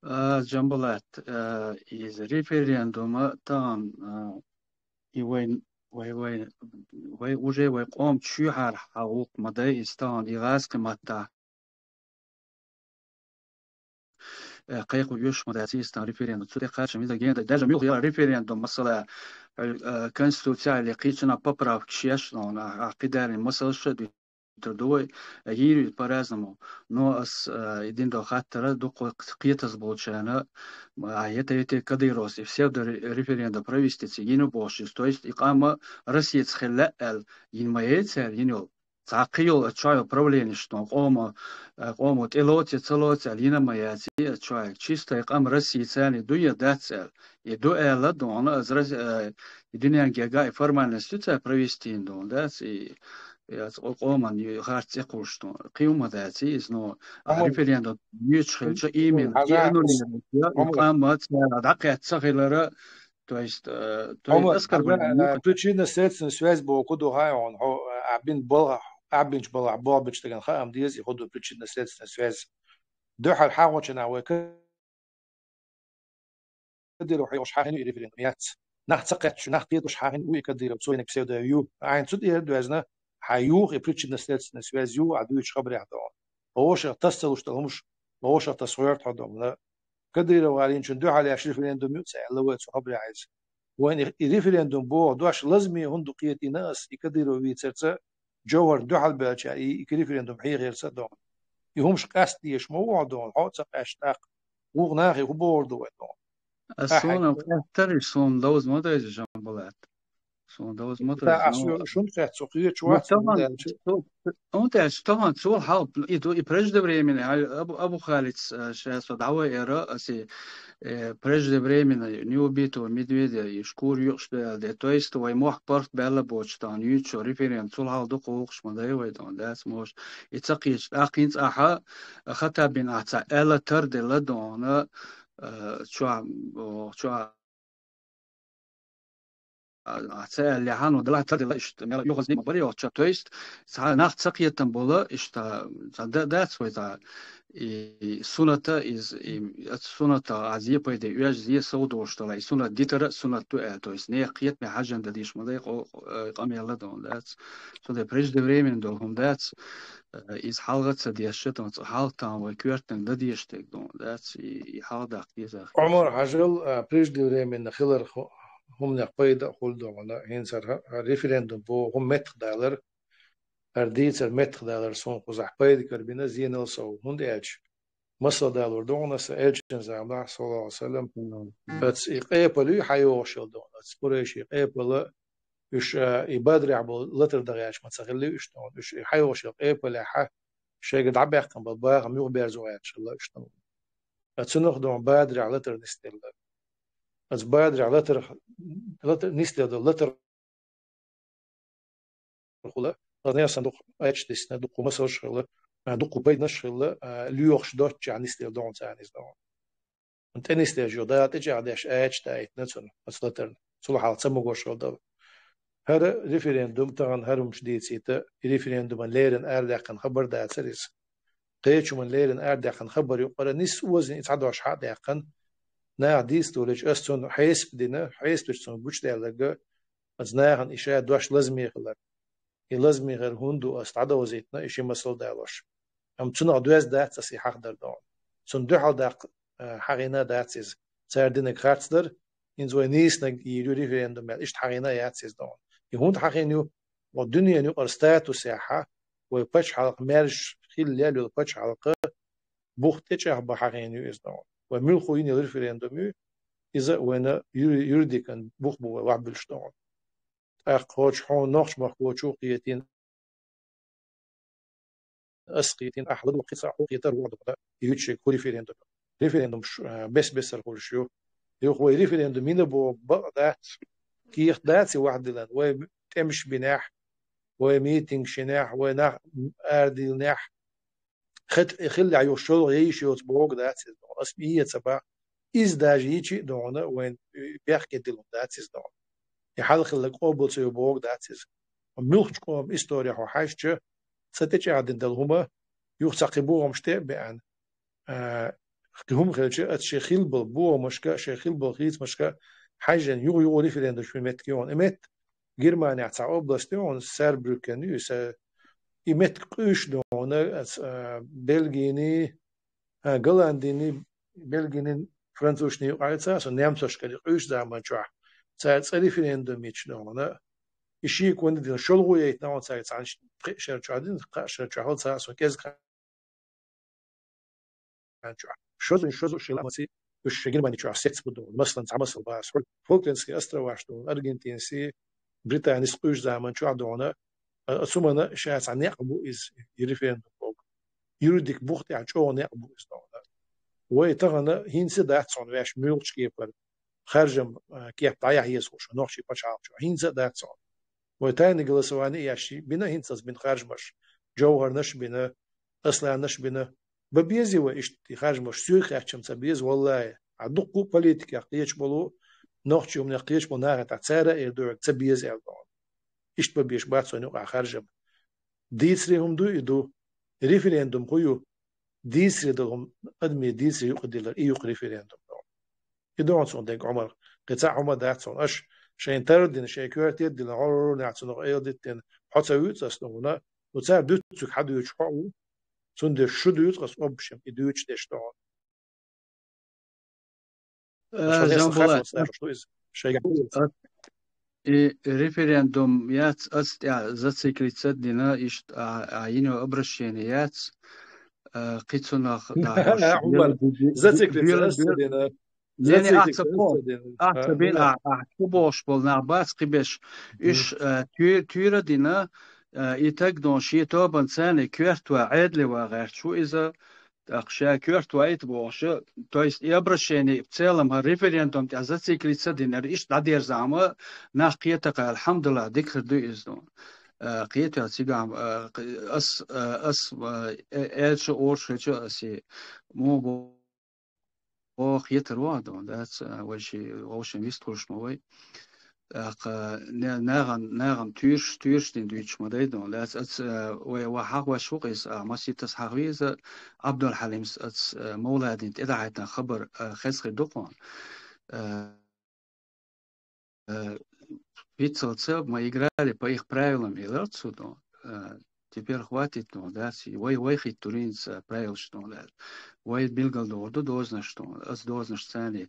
А, Джамбулат, а, иза референдума тахана, а, и вайн, вай, вай, вай уже вай къоман чоьхьара хьагӀуллакх ма дай иза тахана, и гӀазкхийн маттахь, э, кхайкхо оьшуш ма дац иза тахана референдум. Цу тӀе кхачам иза гена, даже муьлха яра референдум, масала, э, конституцияли кхечанхьа поправкаш еш, ну, а, а, кхидӀа масалаш а дуьтур ду вай, э, йийр ю по-разному. Но ас, э, и дина долу хаттар дуккха кхетаза болчарна, а, это, это Кадыровс и псевдореферендум провести ца йина бохуш иза. То есть и къам Россица хила лаьа аьлла йина ма яй цара йина йолу. Цхьа кхин йолу а чохь йолу правленеш тхуна къомо, э, къомо тӀелоций, ца лоций аьлла йина ма яций а чохь. Чисто и къам Россицани дуй я дац аьлла. И ду аьлла ду хьуна, аз раз-, э, и дуьненан гергахь и формальность ю цара провести йина ду хьуна, дац, и, и аз къо-, къоман ю-, харц цӀе кхуьуш ду хьуна. Кхин хӀума дац иза, ну, а референдум юьйцуш хилча, именно, и аннулировать я, и къам цара дӀакхетта ца хилара, то есть, э, то есть, оскорбление, э, причинно-следственная связь боху ду хьуна, хьо, э, ахь бина балхахь, ахь бинчу балхахь болх бечу дагана хаам деза, и хӀун ду причинно-следственная связь. Дуьххьара хьагӀочу нах вай ка- Кадыров хьоьхуш хьахийна ю и референдум, яц. Нах ца кхетташ, нах кхеташ хьахийна ю и Кадыров, цо йинарг псевдо ю. Ахьа цу тӀера доьзна, хьан юха и причинно-следственная связь ю, ахьа дуьйцучу хабарехь ду хьуна. Хьо вовшах тасса ца луш долу хӀумаш, хьо вовшах тасса гӀерта хьо ду хьуна. Кадыров гӀалинчун дуьхьал еш референдум ю ца аьлла вай цу хабарехь иза. Вайна и, и референдум боху дош лазаме хӀунда ду кхетийна ас, и Кадыров вийцарца, Джовхарна дуьхьал баьлча, и, и референдум хьехарца а ду хьуна. И хӀумаш къаьста дезаш ма ву хьо ду хьуна, хьо а ца къаьсташ тӀаккха. Вукху нахе хӀун бохур ду вай ду хьуна? Ас суна къаьстарий, суна довза ма дайза, Джамбулат. Суна довза ма дайза, ну, шун цец цу кхечу вац, хӀунда аьлча, хӀунда аьлча, тахана цо хьал, и ду, и преждевременно, Абу, Абу Халидс, э, сейчас вот дӀавай эра, ас и э, преждевременно, не убитого медведя, и шкура юкъаш ду аьлла де. То есть вай мохк паргӀат баьлла боцуш тахана юьйцучу референдум, цул хьалха дукха гӀуллакхаш ма дай вай тахана, дац, может. И ца кхеташ, тӀаккха хӀинца ахьа, Хаттабина ахьа цхьа аьлла тарделла ду хьуна, э, чохь, о, чохь, а, а, ца аьллехьа, ну, делахь ца дела иштта, мел юхазни ма бари йолча. То есть, цхьа нах ца кхетам бола, иштта, цхьа да-, дац вай цхьа, и, и суната из, и, ат суната а зе пайда, оьш зе сов долуш дала, и сунат дитара а сунат ду аьлла. То есть, нехан кхетаме хьажан дан дийш ма дай, къо-, къо-, э, къамел а дан дац. Цундела преждевременно долу хӀума дац. Э, иза хьалха ца деш, дан цкъа хьалха тахана вай коьртаниг дан дезаш дерг ду хьуна, дац, и, и хьалха даккха деза. Ӏумар, хьажал, а, преждевременно хилар хӀу-, хӀуманех пайда а хуьлу ду хьуна, хӀинца хӀара, хӀара референдум боху хӀума меттахдалар, хӀара дийцар меттахдалар суна кхузахь пайда карабина зенал сов. ХӀунда аьлча, масал далор ду хьуна аса, элчан заманахь, саллаллаху Ӏалайхи ва саллам, аца и къепал юй хьайогӀуш йолу ду хьуна, аца Къурайшийн къепала, Уьш, а, и Бадрехь болу латар дан гӀерташ ма ца хилла уьш тӀехь. Уьш и хьайгӀошел къепалехьа, шайга дӀабаьккхина болу бахам юхаберзо гӀерташ хилла уьш тӀехь. А цунах дохьа Бадрехь латар нисделла. Аса Бадрехь латар, латар нисделла, латар хула, аса нехан санна дукха аьча дисна, дукха масалш хилла, а, дукха пайданаш хилла, а, лоьхуш доцчехь нисделла дохьа царна иза дохьа. ТӀенисдеш йолу Дала тӀечӀагӀдеш аьча даийтина цунна, аса латарна, цул хьалха ца магош хилла дала. ХӀара референдум, тахана хӀара хӀумаш дийцийта, и референдуман леррина арадаьккхина хабар дацара иза. Кхечу хӀуман леррина арадаьккхина хабар юкъара нисса озийна и цхьа дош хьа а даьккхина, наха дийца долуьйтуш аса цунна хьесап дина, хьесапаш цунна гучудаьлларг, аса нахана и ша дош лазаме хилар. И лазаме хилар хӀунда ду аса дӀадовзийтина, и ши масал далош. Амма цунах доьзна дац аса и хьахадар дохьа. Цунна дуьхьал даккха, а, хьахийна дац иза. Цара динарг харц дара, хӀинца вай нийсанарг йийр ю референдум аьлла, иштта хьахийна яц иза дохьа. И хӀунда хьахийна ю? Вай дуьненан юкъара статусехьа, вай пачхьалкх маьрша хилла лелла йолу пачхьалкх бух тӀечӀагӀбан хьахийна ю иза дохьа. Вай муьлхха йина йолу референдум ю, иза вайна юри-, юридикан бух бу вай вахьбуьлуш дохьа. ТӀаккха кхочу хьуна нохчмахкочо кхетийна, ас кхетийна, ахь ладугӀу кхин цхьа хьо кхетар ву дохьа, юьйцуш хӀу референдум. Референдумаш, а, бес-бесара хуьлуш ю. Юха вай референдум йина боху бакъ дац, кехат дац и вахьдиллина. Вай тӀемаш бинехь, вай митингаш йинехь, вай нах арадийлинехь, хет-, хиллехь юха шолгӀа яйиш йоцу боху дац иза дохьа. Ас ма ца боху. Иза даже йичи а дохьа, вайн бехке диллина дац иза дохьа. И хьалхалларг къобал ца йо боху дац иза. Муьлххачу къоман историхь хьаьжча, ца тӀечӀагӀдина дала хӀума, юха цхьа кхин бохамаш тӀе а беана, а, кхин хӀума хилча, аса шен хилла болу бохамашка, шен хилла болу хийцамашка хьаьжжина юха-юха референдум шу меттиг йогӀу. И меттиг Германехь цхьа область ю хьуна, Саарбрюккен ю, са-, и меттиг къуьйсуш ду хьуна, аса, а, Бельгийний, а, Голландийний, Бельгийний, французашний юкъахь ца, аса немцошкара къуьйсучу заман чохь. Цара цкъа референдум йича ду хьуна. И шеко дина, шолгӀа яйтина хьуна цара цхьана пхи шара чохь дина, кхаа шара чохь хилла ца, аса кӀезиг хан чохь. Шозза, шозза ши ламаси уьш Германи чохь сец бу ду. Масалан, цхьа масал бац. Фол-, Фолклендский островаш ду, Аргентинси, Британис къуьйсучу заман чохь ду хьуна. А, цу мана ша цхьа некъ бу иза, и референдум боху. Юридик бух тӀехь чӀогӀа некъ бу иза ду хьуна. Вай тахана хӀинца дац хьуна ваьш муьлххачу кепара харжам, а, кеп дӀаяхьа еза хӀума нохчийн пачхьалкх чохь. ХӀинца а дац хьуна. Вай тайный голосование а еш бина хӀинца аса бина харжамаш, жовхӀарнаш а бина, асланаш а бина. Бан безий вай иштта и харжамаш, соьга хаьттича-м ца беза, валлахӀи. Ахь дуккха а политикех кхеташ болу, нохчийн хӀуманех кхеташ болу нахе тӀехь цара а эр догӀург ца беза аьлла догӀу. Иштта бан безаш бац вайн юкъахь харжам. Дийцаре хӀума ду и ду. Референдум хӀун ю? Дийцаре долу хӀума, адамийн дийцаре юкъадиллар, и ю-кх референдум догӀу. И ду хьуна цунах дерг, Ӏумар. Кхин цхьа хӀума дац хьуна. Аша шайна тардина, шайн коьрте а дина, хьо-, хьо-, хьо-, цунах эладитина, хьо ца вуьйцу ас хьуна, ну, цара дуьйцург хьан дуьйцуш хьо а ву, цундела шу дуьйцу ас, обушем, и дуьйцуш деш ду хьуна. Э, Аша Жанболат, харжамаш ду иза, шайгахь. И референдум яц, ас тӀехь зациклиться дина, иштта а, а, йино обращение яц, э, кхин цунах дӀа Ӏумар, зациклиться ас дина. Не, не, ахьа ца боху. Ахьа ца бина, ахьа, ахьа ца бохуш болу нах бац кхиберш. Уьш, э, туьйра, туьйра дина, э, и таг дон шен тобан царна коьртван Ӏедале ван гӀерташ ву иза, тӀаккха ша коьртван ит бохуш. То есть и обращение в целом, хӀара референдум тӀехь зациклиться динарг иштта дӀадерзахьама, нах кхетакха, алхьамдулиллахӀ, дика хир ду иза дон. Э, кхетван цигахь, э, ас, э, ас, э, э, элча, оршача аси, муха бо- О, хетар ву а дон, дац, а, вай ши вовшийн вист хуьлуш ма вай. ТӀаккха, а, не-, нагӀан, нагӀан туьйраш, туьйраш дин дуьйцуш ма дай дон, дац, ац, а, вай, вай хьахвеш ву-кх иза, а, маситтас хьахве иза, Абдул-Хьалимс ац, а, Мовладин тӀедахьийтина хабар, а, хеза хир ду-кх хьуна. А, Э, Вицелца мы играли по их правилам, и ларцу, ну, э, теперь хватит, ну, да, си-, вай, вай хит туринца правилаш, ну, да. Вай билгал догӀу ду дозанаш, ну, ас дозанаш цани.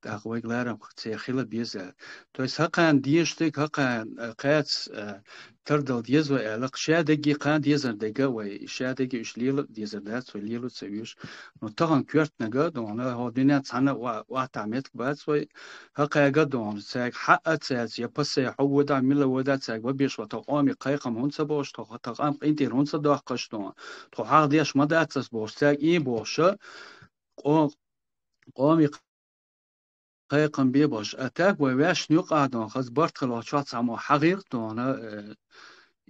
тӀаккха вайга ларам ца хила беза. То есть хӀокхарна дезаш дерг, хӀокхарна, э, кхаьца, э, тардала деза вай аьлча, шадерриге кхарна дезар дерг вай, шадерриге уьш лела дезар дац вай, лела ца везаш. Но тахан коьртаниг а дона, хӀокху дуьненна цхьана а ва-, ватта меттиг бац вай, хӀокхаьрга а дона, цаьрга хьа а ца яц, я пассе хьо вода, мила вода, цаьрга ва беш ва, тхо къоме кхайкхам хӀунда ца бохуш, тхо, тхо къам къинтӀера хӀунда ца доккхуш дона, тхо хьагӀ деш ма дац ас бохуш, цаьрга и бохуш, къо-, къоме кхайкхам бе баш. А так вай ваьшна юкъа дона, хаза барт хила чохь цхьаммо хьагӀийра дона, э,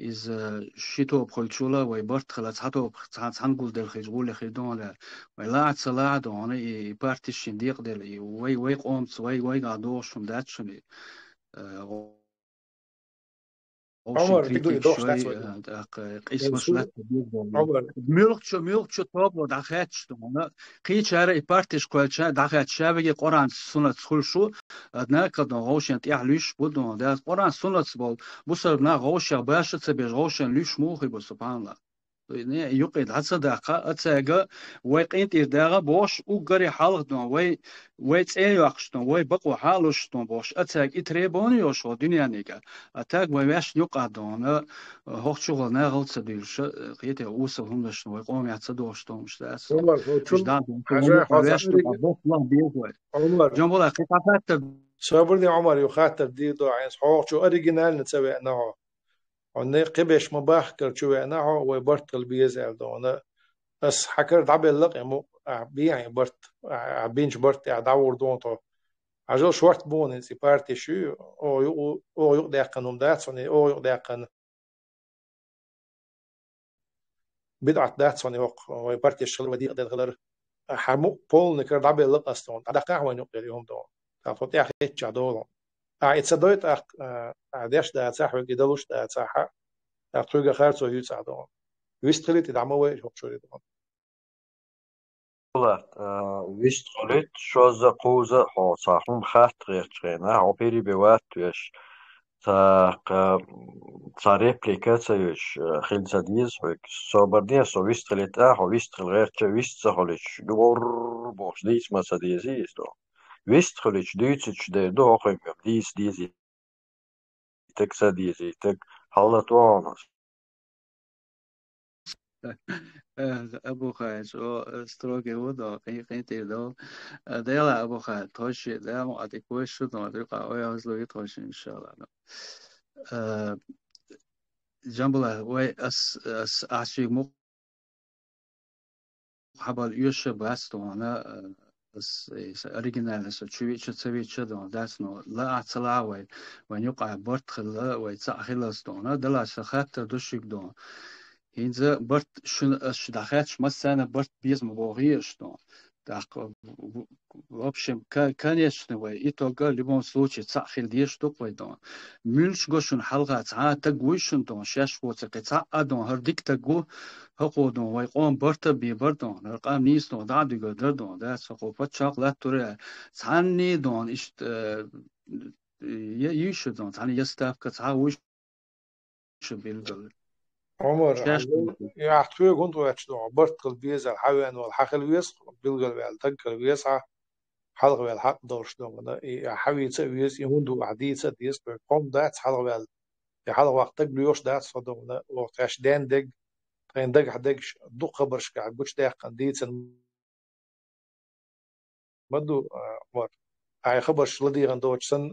иза ши тоба хуьлучул а вай барт хила, цхьа тоба, цхьа, цхьана гулделла хилча гӀоле хир дона, вай лаьа ца лаьа дона, и, и партиш шин декъаделла, и вай, вай къомца, вай, вайгахь догӀуш хӀума дац шуна, и, э, Омар, шин тига ду и критик дохуш шой, дац вай. Э, тӀаккха, э, къийсамаш латта беза. Омар. Муьлххачу, муьлххачу тобало дӀахаьтташ дона. Кхечара и партиш кхоьлча дӀахаьтташ, ша веге Къуръан суннатца хуьлуш ву, однако дона вовшен тӀехь луьйш бу дона. Дас Къуръан суннатца болу бусалба нах вовшех баша ца беш, вовшен луьйш муха хир бу, субханаллах. Не, юкъе дӀа ца даккха, а цаьрга вай къинтӀера дагӀа бохуш, уггаре хьалха дона, вай, вай цӀе йоккхуш дона, вай бакъо хьалуш дона бохуш, а цаьрга и требование йолуш хӀо дуьненниг а. А так вай ваьшна юкъа дона, хӀокху чухула нахала ца дуьйлуш, кхета осал хӀуманаш вай къомехь ца дохуш долуш дац. Омар, хӀо чу уьш дӀа а дона, хьажа, хьо ваьшна юкъа боккха лан беза вай. Омар. Джамбула, кхин хаттар. Собар де, Омар, ю хаттар дийр ду, хьайнца хьо хӀокху чу оригинально ца веана хьо. Хьо не кхибеш ма бахкара чу веана хьо, вай барт хила беза аьлла дона. Ас хьан кара дӀабелла къе мо, ахь бехьа барт, ахь, ахь бинчу барт тӀехь дӀавур дона тхо. Хьажал шорт боху иза и партиш ю, оха юкъа, оха юкъа даьккхина хӀума дац, хьуна оха юкъа даьккхина. БидӀат дац хьуна йоккху, вай партиш хилар, вай декъаделла хилар. Хьан мукъ полникара дӀабелла къастон, дӀадаккхахьа вайн юкъера и хӀума дона. ТӀаккха тхо тӀаьхьа хӀетта чохь долу. Ахьа и ца дой тӀаккха, а, ахьа деш дацахь, хьоьга и далуш дацахь, тӀаккха тхоьга харцо юьйцахь дона. Вист хилийта дӀа ма вай хӀокху чуьра дона. Лат, а, вист хуьлуьйту, шозза, кхузза хьо цхьа хӀума хатта гӀертачу хенахь, хьо пири бен ватта веш, цхьа, кху, цхьа реплика ца йоьш, а, хила ца деза хьоьга. Собар де, со вист хилийта, хьо вист хила гӀертача, вист ца хуьлуьйтуш, гӀур бохуш, дийца ма ца дезий иза. Вист хуьлуьйтуш, дуьйцуьйтуш дер ду хӀокхуьнга, дийца дезий. Таг ца дезийтаг, хьалла тӀе вахана. Э, Абу Хайч, о, э, строгий ву до, къин-, къинтӀера до. Э, дела Абу Хайч, тхойши, да, мо, а тӀе койшу до, тӀе къа, ой, аз луи тхойши, иншалла. Э, Джамбула, вай, ас, ас, ас шийга мукъ хьабал оьшуш бац тхуна, э, ас, э, са оригинально со чу вича, ца вича дона дац, но лаа ца лаа вай, вайн юкъа барт хилла, вай цхьаъ хилла ас дона, далаш сан хаттар ду шуьга дона. ХӀинца барт шуна ас шу дӀахаьтташ, массарна барт беза ма боху еш дона. ТӀаккха, в-, в-, в общем, ка-, конечно, вай итога, в любом случае, цхьаъ хила дезаш ду-кх вай дона. Муьлш го шуна хьалха цхьа а таг вуй шуна дона, шаьш воцург кхин цхьа а дона, хӀара дика таг ву, хӀокхо дона, вай къоман барта бе бар дона, хӀара къам нийса дона, дӀа а дуьгар дар дона, дац хӀокхо паччахьалла латтур а, цхьанний дона, иштта, э, е-, йиш ю дона, цхьанний я ставка, цхьа вуй шу билггал. Омар, шаьш хьан билггал. Яхь тхоьга хӀунда гӀоьтташ дона, барт хила беза, хьан веана вала, хьан хила веза, билггал ваьлла, таг хила веза, хьан хьалха ваьлла хьакъ долуш дона, и хьан вийца а веза, и хӀунда ву ахь дийца а деза, тхоьга кхо хӀума дац хьалха ваьлла, и хьалха ваккха таг лоьхуш дац со дона, оха тхаьш ден дерг, тхайн дагахь дегаш, дукха хабаршкахь гучудаьккхина дийцина ма ду, а, Омар. Ахьа хабарш ладийгӀан доцуш санна,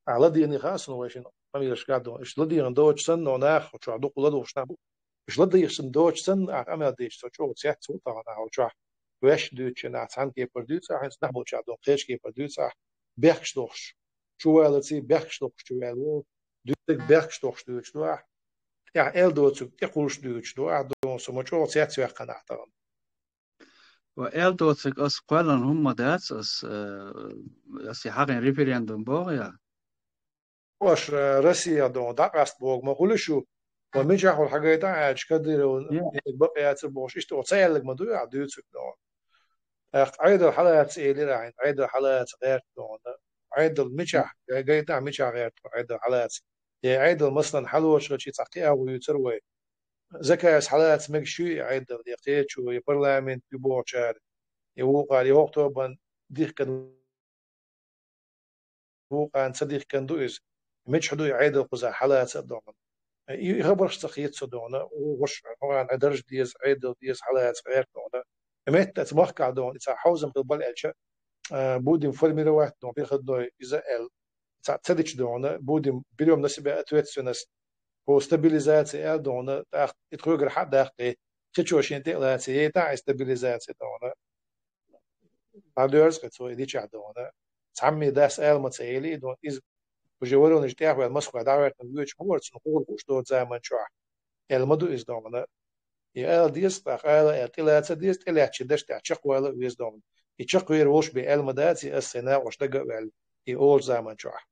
ахьа ладийгӀан хаьа суна вай шина къамелашкахь дона. Иштта ладийгӀан доцуш санна, но нах чохь дукха ладугӀуш нах бу. Иштта ладийгӀан доцуш санна, ахьа къамел дийцча, со чӀогӀа цец ву тахана ахьа чохь. Ваьш дуьйцучу нах цхьана кепара дуьйцу ахьа, хӀинца нах болчохь дона кхечу кепара дуьйцу ахьа. Бехкаш дохуш чу валаций, бехкаш дохуш чу ваьлла ву. Дуьйцург бехкаш дохуш дуьйцуш ду ахьа. ТӀехь аьлла доцург тӀекхуллуш дуьйцуш ду ахьа, дона со ма чӀогӀа цец ваьккхина ахьа тахана. Ва аьлла доцург ас кхоьллина хӀума ма дац, ас, э, ас и хьагӀин референдум боху я? Аша, э, Россия дона дӀакъаста боху ма хуьлу шу, ва мичахь хуьлу хьагайта аьлча Кадыровна, е, бакъ яцар бохуш, иштта оха ца аьлларг ма ду ахьа дуьйцург дона. ТӀаккха Ӏедал хьалаца элира ахьа, Ӏедал хьалаца гӀерта дона. Ӏедал мичахь, гайтахь мичахь гӀерта Ӏедал хьалаца. Я Ӏедал, масалан, хьалочу гӀачий цхьа кхиа вуьйцур вай. Закайс хьалаца мегаш ю и Ӏедал, я кхечо, я парламент, я бохучара, я вукхара, я хӀокху тобанна дихкина вукъан ца дихкан ду иза. Мича хьу ду и Ӏедал кхуза хьалаца а дона. И, и хабарш ца хетац со дона, у-, гӀуш, хьугӀан Ӏе дарж деза, Ӏедал деза, хьалаца гӀерта дона. И метта ца махкахь дона, и ца хьовзам хила бала аьлча, а, будем формировать дона, переходной иза аьл. Ца, ца дича дона, будем, берём на себя ответственность по стабилизации аьл дона, тӀаккха и тхоьгара хьа даккхе, цичо шен тӀе а лаце, ей тӀа и стабилизация дона. ДӀадоьрза кхы цо и дичахь дона. Цхьамме дас ала ма ца ели и дона. Иза уже Воронеж тӀехваьлла Москва дӀагӀертан воьдуш ма вара, цунна хӀора хууш доцу заман чохь. Аьлла ма ду иза дона. И ала деза, тӀаккха ала аьлла, тӀелаца деза, тӀелаьцча даш тӀехь чекхвала а веза дона. И чекхвер волуш бен аьлла ма дац, и аса сайн накъош дага а ваьлла, и олу заман чохь.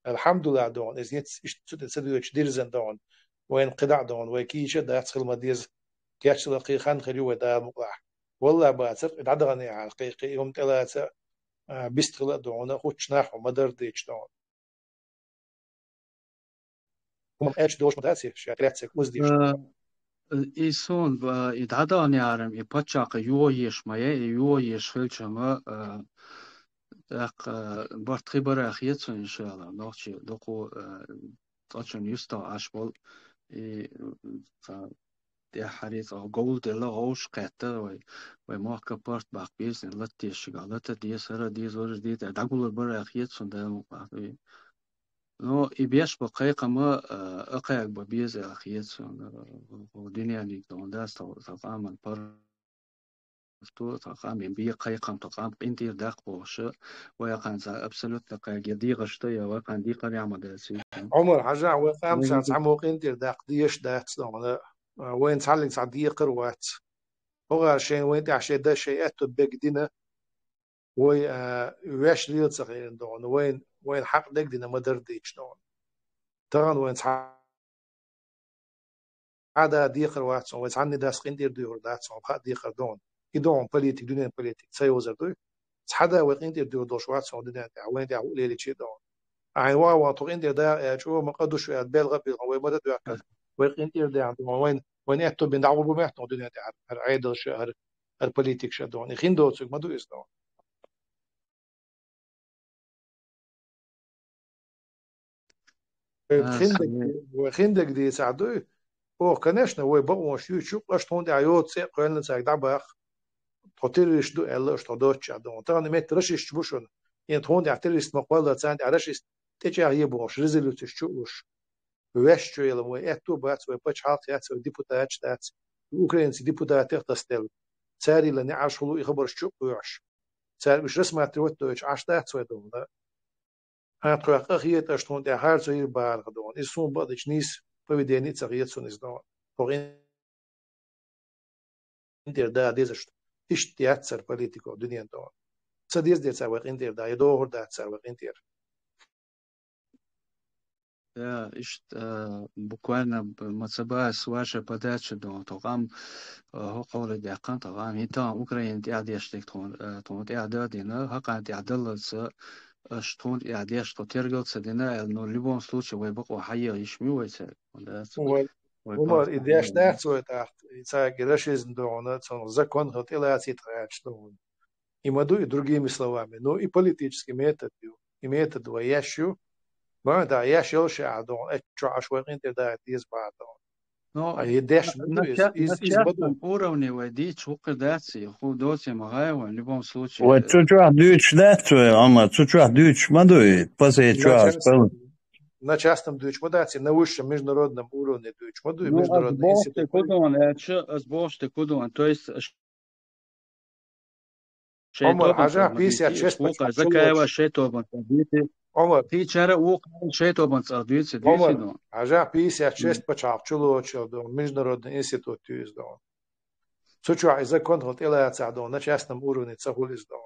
Алхьамдулиллах дона, иза ницкъ иштта цу тӀе ца доьдуш дирзина дона. Вайна кхидӀа а дона, вай кийча а дац хила ма деза. Кечдала кхин хан хир ю вай Дала мукълахь. Валлахь бацара, и дӀадаханехьара, кхин, кхин и хӀума тӀелаца, а, бист хила а дона, хӀуттуш нах хӀума дар дийча дона. ХӀума аьлча долуш ма дац и, ша тӀелаьццарг уза деш. А, и суна, а, и дӀадаханехьара, и паччахье йохаеш ма яй, и йохаеш хилча ма, а, тӀаккха, а, барт хи бара хета суна, иншалла, нохчий дукха, а, цкъачунна юьстахь Ӏаш болу, и, ца, тӀаьххьара цкъа говла делла, гӀовш кхетта, вай, вай мохк парт баккха безна, латта деза шуьга, лата деза, хӀара деза, важа деза, дӀагулар бара хета суна Дала мукълахь. Ну, и беш бо кхайкхам а, а, кхаьг бо беза аьлла хета суна, а, дуьнениг дона дац, тхо, тхо къаман пар- тхо, тхо къам бен бен кхайкхам, тхо къам къинтӀера даккха бохуш, вай кханца абсолютно кхайкха, я дегӀашта, я вай кхана декхарехь ма дац. Ӏумар, хьажахь, вай къам цхьа цхьаммо къинтӀера даккха дезаш дац дона, а, вайна цхьаллиг цхьа декхар вац. ХӀокхара шайна вайна тӀехь шайн дан шайн аьтту бег дина, вай, а, ваьш лела ца хиларна дона, вайна, вайна хьакъ дегдина ма-дарра дийча дона. Тахана вайна цхьа Хьада декхар вац хьуна, вай цхьанне дас къинтӀера дуьйхур дац хьуна, хаа декхар ду хьуна. И ду хьуна политик, дуьненан политик, ца йовзар дуй. Цхьа да вай къинтӀера дуьйхур долуш вац хьуна дуьнен тӀехь, вайн тӀехь хӀуъ лелийча а ду хьуна. Ахьа ваха ваха тхо къинтӀера да аьлча, о, ма къа ду шу аьлла, белгӀа а бина, вай ма дан доьхкар. Вай къинтӀера даьхьна ду хьуна, вайн, вайн аьтту бина дӀагӀо бу мехь хьуна дуьнен тӀехь, хӀара Ӏедалша, хӀара, хӀара политикша ду хьуна. И хин доцург ма ду иза ду хьуна. Э, А, хиндег, схьа- вай хиндег дийцахь дуй? Оха, конечно, вай бакъонаш юьйцуш ю, аша тхуна тӀехь йоцу цӀе а кхоьллина цаьрга дӀабаккха. Тхо террорист ду аьлла, аша тхо доцучехь ду. Тахана метта рашисташ бу шуна. И тхуна тӀехь террорист ма кхолла, царна тӀехь рашист тӀечӀагӀъе бохуш, резолюцеш чу а луш. Ваьш чу яла вай аьтту а бац, вай пачхьалкх яц, вай депутаташ дац. Украинций депутатех тасделла. Царийла неӀарш хуьлу и хабарш чу а кхоьхьуш. Цара уьш рассматривать дойтуш Ӏаш дац вай ду хьуна. Хьан тхоьх къа хета аша тхуна тӀехь харцо йира бахарх ду хьуна. Иза суна бакъдича нийса поведение а ца хета суна иза ду хьуна. Тхо къинтӀера да дезаш ду. Иштта яц цара политико дуьнен ду хьуна. Ца деза де цара вай къинтӀера да, я дохур дац цара вай къинтӀера. Я, иштта, а, буквально б-, ма ца баьхьа ваша подача ду хьуна. Тхо къам, а, хӀокхуьлий даьккхина, тхо къам хӀинца Украина тӀехь деш дерг тхуна, а, тхуна тӀехь да а дина, хӀокхарна тӀехь даллалца, аша тхуна тӀехь деш, тхо тергал ца дина аьлла, ну, в любом случае, вай бакъо хьаеха йиш ма ю вай цаьрга. Вай, вай Умар, и деш дац вай тӀаккха, и цаьрга рашизм ду хьуна, цунах закон хила тӀелацийта гӀерташ ду хьуна. И ма ду, и другими словами. Ну, и политический метод ю. И метод вай еш ю. Ма да, еш йолуш а ду хьуна, эццу чохь аша вай къинтӀера даха деза бахьа ду хьуна. Ну, а и деш ма ду на иза, ча-, иза, на иза ма ду. Частном уровне вай дийцуш хӀокхуьр дац и, хӀу доций ма гӀай вайн, в любом случае. Вай цу чохь дуьйцуш дац вай, амма цу чохь дуьйцуш ма ду и, пасе чохь ас пал. На частном дуьйцуш ма дац и, на высшем международном уровне дуьйцуш ма ду и, ну, международный институт. Ас боху те кудон, аьлча, ас боху те кудон, то есть, Омар, хьажахь, пятьдесят шесть пачхьалкх чулоцуш. Закаева шайтӀобан цӀа дуьйци. Омар. Кхечара вукхара шайтӀобан цӀа дуьйци, дуьйци ду. Хьажахь, пятьдесят шесть пачхьалкх чулоцуш ду, международный институт ю иза ду. Цу чохь и закон хила тӀелацахь ду, на частном уровне ца хуьлу иза ду.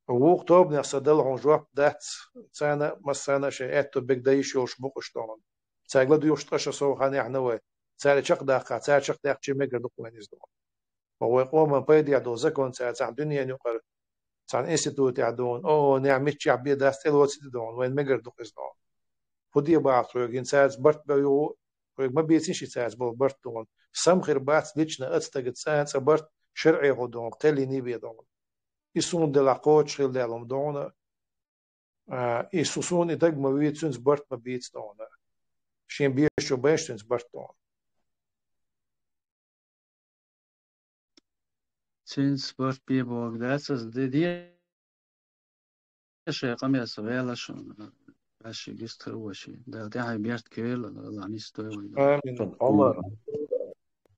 Вукху тобанех сан дала хьуна жоп дац, царна а, массарна а шайн аьтту бег дан йиш йолуш бу-кх уьш ду. Цаьрга ладуьйгӀуш ткъа шо сов хан яьхьна вай. Цара чекхдаккха, цара чекхдаьккхича мегар ду-кх вайна иза ду. Вай къоман пайдехь долу закон цара цхьана дуьненан юкъара, цхьана институтехь ду хьуна, о, о, нехь миччехь бен дац тӀелоцийта ду хьуна, вайна мегар ду-кх иза ду хьуна. ХӀун де бахьа тхоьга, хӀинца цаьрца барт бан югӀу, тхоьга ма бийцинаш и цаьрца болу барт ду хьуна. Сам хир бац лично оцу стагца цкъа а цкъа барт шарӀехула ду хьуна, кхел йиний бен ду хьуна. И суна делахь кхочуш хила даьлла хӀума ду хьуна. А, и со суна и даг ма вийца, цуьнца барт ма бийца тхона. Шен бешо беш цуьнца барт тхона. Цуьнца барт бе бохург дац, аса де де, шайн къамел со ваьлла шуна, ваьшший вистхир ваши. Дала тӀаьхье берт кхоьлла, Аллах нисдойла вай. Амин. Омар.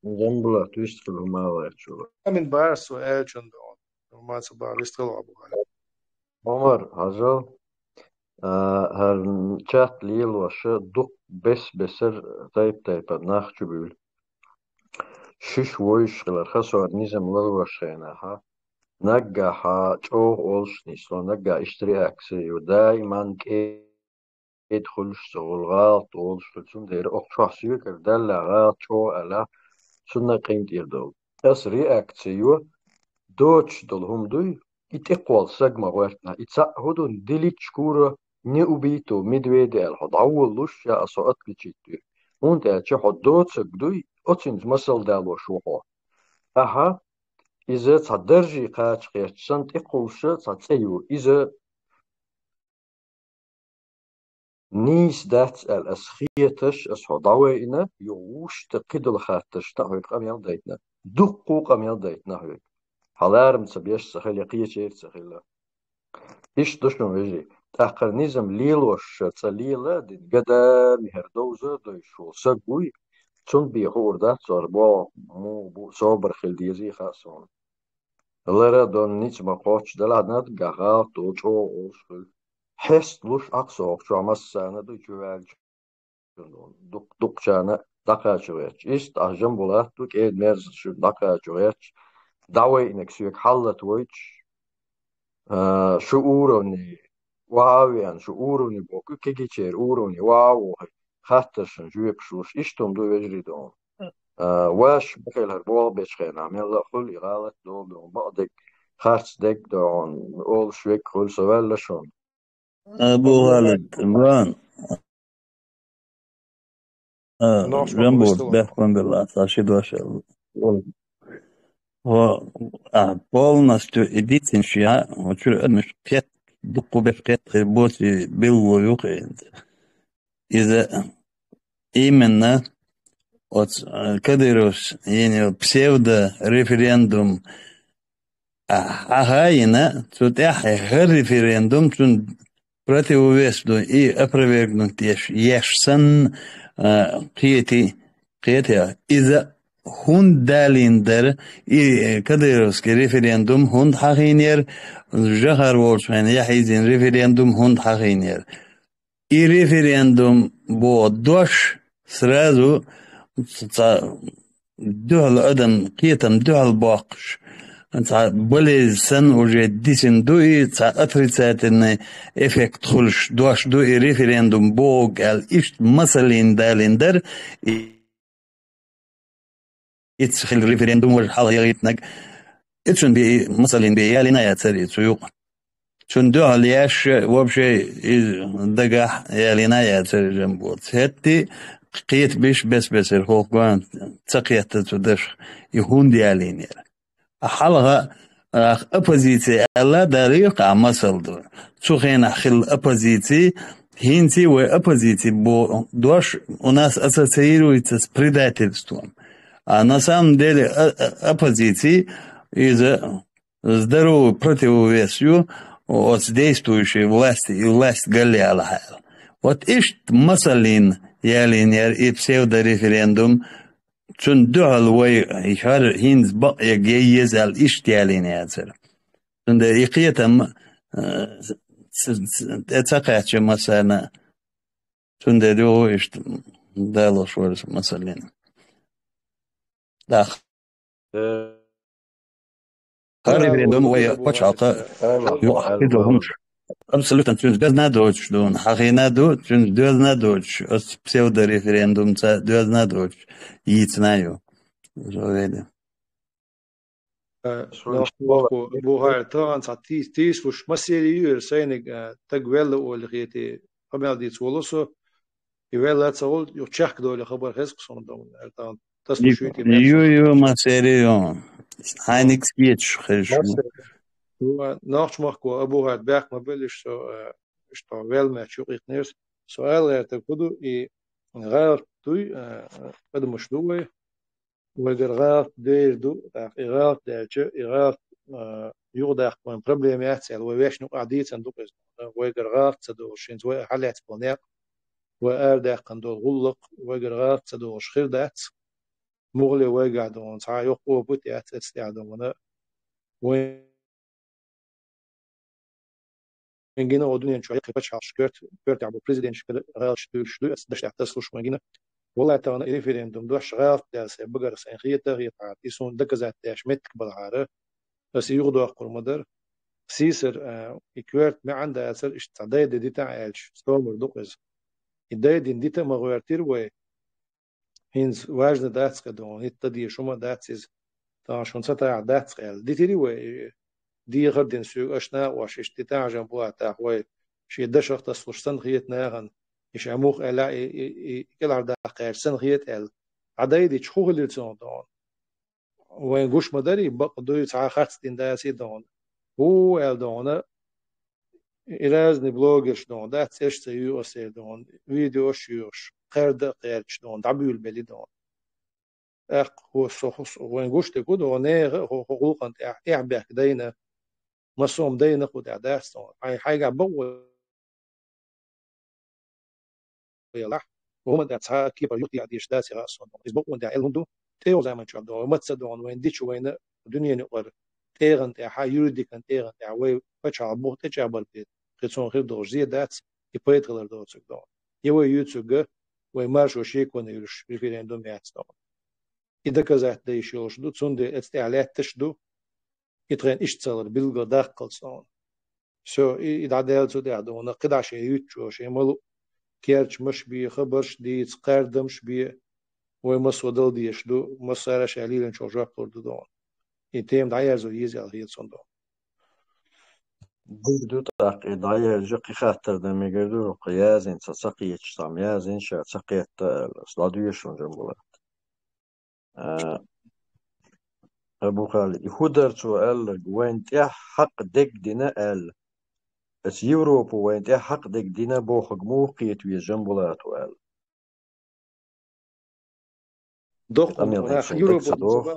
Рамбулат, вистхила хӀума ваьчула. Амин, бара со аьллачун догӀун. Маца бара вистхила ва бухара. Омар, хьажал, а, хӀара чат лелоша дукха бес-бесар тайп-тайпара нах чубуьйлу. Шиш вуйш хилар, хасор низам лалош хенахьа, наггахьа чӀогӀа олуш нисло, наггахь иштта реакция ю, даиман кӀеда хуьлуш ца хуьлу, гӀалат олуш хуьлу, цундела окху чохь соьгара далла гӀалат чӀогӀа аьлла, цунна къинтӀера долу. Аса реакция ю, доцуш долу хӀума дуй, и тӀекхолла саг ма гӀоьртина, и цхьаъ хӀун ду, деличкура, не убийто медведя аьлла, хьо дӀаволлуш, ша а со отличить ду. ХӀунда аьлча хьо доцург дуй, оцинца масал далош ву хьо. Ахьа, иза цхьа даржий кхача кхетча санна тӀекхуллуша цхьа цӀе ю. Иза нийса дац аьлла ас хеташ, ас хьо дӀавайина, юха вуьшта кхидолу хаттаршна а хьоьга къамел дайтина. Дуккха а къамел дайтина хьоьга. Хьан ларам ца беш ца хила, я кхечеран ца хила. Иштта ду шуна, вежарий. ТӀаккха низам лелош цӀа лела а дина, гада, мехьар довза а дойш волу саг вуй, цунна бен хуур дац, цара боху, муха бу, собар хила дезий хаьа суна. Лара а дон ницкъ ма кхоччу, делахь наггахь гӀалат долу чӀогӀа олуш хуьлу. Хьесталуш Ӏа кху со хӀокху чохь массарна а дуй чу ваьлча. Дукхачарна дӀакхача гӀерташ. Иштта ахь Жамбулат ду, кӀеда-мерза шу дӀакхача гӀерташ. ДӀавайинарг соьга хьаллата войтуш, а, шу уровне охьа а веана, шу уровне боху, кегийчеран уровне охьа а вохий, хаттаршна жоьпаш луш, иштта хӀума ду, вежарий ду. А, ваш бахьал хӀара боху бечу хенахь, мелла а хуьлу и гӀалат долу ду, бакъдерг, харц дерг ду, олуш верг хуьлу, со ваьлла шуна. Абу ГӀалид, бан. А, Жамбур, бехкон белла, аса ши дош аьлла. Ва, а, полностью и дицин шиа, ва чуьра адамаш кхет, дуккху беш кхет, хир боци билгало юкъе. Иза именно оц, э, Кадыровс йина псевдореферендум, а, хьахайина, цу тӀехь хӀара референдум, цунна противовес ду и опровергнуть еш, еш санна, а, кхети, кхетий, иза хӀунда далийна дара, и, э, кадыровский референдум хӀунда хьахийнера, Жохар волчу хенахь яхьийзина референдум хӀунда хьахийнера. И референдум боху дош сразу цхьа дуьхьал адам, кхетам дуьхьал боккхуш, цхьа болезнь санна уже дисина ду и, цхьа отрицательный эффект хуьлуш дош ду и референдум бохург аьлла, иштта масаллин далийна дара. И Ицца хила референдум важа хьалха яхийтинарг. И цунна бен, масаллин бен ялийна яцара и цу юкъа. Цунна дуьхьал еш, вообще, и дагахь ялийна яцара Жамбур. ХӀетте кхетабеш бес-бесара хӀокху гоьн ца кхетта цу дашах, и хӀунда ялийнера. А хьалха, а, оппозиция аьлла, далийра-кх ахь масал ду. Цу хенахь хилла оппозиция, хӀинца вай оппозиция бо-, дош у нас ассоциируется с предательством. А на самом деле, а, а, оппозиция, иза здоровый противовес ю оцу действующей власти и власть галле алахьа аьлла. Вот иштта масаллин ялийнера и псевдореферендум, цунна дуьхьал вай хӀара хӀинца бакъ я гей еза аьлла иштта ялийна яцара. Цундела и кхетам, э, ц-, ц-, тӀе ца кхаьчча массарна, цундела юха иштта далош вара масаллин. ТӀаккха. Э, ХӀара референдум вай пачхьалкха юкъахь хир долу хӀумаш. Абсолютно цуьнца доьзна а доцуш ду, хьахийна а ду, цуьнца доьзна а доцуш, оцу псевдореферендумца доьзна а доцуш, йийцина а ю. Иза вайна. Э, нах боху, бухара тахана цхьа тийс-, тийсалуш массери ю, сайниг, э, таг велла олу хетий, къамел дийца волу со, и велла ца волу, юха чехка долу хабар хеза-кх суна, дан, э, тан, тасалуш ю те, ю, ю, массери ю. Хьайниг скеташ хезаш ю. Массери. Ю, э, нохчмахко, Абу ГӀалид, бехк ма беллаш со, э, иштта ваьлла моттиг юкъе кхийттинера. Со ала гӀертарг хӀун ду, и гӀалат дуй, а, адамаш ду вай. Вайгара гӀалат дер ду, тӀаккха и гӀалат даьлча, и гӀалат, а, юкъадаккха вайна проблема яц аьлла, вай вешан юкъахь дийцина ду-кх иза. Вайгара гӀалат ца долуш, хӀинца вай хьалаьцна болу некъ, вай арадаьккхина долу гӀуллакх, вайгара гӀалат ца долуш хир дац. Муха ле вайгахь дона, цхьа йоккха опыт яц эцу тӀехь дона. Вайн гина оха дуьнен чохь яккхий пачхьалкхаш коьрт-, коьртехь бу президенташкара гӀалаташ дуьйцуш ду, аса даш тӀехь тасалуш вайн гина. Валлай, тахана и референдум дош гӀалат даьлла сайн багара сайн хетар а хетахьара, и суна доказать деш меттиг балахьара, аса и юхадоккхур ма дара. Сийсара, а, и коьрта маьӀна дацара, иштта цхьа дайде дита а аьлча, стомара ду-кх иза. И дайдина дита а ма гӀоьртира вай. ХӀинца важна дац-кх дона, хӀитта дезаш хӀума дац иза. Тахана шуна ца тахьа дац-кх аьлла. Дитира вай, дехар дина соьга, аша накъош иштта дита а, Жамбулат, тӀаккха вай шен дашах тасалуш санна хета нахана, и ша муха аьлла, и, и, и кӀелхьардаккха гӀерташ санна хета аьлла. Ӏа дайдича хӀун хилира цунах дона? Вайн гуш ма дарий, бакъ дуй, цхьа харц дина даций дона. ХӀу аьлла дона, и разный блогерш дона, дац цӀераш ца юьйху аса дона, видеош а юьйхуш, кхаьрда а кхаьрдаш дона, дӀабуьйлабелли дона. ТӀаккха хӀу со, хӀу со, вайн гуш дерг хӀу дона, нехан а хӀу, хӀу гӀуллакхана тӀехь, эхь-бехк дайна, массо а хӀума дайна хӀу тӀехь дац дона. Хьайн хьайгахь бакъо ялахь, хӀуманна тӀехь цхьа а кепара юхатеха дезаш дац и хаьа суна. Иза бакъонан тӀехь аьлла хӀума ду, тӀейогӀу заман чохь догӀу, маца догӀу вайна дича вайна дуьненан юкъара тӀегӀан тӀехьа, юридикан тӀегӀан тӀехьа вай пачхьалкх бух тӀечӀагӀбар бен, кхин цунах хир долуш зе дац, и пайда хилар доцург догӀу. Я вай юьйцург, вай маршо шеконе йолуш референдум яц догӀу. И доказать дан йиш йолуш ду, цундела эцу тӀехь лаьтташ а ду, и тхайна иштта ца лар билггал даккхалц догӀу. Всё, и, и дӀадаьлла цу тӀехь дона, кхидӀа шайн юьйцучо шайн ма луъу, керчамаш бе, хабарш дийца, кхаьрдамаш бе, вай массо а дала дезаш ду, массара а шайн лелийначух жоп лур ду дона. И тема дӀаерзо еза аьлла хета суна дона. Дика ду тӀаккха и дӀаерза, кхин хаттар дан мегар ду, кху яздина ца, ца кхеташ, цхьамма яздина ша ца кхетта аьлла, аса дӀадоьшу шуна, Жамбулат. А, Абу-Халид, и хӀун дара цо аьлларг, вайна тӀехь хьакъ дерг дина аьлла? Аса Европо вайна тӀехь хьакъ дерг дина бохург муха кхета веза Жамбулата аьлла? Доккха къамел хӀинца Европа дерг ца доху,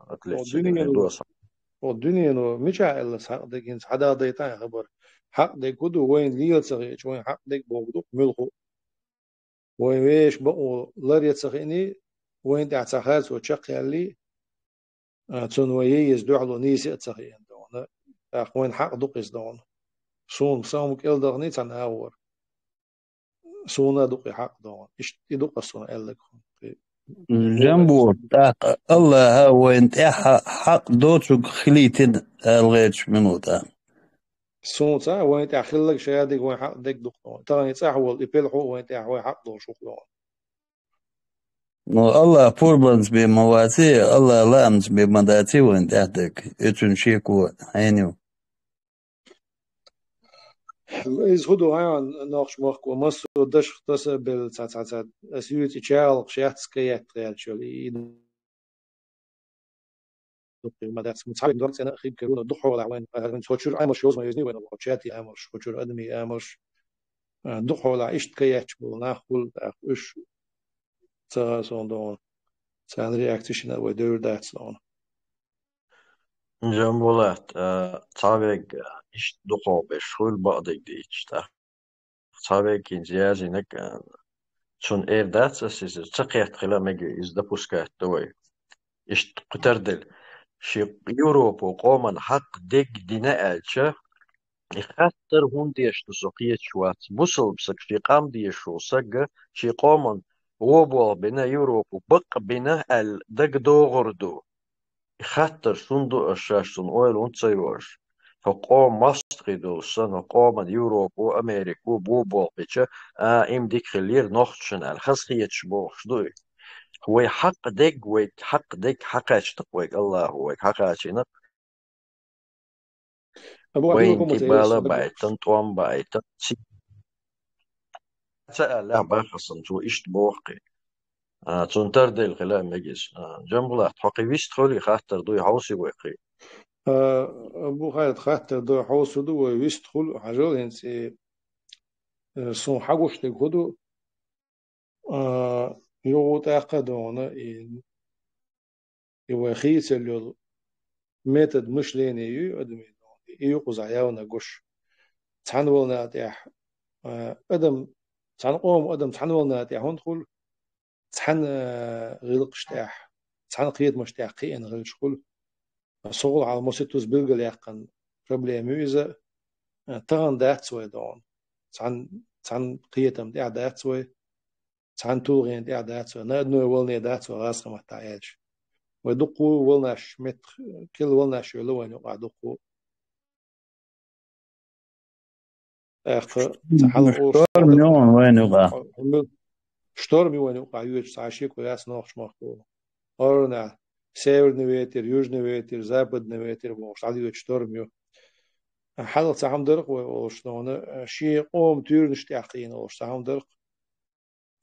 отлично, дуьнено, доса. О, дуьнено, мичахь аьлла аса хьакъ дерг, хӀинца хьадагӀа дайтахьа хабар. Хьакъ дерг хӀун ду, вайна лела ца хиъча, вайна хьакъ дерг бохург ду-кх муьлхха а. Вайн вешан бакъо лар я ца хиъний, вайна тӀехь цхьа харцо чекхъяьллий, а, цунна вайн еза дуьхьало нийса а ца хиъна дона. ТӀаккха вайна хьакъ ду-кх иза дона. Суна сан хӀума кӀелдахний цхьа нагӀора. Суна а ду-кх и хьакъ дона. Иштта и ду-кх аса суна аьлларг хӀума. Жамбо, тӀаккха АллахӀа вайна тӀехь хьакъ доцург хилийтина ала гӀертачу минута. Суна ца, вайн тӀехь хилларг ша дерг вайн хьакъ дерг ду-кх дона. Тахана и цӀахь волу и пелхьо а вайн тӀехь вайн хьакъ долуш ву-кх дона. Ну, АллахӀ пурбанца бен ма ваций, АллахӀ лаамца бен ма даций вайн тӀехь дерг. И цуьнан шеко хьенан ю? Иза хӀун ду, хьан нохчмахко массо а дашах таса а белла, цхьа, цхьа, цхьа, аса юьйцу и чагӀалгӀаш яц каятта гӀерташ йолу, и дуккха ма дац. Цхьа веган дог цӀена а хир каруна, дукха хьолахь вайн, вайн цо чуьра Ӏамалш йовза ма йоьзний вайна, чатий Ӏамалш, кху чуьра адамийн Ӏамалш. А, дукха хьолахь иштта каетташ болу нах хуьлу тӀаккха уьш. Ца гӀа суна дона. Царна реакци шина вай девр дац дона. Жамбулат, а, цхьа веган, а, иштта дукхахберш хуьлу бакъдерг дийцча, тӀаккха цхьа веган хӀинца яздинарг, а, цунна эр дац аса иза, ца кхетта хила а мега, иза допускать ду вай. Иштта кху тарделла. Шен Европо къоман хьакъ дерг дина аьлча, и хаттар хӀунда деш ду со кхеташ вац. Бусалба саг, шен къам дезаш волу саг, шен къоман вон болх бина, Европо бакъ бина аьлла дагадогӀур ду. И хаттар шуна ду, аса шаьш цунна ойла хӀунда ца йо аш? ХӀокху къоман мостагӀий долуш санна, хӀокху къоман Европо, Америко бо болх бича, а, им дика хиллера нохчашна аьлла, хазахеташ бохуш ду и. Вай хьакъ дерг, вай хьакъ дерг хьакхаьчна-кх вайга АллахӀа, вайга хьакхачийна-кх. Абу Вайн Абдулла кибала Мутаэс, байтан, тӀом байтан, ци-, ца аьллехь, бахасанчо иштта боху кхин. А, цунна тарделла хила а мега иза. А, Жамбулат, хьо кхин вист хуьлий, хаттар дуй, хьовсий вай кхин? А, Абу Халид, хаттар дуй, хьовсур ду вай, вист хуьлу, хьажал хӀинца и э, сун хьагуш дерг хӀу ду, а, югу тӀаккха дона, и, и вай хийцаллал метод мышления ю, адамий дона, и юкъуза явна гуш. Цхьан волна тӀехь, а, адам, цхьан къом адам цхьан волна тӀехь хӀунда хуьлу, цхьан, а, гӀиллакхаш тӀехь, цхьан кхетамаш тӀехь кхиъна хилча хуьлу. Со гӀулхьал маситтуз билгал яьккхина проблема ю иза, а, тахана дац вай дона. Цхьан, цхьан кхетам тӀехь дац вай, цхьан тулгӀен тӀехь дац вай, на одной волне дац вай, гӀазкхий маттахь аьлча. Вай дуккха волнаш меттах, кхел волнаш йолу вайн юкъахь дуккха. ТӀаккха ца хьала ош шторм ю вайн юкъахь. Шторм ю вайн юкъахь йоьдуш, цхьа шеко яц нохчмахко. Орна, северный ветер, южный ветер, западный ветер бохуш, дӀадоьдуш шторм ю. Хьалха цхьа хӀума дара-кх вай олуш дона, шен къоман туьйранаш тӀехь кхиъна олуш цхьа хӀума дара-кх.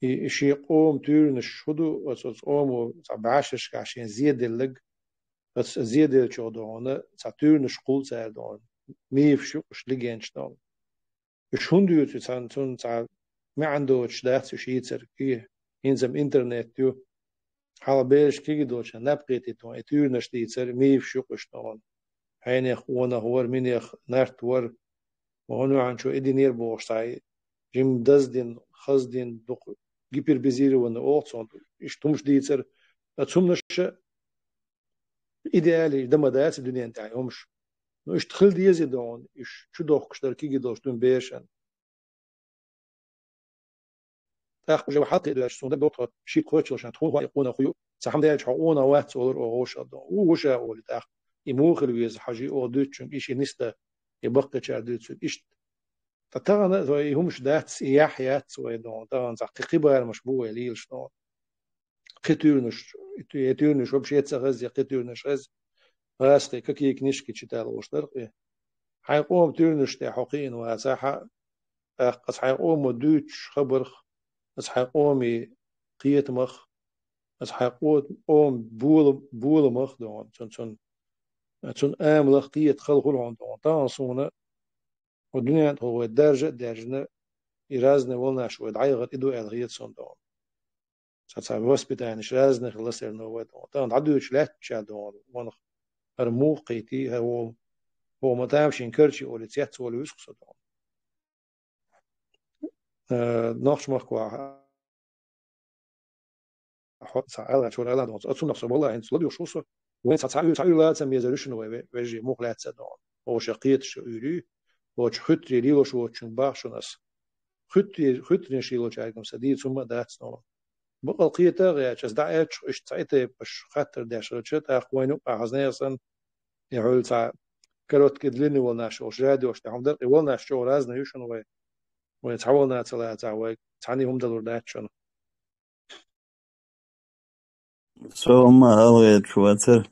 И, и шен къоман туьйранаш хӀу ду, оцу, оцу къомо цхьа бӀаьшерашкахь шен зеделлаг, оцу зеделлачух дона, цхьа туьйранаш кхуллу цара дона, мифаш ю уьш, легендаш дона. Уьш хӀунда юьйцу, цхьа, цунна цхьа маьӀна доцуш дац уьш йийцар, кхе, хӀинца-м интернет ю. Хьалха бераш кегий долчу наб кхетийта, и туьйранаш дийцар, мифаш ю уьш дона. Хьенех къонах вара, минех нарт вара, хӀун ваьхьначо и динера бохуш цхьа, жимма даздина, хаздина, дукха гипербизированный олу цунна, иштта хӀумаш дийцар. Ткъа цу хӀуманаша идеале дан ма дац и дуьнен тӀехь хӀумаш. Ну, иштта хила дезий дона, уьш чудохкуш дара кегий долчу дуьнен берашна. ТӀаккха уже хьалкхе а доьжуш, суна дагадогӀу тхо шийтта кхоччалшна тхуна хӀун и къонах хӀу ю, цхьа хӀума даьлча хьо къонах вац олура оха вовшах дона. Ву вуша олу тӀаккха. И муха хила веза хьажий оха дуьйцучуьнга, и ши ниста, и баккхийчара дуьйцург иштта. Ткъа тахана вай и хӀумаш дац, и яхь яц вай дона, тахана цхьа кхин кхин барамаш бу вай лелаш дона. Кхин туьйранаш, и туь-, и туьйранаш вообще ца хеза, я кхин туьйранаш хеза, гӀазкхий какие книжки читала олуш дара-кх и. Хьайн къоман туьйранаш тӀехь хьо кхиъна вацахь, тӀаккха аса хьайн къомо дуьйцуш хабарх, аса хьайн къоман кхетамах, аса хьайн къо-, къоман бола-, боламах дона, цун, цун, цун амалах кхета хала хуьлу хьуна дона. Тахана суна, хӀу дуьнен тӀехула вай даржа а даьржина, и разный волнаш вай дӀаяхар и ду аьлла хета суна дона. Цхьа-цхьа воспитанеш разный хилла сарно вай дона. Тахана дӀадоьдуш лаьттача дона, ванах, хӀара муха кхийтий, хӀара вон, вон ма тамашийна карчий олий, цец волу вуьсу-кх со дона. Э, нохчмахкахь хьо цхьа аьлла, чуьра аьлла дона. Оцунах со валла хӀинца ладуьйгӀуш ву со. Вайн цхьа, цхьа уьйр, цхьа уьйр лаца мезар ю шуна вай ве-, вежарий, муха лаьцна дона. Оша кхеташ уьйр ю, оцу хуьттарий лелош воцучуьнга боху шуна ас. Хуьттарий, хуьттарий лелочаьрга-м сан дийца хӀумма а дац дона. Бакъал кхета а гӀерташ, ас дӀа аьллачух иштта цхьа и тайпаш хаттар деш хилча, тӀаккха вайн юкъахь хазна а сан, и хьуьлла цхьа короткий, длинный волнаш олуш радиош тӀехь хӀума дара-кх, и волнаш чӀогӀа разный ю шуна вай. Вай цхьа волна ца лацахь, вай цхьаьна хӀума далур дац шуна. Со хӀумма а ала гӀерташ вацара.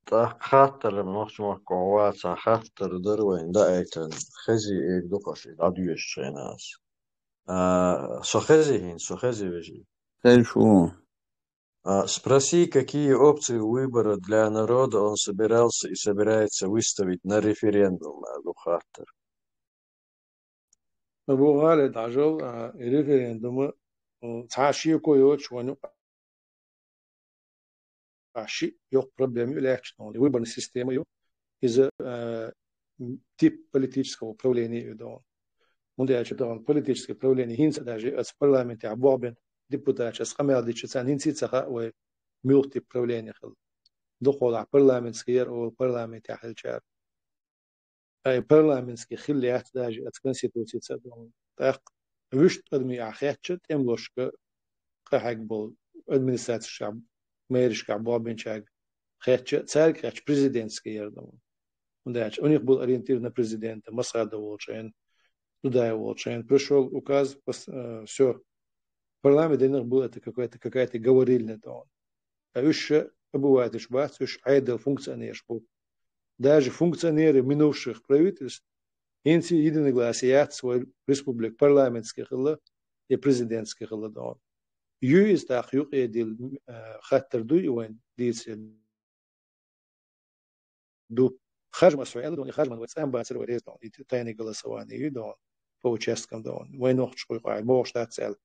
ТӀаккха хаттар, нохчмахкахь вацахь, хаттар дара вайна даийтина. Хези эр ду-кх аса и дӀадоьжучу хенахь аса. А, со хези хӀинца, со хези, вежарий. Хезаш ву. А, спроси, какие опции выбора для народа он собирался и собирается выставить на референдум, аьлла ду хаттар. Абу-ГӀали, дӀажал, а, и референдум, м, цхьа шеко йоцуш вайн юкъахь шиъ йоккха проблема ю лаьтташ дона. Выборная система ю. Иза, а, м, тип политического управления ю дона. ХӀунда аьлча тахана политическое правление хӀинца а даже оцу парламентехь болх бина депутаташ, аса къамел дича, царна хӀинца а ца хаьа вай муьлха тип правление хилла. Дукхахьолахь парламентский яра олу, парламентехь хилчара. Ай, парламентский хилла яц даже оцу конституцица а дона. ТӀаккха вуьшта адамий ахь хетча, тӀемалошка къахьегна болу администрацешкахь, мэрашкахь болх бинчаьрга хетча, цаьрга хетча президентский яра дона. ХӀунда аьлча у них был ориентир на президента, Масхадов волчу хенахь, Дудаев волчу хенахь. Пришёл указ, пос-, э, всё. Парламент для них был это какая-то, какая-то говорильня дона. Ткъа уьш ша обывательш бац, уьш Ӏедал функционерш бу. Даже функционеры минувших правительств хӀинца единогласие яц вай республика парламентский хилла я президентский хилла дона. Ю иза тӀаккха юкъе дилла, а, хаттар дуй и вайн дийцаре ду. Харжамаш вай аьлла дона, и харжамна вай цӀан бацара вай реза дона, и тайный голосование ю дона. по участкам догӀун. Вай нохчий къуй къахьа бохуш дац аьлла.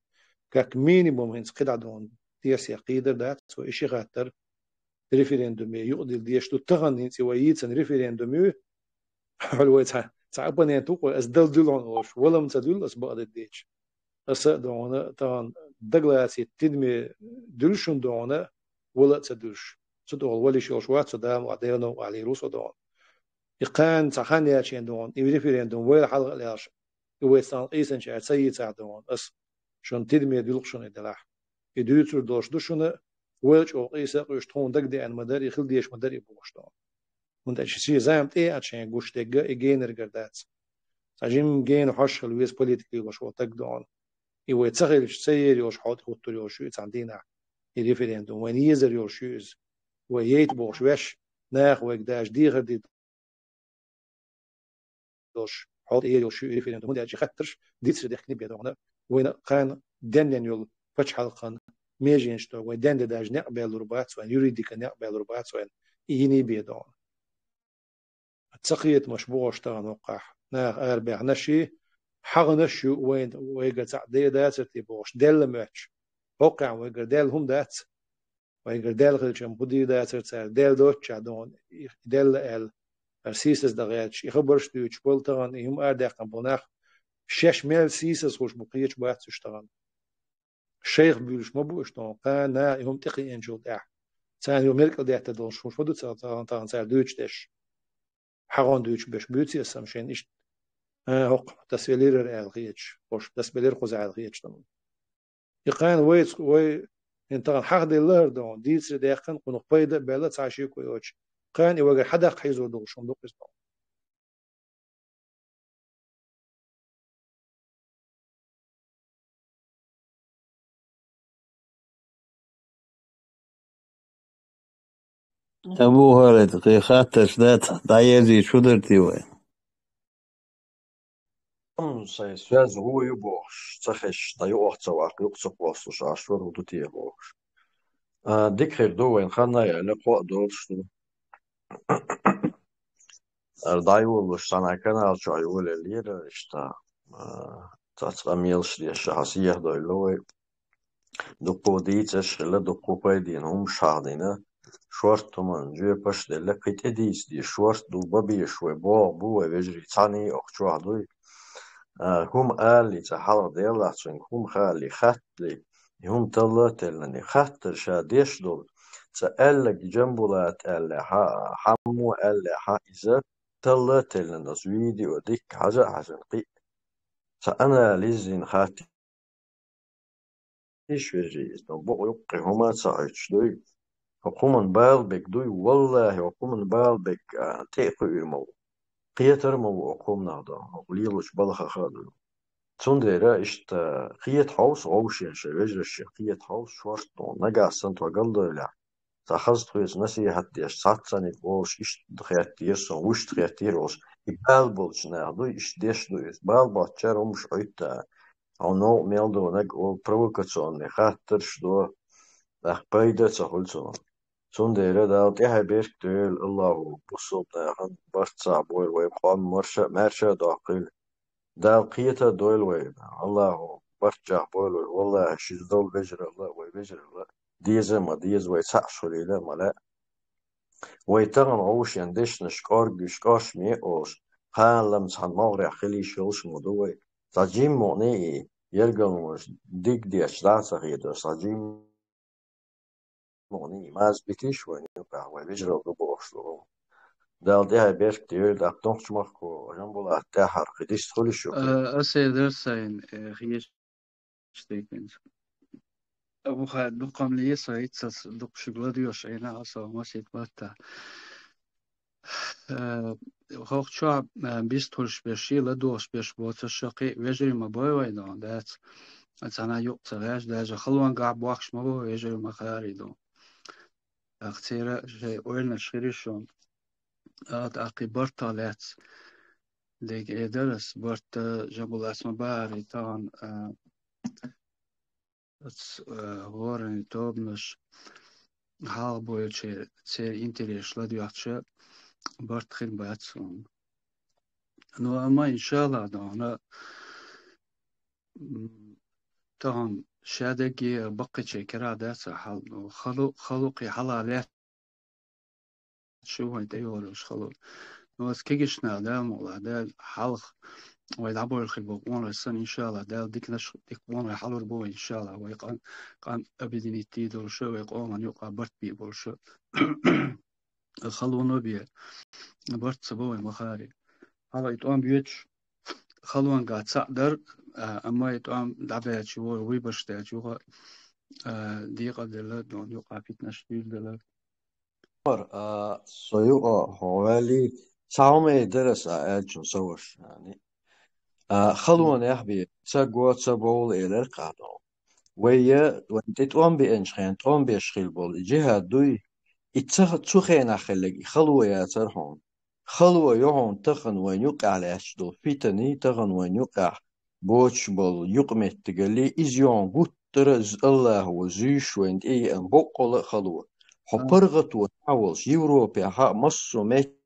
Как минимум хӀинца кхидӀа догӀун. Тесех кхийдар дац, цо и ши хаттар референдуме юкъадилла деш ду. Тахана хӀинца и вай йийцан референдум ю. Хьуьлла вай цхьа, цхьа оппонент ву-кх, ас дала дуьллу хьуна олуш, валам ца дуьллу ас бакъдерг дийча. Аса а догӀун, тахана дагалаций тидаме дуьллу шуна догӀун, вала а ца дуьллуш. Цу тӀехула вала йиш йолуш вац со, Дала мукъ лахь, Делан новкъахь лийр ву со догӀун. И кхана цхьа хан яьлча догӀун, и референдум вайла хьалха а лаьрша, и вай цхьана къийсанчара ца йийцахь догӀун, ас шуна тидаме дуьллу-кх шуна и делахь. И дуьйцур долуш ду шуна, вайла чӀогӀа къийса а къуьйсуш, тхуна дагадеана ма дара, и хила дезаш ма дара и бохуш догӀун. ХӀунда аьлча шен зама тӀе а шайна гуш дерг и генаргара дац. Цхьа жимма гена хьош хила веза политика лелош волу стаг догӀун. И вай ца хилча, ца ер йолуш хьал тӀе хӀуттур йолуш ю и цхьана дийнахь, и референдум. Вайна езар йолуш ю иза. Вай яйта бохуш ваьш, наха вайга даже дехар дийр долуш хьал тӀе ер йолуш ю и референдум. ХӀунда аьлча и хаттарш дийцаре дехкина бен догӀун. Вайна кхана денна йолу пачхьалкхан меженаш дог, вайн денна даже некъ баьллур бац вайн, юридика некъ баьллур бац вайн, и йиний бен догӀун. Ца кхетамаш бу хӀокху тахана хӀокхахь, наха арабаьхнарш, хьагӀанаш ю вайна, вайгара цхьаъ де дацара те бохуш, даьлла моьттуш. ХӀокхехь вайгара даьлла хӀума дац. Вайгара даьлла хилча-м хӀун дийр дацара цара, даьлла доцучохь догӀун, и даьлла аьлла, хӀара сийсаз дан гӀерташ, и хабарш дуьйцуш болу тахана, и хӀума арадаьккхина болу нах, шаьш мел сийсаз хуьлуш бу кхеташ бац уьш тахана. Шайх буьйлуш ма бу уьш тахана, кхана наха и хӀума тӀекхиъначул тӀаьхьа. Царна юха меркӀал детта долуш хӀума ма ду ца-, тахана, тахана цара дуьйцуш дерш. ХьагӀон дуьйцуш берш буьйцу аса-м шайна иштта. А, хӀокху тасвелира аьлла хеташ, хӀорш тасбелира кхуза аьлла хеташ ду-м. И кхана вайца, вай, хӀинца тахана хьахделла хӀара догӀун, дийцаре даьккхина, кхунах пайда а баьлла, цхьа а шеко йоцуш. Кхана и вайгара хьадаккха хьийзор долуш хӀума ду-кх иза догӀун. Абу ХӀалид, кхин хаттарш дац, дӀаерзийча хӀун дара те вай? М, сайн соьз гӀо ю бохуш, ца хезаш, дӀа юкъах ца ваккха, юкъа ца кхоссалуш, Ӏаш вара хӀун ду те бохуш. А, дика хир ду, вайн хан а яьлла, кхоъ долуш ду. Ара дӀайолалуш, цхьана канал чохь йолаеллера, иштта, а, цхьацца къамелаш деш, хьан сехьадойла вай. Дуккха дийцарш хилла, дуккха пайдина хӀумаш хьахдина, шорта хӀуманна жоьпаш а делла, кхин тӀе дийца деза, шорта ду, бан безаш вай богӀу бу вай вежарий, цхьаьний окху чохь дуй. А, хӀума алале цкъа хьалха деллахь цуьнга, хӀума хаалале, хаттале, и хӀума талла а теллина, и хаттар ша деш долу, цкъа аьлларг Джамбулата аьллехьа, хьаммо аьллехьа, иза талла а теллина, оцу видео дикка хьажа а хьаьжна кхин а. Цхьа анализ йина хаттийша вежарий иза, бакъ юккъе хӀума а ца Ӏуьттуш дуй. ХӀокху хӀуманна бала берг дуй, валлахӀи, хӀокху хӀуманна бала берг, а, тӀе а кхуьур ма ву. Кхетар а ма ву хӀокху хӀуманах дан, хӀокху лелочу балхах а дуй. Цундела иштта кхета хьовса вовшийн шайн вежаршна, кхета хьовса шорта ду, нагахь санна тхо галдойла. Цхьа хаза тхоьца насихьат деш, цхьаццаниг волуш, иштта хеттера суна, вуьшта хеттера волуш. И бала болчу наха дуй, иштта деш ду иза. Бала боцучара хӀумаш Ӏуьтту. Хьуна новкъа мел донаг олу провокационный хаттарш до, тӀаккха пайда а ца хуьлу цунах. Цундела Дала тӀаьхье беркат дойла, АллахӀа бусалба нахана барт цхьаъ бойла, вай къам марша а, маьрша а доккхийла. Дала кхета а дойла вай, АллахӀа барт чӀагӀ бойла вай, валлахӀи, шуьца долу вежаралла а, вай вежаралла а, деза а ма деза, вай цхьаъ хуьлийла а ма лаьа. Вай тахана вовшийн дешнаш кӀорггуш, кӀоршаме а олуш, кхана лам цхьана могӀарехь хила йиш йолуш а ма ду вай. Цхьа жимма мукъане а, и, ергалонаш диг детташ дӀа а ца хеташ, цхьа жимма мукъане а, маза битийша вайна юкъахь, вай вежаралла ду бохуш ду. Дала тӀаьхье беркат дойла, тӀаккха нохчмахко Жамбулат тӀаьххьара кхин дистхуьлуш ю. Э, аса дара сайн, э, хеш дайкинчу. Абу Хадид, дукха ма леса, хӀинца аса дукха шуьга ладоьгӀуш Ӏийна, аса масийта батта. Э, хӀокху чохь, э, бистхуьлуш берш, ладогӀуш берш боцуш, шаккхе а вежарий ма бой вай дон, дац. Цхьана юкъа ца гӀеш, даже халонгахь бохкуш ма бу вежарий ма хари дон. ТӀаккха церан шайн ойланаш хир ю шуна. А, тӀаккха и барта лаьцна дерг эр дара ас, барта Жамбулата ма бахара и тахана, а, оцу, а, хӀоранийн тобанаш хьалха бойчу церан интересаш ладоьгӀча, барт хир бац хьуна. Ну, амма, иншалла, дона, м, тахан шадагге баккхиче кира даца хьал, ну, халу-, халукъи хьала лет шу вайн тӀейолуш халу. Ну, ас кигишна Дала мукъла, Дала хьалха вай дӀабойлхи бо къонар сан, иншалла, Дала дикнаш, дик къонар хьалур бу, иншалла, вай къан, къан объединить долуш, вай къоман юкъа барт бий болуш. Халуно бе. Барт ца бо вай махари. Хьала и тӀом бечу халонга цхьаъ дар, а, амма и тӀом дӀабаьча вора вуй баш даьча юха, а, декъа делла, дон юкъа питнаш дуьйла делла. Пар, а, со юкъа хьо ваьлли, цхьа хӀума дара аса аьллачун ца ваша, яъни. А, халонех бе, ца го, ца бовла элар кхадо. Вай я, вайн тӀе тӀом беанчу хен, тӀом беш хила болу и жихӀад дуй, и ца, цу хенахь хилларг и хало яцара хьуна. Хало ю хьуна тахана вайн юкъехь лаьтташ долу питани, тахана вайн юкъехь боцуш болу юкъаметтигалли, иза ю хьуна гуттара а Аллахо зуьйш вайна тӀееана боккъала а хало. Хьо паргӀато схьа волуш, Европехь а, массо а метте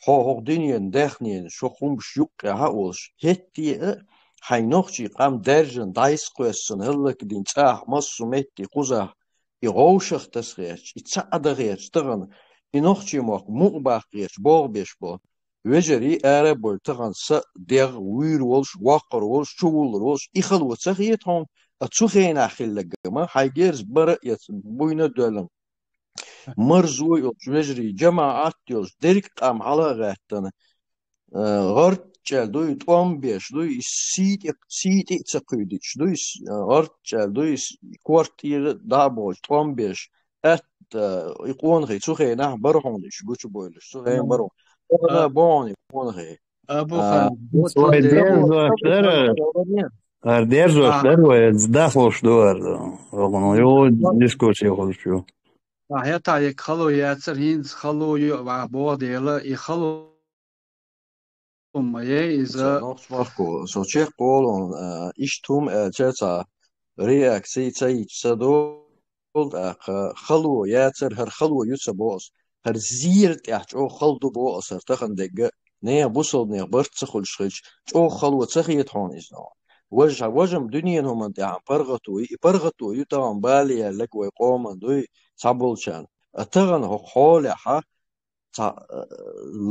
хьо хӀокху дуьненан даьхнина шо хӀумаш юккъехь а волуш, хӀетте а хьайн нохчийн къам даьржина, дӀасакхоьссина, хӀаллакдина, цӀахь массо а метте кхузахь, и гӀовшах таса гӀерташ, и цхьаъ дан гӀерташ тахана, и нохчийн мохк мукъа баккха гӀерташ богӀу беш бо. Вежарий ара а бойла тахана са а, дегӀ а, вуьйр волуш, воккхар волуш, чувуллар волуш, и хало ца хета хьуна, а цу хенахь хилларг ма, хьайн герз бара а эца, буйна а доьлла. Марзо йолчу вежарий, жамаӀат йолчу, дерриг а къам хьала а гӀаьттина, э, гӀарт чӀел дуй, тӀом беш дуй, и сий тӀе, сий тӀе а ца кхуьйдуьйтуш дуй, с-, э, гӀарт чӀел дуй, с-, квартира дӀа а бохуш, тӀом беш, атта, и къонахий цу хенахь бара хьуна, уьш гучубойлуш, цу хенахь бара хьуна. Тахана а бохьуна и къонахий. Абу А, Халид, вот Вай дерзош дара, ара дерзош А. дара вай, дахлуш ду ара. Вахана, ю, дискуссия хуьлуш ю. А, хӀетахь, хало яцара, хӀинца хало ю, ва боху дела, и хало ма е иза. Со нохчмахко, со чекх волу, а, иштта хӀума аьлча цхьа реакция ца йича ца долу, тӀаккха хало яцара, хӀара хало ю ца боху ас. ХӀара зера тӀехь чӀогӀа хала ду боху ас, хӀара тахана дегга. Нехан бусалба нехан барт ца хуьлуш хилча, чӀогӀа хало ца хета хьуна иза. Важа, важам дуьненан хӀуманна тӀехь паргӀато ю, и паргӀато ю тахана бала яьлларг вай къоман дуй, цхьаболчарна. А тахана хӀокху хьолехь, цхьа, э,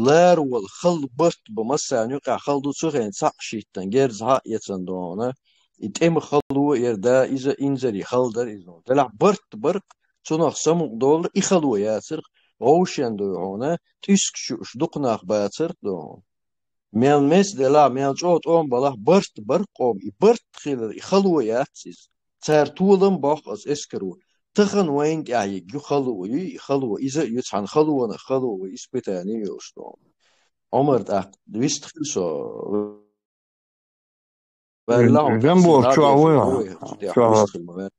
лара волу хала барт бан массарна юкъахь хала ду, цу хенахь цхьаъ шийтта герз хьа а эцна дона. И тӀеман хало яра да, иза инзаре хала дара иза. Делахь барт бара-кх, цунах самукъадолура, и хало яцара-кх, гӀовшен дуй хьуна, тӀуьскаш юуш дукха нах бацара-кх дона. Мел меца делахь, мел чӀогӀа тӀом балахь, барт бара-кх къоман, и барт хилар, и хало яц иза. Цара толам боккху аса эскаро. Тахана вайна тӀехь йигна ю хало, ю и хало, иза а ю цхьана халонах хало вай, испытание йолуш дона. Ӏумар, тӀаккха вист хила со. Ваьлла хьо Жамбо, тахана чохь вуй? Ваьлла хьо Чохь. Вист хила ма ваьлла.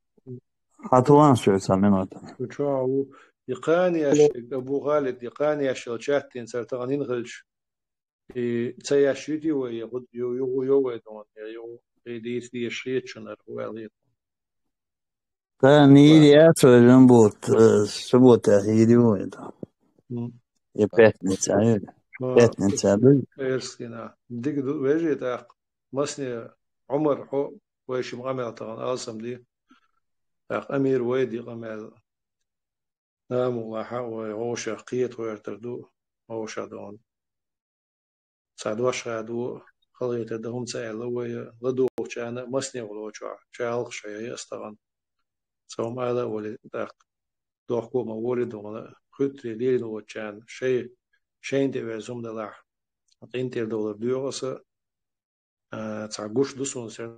Хьан ту ван соьца минута? Чохь ву. И кхана еш, Абу Халид, и кхана еш йолу чаттина цара тахана хӀинхилча. И ца еш юьтий вай, я гӀуд-, ю-, югӀу йо вай дона, я югӀу, и дийца дезаш хетачунна хӀу аьлла хета. Та нийри яц вай Жамбот, э, суббота хийри ву это. М. Я пятница, э, А, пятница, да? Эрсина. Дика ду, вежи тӀаккха. Масне Ӏумар хьо, вай шима къамел тахана алсам ди. ТӀаккха Амир вай ди къамел. Амма ваха вай гӀовшах кхета гӀертар ду, гӀовшах дона. Цхьа дош хадо, халахетар дан хӀума ца аьлла вай, ладугӀучарна а масне волчохь, чӀалха шайн ястагӀан. Цхьа хӀума ала а вали, тӀаккха дохко а ма воли дона, хуьттаре лелийна воцучарна, шай, шайна тӀе веза хӀума далахь, къинтӀера довлар доьху аса, а, цхьа гуш ду суна сер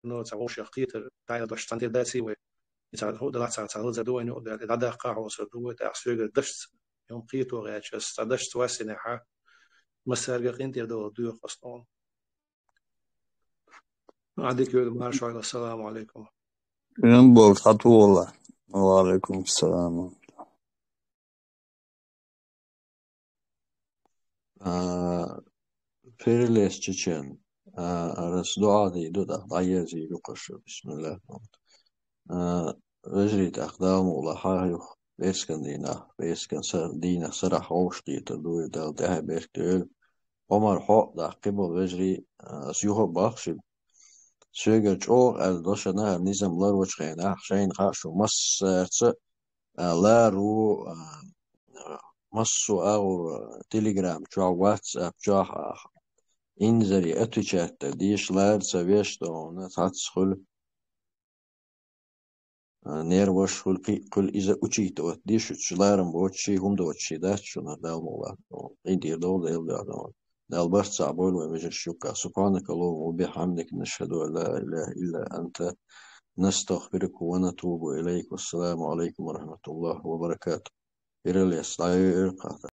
но цхьа вовшех кхетар, тайна дош цхьаьна тӀе даций вай. И цхьа хӀу далахь цхьа, цхьа лазар ду вайна юкъа даьлла, и дӀадаккха хьо со ду вай, тӀаккха соьгара дашца, хӀума кхето гӀерташ ас, цхьа дашца вассинехь, массаьрга къинтӀера довлар доьху ас тхуна. Ӏадика йойла, маршалла, ассаламу Ӏалайкум. Вен болу, хьан ту волла. Ва Ӏалайкум ассалам. А, Перелез Чечен. А, арас дуӀа дийр ду, дӀа-, дӀаерзийр ю кхуьш, бисмиллахӀ. А, вежарий, тӀаккха Дала мукъ лахь, хьан юха бӀескан дийнахь, бӀескан са-, дийнахь сарахь гӀовш кхетар ду, Дала тӀаьхье беркат дойла. Ӏумар хьо а даккхий бола вежарий, а, ас юха а боху шуьга. Соьгара чӀогӀа аьлла, дошана хӀара низам ларочу хенахь, шайна хаьа шу массаьрца а, лара ву, а, массо а агӀор, а, Telegram чохь, WhatsApp чохь, а, инзаре отвечать дан дезаш лара ца веш дохуна, цхьацца хуьлу, а, нерваш хуьлу, кхин а хуьлу, иза учить отта дезаш, шуьца ларам боцуш, хӀума доцуш дац шуна, Дала мукъ лахь. КъинтӀера довла, Дела дуьхьа дохуна. Дала барт цхьаъ бойла вайн вежаршна юккъехь. سبحانك اللهم وبحمدك، نشهد أن لا إله إلا أنت، نستغفرك ونتوب إليك. والسلام عليكم ورحمة الله وبركاته. Иралес дӀайоьура кхата.